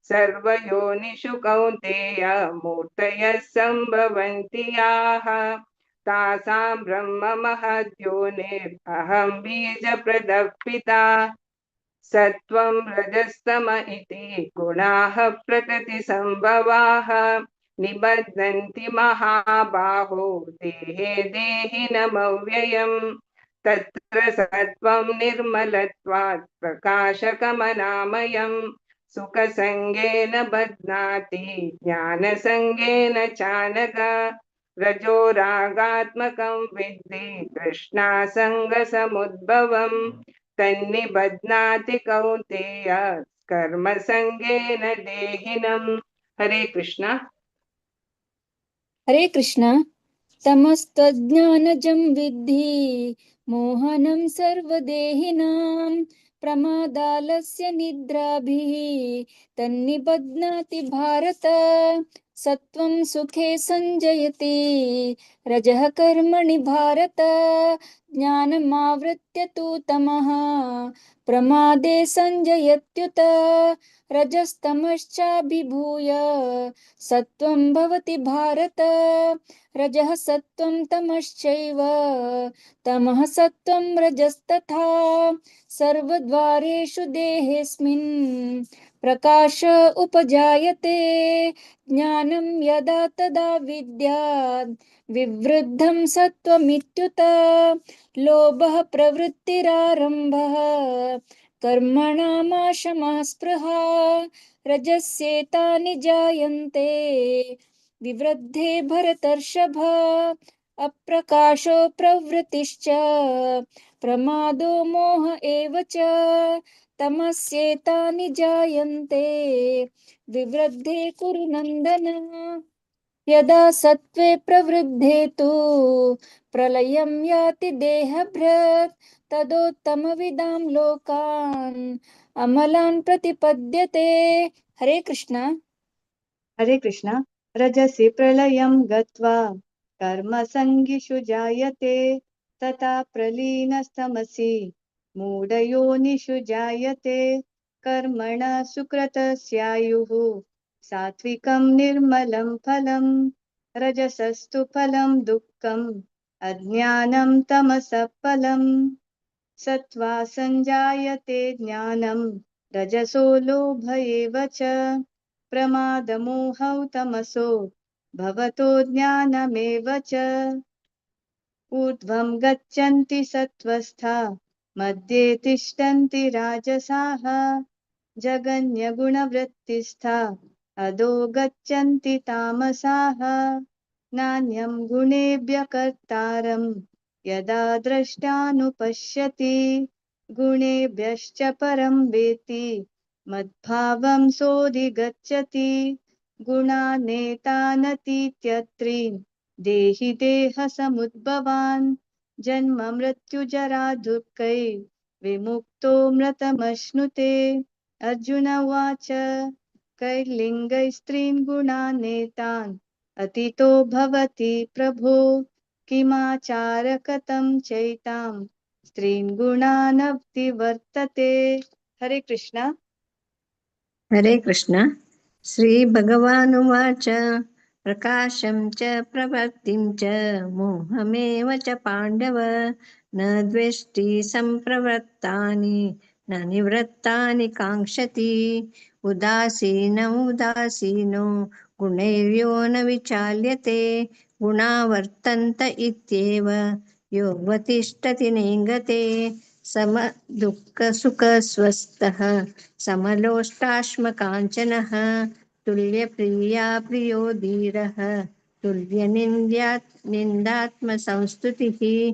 सर्वयोनिषु कौन्तेय मूर्तयः संभवन्ति याः. तासां ब्रह्म महद्योनिरहं बीजप्रदः पिता. सत्त्वं रजस्तम इति गुणाः प्रकृतिसंभवाः. निबध्नन्ति महाबाहो देहे देहिनमव्ययम्. तत्र सत्त्वं निर्मलत्वात् प्रकाशकमनामयम्. सुखसङ्गेन बध्नाति ज्ञानसङ्गेन चानघ. रजो रागात्मकं विद्धि तृष्णासङ्गसमुद्भवम्. तन्निबध्नाति कौन्तेय कर्मसङ्गेन देहिनम्. हरे कृष्णा. हरे कृष्णा. तमस्त्वज्ञानजं विद्धि मोहनं सर्वदेहिनां. प्रमादालस्य निद्राभिः तन्निबध्नाति भारत. सत्त्वं सुखे संजयति रजः कर्मणि भारत. ज्ञानमावृत्य तु तमः प्रमादे संजयत्युत. रजस्तमश्चाभिभूय सत्त्वं भवति भारत. रजः सत्त्वं तमश्चैव तमः सत्त्वं रजस्तथा. सर्वद्वारेषु देहेऽस्मिन् प्रकाश उपजायते. ज्ञानं यदा तदा विद्यात् विवृद्धं सत्त्वमित्युत. लोभः प्रवृत्तिरारम्भः कर्मणामाशमः स्पृहा. रजस्येतानि जायन्ते विवृद्धे भरतर्षभ. अप्रकाशो प्रवृत्तिश्च प्रमादो मोह एव च. तमस्येतानि जायन्ते विवृद्धे कुरु नन्दन. यदा सत्त्वे प्रवृद्धे तु प्रलयं याति देहभृत्. तदोत्तमविदां लोकान् अमलान् प्रतिपद्यते. हरे कृष्णा. हरे कृष्णा. रजसि प्रलयं गत्वा कर्मसङ्गिषु जायते. तथा प्रलीनस्तमसि मूढयोनिषु जायते। कर्मणा सुकृतस्यायुः सात्विकं निर्मलं फलं, रजसस्तु फलं दुःखम् अज्ञानं तमसः फलम्। सत्त्वा संजायते ज्ञानं रजसो लोभ एव च, प्रमादमोहौ तमसो भवतो ज्ञानमेव च। ऊर्ध्वं गच्छन्ति सत्त्वस्था मध्ये तिष्ठन्ति राजसाः, जघन्यगुणवृत्तिस्था अधो गच्छन्ति तामसाः। नान्यं गुणेभ्य कर्तारं यदा द्रष्टानुपश्यति, गुणेभ्यश्च परं वेति मद्भावं सोऽधिगच्छति। गुणानेतानतीत्यत्रीन् देहि देहसमुद्भवान्, जन्म मृत्युजरा दुःखैः विमुक्तो मृतमश्नुते। अर्जुन उवाच, कैर्लिङ्गैस्त्रीन् गुणानेतान् अतीतो भवति प्रभो, किमाचार कथं चैतां स्त्रीन् गुणानवतिवर्तते। हरे कृष्णा। हरे कृष्ण। श्रीभगवानुवाच, प्रकाशं च प्रवृत्तिं च मोहमेव च पाण्डव, न द्वेष्टि सम्प्रवृत्तानि न निवृत्तानि काङ्क्षति। उदासीन उदासीनो गुणैर्यो न विचाल्यते, गुणा वर्तन्त इत्येव योऽवतिष्ठति नेङ्गते। सम दुःखसुखस्वस्थः समलोष्टाश्मकाञ्चनः, तुल्यप्रिया प्रियो धीरः तुल्यनिन्द्या निन्दात्मसंस्तुतिः।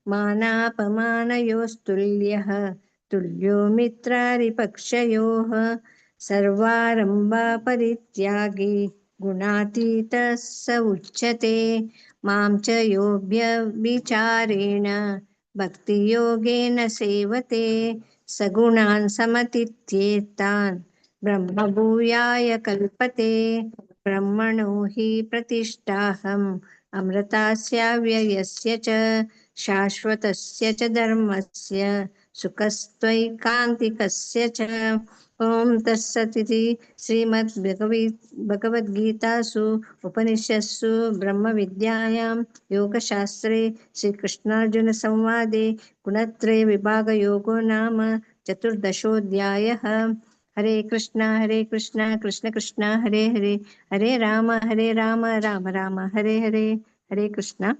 मानापमानयोस्तुल्यः तुल्यो मित्रारिपक्षयोः, सर्वारम्भा परित्यागी गुणातीतः स उच्यते। मां च योऽभ्यभिचारेण भक्तियोगेन सेवते, सगुणान् समतीत्येतान् ब्रह्मभूयाय कल्पते। ब्रह्मणो हि प्रतिष्ठाहम् अमृतास्याव्ययस्य च शाश्वतस्य च धर्मस्य सुखस्त्वैकान्तिकस्य च। ॐ तत्सदिति श्रीमद्भगवद्गीतासु उपनिषत्सु ब्रह्मविद्यायां योगशास्त्रे श्रीकृष्णार्जुनसंवादे गुणत्रयविभागयोगो नाम चतुर्दशोऽध्यायः। हरे कृष्णा हरे कृष्णा कृष्ण कृष्ण हरे हरे, हरे राम राम राम हरे हरे। हरे कृष्णा।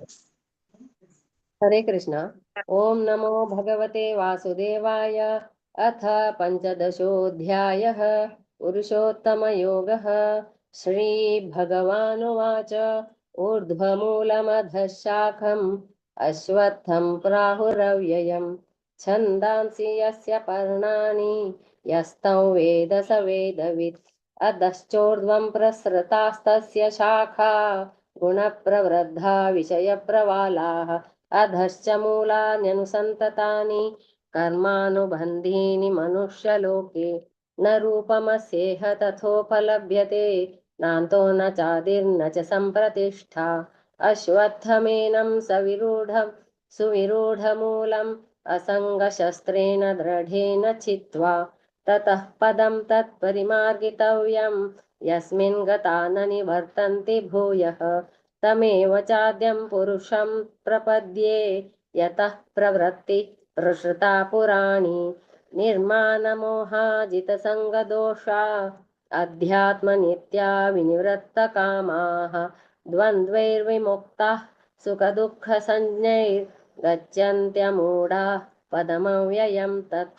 हरे कृष्णा। ॐ नमो भगवते वासुदेवाय। अथ पञ्चदशोऽध्यायः पुरुषोत्तमयोगः। श्रीभगवानुवाच, ऊर्ध्वमूलमधः शाखम् अश्वत्थं प्राहुरव्ययम्, छन्दांसि यस्य पर्णानि यस्तौ वेद स वेदवित्। अधश्चोर्ध्वं प्रसृतास्तस्य शाखा गुणप्रवृद्धा विषयप्रवालाः, अधश्च मूलान्यनुसन्ततानि कर्मानुबन्धीनि मनुष्यलोके। न रूपमस्येह तथोपलभ्यते, नान्तो न चादिर्न च सम्प्रतिष्ठा। अश्वत्थमेनं सविरूढं सुविरूढमूलम् असङ्गशस्त्रेण दृढेन छित्त्वा, ततः पदं तत्परिमार्गितव्यं यस्मिन् गता न निवर्तन्ति भूयः। तमेव चाद्यं पुरुषं प्रपद्ये यतः प्रवृत्तिः प्रसृता पुराणी। निर्माणमोहाजितसङ्गदोषा अध्यात्मनित्या विनिवृत्तकामाः, द्वन्द्वैर्विमुक्ताः सुखदुःखसंज्ञैर्गच्छन्त्यमूढाः पदमव्ययं तत्।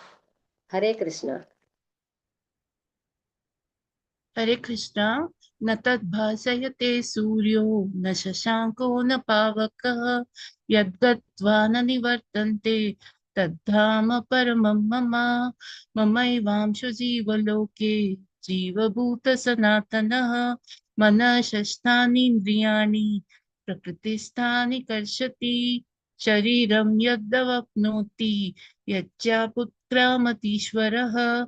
हरे कृष्ण। हरे कृष्ण। न तद्भासयते सूर्यो न शशाङ्को न पावकः, यद्गत्वा न निवर्तन्ते तद्धाम परमं मम। ममैवांशो जीवलोके जीवभूतसनातनः, मनःषष्ठानीन्द्रियाणि प्रकृतिस्थानि कर्षति। शरीरं यद्दवप्नोति यच्चापुत्रामतीश्वरः,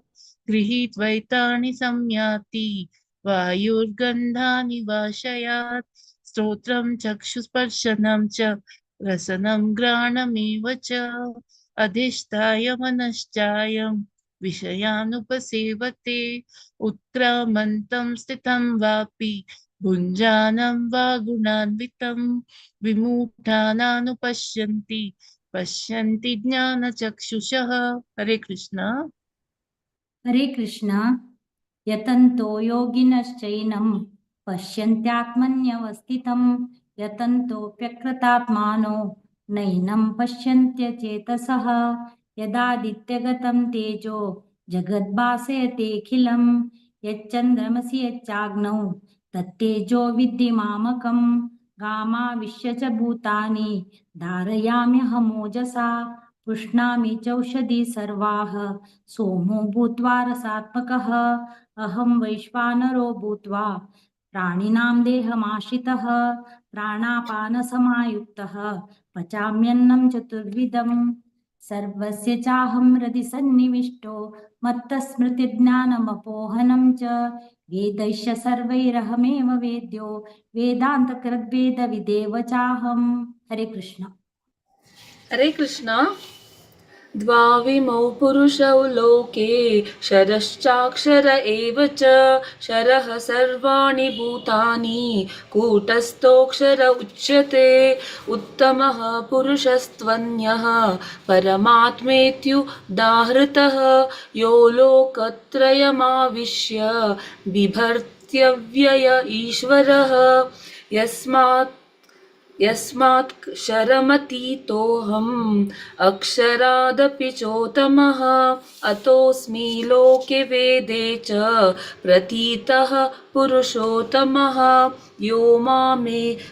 गृहीत्वैतानि संयाति वायुर्गन्धानि वाशयात्। स्तोत्रं चक्षुस्पर्शनं च रसनं घ्राणमेव च, अधिष्ठाय मनश्चायं विषयानुपसेवते। उत्क्रामन्तं स्थितं वापि भुञ्जानं वा गुणान्वितं विमूढानानुपश्यन्ति पश्यन्ति ज्ञानचक्षुषः। हरे कृष्णा। हरे कृष्ण। यतन्तो योगिनश्चैनं पश्यन्त्यात्मन्यवस्थितं यतन्तोऽप्यकृतात्मानो नैनं पश्यन्त्यचेतसः। यदादित्यगतं तेजो जगद्भासयतेऽखिलं यच्चन्द्रमसि यच्चाग्नौ तत्तेजो विद्धि मामकं। गामाविश्य च भूतानि धारयाम्यहमोजसा पुष्णामि चौषधि सर्वाः सोमो भूत्वा रसात्मकः। अहं वैश्वानरो भूत्वा प्राणिनां देहमाश्रितः प्राणापानसमायुक्तः पचाम्यन्नं चतुर्विधम्। सर्वस्य चाहं हृदि सन्निविष्टो मत्तस्मृतिज्ञानमपोहनं च वेदैश्च सर्वैरहमेव वेद्यो वेदान्तकृद्वेदविदेव चाहम्। हरे कृष्ण। हरे कृष्ण। द्वाविमौ पुरुषौ लोके क्षरश्चाक्षर एव च। क्षरः सर्वाणि भूतानि कूटस्थोऽक्षर उच्यते। उत्तमः पुरुषस्त्वन्यः परमात्मेत्युदाहृतः। यो लोकत्रयमाविश्य बिभर्त्यव्यय ईश्वरः। यस्मात् यस्मात् क्षरमतीतोऽहम् अक्षरादपि चोत्तमः। अतोऽस्मि लोके वेदे च प्रतीतः पुरुषोत्तमः। यो मामेवमस्मूढो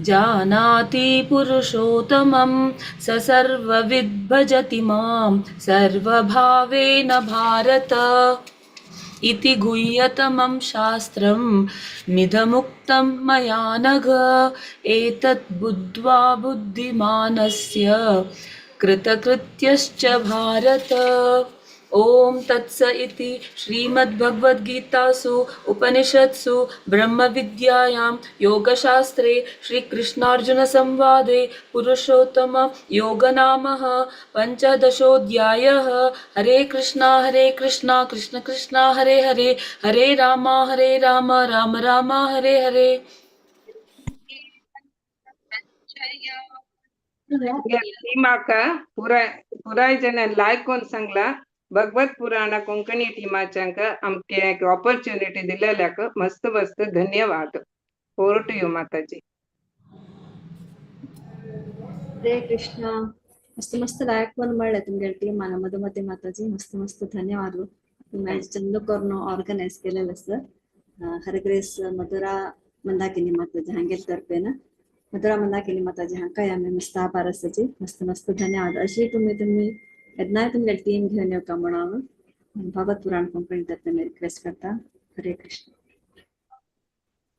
जानाति पुरुषोत्तमं स सर्वविद् भजति मां सर्वभावेन भारत। इति गुह्यतमं शास्त्रं मिदमुक्तं मया नघ। एतत् बुद्ध्वा बुद्धिमानस्य कृतकृत्यश्च भारत। ॐ तत्स इति श्रीमद्भगवद्गीतासु उपनिषत्सु ब्रह्मविद्यायां योगशास्त्रे श्रीकृष्णार्जुनसंवादे पुरुषोत्तम योगनामः पञ्चदशोऽध्यायः। हरे कृष्णा कृष्ण कृष्ण हरे हरे, हरे राम राम राम हरे हरे। टीमाक पुराय पुराय जण लायक कोण सांगला भगवत पुराण कोंकणी टीमाच्यांक आमके एक ऑपॉर्च्युनिटी दिलेल्याक मस्त मस्त धन्यवाद। ओवर टू you माताजी। हरे कृष्ण। मस्त मस्त लायक पण म्हणले तुमगे टीमान मधुमती माताजी मस्त मस्त धन्यवाद। तुम्ही चंद करून ऑर्गनाइज केलेलं सर। हरग्रेस मधुरा मंदाकिनी माताजी हांगेल तर्फेन मधुरा मंदाकिनी माताजी हांकाय आमी मस्त आभार आसाची मस्त मस्त धन्यवाद। अशी तुम्ही तुम्ही केन्नाय तुमगे टीम घेवन येवका म्हणून हांव भगवत पुराण कोंकणी तर्फेन रिक्वेस्ट करता। हरे कृष्ण।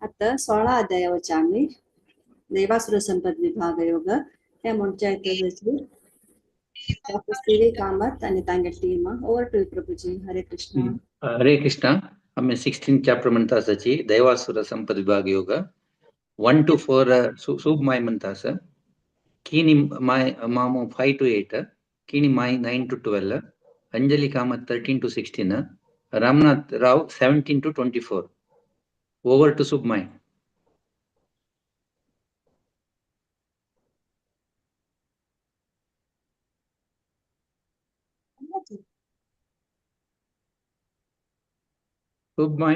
आतां 16 अध्याया वच्या आमी दैवासुर संपद विभाग योग हे म्हणचे कामत आणि तांगे टीम। ओवर टू प्रभुजी। हरे कृष्ण। हरे कृष्ण। आम्ही 16 चॅप्टर म्हणता आसाची दैवासुर संपद विभाग योग 1 to 4 सूब my म्हणता आसा। कीनी my momo 5 to 8, Kini my 9 to 12, Anjali Kamath 13 to 16, Ramnath Rao 17 to 24. Over to सूब my. सूब my.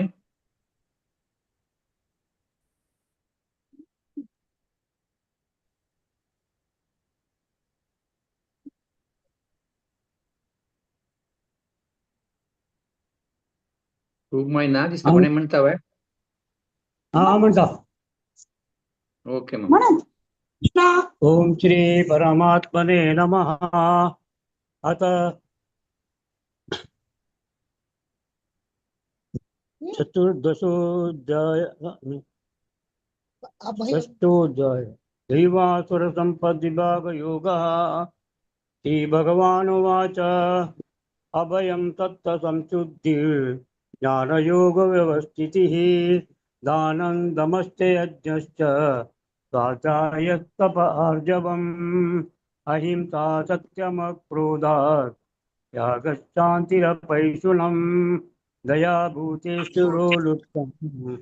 सूब my ना दिसता कोणी म्हणता वय? हा म्हणता। ओके मग। ओम श्री परमात्मने नमः। आता चतुर्दशोऽध्याय षष्ठोऽध्याय दैवासुर संपद विभाग योगः। श्री भगवानुवाच अभयं तत्त संशुद्धिर् ज्ञानयोग व्यवस्थितिः दानं दमश्च यज्ञश्च स्वाध्यायस्तप आर्जवम् अहिंसा सत्यमक्रोधात् त्यागश्शान्तिरपैशुनम् दया भूतेषु लुप्तम्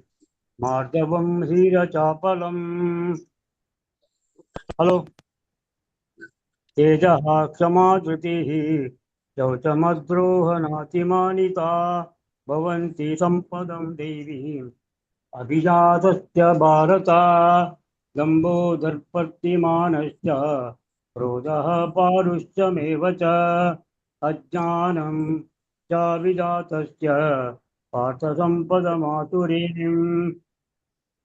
मार्दवं हीरचापलम्। हलो। तेजः क्षमा धृतिः शौचमद्रोहनातिमानिता भवन्ति सम्पदं देवीम् अभिजातस्य भारत। दम्भो दर्पतिमानश्च क्रोधः पारुष्यमेव च अज्ञानं चाभिजातस्य पार्थसम्पदमातुरीम्।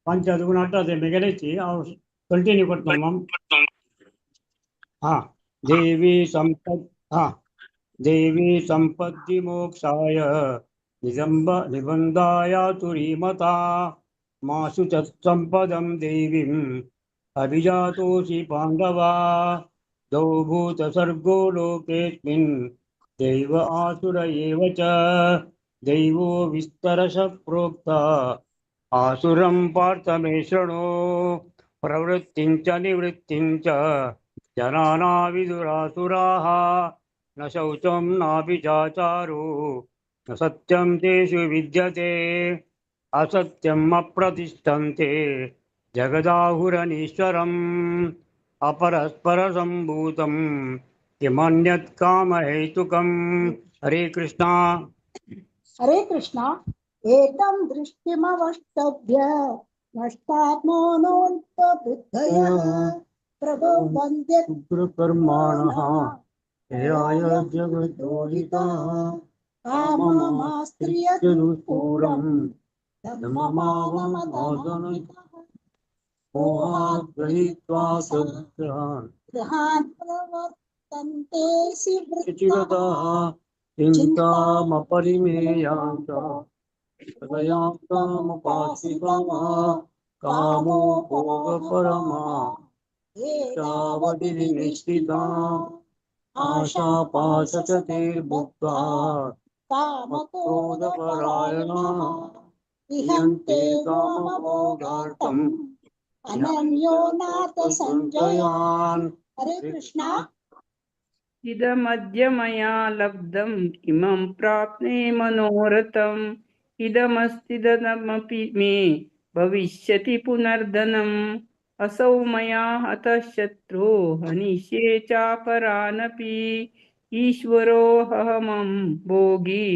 पंचदुगुण मिगलेची हांव कंटिन्यू करता मॅम। हाँ, देवी संपद, हाँ, देवी संपद्विमोक्षाय निजम्ब निबन्धायातुरीमता मासु तत्सम्पदं देवीम् अभिजातोऽसि पाण्डवा। द्वौ लोकेऽस्मिन् दैव आसुर एव च दैवो विस्तरशः प्रोक्ता आसुरं पार्थ मे शृणु। प्रवृत्तिं च निवृत्तिं च जनाना विदुरासुराः न शौचं नापि चाचारो न सत्यं तेषु विद्यते। असत्यम् अप्रतिष्ठन्ते जगदाहुरनीश्वरम् अपरस्परसम्भूतं किमन्यत् कामहेतुकम्। हरे कृष्णा। हरे कृष्णा। एतं दृष्टिमवष्टभ्य नष्टात्मनोऽल्पबुद्धयः प्रभवन्त्य कर्माणः जयाय जगदोहिताः काममास्त्रिय काममास्त्रियदुष्पूरं धर्ममावमदासनितः मोहात् गृहीत्वा सद्ग्रहान् गृहान् प्रवर्तन्ते चिरतः चिन्तामपरिमेयां च तदयां तामुपाश्रिताः कामो भोगपरमा एतावदिनिश्चिता आशापाशचतेर्भुक्ता कामक्रोधपरायणाः इहन्ते कामभोगार्थम् अनन्यो नाथ सञ्जयान्। हरे कृष्णा। इदमद्य मया लब्धम् इमं प्राप्ने मनोरथम् इदमस्तिदमपि मे भविष्यति पुनर्धनम् असौ मया हतः शत्रो हनिष्ये चापरानपि ईश्वरोऽहमं भोगी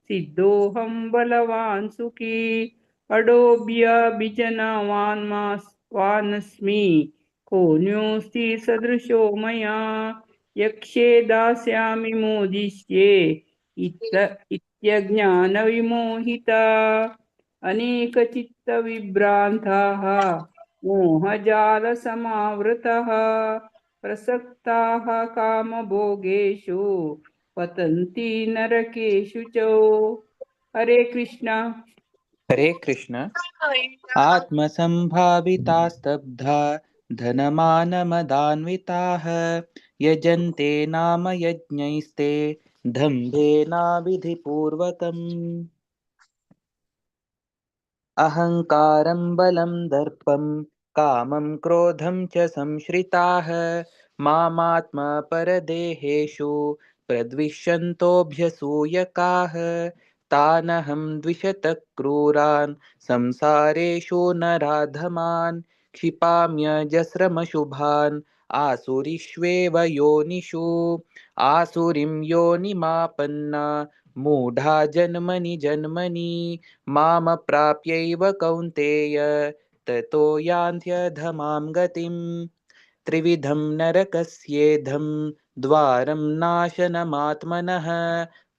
सिद्धोऽहं बलवान् सुखी अडोऽभ्यभिजनवान् वानस्मि कोऽन्योऽस्ति सदृशो मया यक्षे दास्यामि मोदिष्ये इत्यज्ञानविमोहिता अनेकचित्तविभ्रान्ताः मोहजालसमावृतः प्रसक्ताः कामभोगेषु पतन्ति नरकेषु च। हरे कृष्णा। हरे कृष्ण। आत्मसंभाविता स्तब्धा धनमानमदान्विताः यजन्ते नाम यज्ञैस्ते दम्भेनाविधिपूर्वकम्। अहङ्कारं बलं दर्पं कामं क्रोधं च संश्रिताः मामात्मपरदेहेषु प्रद्विषन्तोऽभ्यसूयकाः तानहं द्विषतः क्रूरान् संसारेषु नराधमान् क्षिपाम्यजस्रमशुभान् आसुरीष्वेव योनिषु। आसुरीं योनिमापन्ना मूढा जन्मनि जन्मनि मामप्राप्यैव कौन्तेय ततो यान्त्यधमां गतिम्। त्रिविधं नरकस्येधं द्वारं नाशनमात्मनः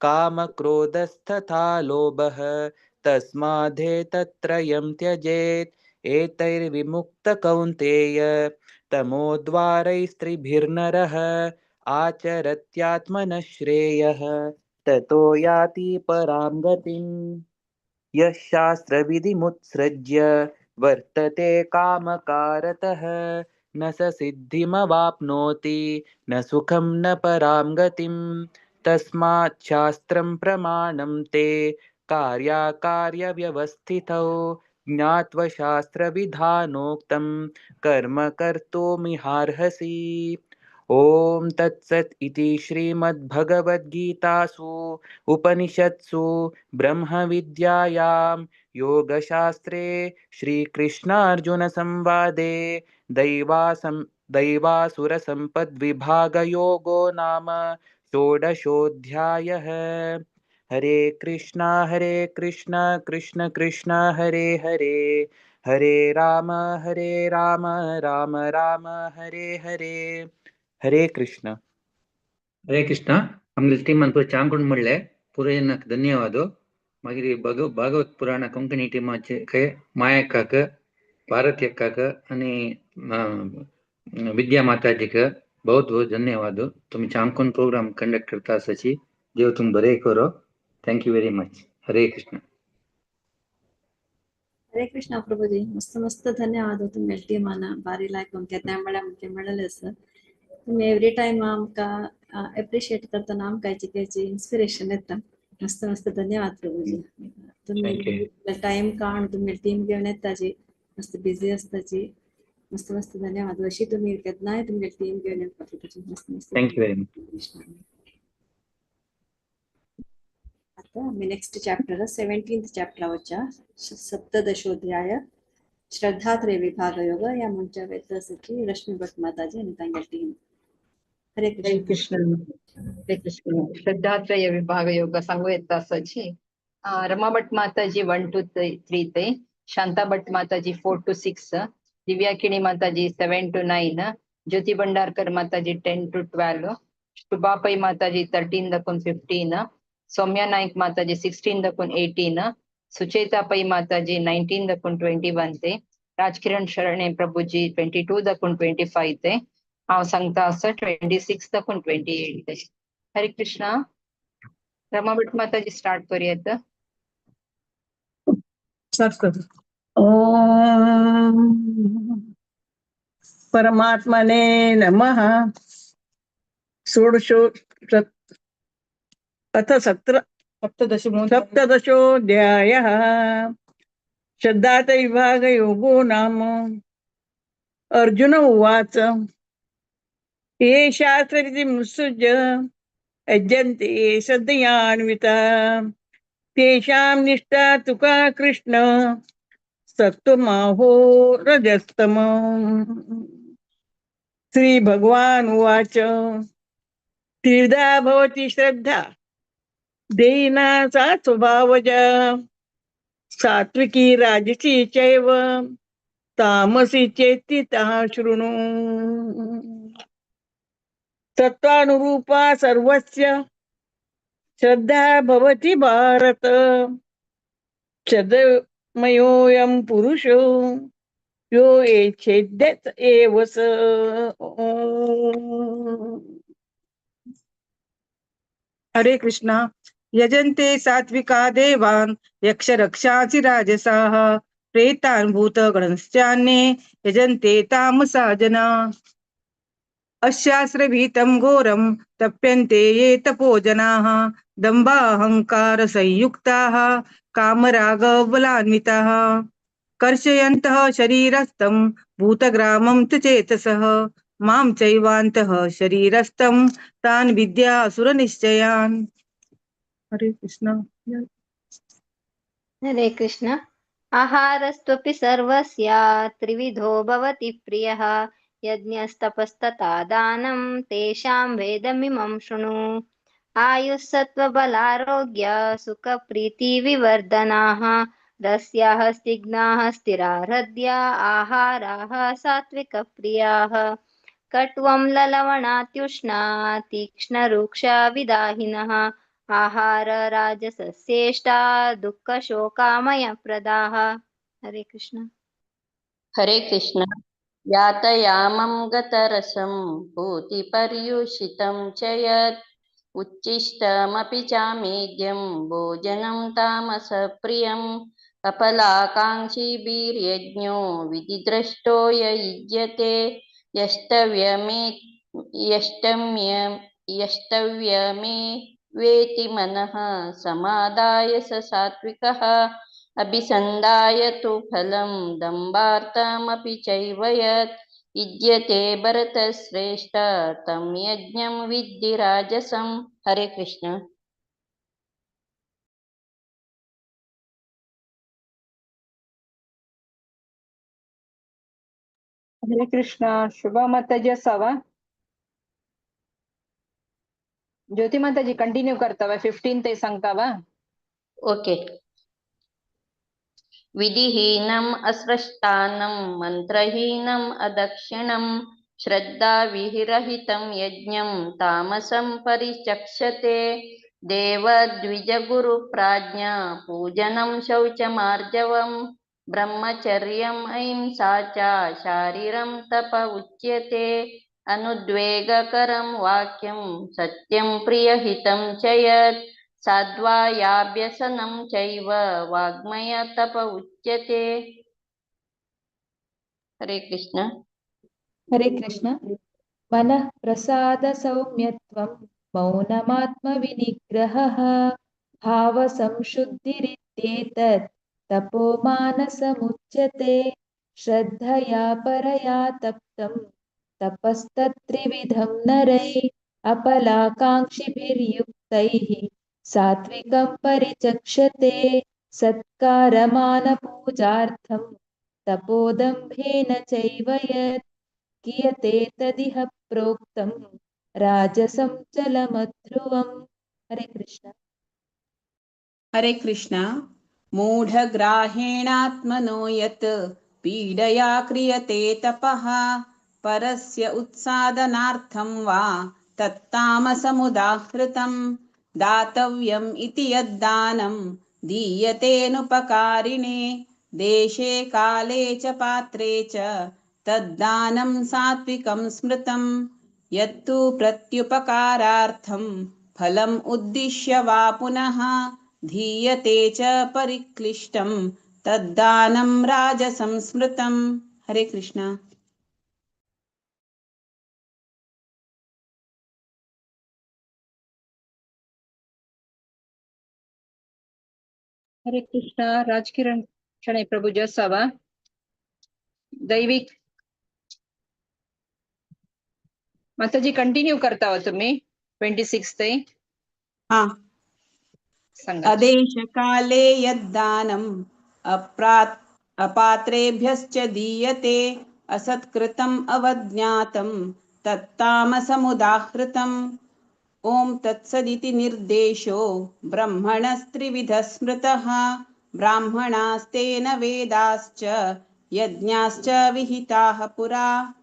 कामक्रोधस्तथा लोभः तस्मादेतत्त्रयं त्यजेत्। एतैर्विमुक्तकौन्तेय तमोद्वारैस्त्रिभिर्नरः आचरत्यात्मनः श्रेयः ततो याति परां गतिम्। यः शास्त्रविधिमुत्सृज्य वर्तते कामकारतः न स सिद्धिमवाप्नोति न सुखं न परां गतिम्। तस्मात् शास्त्रं प्रमाणं ते कार्याकार्यव्यवस्थितौ ज्ञात्वा शास्त्रविधानोक्तं कर्म कर्तुमिहार्हसि। ॐ तत्सत् इति श्रीमद्भगवद्गीतासु उपनिषत्सु ब्रह्मविद्यायां योगशास्त्रे श्रीकृष्णार्जुनसंवादे दैवासुरसम्पद्विभागयोगो नाम षोडशोऽध्यायः। हरे कृष्णा कृष्ण कृष्ण हरे हरे, हरे राम राम राम हरे हरे। हरे कृष्ण। हरे कृष्ण। आमगे टीमान पळय चांकून म्हणलें पुरयनाक धन्यवाद। मागीर भागवत पुराण कोंकणी टिमाचे मायकाक, भारती अक्काक आनी विद्या माताजीक बहुत बहुत धन्यवाद। तुमी चांकून प्रोग्राम कंडक्ट करता आसाची, देव तुम बरें करो। Thank you very much. Hare Krishna. Hare Krishna Prabhuji, मस्त मस्त धन्यवाद तुमगे टीमान बारी लायक केन्नाय म्हळ्यार आमकां मेळ्ळें सर। तुमी एवरी टायम आमकां एप्रिशिएट करतना आमकां हेची इन्स्पिरेशन येता। मस्त मस्त धन्यवाद प्रभुजी। तुमी टायम काडून तुमी टीम घेवन येताची, मस्त बिजी आसताची, मस्त मस्त धन्यवाद। अशी तुमी केन्नाय तुमगे टीम घेवन येता प्रभुजी, मस्त मस्त। Thank you very much. आता आमी नेक्स्ट चॅप्टर 17th chapter वच्या सप्तदशोध्याय श्रद्धात्रय विभाग योग ह्या मनच्या वेता आसा रश्मी भट माताजी आनी तांगे टीम। हरे हरे कृष्ण। कृष्ण। हरे कृष्ण। श्रद्धात्रय विभाग योग सांगू येता आसाची। रमा भट माताजी 1 to 3 ते, शांता भट माताजी 4 to 6, Divya Kini Mataji 7 to 9, Jyoti Bhandarkar Mataji 10 to 12, Shubha Pai Mataji 13 दकून 15, Saumya Naik माताजी 16 दकून 18, सुचेता पै माताजी 19 दकून 21 ते, राजकिरण शरणे प्रभुजी 22 दकून 25 ते, हांव सांगता आसा 26 दकून 28 ते। हरे कृष्णा। रमा भट माताजी स्टार्ट करूयात। स्टार्ट कर। ओम परमात्मने नमः। षोडशो अथ सप्तदशोऽध्यायः। श्रद्धात्रय विभागयोगो नाम। अर्जुन उवाच, ये शास्त्रविधिमुत्सृज्य यजन्ते श्रद्धयान्विता तेषां निष्ठा तुका कृष्ण सत्त्वमाहो रजस्तम। श्री भगवान उवाच, त्रिविधा भवति श्रद्धा देहिना सा स्वभावजा, सात्विकी राजसी चैव तामसी चेति ताः शृणु। तत्त्वानुरूपा सर्वस्य श्रद्धा भवति भारत, श्रद्धमयोऽयं पुरुषो यो एच्छेद्यत एव स। हरे कृष्णा। यजन्ते सात्विका देवान् यक्षरक्षांसि राजसाः प्रेतान् भूतगणश्चान्ये यजन्ते तामसा जना। अशास्त्रभीतं घोरं तप्यन्ते ये तपोजनाः दम्भाहंकार संयुक्ताः कामरागबलान्विताः कर्षयन्तः शरीरस्थं भूतग्रामं च चेतसः मां चैवान्तः शरीरस्थं तान् विद्यासुरनिश्चयान्। हरे कृष्णा। हरे कृष्ण। आहारस्त्वपि सर्वस्य त्रिविधो भवति प्रियः, यज्ञस्तपस्तथा दानं तेषां वेदमिमं शृणु। आयुस्सत्त्वबलारोग्य सुखप्रीतिविवर्धनाः रस्याः स्निग्धाः स्थिरा हृद्या आहाराः सात्विकप्रियाः। कट्वं ललवणात्युष्णा तीक्ष्णरुक्षा विदाहिनः आहार राजसस्येष्टा दुःखशोकामयप्रदाः। हरे कृष्ण। हरे कृष्ण। यातयामं गतरसं भूतिपर्युषितं च यत् उच्छिष्टमपि चामेद्यं भोजनं तामसप्रियम् अफलाकाङ्क्षिभिर्यज्ञो विधिद्रष्टो य युज्यते यष्टव्यमे वेति मनः समादाय स सात्विकः। अभिसन्धाय तु फलं दम्भार्थमपि चैव यत् युज्यते भरतश्रेष्ठ तं यज्ञं विद्धि राजसं। हरे कृष्ण। हरे कृष्ण। शुभा माताजी असावा? ज्योती माताजी कंटिन्यू करतावा, 15 ते सांगतावा? ओके। विधिहीनम् अस्पृष्टानं मन्त्रहीनम् अदक्षिणं श्रद्धाविरहितं यज्ञं तामसं परिचक्षते। देवद्विजगुरुप्राज्ञा पूजनं शौचमार्जवं ब्रह्मचर्यम् अहिंसा च शारीरं तप उच्यते। अनुद्वेगकरं वाक्यं सत्यं प्रियहितं च यत् साध्वायाभ्यसनं चैव वाग्मय तप उच्यते। हरे कृष्ण। हरे कृष्ण। मनः प्रसाद सौम्यत्वं मौनमात्मविनिग्रहः भावसंशुद्धिरित्येतत् तपो मानसमुच्यते। श्रद्धया परया तप्तं तपस्तत्त्रिविधं नरैः अपलाकाङ्क्षिभिर्युक्तैः सात्विकं परिचक्षते। सत्कारमानपूजार्थं तपोदम्भेन चैव यत् कियते तदिह प्रोक्तं राजसं चलमध्रुवम्। हरे कृष्ण। हरे कृष्ण। मूढग्राहेणात्मनो यत् पीडया क्रियते तपः परस्य उत्सादनार्थं वा तत्तामसमुदाहृतं दातव्यम् इति यद्दानं दीयतेऽनुपकारिणे देशे काले च पात्रे च तद्दानं सात्विकं स्मृतं। यत्तु प्रत्युपकारार्थं फलम् उद्दिश्य वा पुनः धीयते च परिक्लिष्टं तद्दानं राजसं स्मृतं। हरे कृष्ण। हरे कृष्ण। राजकिरण शणै प्रभु जसावा? दैविक माताजी कंटिन्यू करतावा तुम्ही 26 ते? हा। सांगा। अदेशकाले यद्दानम् अपात्रेभ्यश्च दीयते असत्कृतम् अवज्ञातं तत्तामसमुदाहृतम्। ॐ तत्सदिति निर्देशो ब्रह्मणस्त्रिविधः स्मृतः। ब्राह्मणास्तेन वेदाश्च यज्ञाश्च विहिताः पुरा।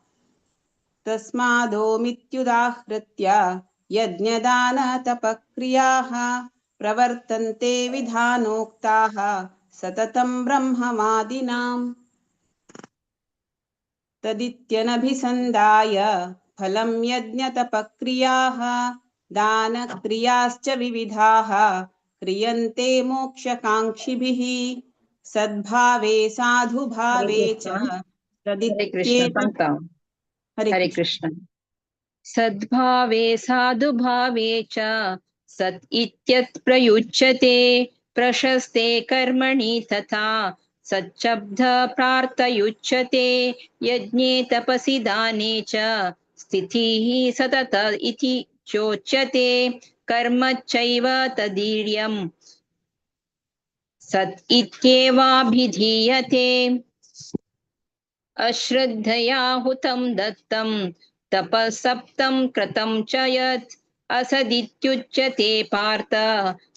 तस्मादोमित्युदाहृत्य यज्ञदानतपक्रियाः प्रवर्तन्ते विधानोक्ताः सततं ब्रह्मवादिनाम्। तदित्यनभिसन्धाय फलं यज्ञतपक्रियाः दानक्रियाश्च विविधाः क्रियन्ते मोक्षकाङ्क्षिभिः। सद्भावे साधुभावे च हरे कृष्ण। तदित्येतत्। हरे हरे कृष्ण। कृष्ण। सद्भावे साधुभावे च सत् इत्यत् प्रयुच्यते प्रशस्ते कर्मणि तथा सच्छब्द प्रार्थयुच्यते। यज्ञे तपसि दाने च स्थितिः सतत इति चोच्यते। कर्म चैव तदीर्यं सत् इत्येवाभिधीयते। अश्रद्धया हुतं दत्तं तपसप्तं कृतं च यत् असदित्युच्यते पार्थ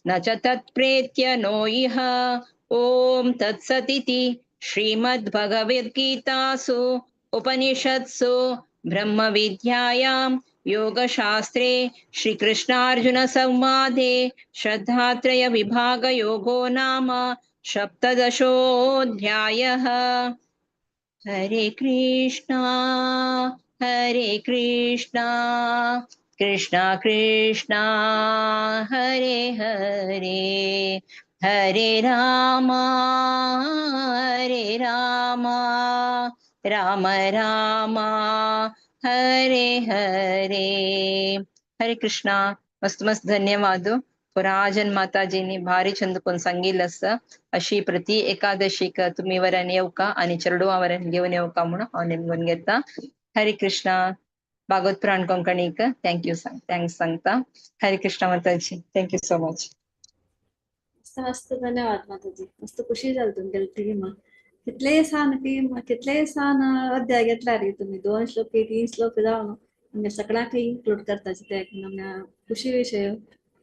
न च तत्प्रेत्य नो इह। ॐ तत्सदिति श्रीमद्भगवद्गीतासु उपनिषत्सु ब्रह्मविद्यायां योगशास्त्रे श्रीकृष्णार्जुनसंवादे श्रद्धात्रयविभागयोगो नाम 17 अध्यायः। हरे कृष्णा हरे कृष्णा कृष्णा कृष्णा हरे हरे हरे राम हरे राम राम राम हरे हरे। हरे कृष्णा। मस्त मस्त धन्यवाद। पुराजन माताजींनी भारी चंद कोण सांगिल्लें आसा. अशी प्रति एकादशीक तुमी वऱ्यान येवका आनी चेडवा वऱ्यान घेवन येवका म्हणून हांव नेमगून घेता. हरे कृष्णा. भागवत पुराण कोंकणीक thank you thanks सांगता. हरे कृष्णा माताजी, thank you so much. मस्त मस्त धन्यवाद माताजी. मस्त खुशी जाली तुमगेली टीम. कितलेय सान टीम, कितलेय सान अध्याय घेतला रे तुम्ही, 2 श्लोक 3 श्लोक जावन तुमगे सगळ्यांक इन्क्लूड करता ते आमकां खुशी विशय.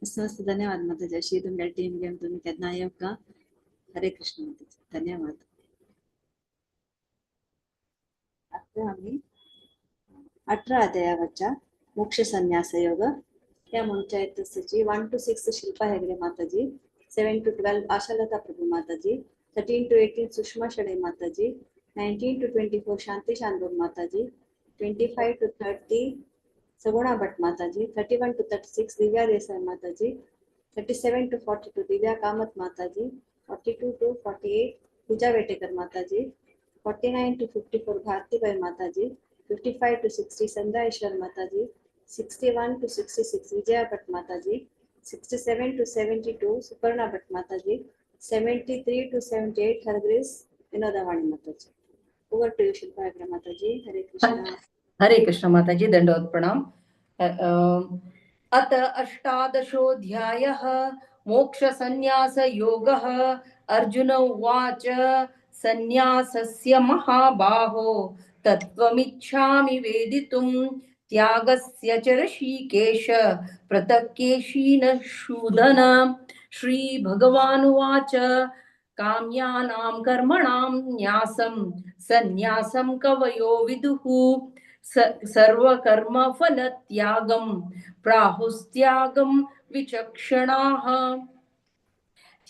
मस्त मस्त धन्यवाद माताजी. अशी तुमगेली टीम घेवन तुमी केन्ना येवका. हरे कृष्ण माताजी, धन्यवाद. आता आमी 18 अध्यायावरच्या मोक्ष संन्यास योग ह्या म्हणच्या येतची 1 to 6 Shilpa Hegde Mataji, 7 to 12 Ashalata Prabhu Mataji, 13 to 18 Sushma Shenoy Mataji, 19 to 24 Shanti Shanbhag Mataji, 25 to 30 Saguna Bhat Mataji, 31 to 36 Divya Desai Mataji, 37 to 42 Divya Kamath Mataji, 42 to 48 Pooja Vetekar Mataji, 49 to 54 Bharatibai Mataji, 55 to 60 Sandhya Eshwar Mataji, 61 to 66 Vijaya Bhat Mataji, 67 to 72 Suparna Bhat Mataji, 73 to 78 Her Grace Vinodavani Mataji. Over to you Shilpa Hegde Mataji. Hare Krishna. Hare Krishna Mataji, दंडवत प्रणाम. अत अष्टादशोऽध्यायः मोक्ष संन्यास योगः. अर्जुन उवाच संन्यासस्य महाबाहो तत्त्वमिच्छामि वेदितुं त्यागस्य च ऋषिकेश पृथक्केशीन शूदन. श्री भगवानुवाच काम्यानां कर्मणां न्यासं संन्यासं कवयो विदुः सर्वकर्मफलत्यागं प्राहुस्त्यागं विचक्षणाः.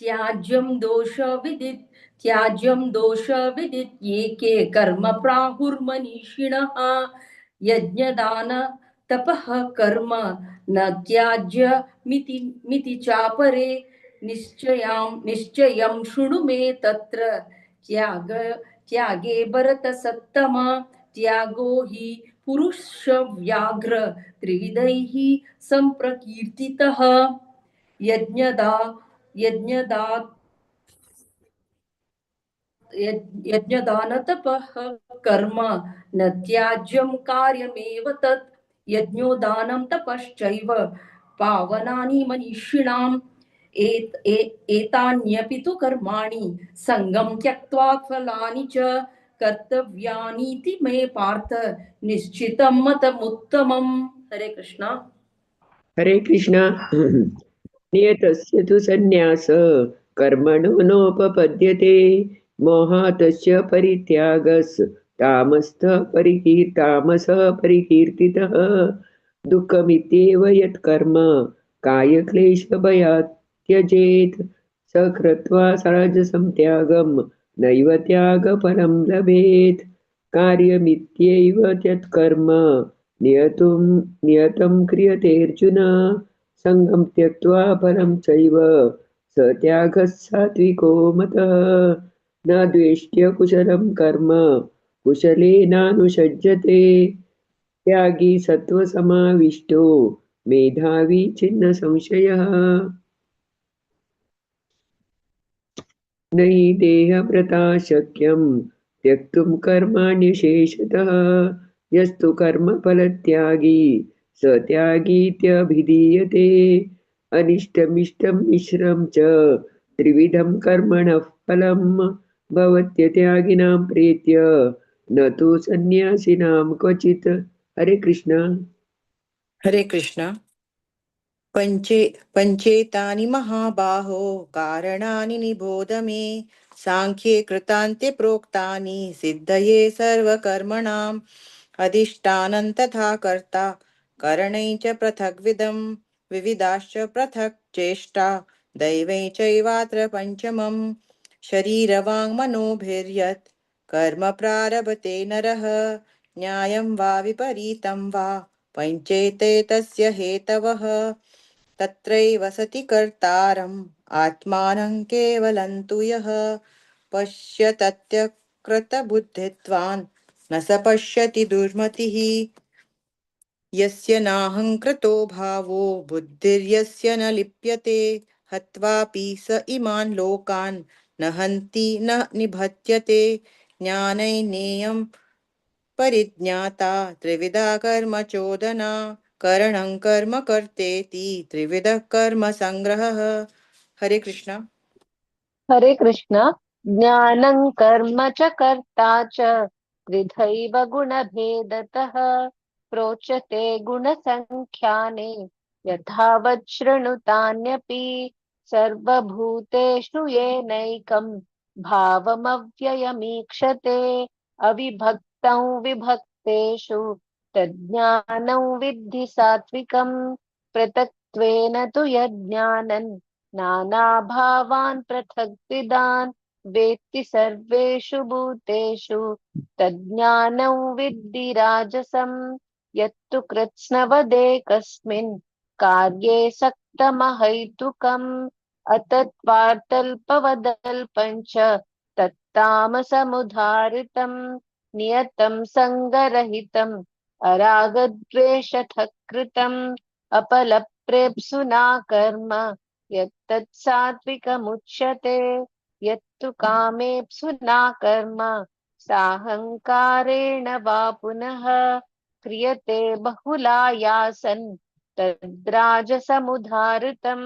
त्याज्यं दोषविदित येके कर्म प्राहुर्मनीषिणः. यज्ञदान तपः कर्म न त्याज्य मिति मिति चापरे. निश्चयं शृणु मे तत्र त्यागे भरत सत्तम. त्यागो हि पुरुषव्याघ्र त्रिविधैः संप्रकीर्तितः. यज्ञदानतपः कर्म न त्याज्यं कार्यमेव तत्. यज्ञोदानं तपश्चैव पावनानि मनीषिणाम्. एतान्यपि तु कर्माणि सङ्गं त्यक्त्वा फलानि च कर्तव्यानीति मे पार्थ निश्चितं मतमुत्तमम्. हरे कृष्णा. हरे कृष्णा. नियतस्य तु संन्यास कर्मणो नोपपद्यते. मोहातस्य परित्यागस् तामसः परिकीर्तितः. दुःखमित्येव यत्कर्म कायक्लेशभयात् त्यजेत्. स कृत्वा राजसं त्यागं नैव त्यागफलं लभेत्. कार्यमित्येव यत्कर्म नियतं क्रियतेऽर्जुन. सङ्गं त्यक्त्वा फलं चैव स त्यागः सात्विको मतः. न द्वेष्ट्य कुशलं कर्म कुशलेनानुषज्यते. त्यागी सत्त्वसमाविष्टो मेधावी छिन्न संशयः. न हि देहव्रता शक्यं त्यक्तुं कर्माण्यशेषतः. यस्तु कर्मफलत्यागी स त्यागीत्यभिधीयते. अनिष्टमिष्टं मिश्रं च त्रिविधं कर्मणः फलं भवत्यत्यागिनां प्रेत्य न तु संन्यासिनां क्वचित्. हरे कृष्णा. हरे कृष्णा. पंचेतानि महाबाहो कारणानि निबोध मे. सांख्ये कृतान्ते प्रोक्तानि सिद्धये सर्वकर्मणाम्. अधिष्ठानं तथा कर्ता करणै च पृथग्विदं विविधाश्च पृथक् चेष्टा दैवै चैवात्र पंचमम्. शरीरवाङ्मनोभिर्यत् कर्म प्रारभते नरः. न्यायं वा विपरीतं वा पञ्चेते तस्य हेतवः. तत्रैव सति कर्तारम् आत्मानं केवलं तु यः पश्यतत्यकृतबुद्धित्वान् न स पश्यति दुर्मतिः. यस्य नाहङ्कृतो भावो बुद्धिर्यस्य न लिप्यते हत्वापि स इमान् लोकान् न हन्ति न निबध्यते। ज्ञानैर्नेयं परिज्ञाता त्रिविधा कर्म चोदना करणं कर्म कर्तेति त्रिविधः कर्म संग्रहः। हरे कृष्णा। हरे कृष्ण। ज्ञानं कर्म च कर्ता च त्रिधैव गुणभेदतः प्रोच्यते गुणसङ्ख्याने यथावत् शृणुतान्यपि सर्वभूतेषु येनैकं भावमव्ययमीक्षते अविभक्तं विभक्तेषु तज्ज्ञानं विद्धि सात्विकं पृथक्त्वेन तु यज्ञानं नानाभावान् पृथग्विदान् वेत्ति सर्वेषु भूतेषु तज्ज्ञानं विद्धि राजसं यत्तु कृत्स्नवदेकस्मिन् कार्ये सक्तमहैतुकम् अतत्वार्तल्पवदल्पं च तत्तामसमुदाहृतं नियतं सङ्गरहितम् अरागद्वेषतः कृतम् अपलप्रेप्सुना कर्म यत्तत् सात्विकमुच्यते यत्तु कामेप्सुना कर्म साहङ्कारेण वा पुनः क्रियते बहुलायासन् तद्राजसमुदाहृतम्।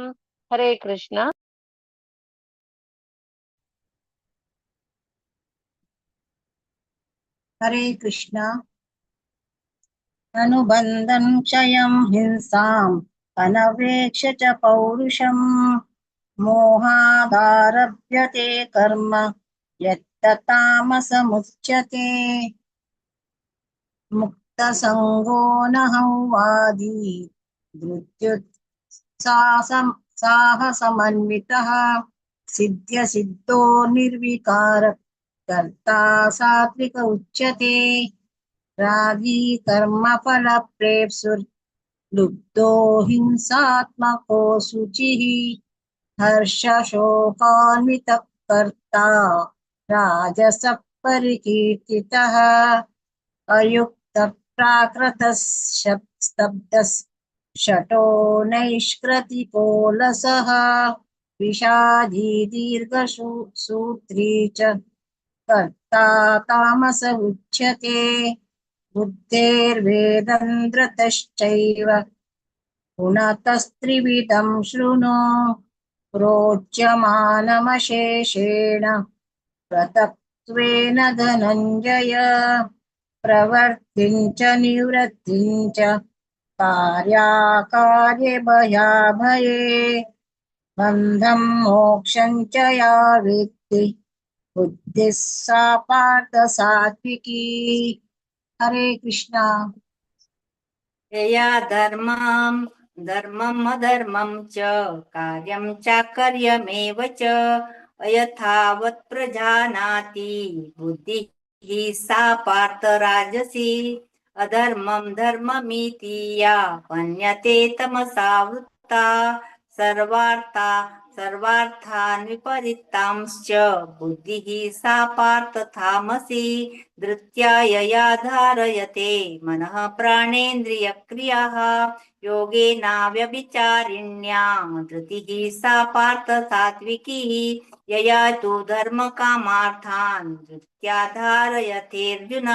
हरे कृष्णा। हरे कृष्णा। अनुबन्धं क्षयं हिंसाम् अनवेक्ष च पौरुषम् मोहादारभ्यते कर्म यत्ततामसमुच्यते। मुक्तसङ्गो न हंवादी धृत्युत्साहसमन्वितः सिद्ध्यसिद्धो निर्विकार कर्ता सात्विक उच्यते। रागी कर्मफलप्रेप्सुर्लुब्धो हिंसात्मको शुचिः हर्षशोकान्वितः कर्ता राजसः परिकीर्तितः। अयुक्तः प्राकृतः स्तब्धः शटो नैष्कृतिकोलसः विषादी दीर्घसूत्री च कर्ता तामस उच्यते। बुद्धेर्वेदन्द्रतश्चैव गुणतस्त्रिविधं शृणु प्रोच्यमानमशेषेण पृथक्त्वेन धनञ्जय। प्रवृत्तिं च निवृत्तिं च कार्याकार्ये भयाभये बन्धं मोक्षं च या वेत्ति बुद्धिः सा पार्थ सात्विकी। हरे कृष्णा। यया धर्मां धर्मम् अधर्मं च कार्यं चाकर्यमेव च अयथावत् प्रजानाति बुद्धिः सा पार्थ राजसी। अधर्मं धर्ममिति या मन्यते तमसावृत्ता सर्वार्था सर्वार्थान् विपरीतांश्च बुद्धिः सा पार्थ तामसी। धृत्या यया धारयते मनः प्राणेन्द्रियक्रियाः योगेनाव्यभिचारिण्या धृतिः सा पार्थ सात्विकी। यया तु धर्मकामार्थान् धृत्या धारयतेऽर्जुन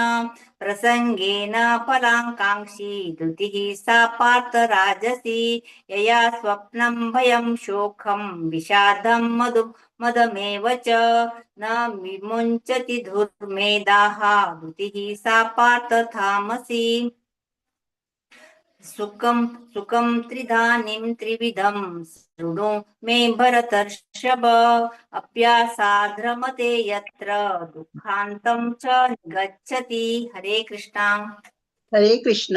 प्रसङ्गेन फलाकाङ्क्षी धृतिः सा पार्थ राजसी। यया स्वप्नं भयं शोकं विषादं मदमेव च न विमुञ्चति धुर्मेधाः धृतिः सा पार्थ तामसी। सुखं सुखं त्रिधानीं त्रिविधं शृणु मे भरतर्षभ अभ्यासाद्रमते यत्र दुःखान्तं च निगच्छति। हरे कृष्णा। हरे कृष्ण।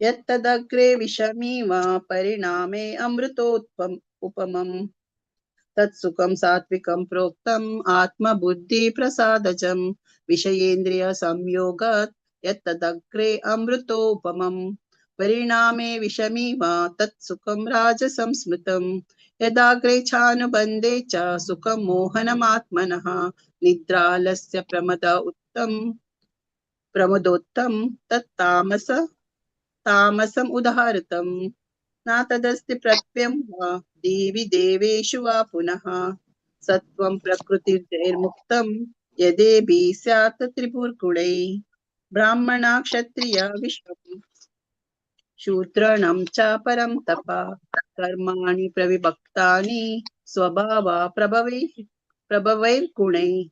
यत्तदग्रे विषमीव परिणामे अमृतोत्पम उपमम् तत्सुखं सात्विकं प्रोक्तम् आत्मबुद्धिप्रसादजं विषयेन्द्रिय संयोगात् यत्तदग्रे अमृतोपमम् परिणामे विषमीव तत्सुखं राजसं स्मृतम् यदाग्रे चानुबन्धे च सुखं मोहनमात्मनः निद्रालस्य प्रमदोत्तम तत्तामस तामसम् उदाहृतम्। न तदस्ति प्रत्ययं वा देवि देवेषु वा पुनः। सत्त्वं प्रकृतिर्जैर्मुक्तं यदेभिः स्यात् त्रिपुर्गुणैः। ब्राह्मणा क्षत्रिया विश्वं शूद्रणं च परं तप। कर्माणि प्रविभक्तानि स्वभावा प्रभवैर्गुणैः।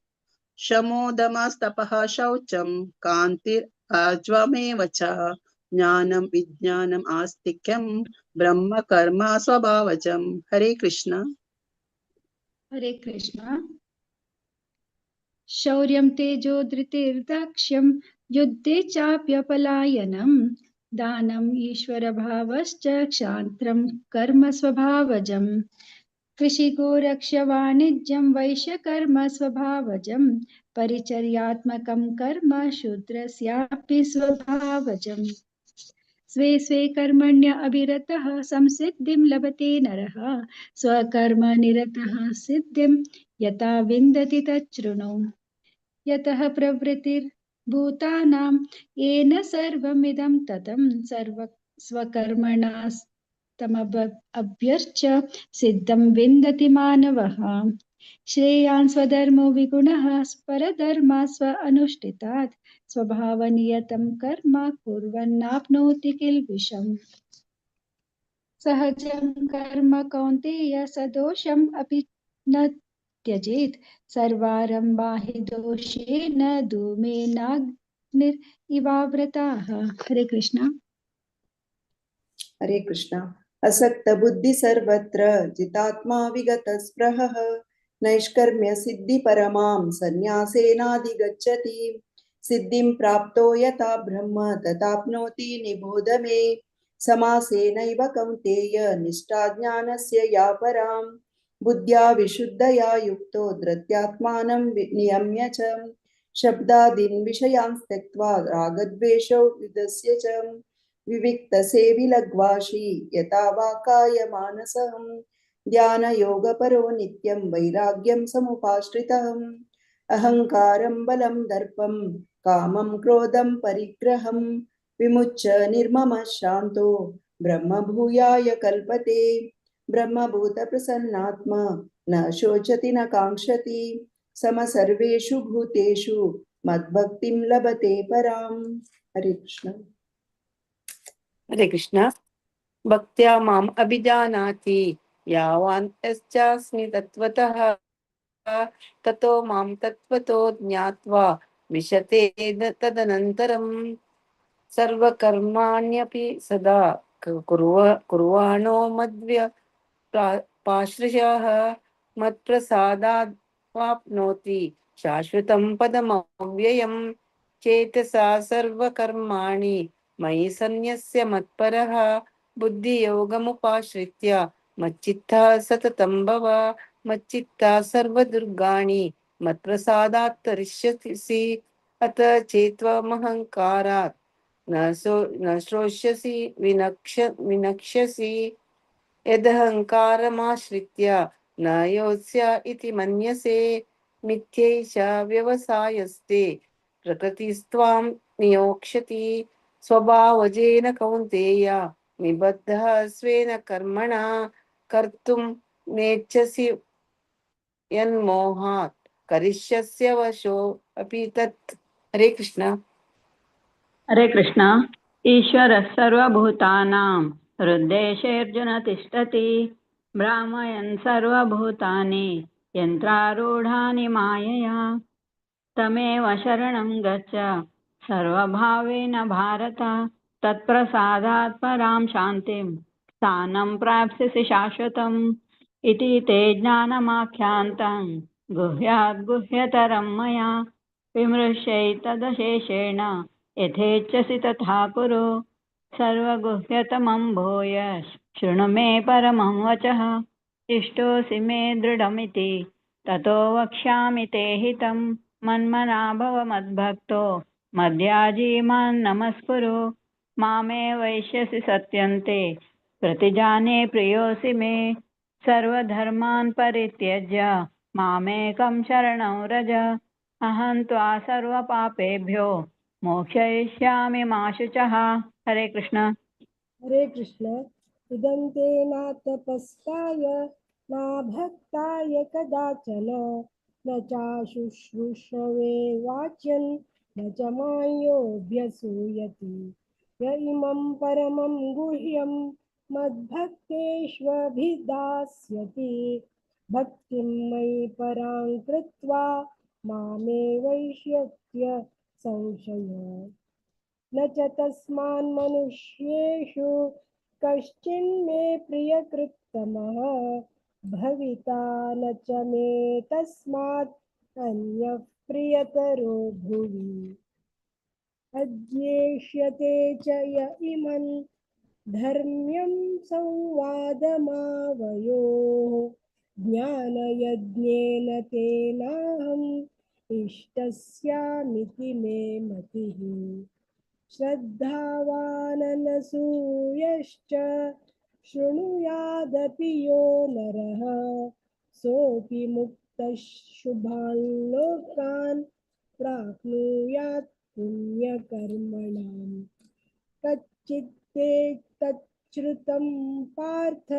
शमोदमस्तपः शौचं कान्तिराज्वमेव च। ज्ञानं विज्ञानम् आस्तिक्यं ब्रह्म कर्म स्वभावजम्। हरे कृष्ण। हरे कृष्ण। शौर्यं तेजो धृतिर्दाक्ष्यं युद्धे चाप्यपलायनं दानम् ईश्वरभावश्च क्षान्त्रं कर्म स्वभावजम्। कृषिगोरक्ष वाणिज्यं वैश्यकर्म स्वभावजं परिचर्यात्मकं कर्म शूद्रस्यापि स्वभावजम्। स्वे स्वे कर्मण्य अभिरतः संसिद्धिं लभते नरः। स्वकर्म निरतः सिद्धिं यथा विन्दति तच्छृणु। यतः प्रवृत्तिर्भूतानां येन सर्वमिदं ततं सर्व स्वकर्मणा तमभ्यर्च्य सिद्धं विन्दति मानवः। श्रेयान् स्वधर्मो विगुणः परधर्मा स्व अनुष्ठितात् स्वभावनियतं कर्म कुर्वन्नाप्नोति किल्बिषम्। सहजं कर्म कौन्तेय सदोषम् अपि न त्यजेत्। सर्वारम्भा हि दोषेण धूमेनाग्निरिवावृताः। हरे कृष्ण। हरे कृष्ण। असक्त बुद्धि सर्वत्र जितात्मा विगत स्पृहः नैष्कर्म्य सिद्धि परमां सन्यासेनाधिगच्छति। सिद्धिं प्राप्तो यथा ब्रह्म तथाप्नोति निबोध मे। समासेनैव कौन्तेय निष्ठा ज्ञानस्य या परां। बुद्ध्या विशुद्धया युक्तो धृत्यात्मानं नियम्य च। शब्दादीन् विषयान् त्यक्त्वा रागद्वेषौ युधस्य च। विविक्तसेवि लघ्वाशी यथा वा कायमानसं। ध्यानयोगपरो नित्यं वैराग्यं समुपाश्रितम्। अहङ्कारं बलं दर्पं कामं क्रोधं परिग्रहं विमुच्य निर्ममः शान्तो ब्रह्मभूयाय कल्पते। ब्रह्मभूतप्रसन्नात्मा न शोचति न काङ्क्षति। समसर्वेषु भूतेषु मद्भक्तिं लभते पराम्। हरे कृष्ण। हरे कृष्ण। भक्त्या माम् अभिजानाति यावान् यश्चास्मि तत्त्वतः ततो मां तत्त्वतो ज्ञात्वा विशते तदनन्तरं सर्वकर्माण्यपि सदा कुर्वाणो मद्व्य पाश्रयः मत्प्रसादात् वाप्नोति शाश्वतं पदमव्ययम्। चेतसा सर्वकर्माणि मयि सन्न्यस्य मत्परः बुद्धियोगमुपाश्रित्य मच्चित्तः सततं भव। मच्चित्ता सर्वदुर्गाणि मत्प्रसादात् तरिष्यसि। अत चेत्त्वमहङ्कारात् न श्रोष्यसि विनक्ष्यसि। यदहङ्कारमाश्रित्य न योत्स्य इति मन्यसे मिथ्यैष व्यवसायस्ते प्रकृतिस्त्वां नियोक्ष्यति। स्वभावजेन कौन्तेय निबद्धः स्वेन कर्मणा कर्तुं नेच्छसि यन्मोहात् करिष्यस्य वशो अपि तत्। हरे कृष्ण। हरे कृष्ण। ईश्वरः सर्वभूतानां हृद्देशेऽर्जुन तिष्ठति। भ्रामयन् सर्वभूतानि यन्त्रारूढानि मायया। तमेव शरणं गच्छ सर्वभावेन भारत। तत्प्रसादात् परां शान्तिं स्थानं प्राप्स्यसि शाश्वतम्। इति ते ज्ञानमाख्यान्तं गुह्याद् गुह्यतरं मया। विमृश्यैतदशेषेण यथेच्छसि तथा कुरु। सर्वगुह्यतमं भूय शृणु मे परमं वचः। इष्टोऽसि मे दृढमिति ततो वक्ष्यामि ते हितं। मन्मना भव मद्भक्तो मद्याजी मां नमस्कुरु। मामे वैश्यसि सत्यन्ते प्रतिजाने प्रियोऽसि मे। सर्वधर्मान् परित्यज्य मामेकं शरणं व्रज। अहं त्वा सर्वपापेभ्यो मोक्षयिष्यामि मा शुचः। हरे कृष्ण। हरे कृष्ण। इदं ते नातपस्काय नाभक्ताय कदाचन न चाशुश्रूषवे वाच्यन् न च मां योऽभ्यसूयति। य इमं परमं गुह्यं मद्भक्तेष्वभिदास्यति। भक्तिं मयि परां कृत्वा मामेवैष्यत्य संशय। न च तस्मान् मनुष्येषु कश्चिन्मे प्रियकृत्तमः भविता न च मे तस्मात् अन्यः प्रियतरो भुवि। अज्ञेष्यते च य इमं धर्म्यं संवादमावयोः ज्ञानयज्ञेन तेनाहम् इष्टस्यामिति मे मतिः। श्रद्धावाननसूयश्च शृणुयादपि यो नरः सोऽपि मुक्तः शुभान् लोकान् प्राप्नुयात् पुण्यकर्मणाम्। कच्चित्ते तच्छ्रुतं पार्थ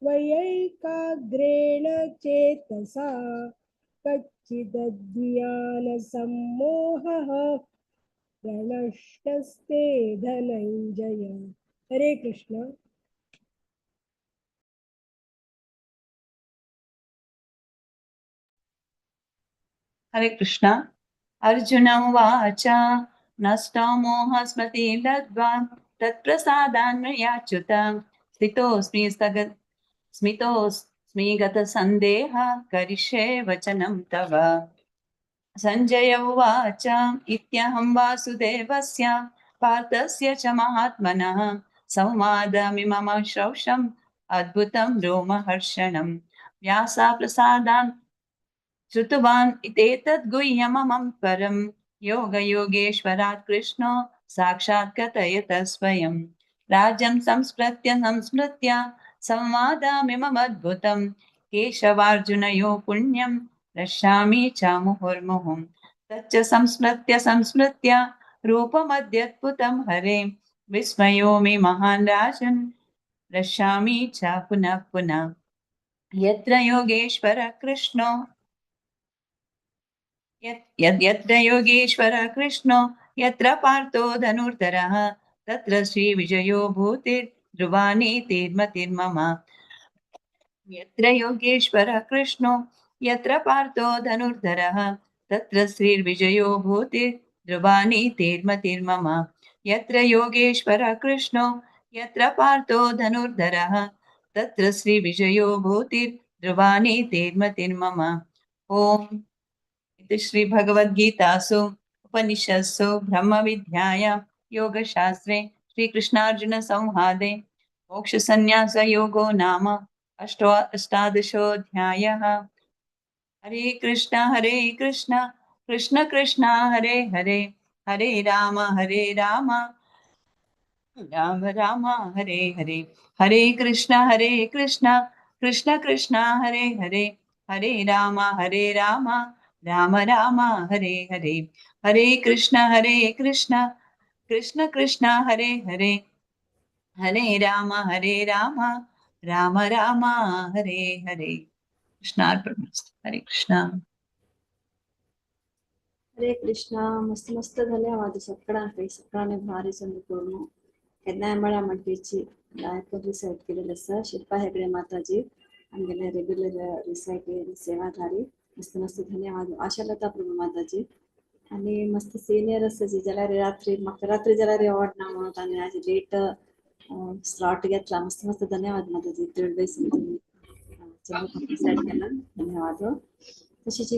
त्वयैकाग्रेण चेतसा कच्चिदज्ञानसम्मोहः प्रणष्टस्ते धनञ्जय। हरे कृष्ण। हरे कृष्ण। अर्जुन उवाच नष्टो मोहस्मृतिं लब्ध्वा तत्प्रसादान्मयाच्युत स्थितोऽस्मि स्मितोऽस्मि गतसन्देहः करिष्ये वचनं तव। सञ्जय उवाच इत्यहं वासुदेवस्य पार्थस्य च महात्मनः संवादमिमम श्रौषम् अद्भुतं रोमहर्षणम्। व्यासाप्रसादान् श्रुतवान् एतद्गुह्यममं परं योगयोगेश्वरात् कृष्णो साक्षात् कथयत स्वयं। राज्यं संस्मृत्य संस्मृत्य संवादामिममद्भुतं केशवार्जुनयो पुण्यं रक्षामि च मुहुर्मुहुं। तच्च संस्मृत्य संस्मृत्य रूपमद्यद्भुतं हरे विस्मयो मे महान् राजन् रक्षामि च पुनः पुनः। यत्र योगेश्वर कृष्णो यत्र योगेश्वर कृष्णो यत्र पार्थो धनुर्धरः तत्र श्रीविजयो भूतिर्ध्रुवानीतिर्मतिर्मम। यत्र योगेश्वर कृष्णो यत्र पार्थो धनुर्धरः तत्र श्रीर्विजयो भूतिर्ध्रुवानीतिर्मतिर्मम। यत्र योगेश्वर कृष्णो यत्र पार्थो धनुर्धरः तत्र श्रीविजयो भूतिर्ध्रुवानीतिर्मतिर्मम। ॐ इति श्रीभगवद्गीतासु उपनिषत्सु ब्रह्मविद्यायां योगशास्त्रे श्रीकृष्णार्जुनसंवादे मोक्षसंन्यासयोगो नाम अष्टादशोऽध्यायः। हरे कृष्ण कृष्ण कृष्ण हरे हरे, हरे राम राम राम हरे हरे। हरे कृष्ण कृष्ण कृष्ण हरे हरे, हरे राम राम राम हरे हरे। हरे कृष्ण कृष्ण कृष्ण हरे हरे, हरे राम राम राम हरे हरे। कृष्णार्पणमस्तु। हरे कृष्ण। हरे कृष्ण। मस्त मस्त धन्यवाद सगळ्यांक। सगळ्यांनी भारी संद करून केन्नाय मेळा म्हणटेची गायक रिसायट केलेले आसा शिल्पा हेगडे माताजी आमगेले रेग्युलर रिसायट सेवाधारी। मस्त मस्त धन्यवाद आशालता प्रभु माताजी। आणि मस्त सिनियर आसा जी जाल्यार रात्री म्हाका रात्री जाल्यार आवडना म्हणून ताणें आज लेट स्लॉट घेतला। मस्त मस्त धन्यवाद माताजी। थर्ड बेस रिसायट केला धन्यवाद। तशीच